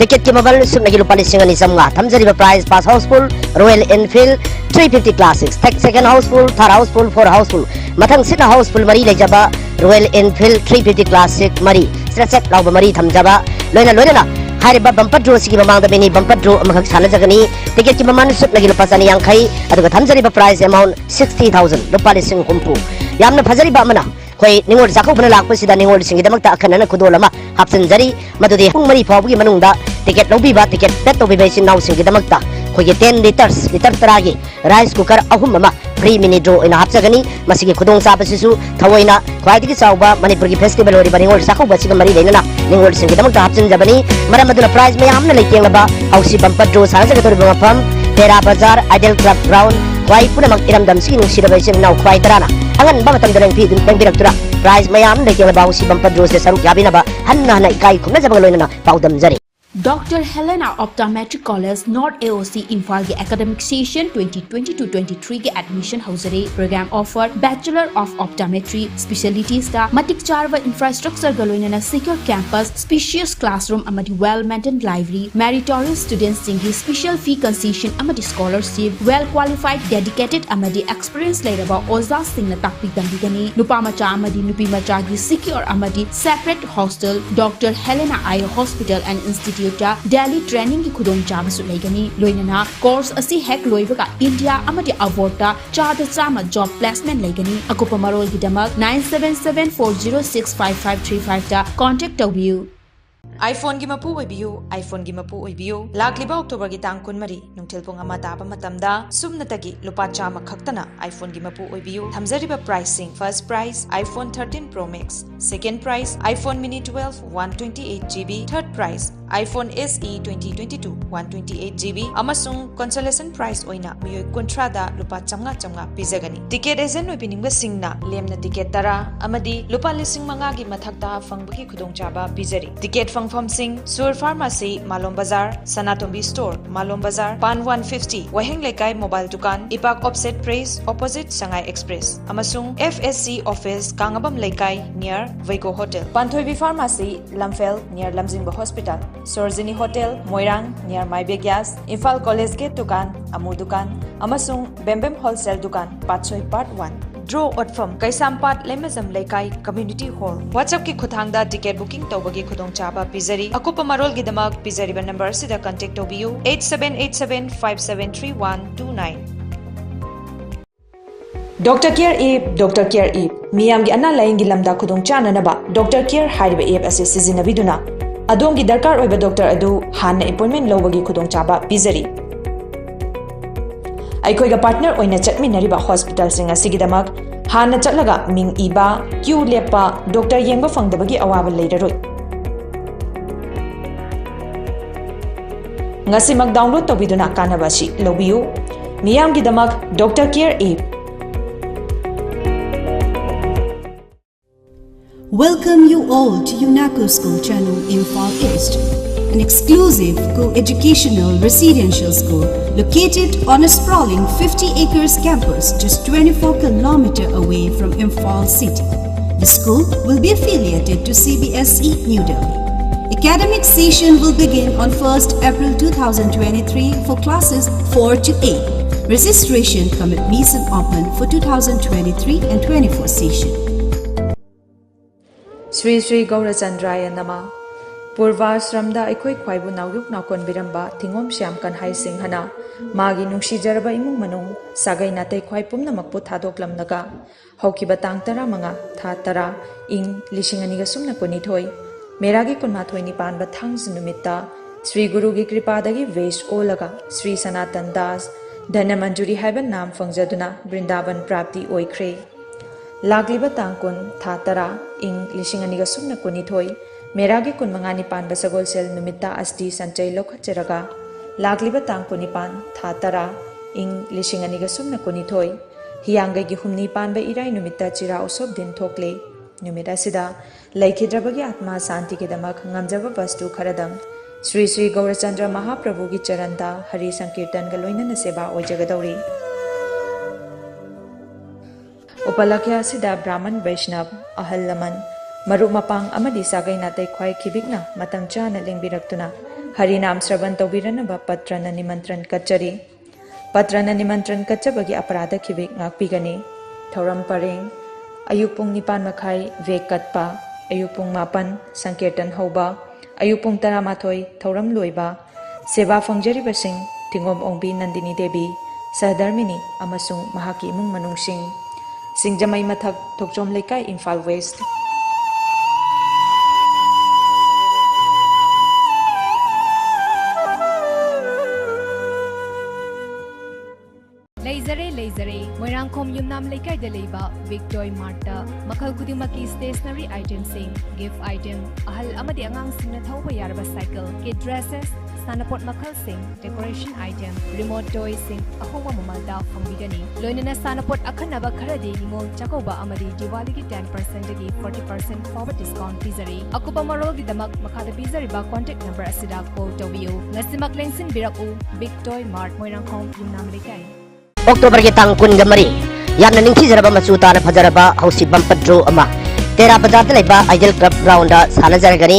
ꯇꯤꯀꯦꯠꯀꯤ ꯃꯃꯜ ꯁꯨꯞꯅꯒꯤ ꯂꯨꯄꯥ ꯂꯤꯁꯤꯡ ꯑꯅꯤ ꯆꯥꯝꯃꯉꯥ꯫ ꯊꯝꯖꯔꯤꯕ prize: first house full Royal Enfield three fifty classic, second house full, third house full, four house full. ꯃꯊꯪꯁꯤꯠꯅ ꯍꯥꯎꯁꯐꯨꯜ ꯃꯔꯤ ꯂꯩꯖꯕ Royal Enfield three fifty classic ꯃꯔꯤ, ꯆ꯭ꯔꯦꯠ ꯆ꯭ꯔꯦꯠ ꯂꯥꯎꯕ ꯃꯔꯤ ꯊꯝꯖꯕ꯫ ꯂꯣꯏꯅ ꯂꯣꯏꯅꯅ ꯍꯥꯏꯔꯤꯕ ꯕꯝꯄꯔ ꯗ꯭ꯔꯣ ꯑꯁꯤꯒꯤ ꯃꯃꯥꯡꯗ ꯃꯤꯅꯤ ꯕꯝꯄꯔ ꯗ꯭ꯔꯣ ꯑꯃꯈꯛ ꯁꯥꯟꯅꯖꯒꯅꯤ꯫ ꯇꯤꯀꯦꯠꯀꯤ ꯃꯃꯜ ꯁꯨꯞꯅꯒꯤ ꯂꯨꯄꯥ ꯆꯅꯤ ꯌꯥꯡꯈꯩ, ꯑꯗꯨꯒ ꯊꯝꯖꯔꯤꯕ ꯄ꯭ꯔꯥꯏꯖ ꯑꯦꯃꯥꯎꯟ sixty thousand, ꯂꯨꯄꯥ ꯂꯤꯁꯤꯡ ꯍꯨꯝꯐꯨ꯫ ꯌꯥꯝꯅ ꯐꯖꯔꯤꯕ ꯑꯃꯅ, ꯑꯩꯈꯣꯏ ꯅꯤꯉꯣꯜ ꯆꯥꯛꯀꯧꯕꯅ ꯂꯥꯛꯄꯁꯤꯗ ꯅꯤꯉꯣꯜꯁꯤꯡꯒꯤꯗꯃꯛꯇ ꯑꯈꯟꯅꯅ ꯈꯨꯗꯣꯜ ꯑꯃ ꯍꯥꯞꯆꯤꯟꯖꯔꯤ꯫ ꯃꯗꯨꯗꯤ ꯄꯨꯡ ꯃꯔꯤ ꯐꯥꯎꯕꯒꯤ ꯃꯅꯨꯡꯗ ꯇꯤꯀꯦꯠ ꯂꯧꯕꯤꯕ, ꯇꯤꯀꯦꯠ ꯄꯦꯗ ꯇꯧꯕꯤꯕ ꯏꯆꯤꯟ ꯏꯅꯥꯎꯁꯤꯡꯒꯤꯗꯃꯛꯇ ꯑꯩꯈꯣꯏꯒꯤ ten litres, ꯂꯤꯇꯔ ꯇꯔꯥꯒꯤ rice cooker ꯑꯍꯨꯝ ꯑꯃ free mini draw ꯑꯣꯏꯅ ꯍꯥꯞꯆꯒꯅꯤ꯫ ꯃꯁꯤꯒꯤ ꯈꯨꯗꯣꯡꯆꯥꯕꯁꯤꯁꯨ ꯊꯑꯣꯏꯅ ꯈ꯭ꯋꯥꯏꯗꯒꯤ ꯆꯥꯎꯕ ꯃꯅꯤꯄꯨꯔꯒꯤ festival ꯑꯣꯏꯔꯤꯕ ꯅꯤꯉꯣꯜ ꯆꯥꯛꯀꯧꯕ ꯑꯁꯤꯒ ꯃꯔꯤ ꯂꯩꯅꯅ ꯅꯤꯉꯣꯜꯁꯤꯡꯒꯤꯗꯃꯛꯇ ꯍꯥꯞꯆꯤꯟꯖꯕꯅꯤ꯫ ꯃꯔꯝ ꯑꯗꯨꯅ prize ꯃꯌꯥꯝꯅ ꯂꯩꯇꯦꯡꯂꯕ ꯍꯧꯁꯤ bumper draw ꯁꯥꯟꯅꯖꯒꯗꯧꯔꯤꯕ ꯃꯐꯝ ꯇꯦꯔꯥ ꯕꯖꯥꯔ, Idol Club ground, ꯈ꯭ꯋꯥꯏ ꯄꯨꯝꯅꯃꯛ ꯏꯔꯝꯗꯝꯁꯤꯒꯤ ꯅꯨꯡꯁꯤꯔꯕ ꯏꯆꯤꯟ ꯏꯅꯥꯎ ꯈ꯭ꯋꯥꯏ ꯇꯔꯥꯅ ꯑꯉꯟꯕ ꯃꯇꯝꯗ ꯂꯦꯡꯕꯤ-, ꯂꯦꯡꯕꯤꯔꯛꯇꯨꯅ prize ꯃꯌꯥꯝ ꯂꯩꯇꯦꯡꯂꯕ ꯍꯧꯁꯤ bumper draw ꯁꯦ ꯁꯔꯨꯛ ꯌꯥꯕꯤꯅꯕ ꯍꯟꯅ ꯍꯟꯅ ꯏꯀꯥꯏ ꯈꯨꯝꯅꯖꯕꯒ ꯂꯣꯏꯅꯅ ꯄꯥꯎꯗꯝꯖꯔꯤ꯫ Doctor Helena Optometric College, North A O C, Imphal ꯒꯤ academic session twenty twenty-two twenty-three ꯒꯤ admission ꯍꯧꯖꯔꯦ꯫ Program offer: Bachelor of Optometry, specialities ꯇ ꯃꯇꯤꯛ ꯆꯥꯔꯕ infrastructure ꯒ ꯂꯣꯏꯅꯅ secure campus, spacious classroom ꯑꯃꯗꯤ well maintained library, meritorious students ꯁꯤꯡꯒꯤ special fee concession ꯑꯃꯗꯤ scholarship, well qualified, dedicated ꯑꯃꯗꯤ experience ꯂꯩꯔꯕ ꯑꯣꯖꯥꯁꯤꯡꯅ ꯇꯥꯛꯄꯤ ꯇꯝꯕꯤꯒꯅꯤ꯫ ꯅꯨꯄꯥ ꯃꯆꯥ ꯑꯃꯗꯤ ꯅꯨꯄꯤ ꯃꯆꯥꯒꯤ secure ꯑꯃꯗꯤ separate hostel, Doctor Helena Eye Hospital and Institute ꯇ daily training ꯒꯤ ꯈꯨꯗꯣꯡꯆꯥꯕꯁꯨ ꯂꯩꯒꯅꯤ꯫ ꯂꯣꯏꯅꯅ course ꯑꯁꯤ ꯍꯦꯛ ꯂꯣꯏꯕꯒ India ꯑꯃꯗꯤ abroad ꯇ ꯆꯥꯗ ꯆꯥꯝꯃ job placement ꯂꯩꯒꯅꯤ꯫ ꯑꯀꯨꯞꯄ ꯃꯔꯣꯜꯒꯤꯗꯃꯛ nine seven seven four zero six five five three five ꯇ contact ꯇꯧꯕꯤꯌꯨ꯫ iPhone ꯒꯤ ꯃꯄꯨ ꯑꯣꯏꯕꯤꯌꯨ, iPhone ꯒꯤ ꯃꯄꯨ ꯑꯣꯏꯕꯤꯌꯨ꯫ ꯂꯥꯛꯂꯤꯕ October ꯒꯤ ꯇꯥꯡ ꯀꯨꯟꯃꯔꯤ, ꯅꯨꯡꯊꯤꯜ ꯄꯨꯡ ꯑꯃ ꯇꯥꯕ ꯃꯇꯝꯗ ꯁꯨꯞꯅꯇꯒꯤ ꯂꯨꯄꯥ ꯆꯥꯝꯃ ꯈꯛꯇꯅ iPhone ꯒꯤ ꯃꯄꯨ ꯑꯣꯏꯕꯤꯌꯨ꯫ ꯊꯝꯖꯔꯤꯕ price ꯁꯤꯡ: first prize iPhone thirteen Pro Max, second prize iPhone Mini twelve one twenty eight GB, third prize iPhone S E twenty twenty-two one twenty eight GB, ꯑꯃꯁꯨꯡ consolation prize ꯑꯣꯏꯅ ꯃꯤꯑꯣꯏ ꯀꯨꯟꯊ꯭ꯔꯥꯗ ꯂꯨꯄꯥ ꯆꯥꯝꯃꯉꯥ ꯆꯥꯝꯃꯉꯥ ꯄꯤꯖꯒꯅꯤ꯫ Ticket agent ꯑꯣꯏꯕꯤꯅꯤꯡꯕꯁꯤꯡꯅ ꯂꯦꯝꯅ ticket ꯇꯔꯥ ꯑꯃꯗꯤ ꯂꯨꯄꯥ ꯂꯤꯁꯤꯡ ꯃꯉꯥꯒꯤ ꯃꯊꯛꯇ ꯐꯪꯕꯒꯤ ꯈꯨꯗꯣꯡꯆꯥꯕ ꯄꯤꯖꯔꯤ꯫ Ticket ꯐꯪꯐꯝꯁꯤꯡ: Sur Pharmacy, ꯃꯥꯂꯣꯝ ꯕꯖꯥꯔ, ꯁꯅꯥꯇꯣꯝꯕꯤ Store, ꯃꯥꯂꯣꯝ ꯕꯖꯥꯔ, Pan one fifty, ꯋꯥꯍꯦꯡ ꯂꯩꯀꯥꯏ mobile ꯗꯨꯀꯥꯟ, ꯏꯄꯥꯛ offset press opposite ꯁꯉꯥꯏ Express, ꯑꯃꯁꯨꯡ F S C office, Kangngabam ꯂꯩꯀꯥꯏ, near ꯋꯩꯒꯣ Hotel, ꯄꯥꯟꯊꯣꯏꯕꯤ Pharmacy, ꯂꯝꯐꯦꯜ, near ꯂꯝꯖꯤꯡꯕ Hospital, ꯁꯣꯔꯣꯖꯤꯅꯤ Hotel, ꯃꯣꯏꯔꯥꯡ, near ꯃꯥꯏꯕꯦ Gas, Imphal College Gate ꯗꯨꯀꯥꯟ, ꯑꯃꯨ ꯗꯨꯀꯥꯟ, ꯑꯃꯁꯨꯡ ꯕꯦꯝꯕꯦꯝ Wholesale ꯗꯨꯀꯥꯟ, ꯄꯥꯠꯁꯣꯏ Part one꯫ Draw ꯑꯣꯠꯐꯝ: ꯀꯩꯁꯥꯝꯄꯥꯠ ꯂꯩꯃꯖꯝ ꯂꯩꯀꯥꯏ Community Hall꯫ WhatsApp ꯀꯤ ꯈꯨꯠꯊꯥꯡꯗ ticket booking ꯇꯧꯕꯒꯤ ꯈꯨꯗꯣꯡꯆꯥꯕ ꯄꯤꯖꯔꯤ꯫ ꯑꯀꯨꯞꯄ ꯃꯔꯣꯜꯒꯤꯗꯃꯛ ꯄꯤꯖꯔꯤꯕ number ꯑꯁꯤꯗ contact ꯇꯧꯕꯤꯌꯨ, eight seven eight seven five seven three one two nine꯫ Doctor Care App, Doctor Care App, ꯃꯤꯌꯥꯝꯒꯤ ꯑꯅꯥ ꯂꯥꯌꯦꯡꯒꯤ ꯂꯝꯗ ꯈꯨꯗꯣꯡ ꯆꯥꯅꯅꯕ Doctor Care ꯍꯥꯏꯔꯤꯕ app ꯑꯁꯤ ꯁꯤꯖꯤꯟꯅꯕꯤꯗꯨꯅ ꯑꯗꯣꯝꯒꯤ ꯗꯔꯀꯥꯔ ꯑꯣꯏꯕ ꯗꯣꯛꯇꯔ ꯑꯗꯨ ꯍꯥꯟꯅ appointment ꯂꯧꯕꯒꯤ ꯈꯨꯗꯣꯡꯆꯥꯕ ꯄꯤꯖꯔꯤ꯫ ꯑꯩꯈꯣꯏꯒ partner ꯑꯣꯏꯅ ꯆꯠꯃꯤꯟꯅꯔꯤꯕ hospitalꯁꯤꯡ ꯑꯁꯤꯒꯤꯗꯃꯛ ꯍꯥꯟꯅ ꯆꯠꯂꯒ ꯃꯤꯡ ꯏꯕ, queue ꯂꯦꯞꯄ, ꯗꯣꯛꯇꯔ ꯌꯦꯡꯕ ꯐꯪꯗꯕꯒꯤ ꯑꯋꯥꯕ ꯂꯩꯔꯔꯣꯏ꯫ ꯉꯁꯤꯃꯛ download ꯇꯧꯕꯤꯗꯨꯅ ꯀꯥꯟꯅꯕ ꯑꯁꯤ ꯂꯧꯕꯤꯌꯨ꯫ ꯃꯤꯌꯥꯝꯒꯤꯗꯃꯛ Doctor Care App꯫ Welcome you all to UNACO School Channel, Imphal East, an exclusive co-educational residential school located on a sprawling fifty acres campus just twenty-four kilometer away from Imphal city. The school will be affiliated to C B S E New Delhi. Academic session will begin on first April two thousand twenty-three for classes four to eight. Registration cum admission open for two thousand twenty-three and twenty-four session. Sri Sri ꯒꯧꯔꯆꯟꯗ꯭ꯔꯥꯌ ꯅꯃ꯫ ꯄꯨꯔꯚꯥꯁ꯭ꯔꯝꯗ ꯑꯩꯈꯣꯏ ꯈ꯭ꯋꯥꯏꯕꯨ ꯅꯥꯎꯌꯣꯛ ꯅꯥꯎꯀꯣꯟꯕꯤꯔꯝꯕ ꯊꯤꯉꯣꯝ ꯁ꯭ꯌꯥꯝ ꯀꯟꯍꯥꯏ ꯁꯤꯡꯍꯅ ꯃꯥꯒꯤ ꯅꯨꯡꯁꯤꯖꯔꯕ ꯏꯃꯨꯡ ꯃꯅꯨꯡ, ꯁꯥꯒꯩ ꯅꯥꯇꯩ ꯈ꯭ꯋꯥꯏ ꯄꯨꯝꯅꯃꯛꯄꯨ ꯊꯥꯗꯣꯛꯂꯝꯂꯒ ꯍꯧꯈꯤꯕ ꯇꯥꯡ ꯇꯔꯥꯃꯉꯥ, ꯊꯥ ꯇꯔꯥ, ꯏꯪ ꯂꯤꯁꯤꯡ ꯑꯅꯤꯒ ꯁꯨꯞꯅ ꯀꯨꯟꯅꯤꯊꯣꯏ ꯃꯦꯔꯥꯒꯤ ꯀꯨꯟꯃꯥꯊꯣꯏꯅꯤ ꯄꯥꯟꯕ ꯊꯥꯡꯖ ꯅꯨꯃꯤꯠꯇ ꯁ꯭ꯔꯤ ꯒꯨꯔꯨꯒꯤ ꯀ꯭ꯔꯤꯄꯥꯗꯒꯤ ꯚꯦꯁ ꯑꯣꯜꯂꯒ ꯁ꯭ꯔꯤ ꯁꯅꯥꯇꯟ ꯗꯥꯁ ꯙꯅꯃꯟꯖꯨꯔꯤ ꯍꯥꯏꯕ ꯅꯥꯝ ꯐꯪꯖꯗꯨꯅ ꯕ꯭ꯔꯤꯟꯗꯥꯕꯟ ꯄ꯭ꯔꯥꯞꯇꯤ ꯑꯣꯏꯈ꯭ꯔꯦ꯫ ꯂꯥꯛꯂꯤꯕ ꯇꯥꯡ ꯀꯨꯟ, ꯊꯥ ꯇꯔꯥ, ꯏꯪ ꯂꯤꯁꯤꯡ ꯑꯅꯤꯒ ꯁꯨꯞꯅ ꯀꯨꯟꯅꯤꯊꯣꯏ ꯃꯦꯔꯥꯒꯤ ꯀꯨꯟꯃꯉꯥꯅꯤ ꯄꯥꯟꯕ ꯁꯒꯣꯜꯁꯦꯜ ꯅꯨꯃꯤꯠꯇ ꯑꯁꯇꯤ ꯁꯟꯆꯩ ꯂꯧꯈꯠꯆꯔꯒ ꯂꯥꯛꯂꯤꯕ ꯇꯥꯡ ꯀꯨꯟꯅꯤꯄꯥꯟ, ꯊꯥ ꯇꯔꯥ, ꯏꯪ ꯂꯤꯁꯤꯡ ꯑꯅꯤꯒ ꯁꯨꯞꯅ ꯀꯨꯟꯅꯤꯊꯣꯏ ꯍꯤꯌꯥꯡꯒꯩꯒꯤ ꯍꯨꯝꯅꯤ ꯄꯥꯟꯕ ꯏꯔꯥꯏ ꯅꯨꯃꯤꯠꯇ ꯆꯤꯔꯥ ꯎꯁꯣꯞ ꯗꯤꯟ ꯊꯣꯛꯂꯦ꯫ ꯅꯨꯃꯤꯠ ꯑꯁꯤꯗ ꯂꯩꯈꯤꯗ꯭ꯔꯕꯒꯤ ꯑꯥꯠꯃꯥ ꯁꯥꯟꯇꯤꯒꯤꯗꯃꯛ ꯉꯝꯖꯕ ꯕꯁꯇꯨ ꯈꯔꯗꯪ ꯁ꯭ꯔꯤ ꯁ꯭ꯔꯤ ꯒꯧꯔꯆꯟꯗ꯭ꯔ ꯃꯍꯥꯄ꯭ꯔꯚꯨꯒꯤ ꯆꯔꯟꯗ ꯍꯔꯤ ꯁꯪꯀꯤꯔꯇꯟꯒ ꯂꯣꯏꯅꯅ ꯁꯦꯕꯥ ꯑꯣꯏꯖꯒꯗꯧꯔꯤ꯫ ꯎꯄꯂꯛꯈ꯭ꯌ ꯑꯁꯤꯗ ꯕ꯭ꯔꯥꯍꯃꯟ ꯕꯩꯁꯅꯕ, ꯑꯍꯜ ꯂꯃꯟ, ꯃꯔꯨꯞ ꯃꯄꯥꯡ ꯑꯃꯗꯤ ꯁꯥꯒꯩ ꯅꯥꯇꯩ ꯈ꯭ꯋꯥꯏ ꯈꯤꯕꯤꯛꯅ ꯃꯇꯝ ꯆꯥꯅ ꯂꯦꯡꯕꯤꯔꯛꯇꯨꯅ ꯍꯔꯤꯅꯥꯝ ꯁ꯭ꯔꯕꯟ ꯇꯧꯕꯤꯔꯅꯕ ꯄꯇ꯭ꯔꯅ ꯅꯤꯃꯟꯇ꯭ꯔꯟ ꯀꯠꯆꯔꯤ꯫ ꯄꯇ꯭ꯔꯅ ꯅꯤꯃꯟꯇ꯭ꯔꯟ ꯀꯠꯆꯕꯒꯤ ꯑꯄꯔꯥꯙ ꯈꯤꯕꯤꯛ ꯉꯥꯛꯄꯤꯒꯅꯤ꯫ ꯊꯧꯔꯝ ꯄꯔꯦꯡ: ꯑꯌꯨꯛ ꯄꯨꯡ ꯅꯤꯄꯥꯟ ꯃꯈꯥꯏ ꯚꯦꯛ ꯀꯠꯄ, ꯑꯌꯨꯛ ꯄꯨꯡ ꯃꯥꯄꯟ ꯁꯪꯀꯤꯔꯇꯟ ꯍꯧꯕ, ꯑꯌꯨꯛ ꯄꯨꯡ ꯇꯔꯥꯃꯥꯊꯣꯏ ꯊꯧꯔꯝ ꯂꯣꯏꯕ꯫ ꯁꯦꯕꯥ ꯐꯪꯖꯔꯤꯕꯁꯤꯡ: ꯊꯤꯉꯣꯝ ꯑꯣꯡꯕꯤ ꯅꯟꯗꯤꯅꯤ ꯗꯦꯕꯤ, ꯁꯍꯙꯔꯃꯤꯅꯤ ꯑꯃꯁꯨꯡ ꯃꯍꯥꯛꯀꯤ ꯏꯃꯨꯡ ꯃꯅꯨꯡꯁꯤꯡ꯫ ꯁꯤꯡꯖꯃꯩ ꯃꯊꯛ, ꯊꯣꯛꯆꯣꯝ ꯂꯩꯀꯥꯏ, ꯏꯝꯐꯥꯜ ꯋꯦꯁ꯭ꯠ꯫ ꯂꯩꯖꯔꯦ, ꯂꯩꯖꯔꯦ꯫ ꯃꯣꯏꯔꯥꯡꯈꯣꯝ ꯌꯨꯝꯅꯥꯝ ꯂꯩꯀꯥꯏꯗ ꯂꯩꯕ ꯕꯤꯛ ꯇꯣꯏ ꯃꯥꯔꯠꯇ ꯃꯈꯜ ꯈꯨꯗꯤꯡꯃꯛꯀꯤ stationery itemꯁꯤꯡ, gift item, ꯑꯍꯜ ꯑꯃꯗꯤ ꯑꯉꯥꯡꯁꯤꯡꯅ ꯊꯧꯕ ꯌꯥꯔꯕ cycle, kid dresses, ꯁꯥꯟꯅꯄꯣꯠ ꯃꯈꯜꯁꯤꯡ, decoration item, remote toyꯁꯤꯡ ꯑꯍꯣꯡꯕ ꯃꯃꯜꯗ ꯐꯪꯕꯤꯒꯅꯤ꯫ ꯂꯣꯏꯅꯅ ꯁꯥꯟꯅꯄꯣꯠ ꯑꯈꯟꯅꯕ ꯈꯔꯗꯤ ꯅꯤꯉꯣꯜ ꯆꯥꯛꯀꯧꯕ ꯑꯃꯗꯤ ꯗꯤꯋꯥꯂꯤꯒꯤ ten percentꯗꯒꯤ forty percent ꯐꯥꯎꯕ discount ꯄꯤꯖꯔꯤ꯫ ꯑꯀꯨꯞꯄ ꯃꯔꯣꯜꯒꯤꯗꯃꯛ ꯃꯈꯥꯗ ꯄꯤꯖꯔꯤꯕ contact number ꯑꯁꯤꯗ call ꯇꯧꯕꯤꯌꯨ꯫ ꯉꯁꯤꯃꯛ ꯂꯦꯡꯁꯤꯟꯕꯤꯔꯛꯎ, ꯕꯤꯛ ꯇꯣꯏ ꯃꯥꯔꯠ, ꯃꯣꯏꯔꯥꯡꯈꯣꯝ ꯌꯨꯝꯅꯥꯝ ꯂꯩꯀꯥꯏ꯫ ꯑꯣꯛꯇꯣꯕꯔꯒꯤ ꯇꯥꯡ ꯀꯨꯟꯒ ꯃꯔꯤ, ꯌꯥꯝꯅ ꯅꯤꯡꯊꯤꯖꯔꯕ ꯃꯆꯨ ꯇꯥꯅ ꯐꯖꯔꯕ ꯍꯧꯁꯤ bumper draw ꯑꯃ ꯇꯦꯔꯥ ꯕꯖꯥꯔꯗ ꯂꯩꯕ ꯑꯥꯏꯗꯤꯌꯦꯜ ꯀ꯭ꯂꯕ ꯒ꯭ꯔꯥꯎꯟꯗ ꯁꯥꯟꯅꯖꯔꯒꯅꯤ꯫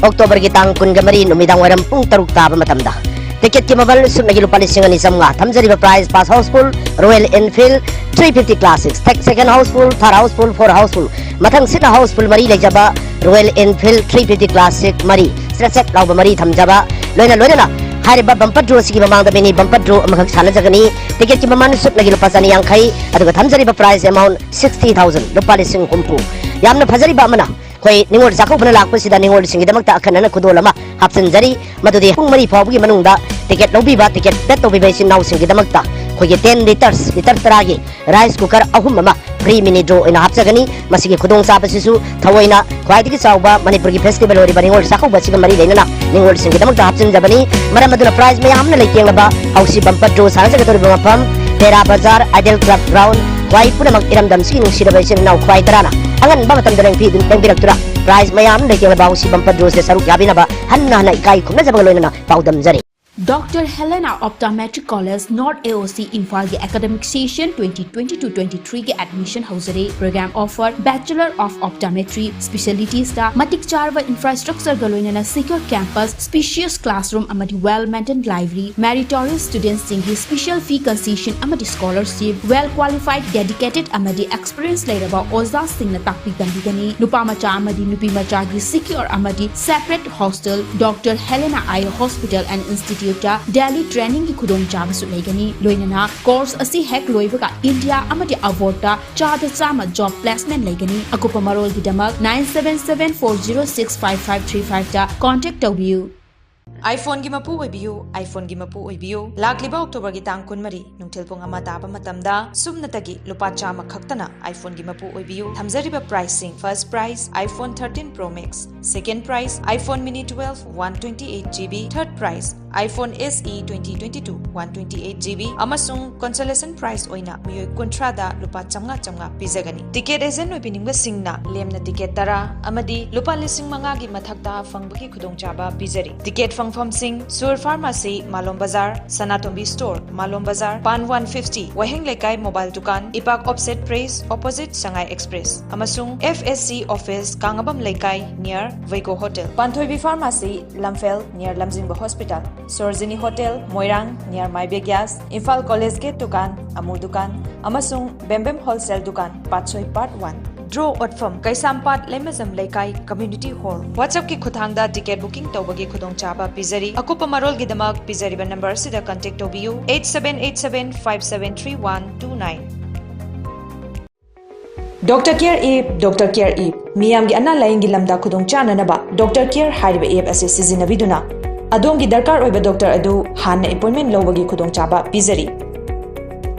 ꯑꯣꯛꯇꯣꯕꯔꯒꯤ ꯇꯥꯡ ꯀꯨꯟꯒ ꯃꯔꯤ ꯅꯨꯃꯤꯗꯥꯡ ꯋꯥꯏꯔꯝ ꯄꯨꯡ ꯇꯔꯨꯛ ꯇꯥꯕ ꯃꯇꯝꯗ꯫ ꯇꯤꯀꯦꯠꯀꯤ ꯃꯃꯜ ꯁꯨꯞꯅꯒꯤ ꯂꯨꯄꯥ ꯂꯤꯁꯤꯡ ꯑꯅꯤ ꯆꯥꯝꯃꯉꯥ꯫ ꯊꯝꯖꯔꯤꯕ prize, first houseful Royal Enfield three fifty Classic, second houseful, third houseful, fourth houseful, ꯃꯊꯪꯁꯤꯠꯅ houseful ꯃꯔꯤ ꯂꯩꯖꯕ Royal Enfield three fifty Classic ꯃꯔꯤ, ꯆ꯭ꯔꯦꯠ ꯆ꯭ꯔꯦꯠ ꯂꯥꯎꯕ ꯃꯔꯤ ꯊꯝꯖꯕ, ꯂꯣꯏꯅ ꯂꯣꯏꯅꯅ ꯍꯥꯏꯔꯤꯕ bumper draw ꯑꯁꯤꯒꯤ ꯃꯃꯥꯡꯗ mini bumper draw ꯑꯃꯈꯛ ꯁꯥꯟꯅꯖꯒꯅꯤ꯫ ꯇꯤꯀꯦꯠꯀꯤ ꯃꯃꯜ ꯁꯨꯞꯅꯒꯤ ꯂꯨꯄꯥ ꯆꯅꯤ ꯌꯥꯡꯈꯩ, ꯑꯗꯨꯒ ꯊꯝꯖꯔꯤꯕ prize amount sixty thousand, ꯂꯨꯄꯥ ꯂꯤꯁꯤꯡ ꯍꯨꯝꯐꯨ꯫ ꯌꯥꯝꯅ ꯐꯖꯔꯤꯕ ꯑꯃꯅ, ꯑꯩꯈꯣꯏ ꯅꯤꯉꯣꯜ ꯆꯥꯛꯀꯧꯕꯅ ꯂꯥꯛꯄꯁꯤꯗ ꯅꯤꯉꯣꯜꯁꯤꯡꯒꯤꯗꯃꯛꯇ ꯑꯈꯟꯅꯅ ꯈꯨꯗꯣꯜ ꯑꯃ ꯍꯥꯞꯆꯤꯟꯖꯔꯤ꯫ ꯃꯗꯨꯗꯤ ꯄꯨꯡ ꯃꯔꯤ ꯐꯥꯎꯕꯒꯤ ꯃꯅꯨꯡꯗ ꯇꯤꯀꯦꯠ ꯂꯧꯕꯤꯕ, ꯇꯤꯀꯦꯠ bet ꯇꯧꯕꯤꯕ ꯏꯆꯤꯟ ꯏꯅꯥꯎꯁꯤꯡꯒꯤꯗꯃꯛꯇ ꯑꯩꯈꯣꯏꯒꯤ ten litres, litre ꯇꯔꯥꯒꯤ rice cooker ꯑꯍꯨꯝ ꯑꯃ free mini draw ꯑꯣꯏꯅ ꯍꯥꯞꯆꯒꯅꯤ꯫ ꯃꯁꯤꯒꯤ ꯈꯨꯗꯣꯡꯆꯥꯕꯁꯤꯁꯨ ꯊꯑꯣꯏꯅ ꯈ꯭ꯋꯥꯏꯗꯒꯤ ꯆꯥꯎꯕ ꯃꯅꯤꯄꯨꯔꯒꯤ festival ꯑꯣꯏꯔꯤꯕ ꯅꯤꯉꯣꯜ ꯆꯥꯛꯀꯧꯕ ꯑꯁꯤꯒ ꯃꯔꯤ ꯂꯩꯅꯅ ꯅꯤꯉꯣꯜꯁꯤꯡꯒꯤꯗꯃꯛꯇ ꯍꯥꯞꯆꯤꯟꯖꯕꯅꯤ꯫ ꯃꯔꯝ ꯑꯗꯨꯅ prize ꯃꯌꯥꯝꯅ ꯂꯩꯇꯦꯡꯂꯕ ꯍꯧꯁꯤ bumper draw ꯁꯥꯟꯅꯖꯒꯗꯧꯔꯤꯕ ꯃꯐꯝ ꯇꯦꯔꯥ ꯕꯖꯥꯔ, ꯑꯥꯏꯗꯤꯌꯦꯜ ꯀ꯭ꯂꯕ ꯒ꯭ꯔꯥꯎꯟ꯫ ꯈ꯭ꯋꯥꯏ ꯄꯨꯝꯅꯃꯛ ꯏꯔꯝꯗꯝꯁꯤꯒꯤ ꯅꯨꯡꯁꯤꯔꯕ ꯏꯆꯤꯟ ꯏꯅꯥꯎ ꯈ꯭ꯋꯥꯏ ꯇꯔꯥꯅ ꯑꯉꯟꯕ ꯃꯇꯝꯗ ꯂꯦꯡꯕꯤ-, ꯂꯦꯡꯕꯤꯔꯛꯇꯨꯅ prize ꯃꯌꯥꯝ ꯂꯩꯇꯦꯡꯂꯕ ꯍꯧꯁꯤ bumper draw ꯁꯦ ꯁꯔꯨꯛ ꯌꯥꯕꯤꯅꯕ ꯍꯟꯅ ꯍꯟꯅ ꯏꯀꯥꯏ ꯈꯨꯝꯅꯖꯕꯒ ꯂꯣꯏꯅꯅ ꯄꯥꯎꯗꯝꯖꯔꯤ꯫ Doctor Helena Optometric College, North A O C, ꯏꯝꯐꯥꯜꯒꯤ academic session twenty twenty-two twenty-three ꯒꯤ admission ꯍꯧꯖꯔꯦ꯫ Program offer: Bachelor of Optometry, specialitiesꯇ ꯃꯇꯤꯛ ꯆꯥꯔꯕ infrastructureꯒ ꯂꯣꯏꯅꯅ secure campus, spacious classroom ꯑꯃꯗꯤ well maintained library, meritorious studentꯁꯤꯡꯒꯤ special fee concession ꯑꯃꯗꯤ scholarship, well qualified, dedicated ꯑꯃꯗꯤ experience ꯂꯩꯔꯕ ꯑꯣꯖꯥꯁꯤꯡꯅ ꯇꯥꯛꯄꯤ ꯇꯝꯕꯤꯒꯅꯤ꯫ ꯅꯨꯄꯥ ꯃꯆꯥ ꯑꯃꯗꯤ ꯅꯨꯄꯤ ꯃꯆꯥꯒꯤ secure ꯑꯃꯗꯤ separate hostel, Doctor Helena Eye Hospital and Institute Delhi ꯇ꯭ꯔꯦꯅꯤꯡꯒꯤ ꯈꯨꯗꯣꯡꯆꯥꯕꯁꯨ ꯂꯩꯒꯅꯤ꯫ ꯂꯣꯏꯅꯅ ꯀꯣꯔꯁ ꯑꯁꯤ ꯍꯦꯛ ꯂꯣꯏꯕꯒ ꯏꯟꯗꯤꯌꯥ ꯑꯃꯗꯤ ꯑꯕꯣꯔꯗꯇ ꯆꯥꯗ ꯆꯥꯝꯃ ꯖꯣꯕ ꯄ꯭ꯂꯦꯁꯃꯦꯟ ꯂꯩꯒꯅꯤ꯫ ꯑꯀꯨꯞꯄ ꯃꯔꯣꯜꯒꯤꯗꯃꯛ nine seven seven four zero six five five three five ꯇ ꯀꯣꯟꯇꯦꯛ ꯇꯧꯕꯤꯌꯨ꯫ iPhoneꯒꯤ ꯃꯄꯨ ꯑꯣꯏꯕꯤꯌꯨ, iPhoneꯒꯤ ꯃꯄꯨ ꯑꯣꯏꯕꯤꯌꯨ꯫ ꯂꯥꯛꯂꯤꯕ ꯑꯣꯛꯇꯣꯕꯔꯒꯤ ꯇꯥꯡ ꯀꯨꯟꯃꯔꯤ, ꯅꯨꯡꯊꯤꯜ ꯄꯨꯡ ꯑꯃ ꯇꯥꯕ ꯃꯇꯝꯗ ꯁꯨꯞꯅꯇꯒꯤ ꯂꯨꯄꯥ ꯆꯥꯝꯃ ꯈꯛꯇꯅ iPhoneꯒꯤ ꯃꯄꯨ ꯑꯣꯏꯕꯤꯌꯨ꯫ ꯊꯝꯖꯔꯤꯕ priceꯁꯤꯡ: first prize iPhone thirteen Pro Max, second prize iPhone Mini twelve one twenty eight GB, third prize iPhone SE twenty twenty-two one twenty eight GB, ꯑꯃꯁꯨꯡ consolation prize ꯑꯣꯏꯅ ꯃꯤꯑꯣꯏ ꯀꯨꯟꯊ꯭ꯔꯥꯗ ꯂꯨꯄꯥ ꯆꯥꯝꯃꯉꯥ ꯆꯥꯝꯃꯉꯥ ꯄꯤꯖꯒꯅꯤ꯫ ꯇꯤꯀꯦꯠ ꯑꯦꯖꯦꯟ ꯑꯣꯏꯕꯤꯅꯤꯡꯕꯁꯤꯡꯅ ꯂꯦꯝꯅ ꯇꯤꯀꯦꯠ ꯇꯔꯥ ꯑꯃꯗꯤ ꯂꯨꯄꯥ ꯂꯤꯁꯤꯡ ꯃꯉꯥꯒꯤ ꯃꯊꯛꯇ ꯐꯪꯕꯒꯤ ꯈꯨꯗꯣꯡꯆꯥꯕ ꯄꯤꯖꯔꯤ꯫ ꯇꯤꯀꯦꯠ ꯐꯪꯐꯝꯁꯤꯡ: ꯁꯨꯔ ꯐꯥꯔꯃꯥꯁꯤ, ꯃꯥꯂꯣꯝ ꯕꯖꯥꯔ, ꯁꯅꯥꯇꯣꯝꯕꯤ ꯁ꯭ꯇꯣꯔ, ꯃꯥꯂꯣꯝ ꯕꯖꯥꯔ, ꯄꯥꯟ one fifty, ꯋꯥꯍꯦꯡ ꯂꯩꯀꯥꯏ ꯃꯣꯕꯥꯏꯜ ꯗꯨꯀꯥꯟ, ꯏꯄꯥꯛ offset press, opposite Sangai express, ꯑꯃꯁꯨꯡ FSC office, ꯀꯥꯡꯉꯕꯝ ꯂꯩꯀꯥꯏ, near ꯋꯩꯒꯣ hotel. Panthoibi pharmacy, Lamphel, near Lamjingba hospital, Sarojini hotel, Moirang, near ꯃꯥꯏꯕꯦ ꯒ꯭ꯌꯥꯁ, ꯏꯝꯐꯥꯜ ꯀꯣꯂꯦꯖ ꯒꯦꯠ ꯗꯨꯀꯥꯟ, ꯑꯃꯨ ꯗꯨꯀꯥꯟ, ꯑꯃꯁꯨꯡ ꯕꯦꯝꯕꯦꯝ ꯍꯣꯜꯁꯦꯜ ꯗꯨꯀꯥꯟ, ꯄꯥꯠꯁꯣꯏ ꯄꯥꯔꯠ ꯋꯥꯟ꯫ ꯗ꯭ꯔꯣ ꯑꯣꯠꯐꯝ: ꯀꯩꯁꯥꯝꯄꯥꯠ ꯂꯩꯃꯖꯝ ꯂꯩꯀꯥꯏ ꯀꯝꯃ꯭ꯌꯨꯅꯤꯇꯤ ꯍꯣꯜ꯫ WhatsAppꯀꯤ ꯈꯨꯠꯊꯥꯡꯗ ꯇꯤꯀꯦꯠ ꯕꯨꯀꯤꯡ ꯇꯧꯕꯒꯤ ꯈꯨꯗꯣꯡꯆꯥꯕ ꯄꯤꯖꯔꯤ꯫ ꯑꯀꯨꯞꯄ ꯃꯔꯣꯜꯒꯤꯗꯃꯛ ꯄꯤꯖꯔꯤꯕ ꯅꯝꯕꯔ ꯑꯁꯤꯗ ꯀꯟꯇꯦꯛ ꯇꯧꯕꯤꯌꯨ, eight seven eight seven five seven three one two nine꯫ Doctor Care App, Doctor Care App, ꯃꯤꯌꯥꯝꯒꯤ ꯑꯅꯥ ꯂꯥꯌꯦꯡꯒꯤ ꯂꯝꯗ ꯈꯨꯗꯣꯡ ꯆꯥꯅꯅꯕ Doctor Care ꯍꯥꯏꯔꯤꯕ app ꯑꯁꯤ ꯁꯤꯖꯤꯟꯅꯕꯤꯗꯨꯅ ꯑꯗꯣꯝꯒꯤ ꯗꯔꯀꯥꯔ ꯑꯣꯏꯕ ꯗꯣꯛꯇꯔ ꯑꯗꯨ ꯍꯥꯟꯅ ꯑꯦꯄꯣꯏꯟꯃꯦꯟ ꯂꯧꯕꯒꯤ ꯈꯨꯗꯣꯡꯆꯥꯕ ꯄꯤꯖꯔꯤ꯫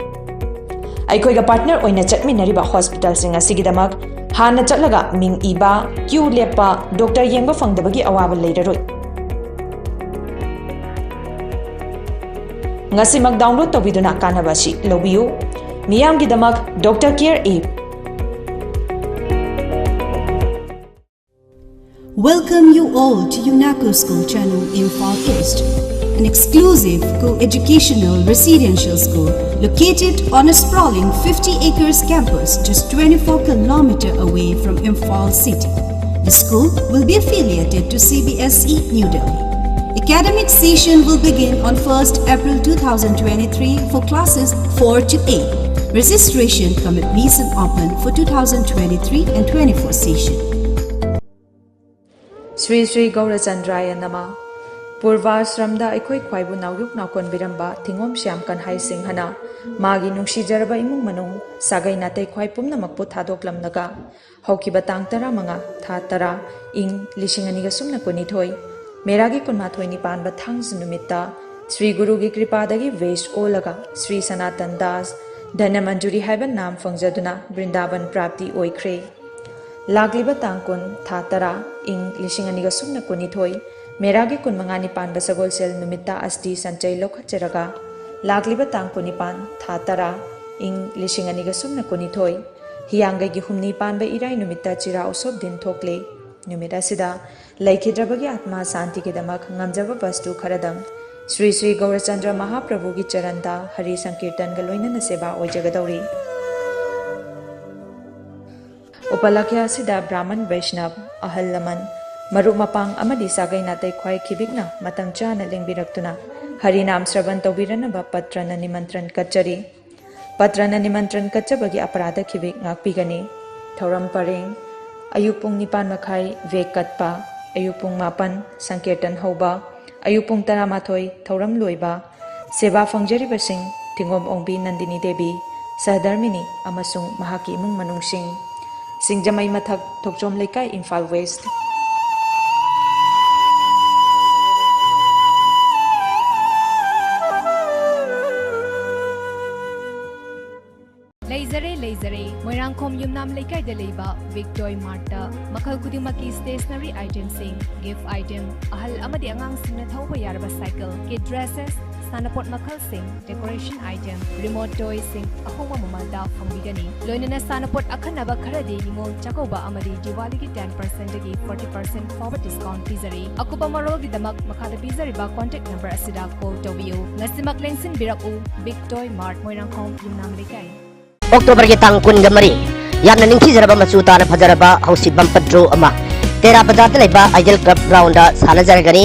ꯑꯩꯈꯣꯏꯒ ꯄꯥꯔꯠꯅꯔ ꯑꯣꯏꯅ ꯆꯠꯃꯤꯟꯅꯔꯤꯕ ꯍꯣꯁꯄꯤꯇꯥꯜꯁꯤꯡ ꯑꯁꯤꯒꯤꯗꯃꯛ ꯍꯥꯟꯅ ꯆꯠꯂꯒ ꯃꯤꯡ ꯏꯕ, ꯀ꯭ꯌꯨ ꯂꯦꯞꯄ, ꯗꯣꯛꯇꯔ ꯌꯦꯡꯕ ꯐꯪꯗꯕꯒꯤ ꯑꯋꯥꯕ ꯂꯩꯔꯔꯣꯏ꯫ ꯉꯁꯤꯃꯛ ꯗꯥꯎꯟꯂꯣꯗ ꯇꯧꯕꯤꯗꯨꯅ ꯀꯥꯟꯅꯕ ꯑꯁꯤ ꯂꯧꯕꯤꯌꯨ꯫ ꯃꯤꯌꯥꯝꯒꯤꯗꯃꯛ Doctor Care App꯫ Welcome you all to UNACO School Channel, Imphal East, an exclusive co-educational residential school located on a sprawling fifty acres campus just twenty-four kilometer away from Imphal city. The school will be affiliated to CBSE New Delhi. Academic session will begin on first April two thousand twenty-three for classes four to eight. Registration cum admission open for two thousand twenty-three and twenty-four session. Sri Sri Gaurachandraya Nama. ꯄꯨꯔꯚꯥꯁ꯭ꯔꯝꯗ ꯑꯩꯈꯣꯏ ꯈ꯭ꯋꯥꯏꯕꯨ ꯅꯥꯎꯌꯨꯛ ꯅꯥꯎꯀꯣꯟꯕꯤꯔꯝꯕ ꯊꯤꯉꯣꯝ ꯁ꯭ꯌꯥꯝ ꯀꯟꯍꯥꯏ ꯁꯤꯡꯍꯅ ꯃꯥꯒꯤ ꯅꯨꯡꯁꯤꯖꯔꯕ ꯏꯃꯨꯡ ꯃꯅꯨꯡ, ꯁꯥꯒꯩ ꯅꯥꯇꯩ ꯈ꯭ꯋꯥꯏ ꯄꯨꯝꯅꯃꯛꯄꯨ ꯊꯥꯗꯣꯛꯂꯝꯂꯒ ꯍꯧꯈꯤꯕ ꯇꯥꯡ ꯇꯔꯥꯃꯉꯥ, ꯊꯥ ꯇꯔꯥ, ꯏꯪ ꯂꯤꯁꯤꯡ ꯑꯅꯤꯒ ꯁꯨꯞꯅ ꯀꯨꯟꯅꯤꯊꯣꯏ, ꯃꯦꯔꯥꯒꯤ ꯀꯨꯟꯃꯥꯊꯣꯏꯅꯤ ꯄꯥꯟꯕ ꯊꯥꯡꯖ ꯅꯨꯃꯤꯠꯇ ꯁ꯭ꯔꯤ ꯒꯨꯔꯨꯒꯤ ꯀ꯭ꯔꯤꯄꯥꯗꯒꯤ ꯚꯦꯁ ꯑꯣꯜꯂꯒ ꯁ꯭ꯔꯤ ꯁꯅꯥꯇꯟ ꯗꯥꯁ ꯙꯅꯃꯟꯖꯨꯔꯤ ꯍꯥꯏꯕ ꯅꯥꯝ ꯐꯪꯖꯗꯨꯅ ꯕ꯭ꯔꯤꯟꯗꯥꯕꯟ ꯄ꯭ꯔꯥꯞꯇꯤ ꯑꯣꯏꯈ꯭ꯔꯦ꯫ ꯂꯥꯛꯂꯤꯕ ꯇꯥꯡ ꯀꯨꯟ, ꯊꯥ ꯇꯔꯥ, ꯏꯪ ꯂꯤꯁꯤꯡ ꯑꯅꯤꯒ ꯁꯨꯞꯅ ꯀꯨꯟꯅꯤꯊꯣꯏ, ꯃꯦꯔꯥꯒꯤ ꯀꯨꯟꯃꯉꯥꯅꯤ ꯄꯥꯟꯕ ꯁꯒꯣꯜꯁꯦꯜ ꯅꯨꯃꯤꯠꯇ ꯑꯁꯇꯤ ꯁꯟꯆꯩ ꯂꯧꯈꯠꯆꯔꯒ, ꯂꯥꯛꯂꯤꯕ ꯇꯥꯡ ꯀꯨꯟꯅꯤꯄꯥꯟ, ꯊꯥ ꯇꯔꯥ, ꯏꯪ ꯂꯤꯁꯤꯡ ꯑꯅꯤꯒ ꯁꯨꯞꯅ ꯀꯨꯟꯅꯤꯊꯣꯏ, ꯍꯤꯌꯥꯡꯒꯩꯒꯤ ꯍꯨꯝꯅꯤ ꯄꯥꯟꯕ ꯏꯔꯥꯏ ꯅꯨꯃꯤꯠꯇ ꯆꯤꯔꯥ ꯎꯁꯣꯞ ꯗꯤꯟ ꯊꯣꯛꯂꯦ꯫ ꯅꯨꯃꯤꯠ ꯑꯁꯤꯗ ꯂꯩꯈꯤꯗ꯭ꯔꯕꯒꯤ ꯑꯥꯠꯃꯥ ꯁꯥꯟꯇꯤꯒꯤꯗꯃꯛ ꯉꯝꯖꯕ ꯕꯁꯇꯨ ꯈꯔꯗꯪ ꯁ꯭ꯔꯤ ꯁ꯭ꯔꯤ ꯒꯧꯔꯆꯟꯗ꯭ꯔ ꯃꯍꯥꯄ꯭ꯔꯚꯨꯒꯤ ꯆꯔꯟꯗ ꯍꯔꯤ ꯁꯪꯀꯤꯔꯇꯟꯒ ꯂꯣꯏꯅꯅ ꯁꯦꯕꯥ ꯑꯣꯏꯖꯒꯗꯧꯔꯤ꯫ ꯎꯄꯂꯛꯈ꯭ꯌ ꯑꯁꯤꯗ ꯕ꯭ꯔꯥꯍꯃꯟ ꯕꯩꯁꯅꯕ, ꯑꯍꯜ ꯂꯃꯟ, ꯃꯔꯨꯞ ꯃꯄꯥꯡ ꯑꯃꯗꯤ ꯁꯥꯒꯩ ꯅꯥꯇꯩ ꯈ꯭ꯋꯥꯏ ꯈꯤꯕꯤꯛꯅ ꯃꯇꯝ ꯆꯥꯅ ꯂꯦꯡꯕꯤꯔꯛꯇꯨꯅ ꯍꯔꯤꯅꯥꯝ ꯁ꯭ꯔꯕꯟ ꯇꯧꯕꯤꯔꯅꯕ ꯄꯠꯇ꯭ꯔꯅ ꯅꯤꯃꯟꯇ꯭ꯔꯟ ꯀꯠꯆꯔꯤ꯫ ꯄꯠꯇ꯭ꯔꯅ ꯅꯤꯃꯟꯇ꯭ꯔꯟ ꯀꯠꯆꯕꯒꯤ ꯑꯄꯔꯥꯙ ꯈꯤꯕꯤꯛ ꯉꯥꯛꯄꯤꯒꯅꯤ꯫ ꯊꯧꯔꯝ ꯄꯔꯦꯡ: ꯑꯌꯨꯛ ꯄꯨꯡ ꯅꯤꯄꯥꯟ ꯃꯈꯥꯏ ꯚꯦꯛ ꯀꯠꯄ, ꯑꯌꯨꯛ ꯄꯨꯡ ꯃꯥꯄꯟ ꯁꯪꯀꯤꯔꯇꯟ ꯍꯧꯕ, ꯑꯌꯨꯛ ꯄꯨꯡ ꯇꯔꯥꯃꯥꯊꯣꯏ ꯊꯧꯔꯝ ꯂꯣꯏꯕ, ꯁꯦꯕꯥ ꯐꯪꯖꯔꯤꯕꯁꯤꯡ ꯊꯤꯉꯣꯝ ꯑꯣꯡꯕꯤ ꯅꯟꯗꯤꯅꯤ ꯗꯦꯕꯤ, ꯁꯍꯙꯔꯃꯤꯅꯤ ꯑꯃꯁꯨꯡ ꯃꯍꯥꯛꯀꯤ ꯏꯃꯨꯡ ꯃꯅꯨꯡꯁꯤꯡ꯫ ꯁꯤꯡꯖꯃꯩ ꯃꯊꯛ, ꯊꯣꯛꯆꯣꯝ ꯂꯩꯀꯥꯏ, ꯏꯝꯐꯥꯜ ꯋꯦꯁ꯭ꯠ꯫ ꯂꯩꯖꯔꯦ, ꯂꯩꯖꯔꯦ꯫ ꯃꯣꯏꯔꯥꯡꯈꯣꯝ ꯌꯨꯝꯅꯥꯝ ꯂꯩꯀꯥꯏꯗ ꯂꯩꯕ ꯕꯤꯛ ꯇꯣꯏ ꯃꯥꯔꯠꯇ ꯃꯈꯜ ꯈꯨꯗꯤꯡꯃꯛꯀꯤ ꯁ꯭ꯇꯦꯁꯅꯔꯤ ꯑꯥꯏꯇꯦꯝꯁꯤꯡ, ꯒꯤꯐ ꯑꯥꯏꯇꯦꯝ, ꯑꯍꯜ ꯑꯃꯗꯤ ꯑꯉꯥꯡꯁꯤꯡꯅ ꯊꯧꯕ ꯌꯥꯔꯕ ꯁꯥꯏꯀꯜ, ꯀꯤꯗ ꯗ꯭ꯔꯦꯁꯦꯁ, ꯁꯥꯟꯅꯄꯣꯠ ꯃꯈꯜꯁꯤꯡ, ꯗꯦꯀꯣꯔꯦꯁꯟ ꯑꯥꯏꯇꯦꯝ, ꯔꯤꯃꯣꯠ ꯇꯣꯏꯁꯤꯡ ꯑꯍꯣꯡꯕ ꯃꯃꯜꯗ ꯐꯪꯕꯤꯒꯅꯤ꯫ ꯂꯣꯏꯅꯅ ꯁꯥꯟꯅꯄꯣꯠ ꯑꯈꯟꯅꯕ ꯈꯔꯗꯤ ꯅꯤꯉꯣꯜ ꯆꯥꯛꯀꯧꯕ ꯑꯃꯗꯤ ꯗꯤꯋꯥꯂꯤꯒꯤ ꯇꯦꯟ ꯄꯔꯁꯦꯟꯠꯇꯒꯤ ꯐꯣꯔꯇꯤ ꯄꯔꯁꯦꯟꯠ ꯐꯥꯎꯕ ꯗꯤꯁꯀꯥꯎꯟꯠ ꯄꯤꯖꯔꯤ꯫ ꯑꯀꯨꯞꯄ ꯃꯔꯣꯜꯒꯤꯗꯃꯛ ꯃꯈꯥꯗ ꯄꯤꯖꯔꯤꯕ ꯀꯣꯟꯇꯦꯛ ꯅꯝꯕꯔ ꯑꯁꯤꯗ ꯀꯣꯜ ꯇꯧꯕꯤꯌꯨ꯫ ꯉꯁꯤꯃꯛ ꯂꯦꯡꯁꯤꯟꯕꯤꯔꯛꯎ, ꯕꯤꯛ ꯇꯣꯏ ꯃꯥꯔꯠ, ꯃꯣꯏꯔꯥꯡꯈꯣꯝ ꯌꯨꯝꯅꯥꯝ ꯂꯩꯀꯥꯏ꯫ ꯑꯣꯛꯇꯣꯕꯔꯒꯤ ꯇꯥꯡ ꯀꯨꯟꯒ ꯃꯔꯤ, ꯌꯥꯝꯅ ꯅꯤꯡꯊꯤꯖꯔꯕ ꯃꯆꯨ ꯇꯥꯅ ꯐꯖꯔꯕ ꯍꯧꯁꯤ ꯕꯝꯄꯔ ꯗ꯭ꯔꯣ ꯑꯃ ꯇꯦꯔꯥ ꯕꯖꯥꯔꯗ ꯂꯩꯕ ꯑꯥꯏꯗꯤꯌꯦꯜ ꯀ꯭ꯂꯕ ꯒ꯭ꯔꯥꯎꯟꯗ ꯁꯥꯟꯅꯖꯔꯒꯅꯤ꯫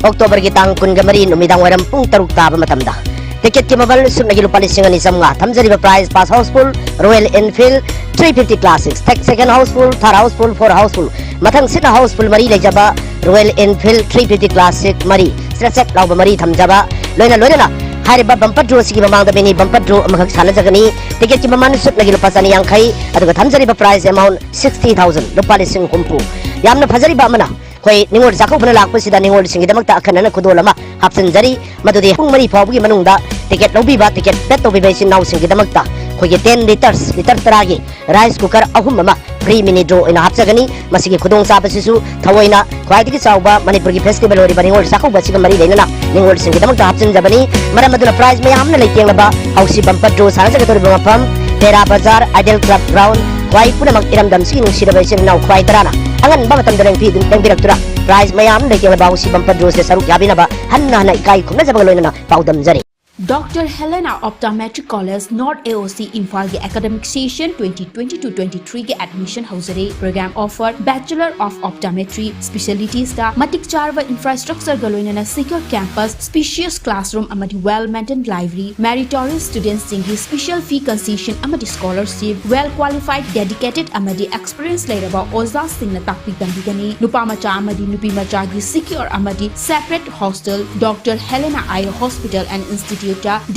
ꯑꯣꯛꯇꯣꯕꯔꯒꯤ ꯇꯥꯡ ꯀꯨꯟꯒ ꯃꯔꯤ ꯅꯨꯃꯤꯗꯥꯡ ꯋꯥꯏꯔꯝ ꯄꯨꯡ ꯇꯔꯨꯛ ꯇꯥꯕ ꯃꯇꯝꯗ꯫ ꯇꯤꯀꯦꯠꯀꯤ ꯃꯃꯜ ꯁꯨꯞꯅꯒꯤ ꯂꯨꯄꯥ ꯂꯤꯁꯤꯡ ꯑꯅꯤ ꯆꯥꯝꯃꯉꯥ꯫ ꯊꯝꯖꯔꯤꯕ prize: first house full Royal Enfield three fifty classic, second house full, third house full, four house full, ꯃꯊꯪꯁꯤꯠꯅ ꯍꯥꯎꯁꯐꯨꯜ ꯃꯔꯤ ꯂꯩꯖꯕ Royal Enfield three fifty Classic ꯃꯔꯤ, ꯆ꯭ꯔꯦꯠ ꯆ꯭ꯔꯦꯠ ꯂꯥꯎꯕ ꯃꯔꯤ ꯊꯝꯖꯕ, ꯂꯣꯏꯅ ꯂꯣꯏꯅꯅ ꯍꯥꯏꯔꯤꯕ bumper draw ꯑꯁꯤꯒꯤ ꯃꯃꯥꯡꯗ mini bumper draw ꯑꯃꯈꯛ ꯁꯥꯟꯅꯖꯒꯅꯤ꯫ Ticketꯀꯤ ꯃꯃꯜ ꯁꯨꯞꯅꯒꯤ ꯂꯨꯄꯥ ꯆꯅꯤ ꯌꯥꯡꯈꯩ, ꯑꯗꯨꯒ ꯊꯝꯖꯔꯤꯕ prize amount sixty thousand, ꯂꯨꯄꯥ ꯂꯤꯁꯤꯡ ꯍꯨꯝꯐꯨ꯫ ꯌꯥꯝꯅ ꯐꯖꯔꯤꯕ ꯑꯃꯅ, ꯑꯩꯈꯣꯏ ꯅꯤꯉꯣꯜ ꯆꯥꯛꯀꯧꯕꯅ ꯂꯥꯛꯄꯁꯤꯗ ꯅꯤꯉꯣꯜꯁꯤꯡꯒꯤꯗꯃꯛꯇ ꯑꯈꯟꯅꯅ ꯈꯨꯗꯣꯜ ꯑꯃ ꯍꯥꯞꯆꯤꯟꯖꯔꯤ꯫ ꯃꯗꯨꯗꯤ ꯄꯨꯡ ꯃꯔꯤ ꯐꯥꯎꯕꯒꯤ ꯃꯅꯨꯡꯗ ticket ꯂꯧꯕꯤꯕ, ticket paid ꯇꯧꯕꯤꯕ ꯏꯆꯤꯟ ꯏꯅꯥꯎꯁꯤꯡꯒꯤꯗꯃꯛꯇ ꯑꯩꯈꯣꯏꯒꯤ ten litres, litre ꯇꯔꯥꯒꯤ rice cooker ꯑꯍꯨꯝ ꯑꯃ free mini draw ꯑꯣꯏꯅ ꯍꯥꯞꯆꯒꯅꯤ꯫ ꯃꯁꯤꯒꯤ ꯈꯨꯗꯣꯡꯆꯥꯕꯁꯤꯁꯨ ꯊꯑꯣꯏꯅ ꯈ꯭ꯋꯥꯏꯗꯒꯤ ꯆꯥꯎꯕ ꯃꯅꯤꯄꯨꯔꯒꯤ festival ꯑꯣꯏꯔꯤꯕ ꯅꯤꯉꯣꯜ ꯆꯥꯛꯀꯧꯕ ꯑꯁꯤꯒ ꯃꯔꯤ ꯂꯩꯅꯅ ꯅꯤꯉꯣꯜꯁꯤꯡꯒꯤꯗꯃꯛꯇ ꯍꯥꯞꯆꯤꯟꯖꯕꯅꯤ꯫ ꯃꯔꯝ ꯑꯗꯨꯅ prize ꯃꯌꯥꯝꯅ ꯂꯩꯇꯦꯡꯂꯕ ꯍꯧꯁꯤ bumper draw ꯁꯥꯟꯅꯖꯒꯗꯧꯔꯤꯕ ꯃꯐꯝ ꯇꯦꯔꯥ ꯕꯖꯥꯔ, Ideal Club Ground꯫ ꯈ꯭ꯋꯥꯏ ꯄꯨꯝꯅꯃꯛ ꯏꯔꯝꯗꯝꯁꯤꯒꯤ ꯅꯨꯡꯁꯤꯔꯕ ꯏꯆꯤꯟ ꯏꯅꯥꯎ ꯈ꯭ꯋꯥꯏ ꯇꯔꯥꯅ ꯑꯉꯟꯕ ꯃꯇꯝꯗ ꯂꯦꯡꯕꯤ-, ꯂꯦꯡꯕꯤꯔꯛꯇꯨꯅ prize ꯃꯌꯥꯝ ꯂꯩꯇꯦꯡꯂꯕ ꯍꯧꯁꯤ bumper drawꯁꯤꯗ ꯁꯔꯨꯛ ꯌꯥꯕꯤꯅꯕ ꯍꯟꯅ ꯍꯟꯅ ꯏꯀꯥꯏ ꯈꯨꯝꯅꯖꯕꯒ ꯂꯣꯏꯅꯅ ꯄꯥꯎꯗꯝꯖꯔꯤ꯫ Doctor Helena Optometric College, North A O C, ꯏꯝꯐꯥꯜꯒꯤ academic session twenty twenty-two twenty-threeꯒꯤ admission ꯍꯧꯖꯔꯦ꯫ Program offer: Bachelor of Optometry, specialitiesꯇ ꯃꯇꯤꯛ ꯆꯥꯔꯕ infrastructureꯒ ꯂꯣꯏꯅꯅ secure campus, spacious classroom ꯑꯃꯗꯤ well-maintained library, meritorious studentꯁꯤꯡꯒꯤ special fee concession ꯑꯃꯗꯤ scholarship, well-qualified, dedicated ꯑꯃꯗꯤ experience ꯂꯩꯔꯕ ꯑꯣꯖꯥꯁꯤꯡꯅ ꯇꯥꯛꯄꯤ ꯇꯝꯕꯤꯒꯅꯤ꯫ ꯅꯨꯄꯥ ꯃꯆꯥ ꯑꯃꯗꯤ ꯅꯨꯄꯤ ꯃꯆꯥꯒꯤ secure ꯑꯃꯗꯤ separate hostel, Doctor Helena Eye Hospital and Instituteꯇ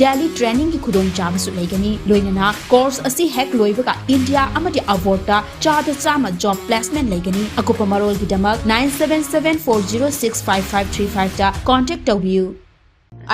daily trainingꯒꯤ ꯈꯨꯗꯣꯡꯆꯥꯕꯁꯨ ꯂꯩꯒꯅꯤ꯫ ꯂꯣꯏꯅꯅ course ꯑꯁꯤ ꯍꯦꯛ ꯂꯣꯏꯕꯒ India ꯑꯃꯗꯤ abroadꯇ ꯆꯥꯗ ꯆꯥꯝꯃ job placement ꯂꯩꯒꯅꯤ꯫ ꯑꯀꯨꯞꯄ ꯃꯔꯣꯜꯒꯤꯗꯃꯛ nine seven seven four zero six five five three fiveꯇ contact ꯇꯧꯕꯤꯌꯨ꯫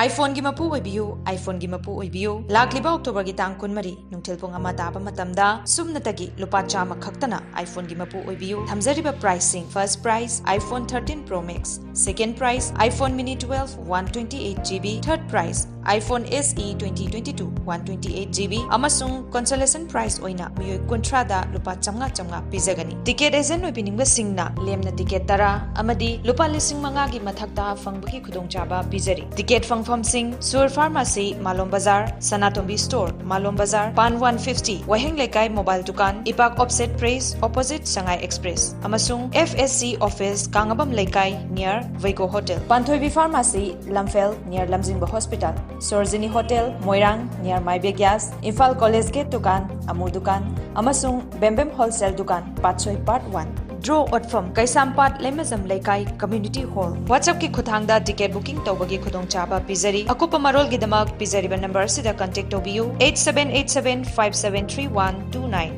iPhoneꯒꯤ ꯃꯄꯨ ꯑꯣꯏꯕꯤꯌꯨ, iPhoneꯒꯤ ꯃꯄꯨ ꯑꯣꯏꯕꯤꯌꯨ꯫ ꯂꯥꯛꯂꯤꯕ Octoberꯒꯤ ꯇꯥꯡ ꯀꯨꯟꯃꯔꯤ, ꯅꯨꯡꯊꯤꯜ ꯄꯨꯡ ꯑꯃ ꯇꯥꯕ ꯃꯇꯝꯗ ꯁꯨꯞꯅꯇꯒꯤ ꯂꯨꯄꯥ ꯆꯥꯝꯃ ꯈꯛꯇꯅ iPhoneꯒꯤ ꯃꯄꯨ ꯑꯣꯏꯕꯤꯌꯨ꯫ ꯊꯝꯖꯔꯤꯕ prizeꯁꯤꯡ: first prize iPhone thirteen Pro Max, second prize iPhone Mini twelve one twenty eight GB, third prize iPhone SE twenty twenty-two one twenty eight GB, ꯑꯃꯁꯨꯡ consolation prize ꯑꯣꯏꯅ ꯃꯤꯑꯣꯏ ꯀꯨꯟꯊ꯭ꯔꯥꯗ ꯂꯨꯄꯥ ꯆꯥꯝꯃꯉꯥ ꯆꯥꯝꯃꯉꯥ ꯄꯤꯖꯒꯅꯤ꯫ Ticket agent ꯑꯣꯏꯕꯤꯅꯤꯡꯕꯁꯤꯡꯅ ꯂꯦꯝꯅ ticket ꯇꯔꯥ ꯑꯃꯗꯤ ꯂꯨꯄꯥ ꯂꯤꯁꯤꯡ ꯃꯉꯥꯒꯤ ꯃꯊꯛꯇ ꯐꯪꯕꯒꯤ ꯈꯨꯗꯣꯡꯆꯥꯕ ꯄꯤꯖꯔꯤ꯫ Ticket ꯐꯪꯐꯝꯁꯤꯡ: ꯁꯨꯔ Pharmacy, ꯃꯥꯂꯣꯝ ꯕꯖꯥꯔ, ꯁꯅꯥꯇꯣꯝꯕꯤ Store, ꯃꯥꯂꯣꯝ ꯕꯖꯥꯔ, ꯄꯥꯟ one fifty, ꯋꯥꯍꯦꯡ ꯂꯩꯀꯥꯏ mobile ꯗꯨꯀꯥꯟ, ꯏꯄꯥꯛ Offset Press, opposite ꯁꯉꯥꯏ Express, ꯑꯃꯁꯨꯡ FSC office, ꯀꯥꯡꯉꯕꯝ ꯂꯩꯀꯥꯏ, near Veigo Hotel꯫ ꯄꯥꯟꯊꯣꯏꯕꯤ Pharmacy, ꯂꯝꯐꯦꯜ, near ꯂꯝꯖꯤꯡꯕ Hospital, Sarojini Hotel, ꯃꯣꯏꯔꯥꯡ, near ꯃꯥꯏꯕꯦ Gas, Imphal College Gate ꯗꯨꯀꯥꯟ, ꯑꯃꯨ ꯗꯨꯀꯥꯟ, ꯑꯃꯁꯨꯡ ꯕꯦꯝꯕꯦꯝ Wholesale ꯗꯨꯀꯥꯟ, ꯄꯥꯠꯁꯣꯏ Part one꯫ ꯗ꯭ꯔꯣ ꯑꯣꯠꯐꯝ, ꯀꯩꯁꯥꯝꯄꯥꯠ ꯂꯩꯃꯖꯝ ꯂꯩꯀꯥꯏ ꯀꯝꯃ꯭ꯌꯨꯅꯤꯇꯤ ꯍꯣꯜ꯫ WhatsApp-ꯀꯤ ꯈꯨꯠꯊꯥꯡꯗ ꯇꯤꯀꯦꯠ ꯕꯨꯀꯤꯡ ꯇꯧꯕꯒꯤ ꯈꯨꯗꯣꯡꯆꯥꯕ ꯄꯤꯖꯔꯤ꯫ ꯑꯀꯨꯞꯄ ꯃꯔꯣꯜꯒꯤꯗꯃꯛ ꯄꯤꯖꯔꯤꯕ ꯅꯝꯕꯔ ꯑꯁꯤꯗ ꯀꯟꯇꯦꯛ ꯇꯧꯕꯤꯌꯨ, eight seven eight seven five seven three one two nine꯫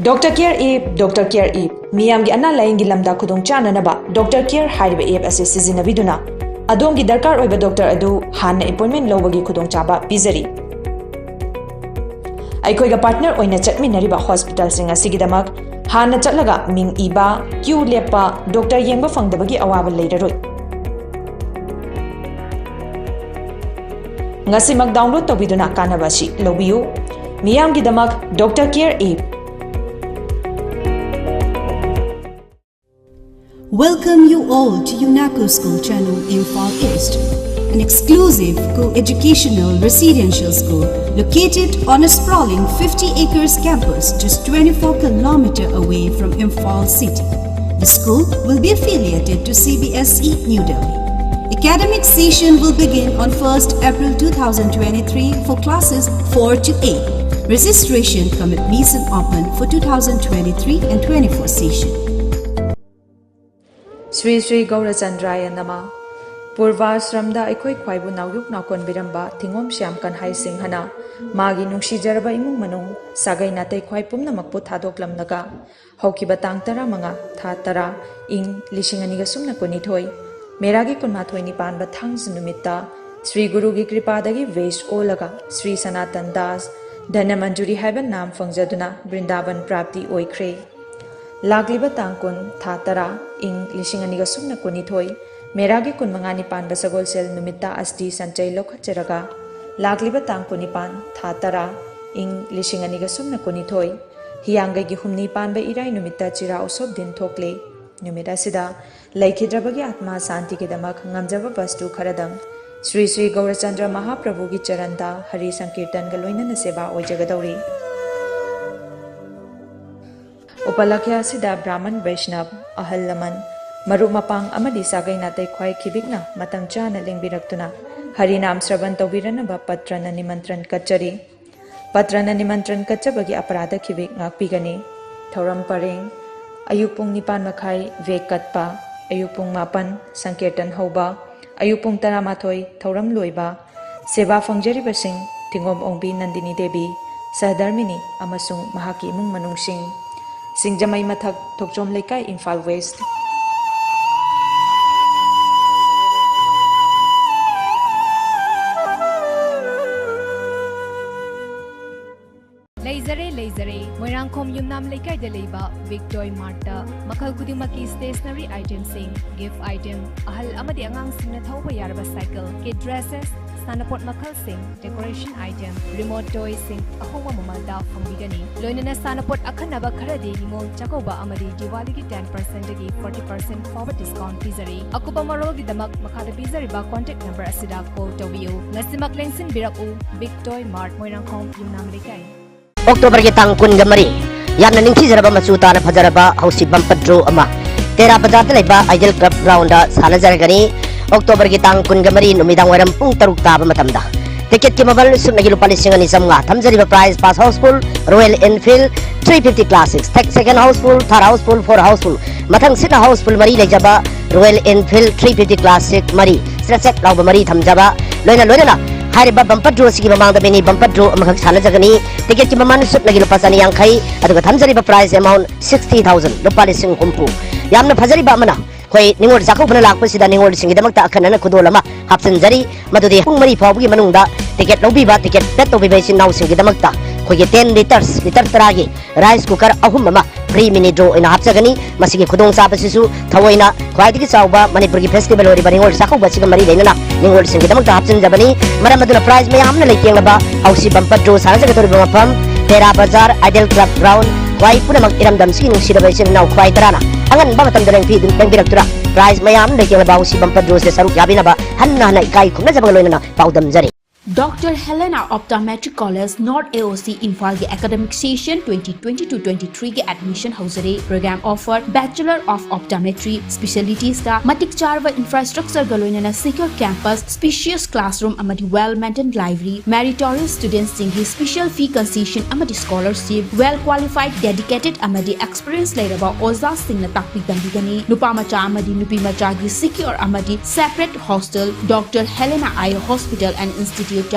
Doctor care app, doctor care app. ꯃꯤꯌꯥꯝꯒꯤ ꯑꯅꯥ ꯂꯥꯌꯦꯡꯒꯤ ꯂꯝꯗ ꯈꯨꯗꯣꯡ ꯆꯥꯅꯅꯕ ꯗꯣꯛꯇꯔ ꯀꯦꯌꯔ ꯍꯥꯏꯔꯤꯕ ꯑꯦꯞ ꯑꯁꯤ ꯁꯤꯖꯤꯟꯅꯕꯤꯗꯨꯅ ꯑꯗꯣꯝꯒꯤ ꯗꯔꯀꯥꯔ ꯑꯣꯏꯕ ꯗꯣꯛꯇꯔ ꯑꯗꯨ ꯍꯥꯟꯅ ꯑꯦꯄꯣꯏꯟꯃꯦꯟ ꯂꯧꯕꯒꯤ ꯈꯨꯗꯣꯡꯆꯥꯕ ꯄꯤꯖꯔꯤ꯫ ꯑꯩꯈꯣꯏꯒ ꯄꯥꯔꯠꯅꯔ ꯑꯣꯏꯅ ꯆꯠꯃꯤꯟꯅꯔꯤꯕ ꯍꯣꯁꯄꯤꯇꯥꯜꯁꯤꯡ ꯑꯁꯤꯒꯤꯗꯃꯛ ꯍꯥꯟꯅ ꯆꯠꯂꯒ ꯃꯤꯡ ꯏꯕ, ꯀ꯭ꯌꯨ ꯂꯦꯞꯄ, ꯗꯣꯛꯇꯔ ꯌꯦꯡꯕ ꯐꯪꯗꯕꯒꯤ ꯑꯋꯥꯕ ꯂꯩꯔꯔꯣꯏ꯫ ꯉꯁꯤꯃꯛ ꯗꯥꯎꯟꯂꯣꯗ ꯇꯧꯕꯤꯗꯨꯅ ꯀꯥꯟꯅꯕ ꯑꯁꯤ ꯂꯧꯕꯤꯌꯨ꯫ ꯃꯤꯌꯥꯝꯒꯤꯗꯃꯛ doctor care app. Welcome you all to UNACO School Channel, Imphal East, an exclusive co-educational residential school located on a sprawling fifty acres campus just twenty-four kilometer away from Imphal city. The school will be affiliated to C B S E New Delhi. Academic session will begin on first April two thousand twenty-three for classes four to eight. Registration cum admission open for two thousand twenty-three and twenty-four session. Sri Sri ꯒꯧꯔꯆꯟꯗ꯭ꯔꯥꯌ ꯅꯃ꯫ ꯄꯨꯔꯚꯥꯁ꯭ꯔꯝꯗ ꯑꯩꯈꯣꯏ ꯈ꯭ꯋꯥꯏꯕꯨ ꯅꯥꯎꯌꯣꯛ ꯅꯥꯎꯀꯣꯟꯕꯤꯔꯝꯕ ꯊꯤꯉꯣꯝ ꯁ꯭ꯌꯥꯝ ꯀꯟꯍꯥꯏ ꯁꯤꯡꯍꯅ ꯃꯥꯒꯤ ꯅꯨꯡꯁꯤꯖꯔꯕ ꯏꯃꯨꯡ ꯃꯅꯨꯡ, ꯁꯥꯒꯩ ꯅꯥꯇꯩ ꯈ꯭ꯋꯥꯏ ꯄꯨꯝꯅꯃꯛꯄꯨ ꯊꯥꯗꯣꯛꯂꯝꯂꯒ ꯍꯧꯈꯤꯕ ꯇꯥꯡ ꯇꯔꯥꯃꯉꯥ, ꯊꯥ ꯇꯔꯥ, ꯏꯪ ꯂꯤꯁꯤꯡ ꯑꯅꯤꯒ ꯁꯨꯞꯅ ꯀꯨꯟꯅꯤꯊꯣꯏ, ꯃꯦꯔꯥꯒꯤ ꯀꯨꯟꯃꯥꯊꯣꯏꯅꯤ ꯄꯥꯟꯕ ꯊꯥꯡꯖ ꯅꯨꯃꯤꯠꯇ ꯁ꯭ꯔꯤ ꯒꯨꯔꯨꯒꯤ ꯀ꯭ꯔꯤꯄꯥꯗꯒꯤ ꯚꯦꯁ ꯑꯣꯜꯂꯒ ꯁ꯭ꯔꯤ ꯁꯅꯥꯇꯟ ꯗꯥꯁ ꯙꯅꯃꯟꯖꯨꯔꯤ ꯍꯥꯏꯕ ꯅꯥꯝ ꯐꯪꯖꯗꯨꯅ ꯕ꯭ꯔꯤꯟꯗꯥꯕꯟ ꯄ꯭ꯔꯥꯞꯇꯤ ꯑꯣꯏꯈ꯭ꯔꯦ꯫ ꯂꯥꯛꯂꯤꯕ ꯇꯥꯡ ꯀꯨꯟ, ꯊꯥ ꯇꯔꯥ, ꯏꯪ ꯂꯤꯁꯤꯡ ꯑꯅꯤꯒ ꯁꯨꯞꯅ ꯀꯨꯟꯅꯤꯊꯣꯏ, ꯃꯦꯔꯥꯒꯤ ꯀꯨꯟꯃꯉꯥꯅꯤ ꯄꯥꯟꯕ ꯁꯒꯣꯜꯁꯦꯜ ꯅꯨꯃꯤꯠꯇ ꯑꯁꯇꯤ ꯁꯟꯆꯩ ꯂꯧꯈꯠꯆꯔꯒ, ꯂꯥꯛꯂꯤꯕ ꯇꯥꯡ ꯀꯨꯟꯅꯤꯄꯥꯟ, ꯊꯥ ꯇꯔꯥ, ꯏꯪ ꯂꯤꯁꯤꯡ ꯑꯅꯤꯒ ꯁꯨꯞꯅ ꯀꯨꯟꯅꯤꯊꯣꯏ, ꯍꯤꯌꯥꯡꯒꯩꯒꯤ ꯍꯨꯝꯅꯤ ꯄꯥꯟꯕ ꯏꯔꯥꯏ ꯅꯨꯃꯤꯠꯇ ꯆꯤꯔꯥ ꯎꯁꯣꯞ ꯗꯤꯟ ꯊꯣꯛꯂꯦ꯫ ꯅꯨꯃꯤꯠ ꯑꯁꯤꯗ ꯂꯩꯈꯤꯗ꯭ꯔꯕꯒꯤ ꯑꯥꯠꯃꯥ ꯁꯥꯟꯇꯤꯒꯤꯗꯃꯛ ꯉꯝꯖꯕ ꯕꯁꯇꯨ ꯈꯔꯗꯪ ꯁ꯭ꯔꯤ ꯁ꯭ꯔꯤ ꯒꯧꯔꯆꯟꯗ꯭ꯔ ꯃꯍꯥꯄ꯭ꯔꯚꯨꯒꯤ ꯆꯔꯟꯗ ꯍꯔꯤ ꯁꯪꯀꯤꯔꯇꯟꯒ ꯂꯣꯏꯅꯅ ꯁꯦꯕꯥ ꯑꯣꯏꯖꯒꯗꯧꯔꯤ꯫ ꯎꯄꯂꯛꯈ꯭ꯌ ꯑꯁꯤꯗ ꯕ꯭ꯔꯥꯍꯃꯟ ꯕꯩꯁꯅꯕ, ꯑꯍꯜ ꯂꯃꯟ, ꯃꯔꯨꯞ ꯃꯄꯥꯡ ꯑꯃꯗꯤ ꯁꯥꯒꯩ ꯅꯥꯇꯩ ꯈ꯭ꯋꯥꯏ ꯈꯤꯕꯤꯛꯅ ꯃꯇꯝ ꯆꯥꯅ ꯂꯦꯡꯕꯤꯔꯛꯇꯨꯅ ꯍꯔꯤꯅꯥꯝ ꯁ꯭ꯔꯕꯟ ꯇꯧꯕꯤꯔꯅꯕ ꯄꯠꯇ꯭ꯔꯅ ꯅꯤꯃꯟꯇ꯭ꯔꯟ ꯀꯠꯆꯔꯤ꯫ ꯄꯠꯇ꯭ꯔꯅ ꯅꯤꯃꯟꯇ꯭ꯔꯟ ꯀꯠꯆꯕꯒꯤ ꯑꯄꯔꯥꯙ ꯈꯤꯕꯤꯛ ꯉꯥꯛꯄꯤꯒꯅꯤ꯫ ꯊꯧꯔꯝ ꯄꯔꯦꯡ: ꯑꯌꯨꯛ ꯄꯨꯡ ꯅꯤꯄꯥꯟ ꯃꯈꯥꯏ ꯚꯦꯛ ꯀꯠꯄ, ꯑꯌꯨꯛ ꯄꯨꯡ ꯃꯥꯄꯟ ꯁꯪꯀꯤꯔꯇꯟ ꯍꯧꯕ, ꯑꯌꯨꯛ ꯄꯨꯡ ꯇꯔꯥꯃꯥꯊꯣꯏ ꯊꯧꯔꯝ ꯂꯣꯏꯕ꯫ ꯁꯦꯕꯥ ꯐꯪꯖꯔꯤꯕꯁꯤꯡ: ꯊꯤꯡꯒꯣꯝ ꯑꯣꯡꯕꯤ ꯅꯟꯗꯤꯅꯤ ꯗꯦꯕꯤ, ꯁꯍꯙꯔꯃꯤꯅꯤ ꯑꯃꯁꯨꯡ ꯃꯍꯥꯛꯀꯤ ꯏꯃꯨꯡ ꯃꯅꯨꯡꯁꯤꯡ꯫ ꯁꯤꯡꯖꯃꯩ ꯃꯊꯛ, ꯊꯣꯛꯆꯣꯝ ꯂꯩꯀꯥꯏ, ꯏꯝꯐꯥꯜ ꯋꯦꯁ꯭ꯠ꯫ ꯂꯩꯖꯔꯦ, ꯂꯩꯖꯔꯦ꯫ ꯃꯣꯏꯔꯥꯡꯈꯣꯝ ꯌꯨꯝꯅꯥꯝ ꯂꯩꯀꯥꯏꯗ ꯂꯩꯕ ꯕꯤꯛ ꯇꯣꯏ ꯃꯥꯔꯠꯇ ꯃꯈꯜ ꯈꯨꯗꯤꯡꯃꯛꯀꯤ ꯁ꯭ꯇꯦꯁꯅꯔꯤ ꯑꯥꯏꯇꯦꯝꯁꯤꯡ, ꯒꯤꯐ ꯑꯥꯏꯇꯦꯝ, ꯑꯍꯜ ꯑꯃꯗꯤ ꯑꯉꯥꯡꯁꯤꯡꯅ ꯊꯧꯕ ꯌꯥꯔꯕ ꯁꯥꯏꯀꯜ, ꯀꯤꯗ ꯗ꯭ꯔꯦꯁꯦꯁ, ꯁꯥꯟꯅꯄꯣꯠ ꯃꯈꯜꯁꯤꯡ, ꯗꯦꯀꯣꯔꯦꯁꯟ ꯑꯥꯏꯇꯦꯝ, ꯔꯤꯃꯣꯠ ꯇꯣꯏꯁꯤꯡ ꯑꯍꯣꯡꯕ ꯃꯃꯜꯗ ꯐꯪꯕꯤꯒꯅꯤ꯫ ꯂꯣꯏꯅꯅ ꯁꯥꯟꯅꯄꯣꯠ ꯑꯈꯟꯅꯕ ꯈꯔꯗꯤ ꯅꯤꯉꯣꯜ ꯆꯥꯛꯀꯧꯕ ꯑꯃꯗꯤ ꯗꯤꯋꯥꯂꯤꯒꯤ ten percent ꯗꯒꯤ forty percent ꯐꯥꯎꯕ ꯗꯤꯁꯀꯥꯎꯟꯠ ꯄꯤꯖꯔꯤ꯫ ꯑꯀꯨꯞꯄ ꯃꯔꯣꯜꯒꯤꯗꯃꯛ ꯃꯈꯥꯗ ꯄꯤꯖꯔꯤꯕ ꯀꯣꯟꯇꯦꯛ ꯅꯝꯕꯔ ꯑꯁꯤꯗ ꯀꯣꯜ ꯇꯧꯕꯤꯌꯨ꯫ ꯉꯁꯤꯃꯛ ꯂꯦꯡꯁꯤꯟꯕꯤꯔꯛꯎ, ꯕꯤꯛ ꯇꯣꯏ ꯃꯥꯔꯠ, ꯃꯣꯏꯔꯥꯡꯈꯣꯝ ꯌꯨꯝꯅꯥꯝ ꯂꯩꯀꯥꯏ꯫ ꯑꯣꯛꯇꯣꯕꯔꯒꯤ ꯇꯥꯡ ꯀꯨꯟꯒ ꯃꯔꯤ, ꯌꯥꯝꯅ ꯅꯤꯡꯊꯤꯖꯔꯕ ꯃꯆꯨ ꯇꯥꯅ ꯐꯖꯔꯕ ꯍꯧꯁꯤ ꯕꯝꯄꯔ ꯗ꯭ꯔꯣ ꯑꯃ ꯇꯦꯔꯥ ꯕꯖꯥꯔꯗ ꯂꯩꯕ ꯑꯥꯏꯗꯤꯌꯦꯜ ꯀ꯭ꯂꯕ ꯒ꯭ꯔꯥꯎꯟꯗ ꯁꯥꯟꯅꯖꯔꯒꯅꯤ꯫ ꯑꯣꯛꯇꯣꯕꯔꯒꯤ ꯇꯥꯡ ꯀꯨꯟꯒ ꯃꯔꯤ ꯅꯨꯃꯤꯗꯥꯡ ꯋꯥꯏꯔꯝ ꯄꯨꯡ ꯇꯔꯨꯛ ꯇꯥꯕ ꯃꯇꯝꯗ꯫ ꯇꯤꯀꯦꯠꯀꯤ ꯃꯃꯜ ꯁꯨꯞꯅꯒꯤ ꯂꯨꯄꯥ ꯂꯤꯁꯤꯡ ꯑꯅꯤ ꯆꯥꯝꯃꯉꯥ꯫ ꯊꯝꯖꯔꯤꯕ prize: first house full Royal Enfield three fifty classic, second house full, third house full, four house full. ꯃꯊꯪ ꯁꯤꯠꯅ ꯍꯥꯎꯁꯐꯨꯜ ꯃꯔꯤ ꯂꯩꯖꯕ Royal Enfield three fifty classic ꯃꯔꯤ, ꯆ꯭ꯔꯦꯛ ꯆ꯭ꯔꯦꯛ ꯂꯥꯎꯕ ꯃꯔꯤ ꯊꯝꯖꯕ꯫ ꯂꯣꯏꯅ ꯂꯣꯏꯅꯅ ꯍꯥꯏꯔꯤꯕ ꯕꯝꯄꯔ ꯗ꯭ꯔꯣꯁꯤꯒꯤ ꯃꯃꯥꯡꯗ ꯃꯤꯅꯤ ꯕꯝꯄꯔ ꯗ꯭ꯔꯣ ꯑꯃꯈꯛ ꯁꯥꯟꯅꯖꯒꯅꯤ꯫ ꯇꯤꯀꯦꯠꯀꯤ ꯃꯃꯜ ꯁꯨꯞꯅꯒꯤ ꯂꯨꯄꯥ ꯆꯅꯤ ꯌꯥꯡꯈꯩ, ꯑꯗꯨꯒ ꯊꯝꯖꯔꯤꯕ ꯄ꯭ꯔꯥꯏꯖ ꯑꯦꯃꯥꯎꯟ sixty thousand, ꯂꯨꯄꯥ ꯂꯤꯁꯤꯡ ꯍꯨꯝꯐꯨ꯫ ꯌꯥꯝꯅ ꯐꯖꯔꯤꯕ ꯑꯃꯅ, ꯑꯩꯈꯣꯏ ꯅꯤꯉꯣꯜ ꯆꯥꯛꯀꯧꯕꯅ ꯂꯥꯛꯄꯁꯤꯗ ꯅꯤꯉꯣꯜꯁꯤꯡꯒꯤꯗꯃꯛꯇ ꯑꯈꯟꯅꯅ ꯈꯨꯗꯣꯜ ꯑꯃ ꯍꯥꯞꯆꯤꯟꯖꯔꯤ꯫ ꯃꯗꯨꯗꯤ ꯄꯨꯡ ꯃꯔꯤ ꯐꯥꯎꯕꯒꯤ ꯃꯅꯨꯡꯗ ꯇꯤꯀꯦꯠ ꯂꯧꯕꯤꯕ, ꯇꯤꯀꯦꯠ ꯄꯦꯗ ꯇꯧꯕꯤꯕ ꯏꯆꯤꯟ ꯏꯅꯥꯎꯁꯤꯡꯒꯤꯗꯃꯛꯇ ꯑꯩꯈꯣꯏꯒꯤ ten litres, ꯂꯤꯇꯔ ꯇꯔꯥꯒꯤ ꯔꯥꯏꯁ ꯀꯨꯀꯔ ꯑꯍꯨꯝ ꯑꯃ ꯐ꯭ꯔꯤ ꯃꯤꯅꯤ ꯗ꯭ꯔꯣ ꯑꯣꯏꯅ ꯍꯥꯞꯆꯒꯅꯤ꯫ ꯃꯁꯤꯒꯤ ꯈꯨꯗꯣꯡꯆꯥꯕꯁꯤꯁꯨ ꯊꯑꯣꯏꯅ ꯈ꯭ꯋꯥꯏꯗꯒꯤ ꯆꯥꯎꯕ ꯃꯅꯤꯄꯨꯔꯒꯤ ꯐꯦꯁꯇꯤꯚꯦꯜ ꯑꯣꯏꯔꯤꯕ ꯅꯤꯉꯣꯜ ꯆꯥꯛꯀꯧꯕ ꯑꯁꯤꯒ ꯃꯔꯤ ꯂꯩꯅꯅ ꯅꯤꯉꯣꯜꯁꯤꯡꯒꯤꯗꯃꯛꯇ ꯍꯥꯞꯆꯤꯟꯖꯕꯅꯤ꯫ ꯃꯔꯝ ꯑꯗꯨꯅ ꯄ꯭ꯔꯥꯏꯖ ꯃꯌꯥꯝꯅ ꯂꯩꯇꯦꯡꯂꯕ ꯍꯧꯁꯤ ꯕꯝꯄꯔ ꯗ꯭ꯔꯣ ꯁꯥꯟꯅꯖꯒꯗꯧꯔꯤꯕ ꯃꯐꯝ ꯇꯦꯔꯥ ꯕꯖꯥꯔ, ꯑꯥꯏꯗꯤꯌꯦꯜ ꯀ꯭ꯂꯕ ꯒ꯭ꯔꯥꯎꯟ, ꯈ꯭ꯋꯥꯏ ꯄꯨꯝꯅꯃꯛ ꯏꯔꯝꯗꯝꯁꯤꯒꯤ ꯅꯨꯡꯁꯤꯔꯕ ꯏꯆꯤꯜ ꯏꯅꯥꯎ ꯈ꯭ꯋꯥꯏ ꯇꯔꯥꯅ ꯑꯉꯟꯕ ꯃꯇꯝꯗ ꯂꯦꯡꯕꯤ-, ꯂꯦꯡꯕꯤꯔꯛꯇꯨꯅ ꯄ꯭ꯔꯥꯏꯖ ꯃꯌꯥꯝ ꯂꯩꯇꯦꯡꯂꯕ ꯍꯧꯁꯤ ꯕꯝꯄꯔ ꯗ꯭ꯔꯣꯁꯤꯗ ꯁꯔꯨꯛ ꯌꯥꯕꯤꯅꯕ ꯍꯟꯅ ꯍꯟꯅ ꯏꯀꯥꯏ ꯈꯨꯝꯅꯖꯕꯒ ꯂꯣꯏꯅꯅ ꯄꯥꯎꯗꯝꯖꯔꯤ꯫ Doctor Helena Optometric College, North A O C, Imphal ꯒꯤ academic session twenty twenty-two twenty-three ꯒꯤ admission ꯍꯧꯖꯔꯦ꯫ Program offer: Bachelor of Optometry, specialitiesꯇ ꯃꯇꯤꯛ ꯆꯥꯔꯕ infrastructureꯒ ꯂꯣꯏꯅꯅ secure campus, spacious classroom ꯑꯃꯗꯤ well-maintained library, meritorious studentꯁꯤꯡꯒꯤ special fee concession ꯑꯃꯗꯤ scholarship, well-qualified, dedicated ꯑꯃꯗꯤ experience ꯂꯩꯔꯕ ꯑꯣꯖꯥꯁꯤꯡꯅ ꯇꯥꯛꯄꯤ ꯇꯝꯕꯤꯒꯅꯤ꯫ ꯅꯨꯄꯥ ꯃꯆꯥ ꯑꯃꯗꯤ ꯅꯨꯄꯤ ꯃꯆꯥꯒꯤ secure ꯑꯃꯗꯤ separate hostel, Doctor Helena Eye Hospital and Instituteꯇ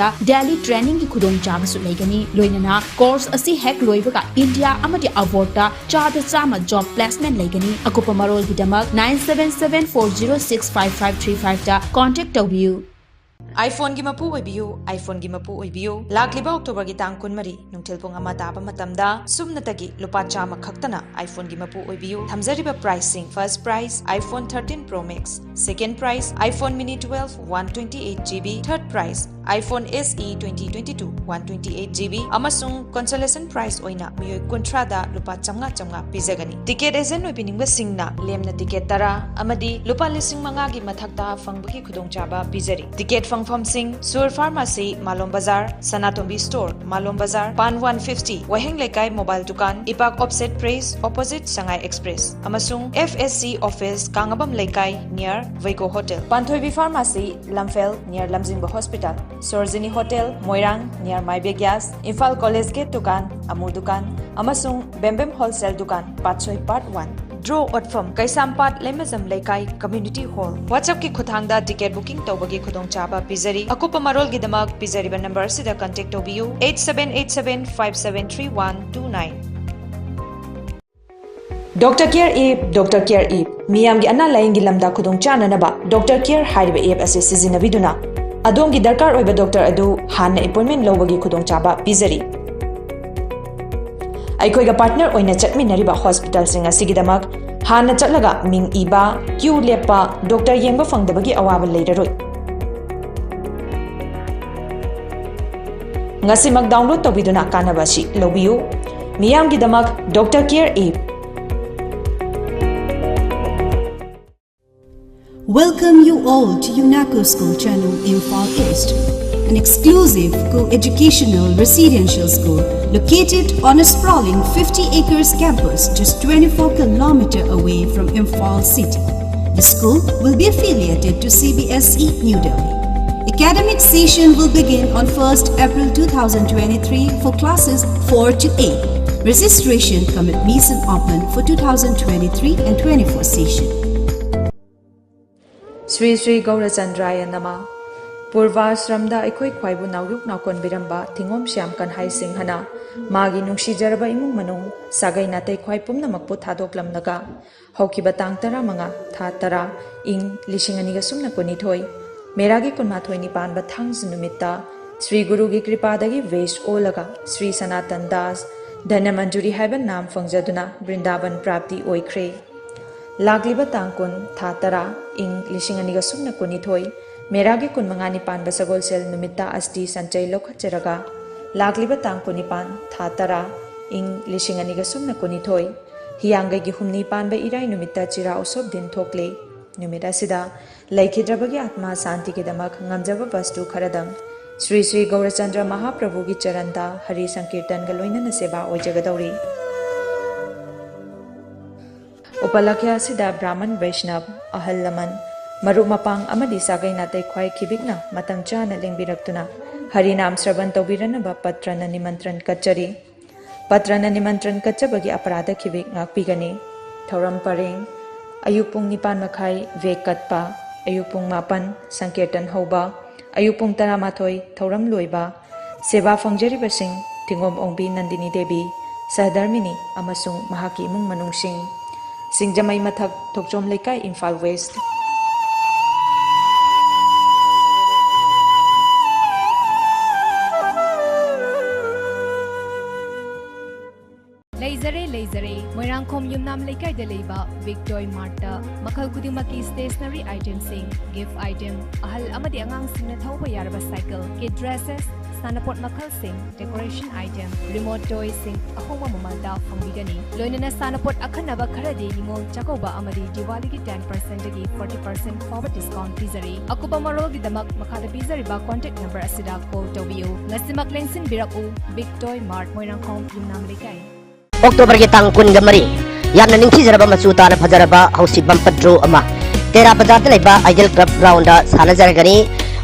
daily trainingꯒꯤ ꯈꯨꯗꯣꯡꯆꯥꯕꯁꯨ ꯂꯩꯒꯅꯤ꯫ ꯂꯣꯏꯅꯅ course ꯑꯁꯤ ꯍꯦꯛ ꯂꯣꯏꯕꯒ India ꯑꯃꯗꯤ abroadꯇ ꯆꯥꯗ ꯆꯥꯝꯃ job placement ꯂꯩꯒꯅꯤ꯫ ꯑꯀꯨꯞꯄ ꯃꯔꯣꯜꯒꯤꯗꯃꯛ nine seven seven four zero six five five three fiveꯇ contact ꯇꯧꯕꯤꯌꯨ꯫ iPhoneꯒꯤ ꯃꯄꯨ ꯑꯣꯏꯕꯤꯌꯨ, iPhoneꯒꯤ ꯃꯄꯨ ꯑꯣꯏꯕꯤꯌꯨ꯫ ꯂꯥꯛꯂꯤꯕ Octoberꯒꯤ ꯇꯥꯡ ꯀꯨꯟꯃꯔꯤ, ꯅꯨꯡꯊꯤꯜ ꯄꯨꯡ ꯑꯃ ꯇꯥꯕ ꯃꯇꯝꯗ ꯁꯨꯞꯅꯇꯒꯤ ꯂꯨꯄꯥ ꯆꯥꯝꯃ ꯈꯛꯇꯅ iPhoneꯒꯤ ꯃꯄꯨ ꯑꯣꯏꯕꯤꯌꯨ꯫ ꯊꯝꯖꯔꯤꯕ priceꯁꯤꯡ: first prize iPhone thirteen Pro Max, second prize iPhone Mini twelve one twenty eight GB, third prize iPhone SE twenty twenty-two one twenty eight GB, ꯑꯃꯁꯨꯡ consolation prize ꯑꯣꯏꯅ ꯃꯤꯑꯣꯏ ꯀꯨꯟꯊ꯭ꯔꯥꯗ ꯂꯨꯄꯥ ꯆꯥꯝꯃꯉꯥ ꯆꯥꯝꯃꯉꯥ ꯄꯤꯖꯒꯅꯤ꯫ Ticket agent ꯑꯣꯏꯕꯤꯅꯤꯡꯕꯁꯤꯡꯅ ꯂꯦꯝꯅ ticket ꯇꯔꯥ ꯑꯃꯗꯤ ꯂꯨꯄꯥ ꯂꯤꯁꯤꯡ ꯃꯉꯥꯒꯤ ꯃꯊꯛꯇ ꯐꯪꯕꯒꯤ ꯈꯨꯗꯣꯡꯆꯥꯕ ꯄꯤꯖꯔꯤ꯫ Ticket ꯐꯪꯐꯝꯁꯤꯡ: Sur Pharmacy, ꯃꯥꯂꯣꯝ ꯕꯖꯥꯔ, ꯁꯅꯥꯇꯣꯝꯕꯤ Store, ꯃꯥꯂꯣꯝ ꯕꯖꯥꯔ, Pan one fifty, ꯋꯥꯍꯦꯡ ꯂꯩꯀꯥꯏ mobile ꯗꯨꯀꯥꯟ, ꯏꯄꯥꯛ Offset Press, opposite Sangai Express, ꯑꯃꯁꯨꯡ FSC office, ꯀꯥꯡꯉꯕꯝ ꯂꯩꯀꯥꯏ, near Veigo Hotel꯫ ꯄꯥꯟꯊꯣꯏꯕꯤ Pharmacy, ꯂꯝꯐꯦꯜ, near ꯂꯝꯖꯤꯡꯕ Hospital, Sorojini Hotel, ꯃꯣꯏꯔꯥꯡ, near ꯃꯥꯏꯕꯦ gas, Imphal College Gate ꯗꯨꯀꯥꯟ, ꯑꯃꯨ ꯗꯨꯀꯥꯟ, ꯑꯃꯁꯨꯡ ꯕꯦꯝꯕꯦꯝ Wholesale ꯗꯨꯀꯥꯟ, ꯄꯥꯠꯁꯣꯏ Part one꯫ Draw ꯑꯣꯠꯐꯝ: ꯀꯩꯁꯥꯝꯄꯥꯠ ꯂꯩꯃꯖꯝ ꯂꯩꯀꯥꯏ Community Hall꯫ WhatsAppꯀꯤ ꯈꯨꯠꯊꯥꯡꯗ ticket booking ꯇꯧꯕꯒꯤ ꯈꯨꯗꯣꯡꯆꯥꯕ ꯄꯤꯖꯔꯤ꯫ ꯑꯀꯨꯞꯄ ꯃꯔꯣꯜꯒꯤꯗꯃꯛ ꯄꯤꯖꯔꯤꯕ number ꯑꯁꯤꯗ contact ꯇꯧꯕꯤꯌꯨ, eight seven eight seven five seven three one two nine꯫ Doctor Care App, Doctor Care App꯫ ꯃꯤꯌꯥꯝꯒꯤ ꯑꯅꯥ ꯂꯥꯌꯦꯡꯒꯤ ꯂꯝꯗ ꯈꯨꯗꯣꯡ ꯆꯥꯅꯅꯕ Doctor Care ꯍꯥꯏꯔꯤꯕ app ꯑꯁꯤ ꯁꯤꯖꯤꯟꯅꯕꯤꯗꯨꯅ ꯑꯗꯣꯝꯒꯤ ꯗꯔꯀꯥꯔ ꯑꯣꯏꯕ doctor ꯑꯗꯨ ꯍꯥꯟꯅ appointment ꯂꯧꯕꯒꯤ ꯈꯨꯗꯣꯡꯆꯥꯕ ꯄꯤꯖꯔꯤ꯫ ꯑꯩꯈꯣꯏꯒ partner ꯑꯣꯏꯅ ꯆꯠꯃꯤꯟꯅꯔꯤꯕ hospitalꯁꯤꯡ ꯑꯁꯤꯒꯤꯗꯃꯛ ꯍꯥꯟꯅ ꯆꯠꯂꯒ ꯃꯤꯡ ꯏꯕ, queue ꯂꯦꯞꯄ, doctor ꯌꯦꯡꯕ ꯐꯪꯗꯕꯒꯤ ꯑꯋꯥꯕ ꯂꯩꯔꯔꯣꯏ꯫ ꯉꯁꯤꯃꯛ download ꯇꯧꯕꯤꯗꯨꯅ ꯀꯥꯟꯅꯕ ꯑꯁꯤ ꯂꯧꯕꯤꯌꯨ꯫ ꯃꯤꯌꯥꯝꯒꯤꯗꯃꯛ Doctor Care App꯫ Welcome you all to UNACO School Channel, Imphal East. an exclusive co-educational residential school located on a sprawling fifty acres campus just twenty-four kilometer away from Imphal city. The school will be affiliated to C B S E New Delhi. Academic session will begin on first April two thousand twenty-three for classes four to eight. Registration cum admission open for two thousand twenty-three and twenty-four session. Sri Sri ꯒꯧꯔꯆꯟꯗ꯭ꯔꯥꯌ ꯅꯃ꯫ ꯄꯨꯔꯚꯥꯁ꯭ꯔꯝꯗ ꯑꯩꯈꯣꯏ ꯈ꯭ꯋꯥꯏꯕꯨ ꯅꯥꯎꯌꯨꯛ ꯅꯥꯎꯀꯣꯟꯕꯤꯔꯝꯕ ꯊꯤꯉꯣꯝ ꯁ꯭ꯌꯥꯝ ꯀꯟꯍꯥꯏ ꯁꯤꯡꯍꯅ ꯃꯥꯒꯤ ꯅꯨꯡꯁꯤꯖꯔꯕ ꯏꯃꯨꯡ ꯃꯅꯨꯡ, ꯁꯥꯒꯩ ꯅꯥꯇꯩ ꯈ꯭ꯋꯥꯏ ꯄꯨꯝꯅꯃꯛꯄꯨ ꯊꯥꯗꯣꯛꯂꯝꯂꯒ ꯍꯧꯈꯤꯕ ꯇꯥꯡ ꯇꯔꯥꯃꯉꯥ, ꯊꯥ ꯇꯔꯥ, ꯏꯪ ꯂꯤꯁꯤꯡ ꯑꯅꯤꯒ ꯁꯨꯞꯅ ꯀꯨꯟꯅꯤꯊꯣꯏ, ꯃꯦꯔꯥꯒꯤ ꯀꯨꯟꯃꯥꯊꯣꯏꯅꯤ ꯄꯥꯟꯕ ꯊꯥꯡꯖ ꯅꯨꯃꯤꯠꯇ ꯁ꯭ꯔꯤ ꯒꯨꯔꯨꯒꯤ ꯀ꯭ꯔꯤꯄꯥꯗꯒꯤ ꯚꯦꯁ ꯑꯣꯜꯂꯒ ꯁ꯭ꯔꯤ ꯁꯅꯥꯇꯟ ꯗꯥꯁ ꯙꯅꯃꯟꯖꯨꯔꯤ ꯍꯥꯏꯕ ꯅꯥꯝ ꯐꯪꯖꯗꯨꯅ ꯕ꯭ꯔꯤꯟꯗꯥꯕꯟ ꯄ꯭ꯔꯥꯞꯇꯤ ꯑꯣꯏꯈ꯭ꯔꯦ꯫ ꯂꯥꯛꯂꯤꯕ ꯇꯥꯡ ꯀꯨꯟ, ꯊꯥ ꯇꯔꯥ, ꯏꯪ ꯂꯤꯁꯤꯡ ꯑꯅꯤꯒ ꯁꯨꯞꯅ ꯀꯨꯟꯅꯤꯊꯣꯏ, ꯃꯦꯔꯥꯒꯤ ꯀꯨꯟꯃꯉꯥꯅꯤ ꯄꯥꯟꯕ ꯁꯒꯣꯜꯁꯦꯜ ꯅꯨꯃꯤꯠꯇ ꯑꯁꯇꯤ ꯁꯟꯆꯩ ꯂꯧꯈꯠꯆꯔꯒ, ꯂꯥꯛꯂꯤꯕ ꯇꯥꯡ ꯀꯨꯟꯅꯤꯄꯥꯟ, ꯊꯥ ꯇꯔꯥ, ꯏꯪ ꯂꯤꯁꯤꯡ ꯑꯅꯤꯒ ꯁꯨꯞꯅ ꯀꯨꯟꯅꯤꯊꯣꯏ, ꯍꯤꯌꯥꯡꯒꯩꯒꯤ ꯍꯨꯝꯅꯤ ꯄꯥꯟꯕ ꯏꯔꯥꯏ ꯅꯨꯃꯤꯠꯇ ꯆꯤꯔꯥ ꯎꯁꯣꯞ ꯗꯤꯟ ꯊꯣꯛꯂꯦ꯫ ꯅꯨꯃꯤꯠ ꯑꯁꯤꯗ ꯂꯩꯈꯤꯗ꯭ꯔꯕꯒꯤ ꯑꯥꯠꯃꯥ ꯁꯥꯟꯇꯤꯒꯤꯗꯃꯛ ꯉꯝꯖꯕ ꯕꯁꯇꯨ ꯈꯔꯗꯪ ꯁ꯭ꯔꯤ ꯁ꯭ꯔꯤ ꯒꯧꯔꯆꯟꯗ꯭ꯔ ꯃꯍꯥꯄ꯭ꯔꯚꯨꯒꯤ ꯆꯔꯟꯗ ꯍꯔꯤ ꯁꯪꯀꯤꯔꯇꯟꯒ ꯂꯣꯏꯅꯅ ꯁꯦꯕꯥ ꯑꯣꯏꯖꯒꯗꯧꯔꯤ꯫ ꯎꯄꯂꯛꯈ꯭ꯌ ꯑꯁꯤꯗ ꯕ꯭ꯔꯥꯍꯃꯟ ꯕꯩꯁꯅꯕ, ꯑꯍꯜ ꯂꯃꯟ, ꯃꯔꯨꯞ ꯃꯄꯥꯡ ꯑꯃꯗꯤ ꯁꯥꯒꯩ ꯅꯥꯇꯩ ꯈ꯭ꯋꯥꯏ ꯈꯤꯕꯤꯛꯅ ꯃꯇꯝ ꯆꯥꯅ ꯂꯦꯡꯕꯤꯔꯛꯇꯨꯅ ꯍꯔꯤꯅꯥꯝ ꯁ꯭ꯔꯕꯟ ꯇꯧꯕꯤꯔꯅꯕ ꯄꯠꯇ꯭ꯔꯅ ꯅꯤꯃꯟꯇ꯭ꯔꯟ ꯀꯠꯆꯔꯤ꯫ ꯄꯠꯇ꯭ꯔꯅ ꯅꯤꯃꯟꯇ꯭ꯔꯟ ꯀꯠꯆꯕꯒꯤ ꯑꯄꯔꯥꯙ ꯈꯤꯕꯤꯛ ꯉꯥꯛꯄꯤꯒꯅꯤ꯫ ꯊꯧꯔꯝ ꯄꯔꯦꯡ: ꯑꯌꯨꯛ ꯄꯨꯡ ꯅꯤꯄꯥꯟ ꯃꯈꯥꯏ ꯚꯦꯛ ꯀꯠꯄ, ꯑꯌꯨꯛ ꯄꯨꯡ ꯃꯥꯄꯟ ꯁꯪꯀꯤꯔꯇꯟ ꯍꯧꯕ, ꯑꯌꯨꯛ ꯄꯨꯡ ꯇꯔꯥꯃꯥꯊꯣꯏ ꯊꯧꯔꯝ ꯂꯣꯏꯕ꯫ ꯁꯦꯕꯥ ꯐꯪꯖꯔꯤꯕꯁꯤꯡ: ꯊꯤꯉꯣꯝ ꯑꯣꯡꯕꯤ ꯅꯟꯗꯤꯅꯤ ꯗꯦꯕꯤ, ꯁꯍꯙꯔꯃꯤꯅꯤ ꯑꯃꯁꯨꯡ ꯃꯍꯥꯛꯀꯤ ꯏꯃꯨꯡ ꯃꯅꯨꯡꯁꯤꯡ꯫ ꯁꯤꯡꯖꯃꯩ ꯃꯊꯛ, ꯊꯣꯛꯆꯣꯝ ꯂꯩꯀꯥꯏ, ꯏꯝꯐꯥꯜ ꯋꯦꯁ꯭ꯠ꯫ ꯂꯩꯖꯔꯦ, ꯂꯩꯖꯔꯦ꯫ ꯃꯣꯏꯔꯥꯡꯈꯣꯝ ꯌꯨꯝꯅꯥꯝ ꯂꯩꯀꯥꯏꯗ ꯂꯩꯕ ꯕꯤꯛ ꯇꯣꯏ ꯃꯥꯔꯠꯇ ꯃꯈꯜ ꯈꯨꯗꯤꯡꯃꯛꯀꯤ ꯁ꯭ꯇꯦꯁꯅꯔꯤ ꯑꯥꯏꯇꯦꯝꯁꯤꯡ, ꯒꯤꯐ ꯑꯥꯏꯇꯦꯝ, ꯑꯍꯜ ꯑꯃꯗꯤ ꯑꯉꯥꯡꯁꯤꯡꯅ ꯊꯧꯕ ꯌꯥꯔꯕ ꯁꯥꯏꯀꯜ, ꯀꯤꯗ ꯗ꯭ꯔꯦꯁꯦꯁ, ꯁꯥꯟꯅꯄꯣꯠ ꯃꯈꯜꯁꯤꯡ, decoration item, remote toyꯁꯤꯡ ꯑꯍꯣꯡꯕ ꯃꯃꯜꯗ ꯐꯪꯕꯤꯒꯅꯤ꯫ ꯂꯣꯏꯅꯅ ꯁꯥꯟꯅꯄꯣꯠ ꯑꯈꯟꯅꯕ ꯈꯔꯗꯤ ꯅꯤꯉꯣꯜ ꯆꯥꯛꯀꯧꯕ ꯑꯃꯗꯤ ꯗꯤꯋꯥꯂꯤꯒꯤ ten percentꯗꯒꯤ forty percent ꯐꯥꯎꯕ discount ꯄꯤꯖꯔꯤ꯫ ꯑꯀꯨꯞꯄ ꯃꯔꯣꯜꯒꯤꯗꯃꯛ ꯃꯈꯥꯗ ꯄꯤꯖꯔꯤꯕ contact number ꯑꯁꯤꯗ call ꯇꯧꯕꯤꯌꯨ꯫ ꯉꯁꯤꯃꯛ ꯂꯦꯡꯁꯤꯟꯕꯤꯔꯛꯎ, Big Toy Mart, ꯃꯣꯏꯔꯥꯡꯈꯣꯝ, ꯌꯨꯝꯅꯥꯝ ꯂꯩꯀꯥꯏ꯫ ꯑꯣꯛꯇꯣꯕꯔꯒꯤ ꯇꯥꯡ ꯀꯨꯟꯒ ꯃꯔꯤ, ꯌꯥꯝꯅ ꯅꯤꯡꯊꯤꯖꯔꯕ ꯃꯆꯨ ꯇꯥꯅ ꯐꯖꯔꯕ ꯍꯧꯁꯤ bumper draw ꯑꯃ ꯇꯦꯔꯥ ꯕꯖꯥꯔꯗ ꯂꯩꯕ Ideal Club groundꯗ ꯁꯥꯟꯅꯖꯔꯒꯅꯤ꯫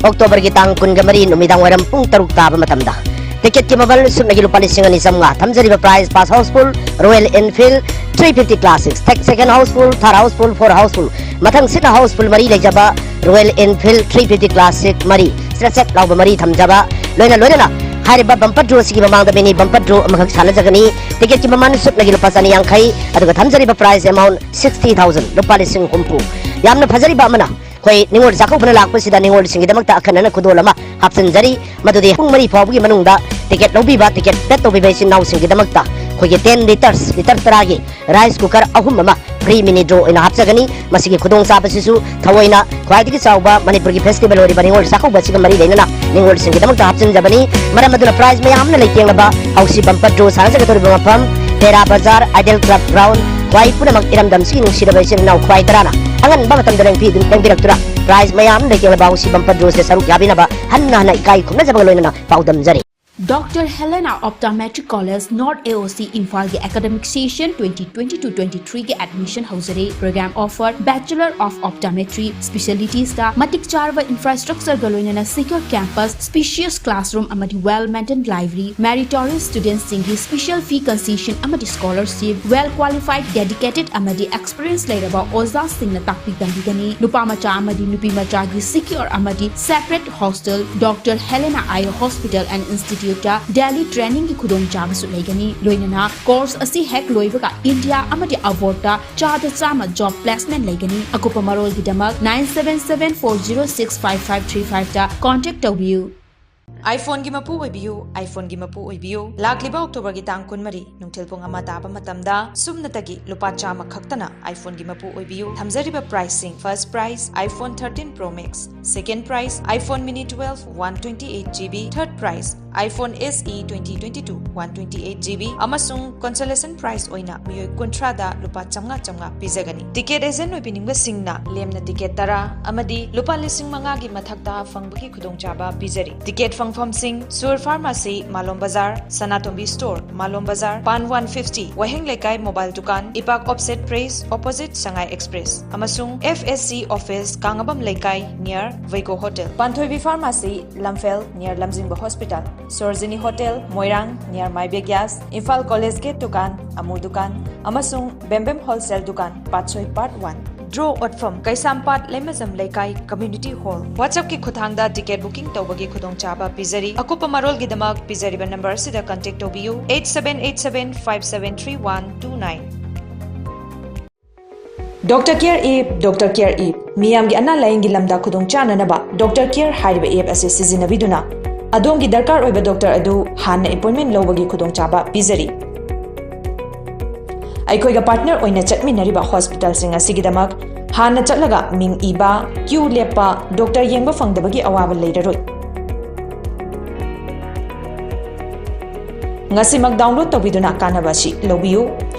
ꯑꯣꯛꯇꯣꯕꯔꯒꯤ ꯇꯥꯡ ꯀꯨꯟꯒ ꯃꯔꯤ ꯅꯨꯃꯤꯗꯥꯡ ꯋꯥꯏꯔꯝ ꯄꯨꯡ ꯇꯔꯨꯛ ꯇꯥꯕ ꯃꯇꯝꯗ꯫ Ticketꯀꯤ ꯃꯃꯜ ꯁꯨꯞꯅꯒꯤ ꯂꯨꯄꯥ ꯂꯤꯁꯤꯡ ꯑꯅꯤ ꯆꯥꯝꯃꯉꯥ꯫ ꯊꯝꯖꯔꯤꯕ prize: first houseful Royal Enfield three fifty Classic, sec-, second houseful, third houseful, fourth houseful, ꯃꯊꯪ ꯁꯤꯠꯅ houseful ꯃꯔꯤ ꯂꯩꯖꯕ Royal Enfield three fifty Classic ꯃꯔꯤ, ꯆ꯭ꯔꯠ ꯆ꯭ꯔꯠ ꯂꯥꯎꯕ ꯃꯔꯤ ꯊꯝꯖꯕ, ꯂꯣꯏꯅ ꯂꯣꯏꯅꯅ ꯍꯥꯏꯔꯤꯕ bumper draw ꯑꯁꯤꯒꯤ ꯃꯃꯥꯡꯗ mini bumper draw ꯑꯃꯈꯛ ꯁꯥꯟꯅꯖꯒꯅꯤ꯫ Ticketꯀꯤ ꯃꯃꯜ ꯁꯨꯞꯅꯒꯤ ꯂꯨꯄꯥ ꯆꯅꯤ ꯌꯥꯡꯈꯩ, ꯑꯗꯨꯒ ꯊꯝꯖꯔꯤꯕ prize amount sixty thousand, ꯂꯨꯄꯥ ꯂꯤꯁꯤꯡ ꯍꯨꯝꯐꯨ꯫ ꯌꯥꯝꯅ ꯐꯖꯔꯤꯕ ꯑꯃꯅ, ꯑꯩꯈꯣꯏ ꯅꯤꯉꯣꯜ ꯆꯥꯛꯀꯧꯕꯅ ꯂꯥꯛꯄꯁꯤꯗ ꯅꯤꯉꯣꯜꯁꯤꯡꯒꯤꯗꯃꯛꯇ ꯑꯈꯟꯅꯅ ꯈꯨꯗꯣꯜ ꯑꯃ ꯍꯥꯞꯆꯤꯟꯖꯔꯤ, ꯃꯗꯨꯗꯤ ꯄꯨꯡ ꯃꯔꯤ ꯐꯥꯎꯕꯒꯤ ꯃꯅꯨꯡꯗ ticket ꯂꯧꯕꯤꯕ, ticket paid ꯇꯧꯕꯤꯕ ꯏꯆꯤꯟ ꯏꯅꯥꯎꯁꯤꯡꯒꯤꯗꯃꯛꯇ ꯑꯩꯈꯣꯏꯒꯤ ten litres, litre ꯇꯔꯥꯒꯤ rice cooker ꯑꯍꯨꯝ ꯑꯃ free mini draw ꯑꯣꯏꯅ ꯍꯥꯞꯆꯒꯅꯤ꯫ ꯃꯁꯤꯒꯤ ꯈꯨꯗꯣꯡꯆꯥꯕꯁꯤꯁꯨ ꯊꯑꯣꯏꯅ ꯈ꯭ꯋꯥꯏꯗꯒꯤ ꯆꯥꯎꯕ ꯃꯅꯤꯄꯨꯔꯒꯤ festival ꯑꯣꯏꯔꯤꯕ ꯅꯤꯉꯣꯜ ꯆꯥꯛꯀꯧꯕ ꯑꯁꯤꯒ ꯃꯔꯤ ꯂꯩꯅꯅ ꯅꯤꯉꯣꯜꯁꯤꯡꯒꯤꯗꯃꯛꯇ ꯍꯥꯞꯆꯤꯟꯖꯕꯅꯤ꯫ ꯃꯔꯝ ꯑꯗꯨꯅ prize ꯃꯌꯥꯝꯅ ꯂꯩꯇꯦꯡꯂꯕ ꯍꯧꯁꯤ bumper draw ꯁꯥꯟꯅꯖꯒꯗꯧꯔꯤꯕ ꯃꯐꯝ ꯇꯦꯔꯥ ꯕꯖꯥꯔ, Ideal Club ground꯫ ꯈ꯭ꯋꯥꯏ ꯄꯨꯝꯅꯃꯛ ꯏꯔꯝꯗꯝꯁꯤꯒꯤ ꯅꯨꯡꯁꯤꯔꯕ ꯏꯆꯤꯟ ꯏꯅꯥꯎ ꯈ꯭ꯋꯥꯏ ꯇꯔꯥꯅ ꯑꯉꯟꯕ ꯃꯇꯝꯗ ꯂꯦꯡꯕꯤ-, ꯂꯦꯡꯕꯤꯔꯛꯇꯨꯅ prize ꯃꯌꯥꯝ ꯂꯩꯇꯦꯡꯂꯕ ꯍꯧꯁꯤ bumper drawꯁꯦ ꯁꯔꯨꯛ ꯌꯥꯕꯤꯅꯕ ꯍꯟꯅ ꯍꯟꯅ ꯏꯀꯥꯏ ꯈꯨꯝꯅꯖꯕꯒ ꯂꯣꯏꯅꯅ ꯄꯥꯎꯗꯝꯖꯔꯤ꯫ Doctor Helena Optometric College, North A O C, ꯏꯝꯐꯥꯜꯒꯤ academic session twenty twenty-two twenty-threeꯒꯤ admission ꯍꯧꯖꯔꯦ꯫ Program offer: Bachelor of Optometry, specialitiesꯇ ꯃꯇꯤꯛ ꯆꯥꯔꯕ infrastructureꯒ ꯂꯣꯏꯅꯅ secure campus, spacious classroom ꯑꯃꯗꯤ well-maintained library, meritorious studentꯁꯤꯡꯒꯤ special fee concession ꯑꯃꯗꯤ scholarship, well-qualified, dedicated ꯑꯃꯗꯤ experience ꯂꯩꯔꯕ ꯑꯣꯖꯥꯁꯤꯡꯅ ꯇꯥꯛꯄꯤ ꯇꯝꯕꯤꯒꯅꯤ꯫ ꯅꯨꯄꯥ ꯃꯆꯥ ꯑꯃꯗꯤ ꯅꯨꯄꯤ ꯃꯆꯥꯒꯤ secure ꯑꯃꯗꯤ separate hostel, Doctor Helena Eye Hospital and Instituteꯇ daily trainingꯒꯤ ꯈꯨꯗꯣꯡꯆꯥꯕꯁꯨ ꯂꯩꯒꯅꯤ꯫ ꯂꯣꯏꯅꯅ course ꯑꯁꯤ ꯍꯦꯛ ꯂꯣꯏꯕꯒ India ꯑꯃꯗꯤ abroadꯇ ꯆꯥꯗ ꯆꯥꯝꯃ job placement ꯂꯩꯒꯅꯤ꯫ ꯑꯀꯨꯞꯄ ꯃꯔꯣꯜꯒꯤꯗꯃꯛ nine seven seven four zero six five five three fiveꯇ contact ꯇꯧꯕꯤꯌꯨ꯫ iPhoneꯒꯤ ꯃꯄꯨ ꯑꯣꯏꯕꯤꯌꯨ, iPhoneꯒꯤ ꯃꯄꯨ ꯑꯣꯏꯕꯤꯌꯨ꯫ ꯂꯥꯛꯂꯤꯕ Octoberꯒꯤ ꯇꯥꯡ ꯀꯨꯟꯃꯔꯤ, ꯅꯨꯡꯊꯤꯜ ꯄꯨꯡ ꯑꯃ ꯇꯥꯕ ꯃꯇꯝꯗ ꯁꯨꯞꯅꯇꯒꯤ ꯂꯨꯄꯥ ꯆꯥꯝꯃ ꯈꯛꯇꯅ iPhoneꯒꯤ ꯃꯄꯨ ꯑꯣꯏꯕꯤꯌꯨ꯫ ꯊꯝꯖꯔꯤꯕ priceꯁꯤꯡ: first prize iPhone thirteen Pro Max, second prize iPhone Mini twelve one twenty eight GB, third prize iPhone SE twenty twenty-two one twenty eight GB, ꯑꯃꯁꯨꯡ consolation prize ꯑꯣꯏꯅ ꯃꯤꯑꯣꯏ ꯀꯨꯟꯊ꯭ꯔꯥꯗ ꯂꯨꯄꯥ ꯆꯥꯝꯃꯉꯥ ꯆꯥꯝꯃꯉꯥ ꯄꯤꯖꯒꯅꯤ꯫ Ticket agent ꯑꯣꯏꯕꯤꯅꯤꯡꯕꯁꯤꯡꯅ ꯂꯦꯝꯅ ticket ꯇꯔꯥ ꯑꯃꯗꯤ ꯂꯨꯄꯥ ꯂꯤꯁꯤꯡ ꯃꯉꯥꯒꯤ ꯃꯊꯛꯇ ꯐꯪꯕꯒꯤ ꯈꯨꯗꯣꯡꯆꯥꯕ ꯄꯤꯖꯔꯤ꯫ Ticket ꯐꯪꯐꯝꯁꯤꯡ: ꯁꯨꯔ Pharmacy, ꯃꯥꯂꯣꯝ ꯕꯖꯥꯔ, ꯁꯅꯥꯇꯣꯝꯕꯤ Store, ꯃꯥꯂꯣꯝ ꯕꯖꯥꯔ, ꯄꯥꯟ one fifty, ꯋꯥꯍꯦꯡ ꯂꯩꯀꯥꯏ mobile ꯗꯨꯀꯥꯟ, ꯏꯄꯥꯛ offset press opposite ꯁꯉꯥꯏ Express, ꯑꯃꯁꯨꯡ FSC office, ꯀꯥꯡꯉꯕꯝ ꯂꯩꯀꯥꯏ, near ꯋꯩꯒꯣ Hotel, ꯄꯥꯟꯊꯣꯏꯕꯤ Pharmacy, ꯂꯝꯐꯦꯜ, near ꯂꯝꯖꯤꯡꯕ Hospital, ꯁꯣꯔꯖꯤꯅꯤ Hotel, ꯃꯣꯏꯔꯥꯡ, near ꯃꯥꯏꯕꯤ Gas, ꯏꯝꯐꯥꯜ College Gate ꯗꯨꯀꯥꯟ, ꯑꯃꯨ ꯗꯨꯀꯥꯟ, ꯑꯃꯁꯨꯡ ꯕꯦꯝꯕꯦꯝ Wholesale ꯗꯨꯀꯥꯟ, ꯄꯥꯠꯁꯣꯏ Part one꯫ Draw ꯑꯣꯠꯐꯝ: ꯀꯩꯁꯥꯝꯄꯥꯠ ꯂꯩꯃꯖꯝ ꯂꯩꯀꯥꯏ Community Hall꯫ WhatsAppꯀꯤ ꯈꯨꯠꯊꯥꯡꯗ ticket booking ꯇꯧꯕꯒꯤ ꯈꯨꯗꯣꯡꯆꯥꯕ ꯄꯤꯖꯔꯤ꯫ ꯑꯀꯨꯞꯄ ꯃꯔꯣꯜꯒꯤꯗꯃꯛ ꯄꯤꯖꯔꯤꯕ number ꯑꯁꯤꯗ contact ꯇꯧꯕꯤꯌꯨ, eight seven eight seven five seven three one two nine꯫ Doctor Care App, Doctor Care App꯫ ꯃꯤꯌꯥꯝꯒꯤ ꯑꯅꯥ ꯂꯥꯌꯦꯡꯒꯤ ꯂꯝꯗ ꯈꯨꯗꯣꯡ ꯆꯥꯅꯅꯕ Doctor Care ꯍꯥꯏꯔꯤꯕ app ꯑꯁꯤ ꯁꯤꯖꯤꯟꯅꯕꯤꯗꯨꯅ ꯑꯗꯣꯝꯒꯤ ꯗꯔꯀꯥꯔ ꯑꯣꯏꯕ doctor ꯑꯗꯨ ꯍꯥꯟꯅ appointment ꯂꯧꯕꯒꯤ ꯈꯨꯗꯣꯡꯆꯥꯕ ꯄꯤꯖꯔꯤ꯫ ꯑꯩꯈꯣꯏꯒ partner ꯑꯣꯏꯅ ꯆꯠꯃꯤꯟꯅꯔꯤꯕ hospitalꯁꯤꯡ ꯑꯁꯤꯒꯤꯗꯃꯛ ꯍꯥꯟꯅ ꯆꯠꯂꯒ ꯃꯤꯡ ꯏꯕ, queue ꯂꯦꯞꯄ, doctor ꯌꯦꯡꯕ ꯐꯪꯗꯕꯒꯤ ꯑꯋꯥꯕ ꯂꯩꯔꯔꯣꯏ꯫ ꯉꯁꯤꯃꯛ download ꯇꯧꯕꯤꯗꯨꯅ ꯀꯥꯟꯅꯕ ꯑꯁꯤ ꯂꯧꯕꯤꯌꯨ꯫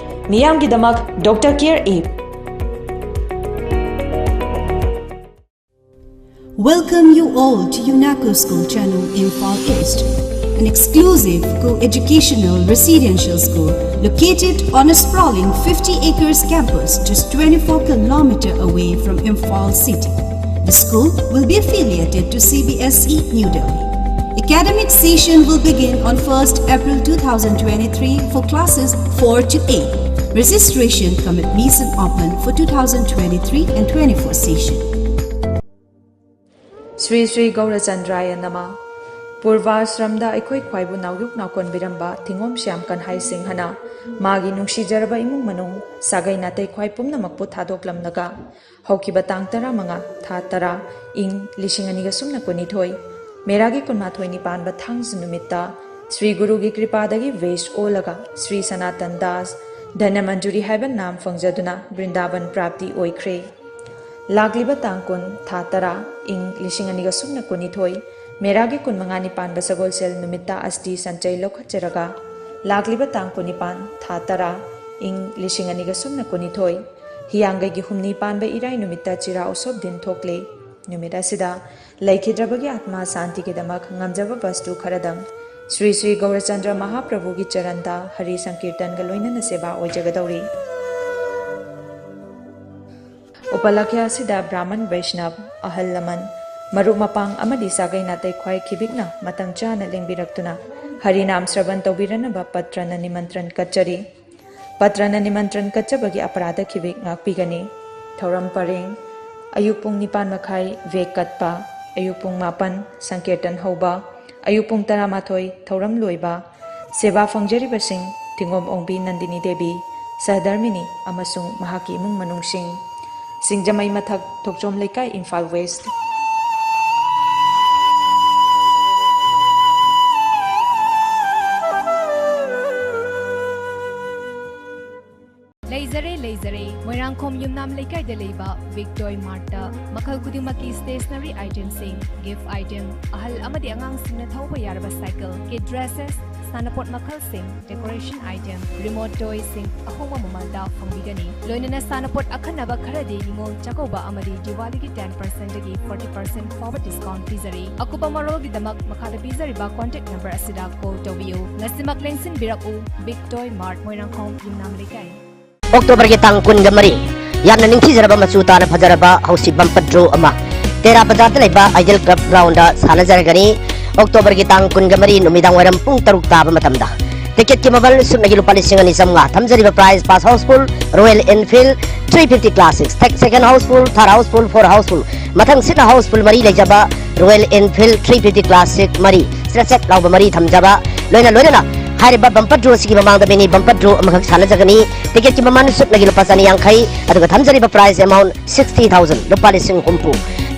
ꯃꯤꯌꯥꯝꯒꯤꯗꯃꯛ Doctor Care App꯫ Welcome you all to UNACO School Channel, Imphal East, an exclusive co-educational residential school located on a sprawling fifty acres campus just twenty-four kilometer away from Imphal city. The school will be affiliated to CBSE New Delhi. Academic session will begin on first April two thousand twenty-three for classes four to eight. Registration cum admission open for two thousand twenty-three and twenty-four session. Sri Sri ꯒꯧꯔꯆꯟꯗ꯭ꯔꯥꯌ ꯅꯃ꯫ ꯄꯨꯔꯚꯥꯁ꯭ꯔꯝꯗ ꯑꯩꯈꯣꯏ ꯈ꯭ꯋꯥꯏꯕꯨ ꯅꯥꯎꯌꯣꯛ ꯅꯥꯎꯀꯣꯟꯕꯤꯔꯝꯕ ꯊꯤꯉꯣꯝ ꯁ꯭ꯌꯥꯝ ꯀꯟꯍꯥꯏ ꯁꯤꯡꯍꯅ ꯃꯥꯒꯤ ꯅꯨꯡꯁꯤꯖꯔꯕ ꯏꯃꯨꯡ ꯃꯅꯨꯡ, ꯁꯥꯒꯩ ꯅꯥꯇꯩ ꯈ꯭ꯋꯥꯏ ꯄꯨꯝꯅꯃꯛꯄꯨ ꯊꯥꯗꯣꯛꯂꯝꯂꯒ ꯍꯧꯈꯤꯕ ꯇꯥꯡ ꯇꯔꯥꯃꯉꯥ, ꯊꯥ ꯇꯔꯥ, ꯏꯪ ꯂꯤꯁꯤꯡ ꯑꯅꯤꯒ ꯁꯨꯞꯅ ꯀꯨꯟꯅꯤꯊꯣꯏ, ꯃꯦꯔꯥꯒꯤ ꯀꯨꯟꯃꯥꯊꯣꯏꯅꯤ ꯄꯥꯟꯕ ꯊꯥꯡꯖ ꯅꯨꯃꯤꯠꯇ ꯁ꯭ꯔꯤ ꯒꯨꯔꯨꯒꯤ ꯀ꯭ꯔꯤꯄꯥꯗꯒꯤ ꯚꯦꯁ ꯑꯣꯜꯂꯒ ꯁ꯭ꯔꯤ ꯁꯅꯥꯇꯟ ꯗꯥꯁ ꯙꯅꯃꯟꯖꯨꯔꯤ ꯍꯥꯏꯕ ꯅꯥꯝ ꯐꯪꯖꯗꯨꯅ ꯕ꯭ꯔꯤꯟꯗꯥꯕꯟ ꯄ꯭ꯔꯥꯞꯇꯤ ꯑꯣꯏꯈ꯭ꯔꯦ꯫ ꯂꯥꯛꯂꯤꯕ ꯇꯥꯡ ꯀꯨꯟ, ꯊꯥ ꯇꯔꯥ, ꯏꯪ ꯂꯤꯁꯤꯡ ꯑꯅꯤꯒ ꯁꯨꯞꯅ ꯀꯨꯟꯅꯤꯊꯣꯏ, ꯃꯦꯔꯥꯒꯤ ꯀꯨꯟꯃꯉꯥꯅꯤ ꯄꯥꯟꯕ ꯁꯒꯣꯜꯁꯦꯜ ꯅꯨꯃꯤꯠꯇ ꯑꯁꯇꯤ ꯁꯟꯆꯩ ꯂꯧꯈꯠꯆꯔꯒ, ꯂꯥꯛꯂꯤꯕ ꯇꯥꯡ ꯀꯨꯟꯅꯤꯄꯥꯟ, ꯊꯥ ꯇꯔꯥ, ꯏꯪ ꯂꯤꯁꯤꯡ ꯑꯅꯤꯒ ꯁꯨꯞꯅ ꯀꯨꯟꯅꯤꯊꯣꯏ, ꯍꯤꯌꯥꯡꯒꯩꯒꯤ ꯍꯨꯝꯅꯤ ꯄꯥꯟꯕ ꯏꯔꯥꯏ ꯅꯨꯃꯤꯠꯇ ꯆꯤꯔꯥ ꯎꯁꯣꯞ ꯗꯤꯟ ꯊꯣꯛꯂꯦ꯫ ꯅꯨꯃꯤꯠ ꯑꯁꯤꯗ ꯂꯩꯈꯤꯗ꯭ꯔꯕꯒꯤ ꯑꯥꯠꯃꯥ ꯁꯥꯟꯇꯤꯒꯤꯗꯃꯛ ꯉꯝꯖꯕ ꯕꯁꯇꯨ ꯈꯔꯗꯪ ꯁ꯭ꯔꯤ ꯁ꯭ꯔꯤ ꯒꯧꯔꯆꯟꯗ꯭ꯔ ꯃꯍꯥꯄ꯭ꯔꯚꯨꯒꯤ ꯆꯔꯟꯗ ꯍꯔꯤ ꯁꯪꯀꯤꯔꯇꯟꯒ ꯂꯣꯏꯅꯅ ꯁꯦꯕꯥ ꯑꯣꯏꯖꯒꯗꯧꯔꯤ꯫ ꯎꯄꯂꯛꯈ꯭ꯌ ꯑꯁꯤꯗ ꯕ꯭ꯔꯥꯍꯃꯟ ꯕꯩꯁꯅꯕ, ꯑꯍꯜ ꯂꯃꯟ, ꯃꯔꯨꯞ ꯃꯄꯥꯡ ꯑꯃꯗꯤ ꯁꯥꯒꯩ ꯅꯥꯇꯩ ꯈ꯭ꯋꯥꯏ ꯈꯤꯕꯤꯛꯅ ꯃꯇꯝ ꯆꯥꯅ ꯂꯦꯡꯕꯤꯔꯛꯇꯨꯅ ꯍꯔꯤꯅꯥꯝ ꯁ꯭ꯔꯕꯟ ꯇꯧꯕꯤꯔꯅꯕ ꯄꯠꯇ꯭ꯔꯅ ꯅꯤꯃꯟꯇ꯭ꯔꯟ ꯀꯠꯆꯔꯤ꯫ ꯄꯠꯇ꯭ꯔꯅ ꯅꯤꯃꯟꯇ꯭ꯔꯟ ꯀꯠꯆꯕꯒꯤ ꯑꯄꯔꯥꯙ ꯈꯤꯕꯤꯛ ꯉꯥꯛꯄꯤꯒꯅꯤ꯫ ꯊꯧꯔꯝ ꯄꯔꯦꯡ: ꯑꯌꯨꯛ ꯄꯨꯡ ꯅꯤꯄꯥꯟ ꯃꯈꯥꯏ ꯚꯦꯛ ꯀꯠꯄ, ꯑꯌꯨꯛ ꯄꯨꯡ ꯃꯥꯄꯟ ꯁꯪꯀꯤꯔꯇꯟ ꯍꯧꯕ, ꯑꯌꯨꯛ ꯄꯨꯡ ꯇꯔꯥꯃꯥꯊꯣꯏ ꯊꯧꯔꯝ ꯂꯣꯏꯕ꯫ ꯁꯦꯕꯥ ꯐꯪꯖꯔꯤꯕꯁꯤꯡ: ꯊꯤꯡꯒꯣꯝ ꯑꯣꯡꯕꯤ ꯅꯟꯗꯤꯅꯤ ꯗꯦꯕꯤ, ꯁꯍꯙꯔꯃꯤꯅꯤ ꯑꯃꯁꯨꯡ ꯃꯍꯥꯛꯀꯤ ꯏꯃꯨꯡ ꯃꯅꯨꯡꯁꯤꯡ꯫ ꯁꯤꯡꯖꯃꯩ ꯃꯊꯛ, ꯊꯣꯛꯆꯣꯝ ꯂꯩꯀꯥꯏ, ꯏꯝꯐꯥꯜ ꯋꯦꯁ꯫ ꯂꯩꯖꯔꯦ, ꯂꯩꯖꯔꯦ꯫ ꯃꯣꯏꯔꯥꯡꯈꯣꯝ ꯌꯨꯝꯅꯥꯝ ꯂꯩꯀꯥꯏꯗ ꯂꯩꯕ ꯕꯤꯛ ꯇꯣꯏ ꯃꯥꯔꯠꯇ ꯃꯈꯜ ꯈꯨꯗꯤꯡꯃꯛꯀꯤ ꯁ꯭ꯇꯦꯁꯅꯔꯤ ꯑꯥꯏꯇꯦꯝꯁꯤꯡ, ꯒꯤꯐ ꯑꯥꯏꯇꯦꯝ, ꯑꯍꯜ ꯑꯃꯗꯤ ꯑꯉꯥꯡꯁꯤꯡꯅ ꯊꯧꯕ ꯌꯥꯔꯕ ꯁꯥꯏꯀꯜ, ꯀꯤꯗ ꯗ꯭ꯔꯦꯁꯦꯁ, ꯁꯥꯟꯅꯄꯣꯠ ꯃꯈꯜꯁꯤꯡ, ꯗꯦꯀꯣꯔꯦꯁꯟ ꯑꯥꯏꯇꯦꯝ, ꯔꯤꯃꯣꯠ ꯇꯣꯏꯁꯤꯡ ꯑꯍꯣꯡꯕ ꯃꯃꯜꯗ ꯐꯪꯕꯤꯒꯅꯤ꯫ ꯂꯣꯏꯅꯅ ꯁꯥꯟꯅꯄꯣꯠ ꯑꯈꯟꯅꯕ ꯈꯔꯗꯤ ꯅꯤꯉꯣꯜ ꯆꯥꯛꯀꯧꯕ ꯑꯃꯗꯤ ꯗꯤꯋꯥꯂꯤꯒꯤ ten percent ꯗꯒꯤ forty percent ꯐꯥꯎꯕ ꯗꯤꯁꯀꯥꯎꯟꯠ ꯄꯤꯖꯔꯤ꯫ ꯑꯀꯨꯞꯄ ꯃꯔꯣꯜꯒꯤꯗꯃꯛ ꯃꯈꯥꯗ ꯄꯤꯖꯔꯤꯕ ꯀꯣꯟꯇꯦꯛ ꯅꯝꯕꯔ ꯑꯁꯤꯗ ꯀꯣꯜ ꯇꯧꯕꯤꯌꯨ꯫ ꯉꯁꯤꯃꯛ ꯂꯦꯡꯁꯤꯟꯕꯤꯔꯛꯎ, ꯕꯤꯛ ꯇꯣꯏ ꯃꯥꯔꯠ, ꯃꯣꯏꯔꯥꯡꯈꯣꯝ ꯌꯨꯝꯅꯥꯝ ꯂꯩꯀꯥꯏ꯫ ꯑꯣꯛꯇꯣꯕꯔꯒꯤ ꯇꯥꯡ ꯀꯨꯟꯒ ꯃꯔꯤ, ꯌꯥꯝꯅ ꯅꯤꯡꯊꯤꯖꯔꯕ ꯃꯆꯨ ꯇꯥꯅ ꯐꯖꯔꯕ ꯍꯧꯁꯤ ꯕꯝꯄꯔ ꯗ꯭ꯔꯣ ꯑꯃ ꯇꯦꯔꯥ ꯕꯖꯥꯔꯗ ꯂꯩꯕ ꯑꯥꯏꯗꯤꯌꯦꯜ ꯀ꯭ꯂꯕ ꯒ꯭ꯔꯥꯎꯟꯗ ꯁꯥꯟꯅꯖꯔꯒꯅꯤ꯫ ꯑꯣꯛꯇꯣꯕꯔꯒꯤ ꯇꯥꯡ ꯀꯨꯟꯒ ꯃꯔꯤ ꯅꯨꯃꯤꯗꯥꯡ ꯋꯥꯏꯔꯝ ꯄꯨꯡ ꯇꯔꯨꯛ ꯇꯥꯕ ꯃꯇꯝꯗ꯫ ꯇꯤꯀꯦꯠꯀꯤ ꯃꯃꯜ ꯁꯨꯞꯅꯒꯤ ꯂꯨꯄꯥ ꯂꯤꯁꯤꯡ ꯑꯅꯤ ꯆꯥꯝꯃꯉꯥ꯫ ꯊꯝꯖꯔꯤꯕ prize: first house full Royal Enfield three fifty classic, second house full, third house full, four house full. ꯃꯊꯪꯁꯤꯠꯅ ꯍꯥꯎꯁꯐꯨꯜ ꯃꯔꯤ ꯂꯩꯖꯕ Royal Enfield three fifty classic ꯃꯔꯤ, ꯆ꯭ꯔꯦꯠ ꯆ꯭ꯔꯦꯠ ꯂꯥꯎꯕ ꯃꯔꯤ ꯊꯝꯖꯕ꯫ ꯂꯣꯏꯅ ꯂꯣꯏꯅꯅ ꯍꯥꯏꯔꯤꯕ ꯕꯝꯄꯔ ꯗ꯭ꯔꯣ ꯑꯁꯤꯒꯤ ꯃꯃꯥꯡꯗ ꯃꯤꯅꯤ ꯕꯝꯄꯔ ꯗ꯭ꯔꯣ ꯑꯃꯈꯛ ꯁꯥꯟꯅꯖꯒꯅꯤ꯫ ꯇꯤꯀꯦꯠꯀꯤ ꯃꯃꯜ ꯁꯨꯞꯅꯒꯤ ꯂꯨꯄꯥ ꯆꯅꯤ ꯌꯥꯡꯈꯩ, ꯑꯗꯨꯒ ꯊꯝꯖꯔꯤꯕ ꯄ꯭ꯔꯥꯏꯖ ꯑꯦꯃꯥꯎꯟ sixty thousand, ꯂꯨꯄꯥ ꯂꯤꯁꯤꯡ ꯍꯨꯝꯐꯨ꯫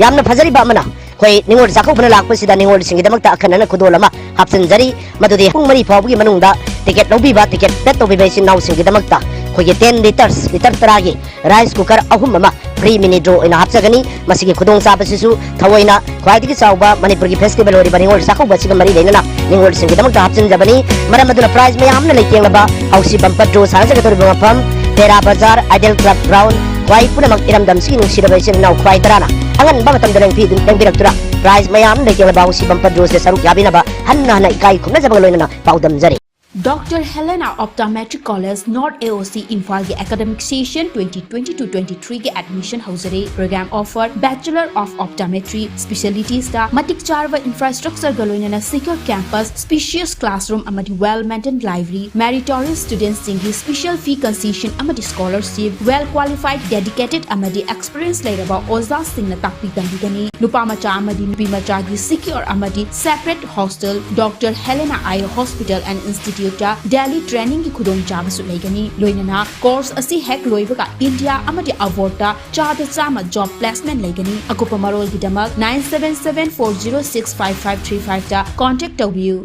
ꯌꯥꯝꯅ ꯐꯖꯔꯤꯕ ꯑꯃꯅ, ꯑꯩꯈꯣꯏ ꯅꯤꯉꯣꯜ ꯆꯥꯛꯀꯧꯕꯅ ꯂꯥꯛꯄꯁꯤꯗ ꯅꯤꯉꯣꯜꯁꯤꯡꯒꯤꯗꯃꯛꯇ ꯑꯈꯟꯅꯅ ꯈꯨꯗꯣꯜ ꯑꯃ ꯍꯥꯞꯆꯤꯟꯖꯔꯤ꯫ ꯃꯗꯨꯗꯤ ꯄꯨꯡ ꯃꯔꯤ ꯐꯥꯎꯕꯒꯤ ꯃꯅꯨꯡꯗ ꯇꯤꯀꯦꯠ ꯂꯧꯕꯤꯕ, ꯇꯤꯀꯦꯠ ꯄꯦꯗ ꯇꯧꯕꯤꯕ ꯏꯆꯤꯟ ꯏꯅꯥꯎꯁꯤꯡꯒꯤꯗꯃꯛꯇ ꯑꯩꯈꯣꯏꯒꯤ ten litres, ꯂꯤꯇꯔ ꯇꯔꯥꯒꯤ rice cooker ꯑꯍꯨꯝ ꯑꯃ free mini draw ꯑꯣꯏꯅ ꯍꯥꯞꯆꯒꯅꯤ꯫ ꯃꯁꯤꯒꯤ ꯈꯨꯗꯣꯡꯆꯥꯕꯁꯤꯁꯨ ꯊꯑꯣꯏꯅ ꯈ꯭ꯋꯥꯏꯗꯒꯤ ꯆꯥꯎꯕ ꯃꯅꯤꯄꯨꯔꯒꯤ festival ꯑꯣꯏꯔꯤꯕ ꯅꯤꯉꯣꯜ ꯆꯥꯛꯀꯧꯕ ꯑꯁꯤꯒ ꯃꯔꯤ ꯂꯩꯅꯅ ꯅꯤꯉꯣꯜꯁꯤꯡꯒꯤꯗꯃꯛꯇ ꯍꯥꯞꯆꯤꯟꯖꯕꯅꯤ꯫ ꯃꯔꯝ ꯑꯗꯨꯅ prize ꯃꯌꯥꯝꯅ ꯂꯩꯇꯦꯡꯂꯕ ꯍꯧꯁꯤ bumper draw ꯁꯥꯟꯅꯖꯒꯗꯧꯔꯤꯕ ꯃꯐꯝ ꯇꯦꯔꯥ ꯕꯖꯥꯔ, ꯑꯥꯏꯗꯦꯜ ꯀ꯭ꯂꯕ ꯒ꯭ꯔꯥꯎꯟ, ꯈ꯭ꯋꯥꯏ ꯄꯨꯝꯅꯃꯛ ꯏꯔꯝꯗꯝꯁꯤꯒꯤ ꯅꯨꯡꯁꯤꯔꯕ ꯏꯆꯤꯟ ꯏꯅꯥꯎ ꯈ꯭ꯋꯥꯏ ꯇꯔꯥꯅ ꯑꯉꯟꯕ ꯃꯇꯝꯗ ꯂꯦꯡꯕꯤ-, ꯂꯦꯡꯕꯤꯔꯛꯇꯨꯅ prize ꯃꯌꯥꯝ ꯂꯩꯇꯦꯡꯂꯕ ꯍꯧꯁꯤ bumper draw ꯁꯦ ꯁꯔꯨꯛ ꯌꯥꯕꯤꯅꯕ ꯍꯟꯅ ꯍꯟꯅ ꯏꯀꯥꯏ ꯈꯨꯝꯅꯖꯕꯒ ꯂꯣꯏꯅꯅ ꯄꯥꯎꯗꯝꯖꯔꯤ꯫ Doctor Helena Optometric College, North A O C, Imphal ꯒꯤ academic session twenty twenty-two twenty-three ꯒꯤ admission ꯍꯧꯖꯔꯦ꯫ Program offer: Bachelor of Optometry, specialties ꯇ ꯃꯇꯤꯛ ꯆꯥꯔꯕ infrastructure ꯒ ꯂꯣꯏꯅꯅ secure campus, spacious classroom ꯑꯃꯗꯤ well maintained library, meritorious students ꯁꯤꯡꯒꯤ special fee concession ꯑꯃꯗꯤ scholarship, well qualified, dedicated ꯑꯃꯗꯤ experience ꯂꯩꯔꯕ ꯑꯣꯖꯥꯁꯤꯡꯅ ꯇꯥꯛꯄꯤ ꯇꯝꯕꯤꯒꯅꯤ꯫ ꯅꯨꯄꯥ ꯃꯆꯥ ꯑꯃꯗꯤ ꯅꯨꯄꯤ ꯃꯆꯥꯒꯤ secure ꯑꯃꯗꯤ separate hostel, Doctor Helena Eye Hospital and Institute ꯇ daily training ꯒꯤ ꯈꯨꯗꯣꯡꯆꯥꯕꯁꯨ ꯂꯩꯒꯅꯤ꯫ ꯂꯣꯏꯅꯅ course ꯑꯁꯤ ꯍꯦꯛ ꯂꯣꯏꯕꯒ ꯏꯟꯗꯤꯌꯥ ꯑꯃꯗꯤ abroad ꯇ ꯆꯥꯗ ꯆꯥꯝꯃ job placement ꯂꯩꯒꯅꯤ꯫ ꯑꯀꯨꯞꯄ ꯃꯔꯣꯜꯒꯤꯗꯃꯛ nine seven seven four zero six five five three five ꯇ contact ꯇꯧꯕꯤꯌꯨ꯫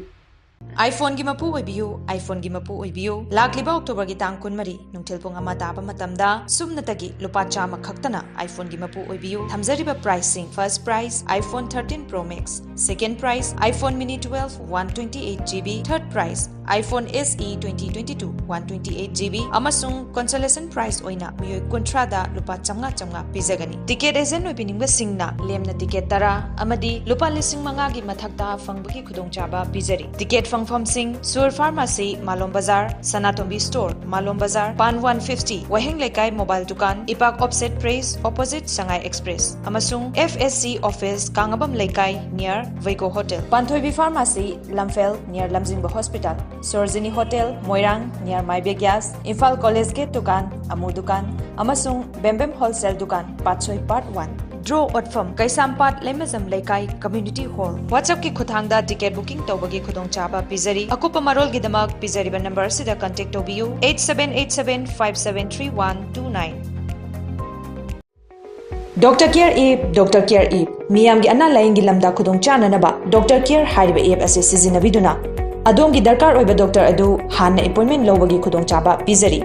iPhone ꯒꯤ ꯃꯄꯨ ꯑꯣꯏꯕꯤꯌꯨ, iPhone ꯒꯤ ꯃꯄꯨ ꯑꯣꯏꯕꯤꯌꯨ꯫ ꯂꯥꯛꯂꯤꯕ October ꯒꯤ ꯇꯥꯡ ꯀꯨꯟꯃꯔꯤ, ꯅꯨꯡꯊꯤꯜ ꯄꯨꯡ ꯑꯃ ꯇꯥꯕ ꯃꯇꯝꯗ ꯁꯨꯞꯅꯇꯒꯤ ꯂꯨꯄꯥ ꯆꯥꯝꯃ ꯈꯛꯇꯅ iPhone ꯒꯤ ꯃꯄꯨ ꯑꯣꯏꯕꯤꯌꯨ꯫ ꯊꯝꯖꯔꯤꯕ price ꯁꯤꯡ: first prize iPhone thirteen Pro Max, second prize iPhone Mini twelve one twenty eight GB, third prize iPhone S E twenty twenty-two one twenty eight GB, ꯑꯃꯁꯨꯡ consolation prize ꯑꯣꯏꯅ ꯃꯤꯑꯣꯏ ꯀꯨꯟꯊ꯭ꯔꯥꯗ ꯂꯨꯄꯥ ꯆꯥꯝꯃꯉꯥ ꯆꯥꯝꯃꯉꯥ ꯄꯤꯖꯒꯅꯤ꯫ Ticket agent ꯑꯣꯏꯕꯤꯅꯤꯡꯕꯁꯤꯡꯅ ꯂꯦꯝꯅ ticket ꯇꯔꯥ ꯑꯃꯗꯤ ꯂꯨꯄꯥ ꯂꯤꯁꯤꯡ ꯃꯉꯥꯒꯤ ꯃꯊꯛꯇ ꯐꯪꯕꯒꯤ ꯈꯨꯗꯣꯡꯆꯥꯕ ꯄꯤꯖꯔꯤ꯫ Ticket ꯐꯪꯐꯝꯁꯤꯡ: Sur Pharmacy, ꯃꯥꯂꯣꯝ ꯕꯖꯥꯔ, ꯁꯅꯥꯇꯣꯝꯕꯤ Store, ꯃꯥꯂꯣꯝ ꯕꯖꯥꯔ, ꯄꯥꯟ one fifty, ꯋꯥꯍꯦꯡ ꯂꯩꯀꯥꯏ mobile ꯗꯨꯀꯥꯟ, ꯏꯄꯥꯛ Offset Press, opposite ꯁꯉꯥꯏ Express, ꯑꯃꯁꯨꯡ F S C office, Kangngabam ꯂꯩꯀꯥꯏ, near ꯋꯩꯒꯣ Hotel꯫ ꯄꯥꯟꯊꯣꯏꯕꯤ Pharmacy, ꯂꯝꯐꯦꯜ, near ꯂꯝꯖꯤꯡꯕ Hospital, ꯁꯣꯔꯣꯖꯤꯅꯤ Hotel, ꯃꯣꯏꯔꯥꯡ, near ꯃꯥꯏꯕꯦ Gas, Imphal College Gate ꯗꯨꯀꯥꯟ, ꯑꯃꯨ ꯗꯨꯀꯥꯟ, ꯑꯃꯁꯨꯡ ꯕꯦꯝꯕꯦꯝ Wholesale ꯗꯨꯀꯥꯟ, ꯄꯥꯠꯁꯣꯏ Part one꯫ Draw ꯑꯣꯠꯐꯝ: ꯀꯩꯁꯥꯝꯄꯥꯠ ꯂꯩꯃꯖꯝ ꯂꯩꯀꯥꯏ Community Hall꯫ WhatsApp ꯀꯤ ꯈꯨꯠꯊꯥꯡꯗ ticket booking ꯇꯧꯕꯒꯤ ꯈꯨꯗꯣꯡꯆꯥꯕ ꯄꯤꯖꯔꯤ꯫ ꯑꯀꯨꯞꯄ ꯃꯔꯣꯜꯒꯤꯗꯃꯛ ꯄꯤꯖꯔꯤꯕ number ꯑꯁꯤꯗ contact ꯇꯧꯕꯤꯌꯨ, eight seven eight seven five seven three one two nine꯫ Doctor Care App, Doctor Care App, ꯃꯤꯌꯥꯝꯒꯤ ꯑꯅꯥ ꯂꯥꯌꯦꯡꯒꯤ ꯂꯝꯗ ꯈꯨꯗꯣꯡ ꯆꯥꯅꯅꯕ Doctor Care ꯍꯥꯏꯔꯤꯕ app ꯑꯁꯤ ꯁꯤꯖꯤꯟꯅꯕꯤꯗꯨꯅ ꯑꯗꯣꯝꯒꯤ ꯗꯔꯀꯥꯔ ꯑꯣꯏꯕ doctor ꯑꯗꯨ ꯍꯥꯟꯅ appointment ꯂꯧꯕꯒꯤ ꯈꯨꯗꯣꯡꯆꯥꯕ ꯄꯤꯖꯔꯤ꯫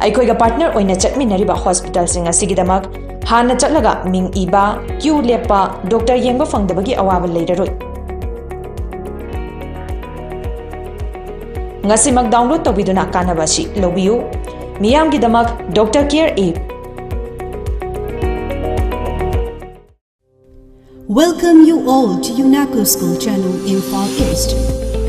ꯑꯩꯈꯣꯏꯒ partner ꯑꯣꯏꯅ ꯆꯠꯃꯤꯟꯅꯔꯤꯕ hospitalꯁꯤꯡ ꯑꯁꯤꯒꯤꯗꯃꯛ ꯍꯥꯟꯅ ꯆꯠꯂꯒ ꯃꯤꯡ ꯏꯕ, queue ꯂꯦꯞꯄ, doctor ꯌꯦꯡꯕ ꯐꯪꯗꯕꯒꯤ ꯑꯋꯥꯕ ꯂꯩꯔꯔꯣꯏ꯫ ꯉꯁꯤꯃꯛ download ꯇꯧꯕꯤꯗꯨꯅ ꯀꯥꯟꯅꯕ ꯑꯁꯤ ꯂꯧꯕꯤꯌꯨ꯫ ꯃꯤꯌꯥꯝꯒꯤꯗꯃꯛ Doctor Care App꯫ Welcome you all to UNACO School Channel, Imphal East,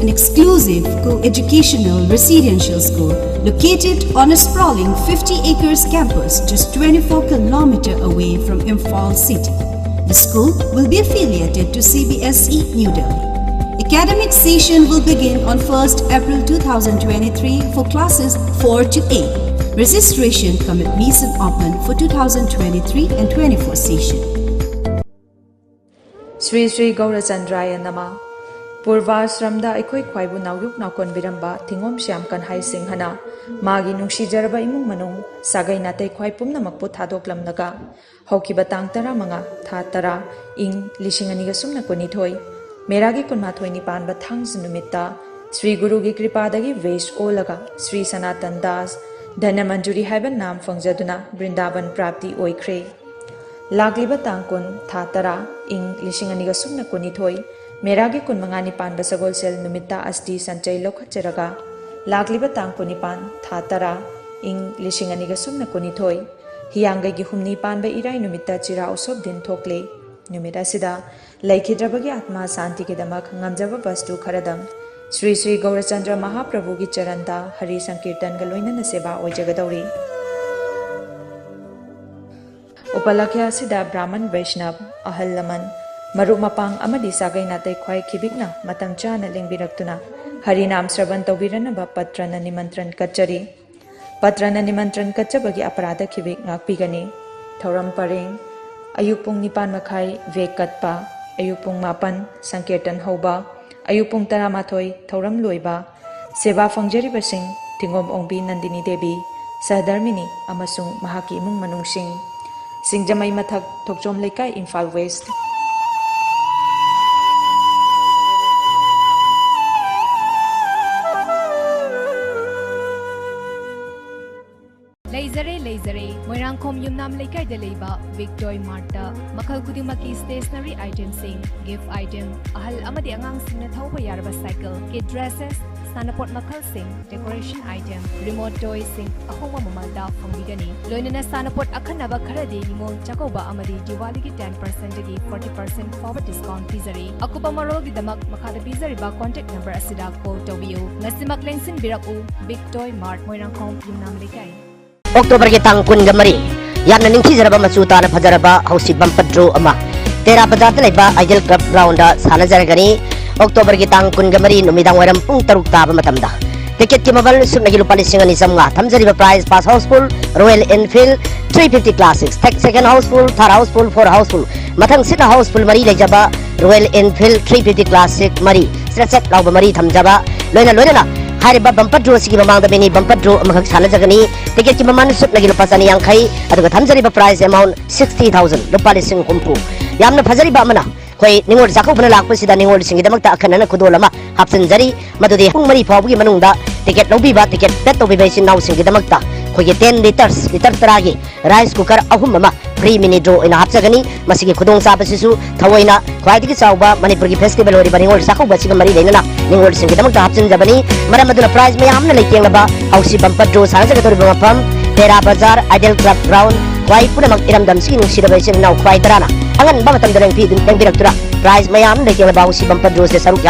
an exclusive co-educational residential school located on a sprawling fifty acres campus just twenty-four kilometer away from Imphal city. The school will be affiliated to C B S E New Delhi. Academic session will begin on first April two thousand twenty-three for classes four to eight. Registration cum admission open for two thousand twenty-three and twenty-four session. Sri Sri ꯒꯧꯔꯆꯟꯗ꯭ꯔꯥꯌ ꯅꯃ꯫ ꯄꯨꯔꯚꯥꯁ꯭ꯔꯝꯗ ꯑꯩꯈꯣꯏ ꯈ꯭ꯋꯥꯏꯕꯨ ꯅꯥꯎꯌꯣꯛ ꯅꯥꯎꯀꯣꯟꯕꯤꯔꯝꯕ ꯊꯤꯉꯣꯝ ꯁ꯭ꯌꯥꯝ ꯀꯟꯍꯥꯏ ꯁꯤꯡꯍꯅ ꯃꯥꯒꯤ ꯅꯨꯡꯁꯤꯖꯔꯕ ꯏꯃꯨꯡ ꯃꯅꯨꯡ, ꯁꯥꯒꯩ ꯅꯥꯇꯩ ꯈ꯭ꯋꯥꯏ ꯄꯨꯝꯅꯃꯛꯄꯨ ꯊꯥꯗꯣꯛꯂꯝꯂꯒ ꯍꯧꯈꯤꯕ ꯇꯥꯡ ꯇꯔꯥꯃꯉꯥ, ꯊꯥ ꯇꯔꯥ, ꯏꯪ ꯂꯤꯁꯤꯡ ꯑꯅꯤꯒ ꯁꯨꯞꯅ ꯀꯨꯟꯅꯤꯊꯣꯏ, ꯃꯦꯔꯥꯒꯤ ꯀꯨꯟꯃꯥꯊꯣꯏꯅꯤ ꯄꯥꯟꯕ ꯊꯥꯡꯖ ꯅꯨꯃꯤꯠꯇ ꯁ꯭ꯔꯤ ꯒꯨꯔꯨꯒꯤ ꯀ꯭ꯔꯤꯄꯥꯗꯒꯤ ꯚꯦꯁ ꯑꯣꯜꯂꯒ ꯁ꯭ꯔꯤ ꯁꯅꯥꯇꯟ ꯗꯥꯁ ꯙꯅꯃꯟꯖꯨꯔꯤ ꯍꯥꯏꯕ ꯅꯥꯝ ꯐꯪꯖꯗꯨꯅ ꯕ꯭ꯔꯤꯟꯗꯥꯕꯟ ꯄ꯭ꯔꯥꯞꯇꯤ ꯑꯣꯏꯈ꯭ꯔꯦ꯫ ꯂꯥꯛꯂꯤꯕ ꯇꯥꯡ ꯀꯨꯟ, ꯊꯥ ꯇꯔꯥ, ꯏꯪ ꯂꯤꯁꯤꯡ ꯑꯅꯤꯒ ꯁꯨꯞꯅ ꯀꯨꯟꯅꯤꯊꯣꯏ, ꯃꯦꯔꯥꯒꯤ ꯀꯨꯟꯃꯉꯥꯅꯤ ꯄꯥꯟꯕ ꯁꯒꯣꯜꯁꯦꯜ ꯅꯨꯃꯤꯠꯇ ꯑꯁꯇꯤ ꯁꯟꯆꯩ ꯂꯧꯈꯠꯆꯔꯒ, ꯂꯥꯛꯂꯤꯕ ꯇꯥꯡ ꯀꯨꯟꯅꯤꯄꯥꯟ, ꯊꯥ ꯇꯔꯥ, ꯏꯪ ꯂꯤꯁꯤꯡ ꯑꯅꯤꯒ ꯁꯨꯞꯅ ꯀꯨꯟꯅꯤꯊꯣꯏ, ꯍꯤꯌꯥꯡꯒꯩꯒꯤ ꯍꯨꯝꯅꯤ ꯄꯥꯟꯕ ꯏꯔꯥꯏ ꯅꯨꯃꯤꯠꯇ ꯆꯤꯔꯥ ꯎꯁꯣꯞ ꯗꯤꯟ ꯊꯣꯛꯂꯦ꯫ ꯅꯨꯃꯤꯠ ꯑꯁꯤꯗ ꯂꯩꯈꯤꯗ꯭ꯔꯕꯒꯤ ꯑꯥꯠꯃꯥ ꯁꯥꯟꯇꯤꯒꯤꯗꯃꯛ ꯉꯝꯖꯕ ꯕꯁꯇꯨ ꯈꯔꯗꯪ ꯁ꯭ꯔꯤ ꯁ꯭ꯔꯤ ꯒꯧꯔꯆꯟꯗ꯭ꯔ ꯃꯍꯥꯄ꯭ꯔꯚꯨꯒꯤ ꯆꯔꯟꯗ ꯍꯔꯤ ꯁꯪꯀꯤꯔꯇꯟꯒ ꯂꯣꯏꯅꯅ ꯁꯦꯕꯥ ꯑꯣꯏꯖꯒꯗꯧꯔꯤ꯫ ꯎꯄꯂꯛꯈ꯭ꯌ ꯑꯁꯤꯗ ꯕ꯭ꯔꯥꯍꯃꯟ ꯕꯩꯁꯅꯕ, ꯑꯍꯜ ꯂꯃꯟ, ꯃꯔꯨꯞ ꯃꯄꯥꯡ ꯑꯃꯗꯤ ꯁꯥꯒꯩ ꯅꯥꯇꯩ ꯈ꯭ꯋꯥꯏ ꯈꯤꯕꯤꯛꯅ ꯃꯇꯝ ꯆꯥꯅ ꯂꯦꯡꯕꯤꯔꯛꯇꯨꯅ ꯍꯔꯤꯅꯥꯝ ꯁ꯭ꯔꯕꯟ ꯇꯧꯕꯤꯔꯅꯕ ꯄꯠꯇ꯭ꯔꯅ ꯅꯤꯃꯟꯇ꯭ꯔꯟ ꯀꯠꯆꯔꯤ꯫ ꯄꯠꯇ꯭ꯔꯅ ꯅꯤꯃꯟꯇ꯭ꯔꯟ ꯀꯠꯆꯕꯒꯤ ꯑꯄꯔꯥꯙ ꯈꯤꯕꯤꯛ ꯉꯥꯛꯄꯤꯒꯅꯤ꯫ ꯊꯧꯔꯝ ꯄꯔꯦꯡ: ꯑꯌꯨꯛ ꯄꯨꯡ ꯅꯤꯄꯥꯟ ꯃꯈꯥꯏ ꯚꯦꯛ ꯀꯠꯄ, ꯑꯌꯨꯛ ꯄꯨꯡ ꯃꯥꯄꯟ ꯁꯪꯀꯤꯔꯇꯟ ꯍꯧꯕ, ꯑꯌꯨꯛ ꯄꯨꯡ ꯇꯔꯥꯃꯥꯊꯣꯏ ꯊꯧꯔꯝ ꯂꯣꯏꯕ꯫ ꯁꯦꯕꯥ ꯐꯪꯖꯔꯤꯕꯁꯤꯡ: ꯊꯤꯡꯒꯣꯝ ꯑꯣꯡꯕꯤ ꯅꯟꯗꯤꯅꯤ ꯗꯦꯕꯤ, ꯁꯍꯙꯔꯃꯤꯅꯤ ꯑꯃꯁꯨꯡ ꯃꯍꯥꯛꯀꯤ ꯏꯃꯨꯡ ꯃꯅꯨꯡꯁꯤꯡ꯫ ꯁꯤꯡꯖꯃꯩ ꯃꯊꯛ, ꯊꯣꯛꯆꯣꯝ ꯂꯩꯀꯥꯏ, ꯏꯝꯐꯥꯜ ꯋꯦꯁ꯭ꯠ꯫ ꯂꯩꯖꯔꯦ, ꯂꯩꯖꯔꯦ꯫ ꯃꯣꯏꯔꯥꯡꯈꯣꯝ ꯌꯨꯝꯅꯥꯝ ꯂꯩꯀꯥꯏꯗ ꯂꯩꯕ ꯕꯤꯛ ꯇꯣꯏ ꯃꯥꯔꯠꯇ ꯃꯈꯜ ꯈꯨꯗꯤꯡꯃꯛꯀꯤ stationery itemꯁꯤꯡ, gift item, ꯑꯍꯜ ꯑꯃꯗꯤ ꯑꯉꯥꯡꯁꯤꯡꯅ ꯊꯧꯕ ꯌꯥꯔꯕ cycle, kid dresses, ꯁꯥꯟꯅꯄꯣꯠ ꯃꯈꯜꯁꯤꯡ, decoration item, remote toyꯁꯤꯡ ꯑꯍꯣꯡꯕ ꯃꯃꯜꯗ ꯐꯪꯕꯤꯒꯅꯤ꯫ ꯂꯣꯏꯅꯅ ꯁꯥꯟꯅꯄꯣꯠ ꯑꯈꯟꯅꯕ ꯈꯔꯗꯤ ꯅꯤꯉꯣꯜ ꯆꯥꯛꯀꯧꯕ ꯑꯃꯗꯤ ꯗꯤꯋꯥꯂꯤꯒꯤ ten percentꯗꯒꯤ forty percent ꯐꯥꯎꯕ discount ꯄꯤꯖꯔꯤ꯫ ꯑꯀꯨꯞꯄ ꯃꯔꯣꯜꯒꯤꯗꯃꯛ ꯃꯈꯥꯗ ꯄꯤꯖꯔꯤꯕ contact number ꯑꯁꯤꯗ call ꯇꯧꯕꯤꯌꯨ꯫ ꯉꯁꯤꯃꯛ ꯂꯦꯡꯁꯤꯟꯕꯤꯔꯛꯎ, ꯕꯤꯛ ꯇꯣꯏ ꯃꯥꯔꯠ, ꯃꯣꯏꯔꯥꯡꯈꯣꯝ ꯌꯨꯝꯅꯥꯝ ꯂꯩꯀꯥꯏ꯫ ꯑꯣꯛꯇꯣꯕꯔꯒꯤ ꯇꯥꯡ ꯀꯨꯟꯒ ꯃꯔꯤ, ꯌꯥꯝꯅ ꯅꯤꯡꯊꯤꯖꯔꯕ ꯃꯆꯨ ꯇꯥꯅ ꯐꯖꯔꯕ ꯍꯧꯁꯤ bumper draw ꯑꯃ ꯇꯦꯔꯥ ꯕꯖꯥꯔꯗ ꯂꯩꯕ Ideal Club groundꯗ ꯁꯥꯟꯅꯖꯔꯒꯅꯤ꯫ ꯑꯣꯛꯇꯣꯕꯔꯒꯤ ꯇꯥꯡ ꯀꯨꯟꯒ ꯃꯔꯤ ꯅꯨꯃꯤꯗꯥꯡ ꯋꯥꯏꯔꯝ ꯄꯨꯡ ꯇꯔꯨꯛ ꯇꯥꯕ ꯃꯇꯝꯗ꯫ Ticketꯀꯤ ꯃꯃꯜ ꯁꯨꯞꯅꯒꯤ ꯂꯨꯄꯥ ꯂꯤꯁꯤꯡ ꯑꯅꯤ ꯆꯥꯝꯃꯉꯥ꯫ ꯊꯝꯖꯔꯤꯕ prize: first houseful Royal Enfield three fifty Classic, second houseful, third houseful, fourth houseful, ꯃꯊꯪꯁꯤꯠꯅ houseful ꯃꯔꯤ ꯂꯩꯖꯕ Royal Enfield three fifty Classic ꯃꯔꯤ, ꯆ꯭ꯔꯦꯠ ꯆ꯭ꯔꯦꯠ ꯂꯥꯎꯕ ꯃꯔꯤ ꯊꯝꯖꯕ꯫ ꯂꯣꯏꯅ ꯂꯣꯏꯅꯅ ꯍꯥꯏꯔꯤꯕ bumper drawꯁꯤꯒꯤ ꯃꯃꯥꯡꯗ mini bumper draw ꯑꯃꯈꯛ ꯁꯥꯟꯅꯖꯒꯅꯤ꯫ Ticketꯀꯤ ꯃꯃꯜ ꯁꯨꯞꯅꯒꯤ ꯂꯨꯄꯥ ꯆꯅꯤ ꯌꯥꯡꯈꯩ, ꯑꯗꯨꯒ ꯊꯝꯖꯔꯤꯕ prize amount sixty thousand, ꯂꯨꯄꯥ ꯂꯤꯁꯤꯡ ꯍꯨꯝꯐꯨ꯫ ꯌꯥꯝꯅ ꯐꯖꯔꯤꯕ ꯑꯃꯅ, ꯑꯩꯈꯣꯏ ꯅꯤꯉꯣꯜ ꯆꯥꯛꯀꯧꯕꯅ ꯂꯥꯛꯄꯁꯤꯗ ꯅꯤꯉꯣꯜꯁꯤꯡꯒꯤꯗꯃꯛꯇ ꯑꯈꯟꯅꯅ ꯈꯨꯗꯣꯜ ꯑꯃ ꯍꯥꯞꯆꯤꯟꯖꯔꯤ꯫ ꯃꯗꯨꯗꯤ ꯄꯨꯡ ꯃꯔꯤ ꯐꯥꯎꯕꯒꯤ ꯃꯅꯨꯡꯗ ticket ꯂꯧꯕꯤꯕ, ticket paid ꯇꯧꯕꯤꯕ ꯏꯆꯤꯟ ꯏꯅꯥꯎꯁꯤꯡꯒꯤꯗꯃꯛꯇ ꯑꯩꯈꯣꯏꯒꯤ ten litres, litre ꯇꯔꯥꯒꯤ rice cooker ꯑꯍꯨꯝ ꯑꯃ free mini draw ꯑꯣꯏꯅ ꯍꯥꯞꯆꯒꯅꯤ꯫ ꯃꯁꯤꯒꯤ ꯈꯨꯗꯣꯡꯆꯥꯕꯁꯤꯁꯨ ꯊꯑꯣꯏꯅ ꯈ꯭ꯋꯥꯏꯗꯒꯤ ꯆꯥꯎꯕ ꯃꯅꯤꯄꯨꯔꯒꯤ festival ꯑꯣꯏꯔꯤꯕ ꯅꯤꯉꯣꯜ ꯆꯥꯛꯀꯧꯕ ꯑꯁꯤꯒ ꯃꯔꯤ ꯂꯩꯅꯅ ꯅꯤꯉꯣꯜꯁꯤꯡꯒꯤꯗꯃꯛꯇ ꯍꯥꯞꯆꯤꯟꯖꯕꯅꯤ꯫ ꯃꯔꯝ ꯑꯗꯨꯅ prize ꯃꯌꯥꯝꯅ ꯂꯩꯇꯦꯡꯂꯕ ꯍꯧꯁꯤ bumper draw ꯁꯥꯟꯅꯖꯒꯗꯧꯔꯤꯕ ꯃꯐꯝ ꯇꯦꯔꯥ ꯕꯖꯥꯔ, Ideal Club ground꯫ ꯈ꯭ꯋꯥꯏ ꯄꯨꯝꯅꯃꯛ ꯏꯔꯝꯗꯝꯁꯤꯒꯤ ꯅꯨꯡꯁꯤꯔꯕ ꯏꯆꯤꯟ ꯏꯅꯥꯎ ꯈ꯭ꯋꯥꯏ ꯇꯔꯥꯅ ꯑꯉꯟꯕ ꯃꯇꯝꯗ ꯂꯦꯡꯕꯤ-, ꯂꯦꯡꯕꯤꯔꯛꯇꯨꯅ prize ꯃꯌꯥꯝ ꯂꯩꯇꯦꯡꯂꯕ ꯍꯧꯁꯤ bumper drawꯁꯤꯗ ꯁꯔꯨꯛ ꯌꯥꯕꯤ-,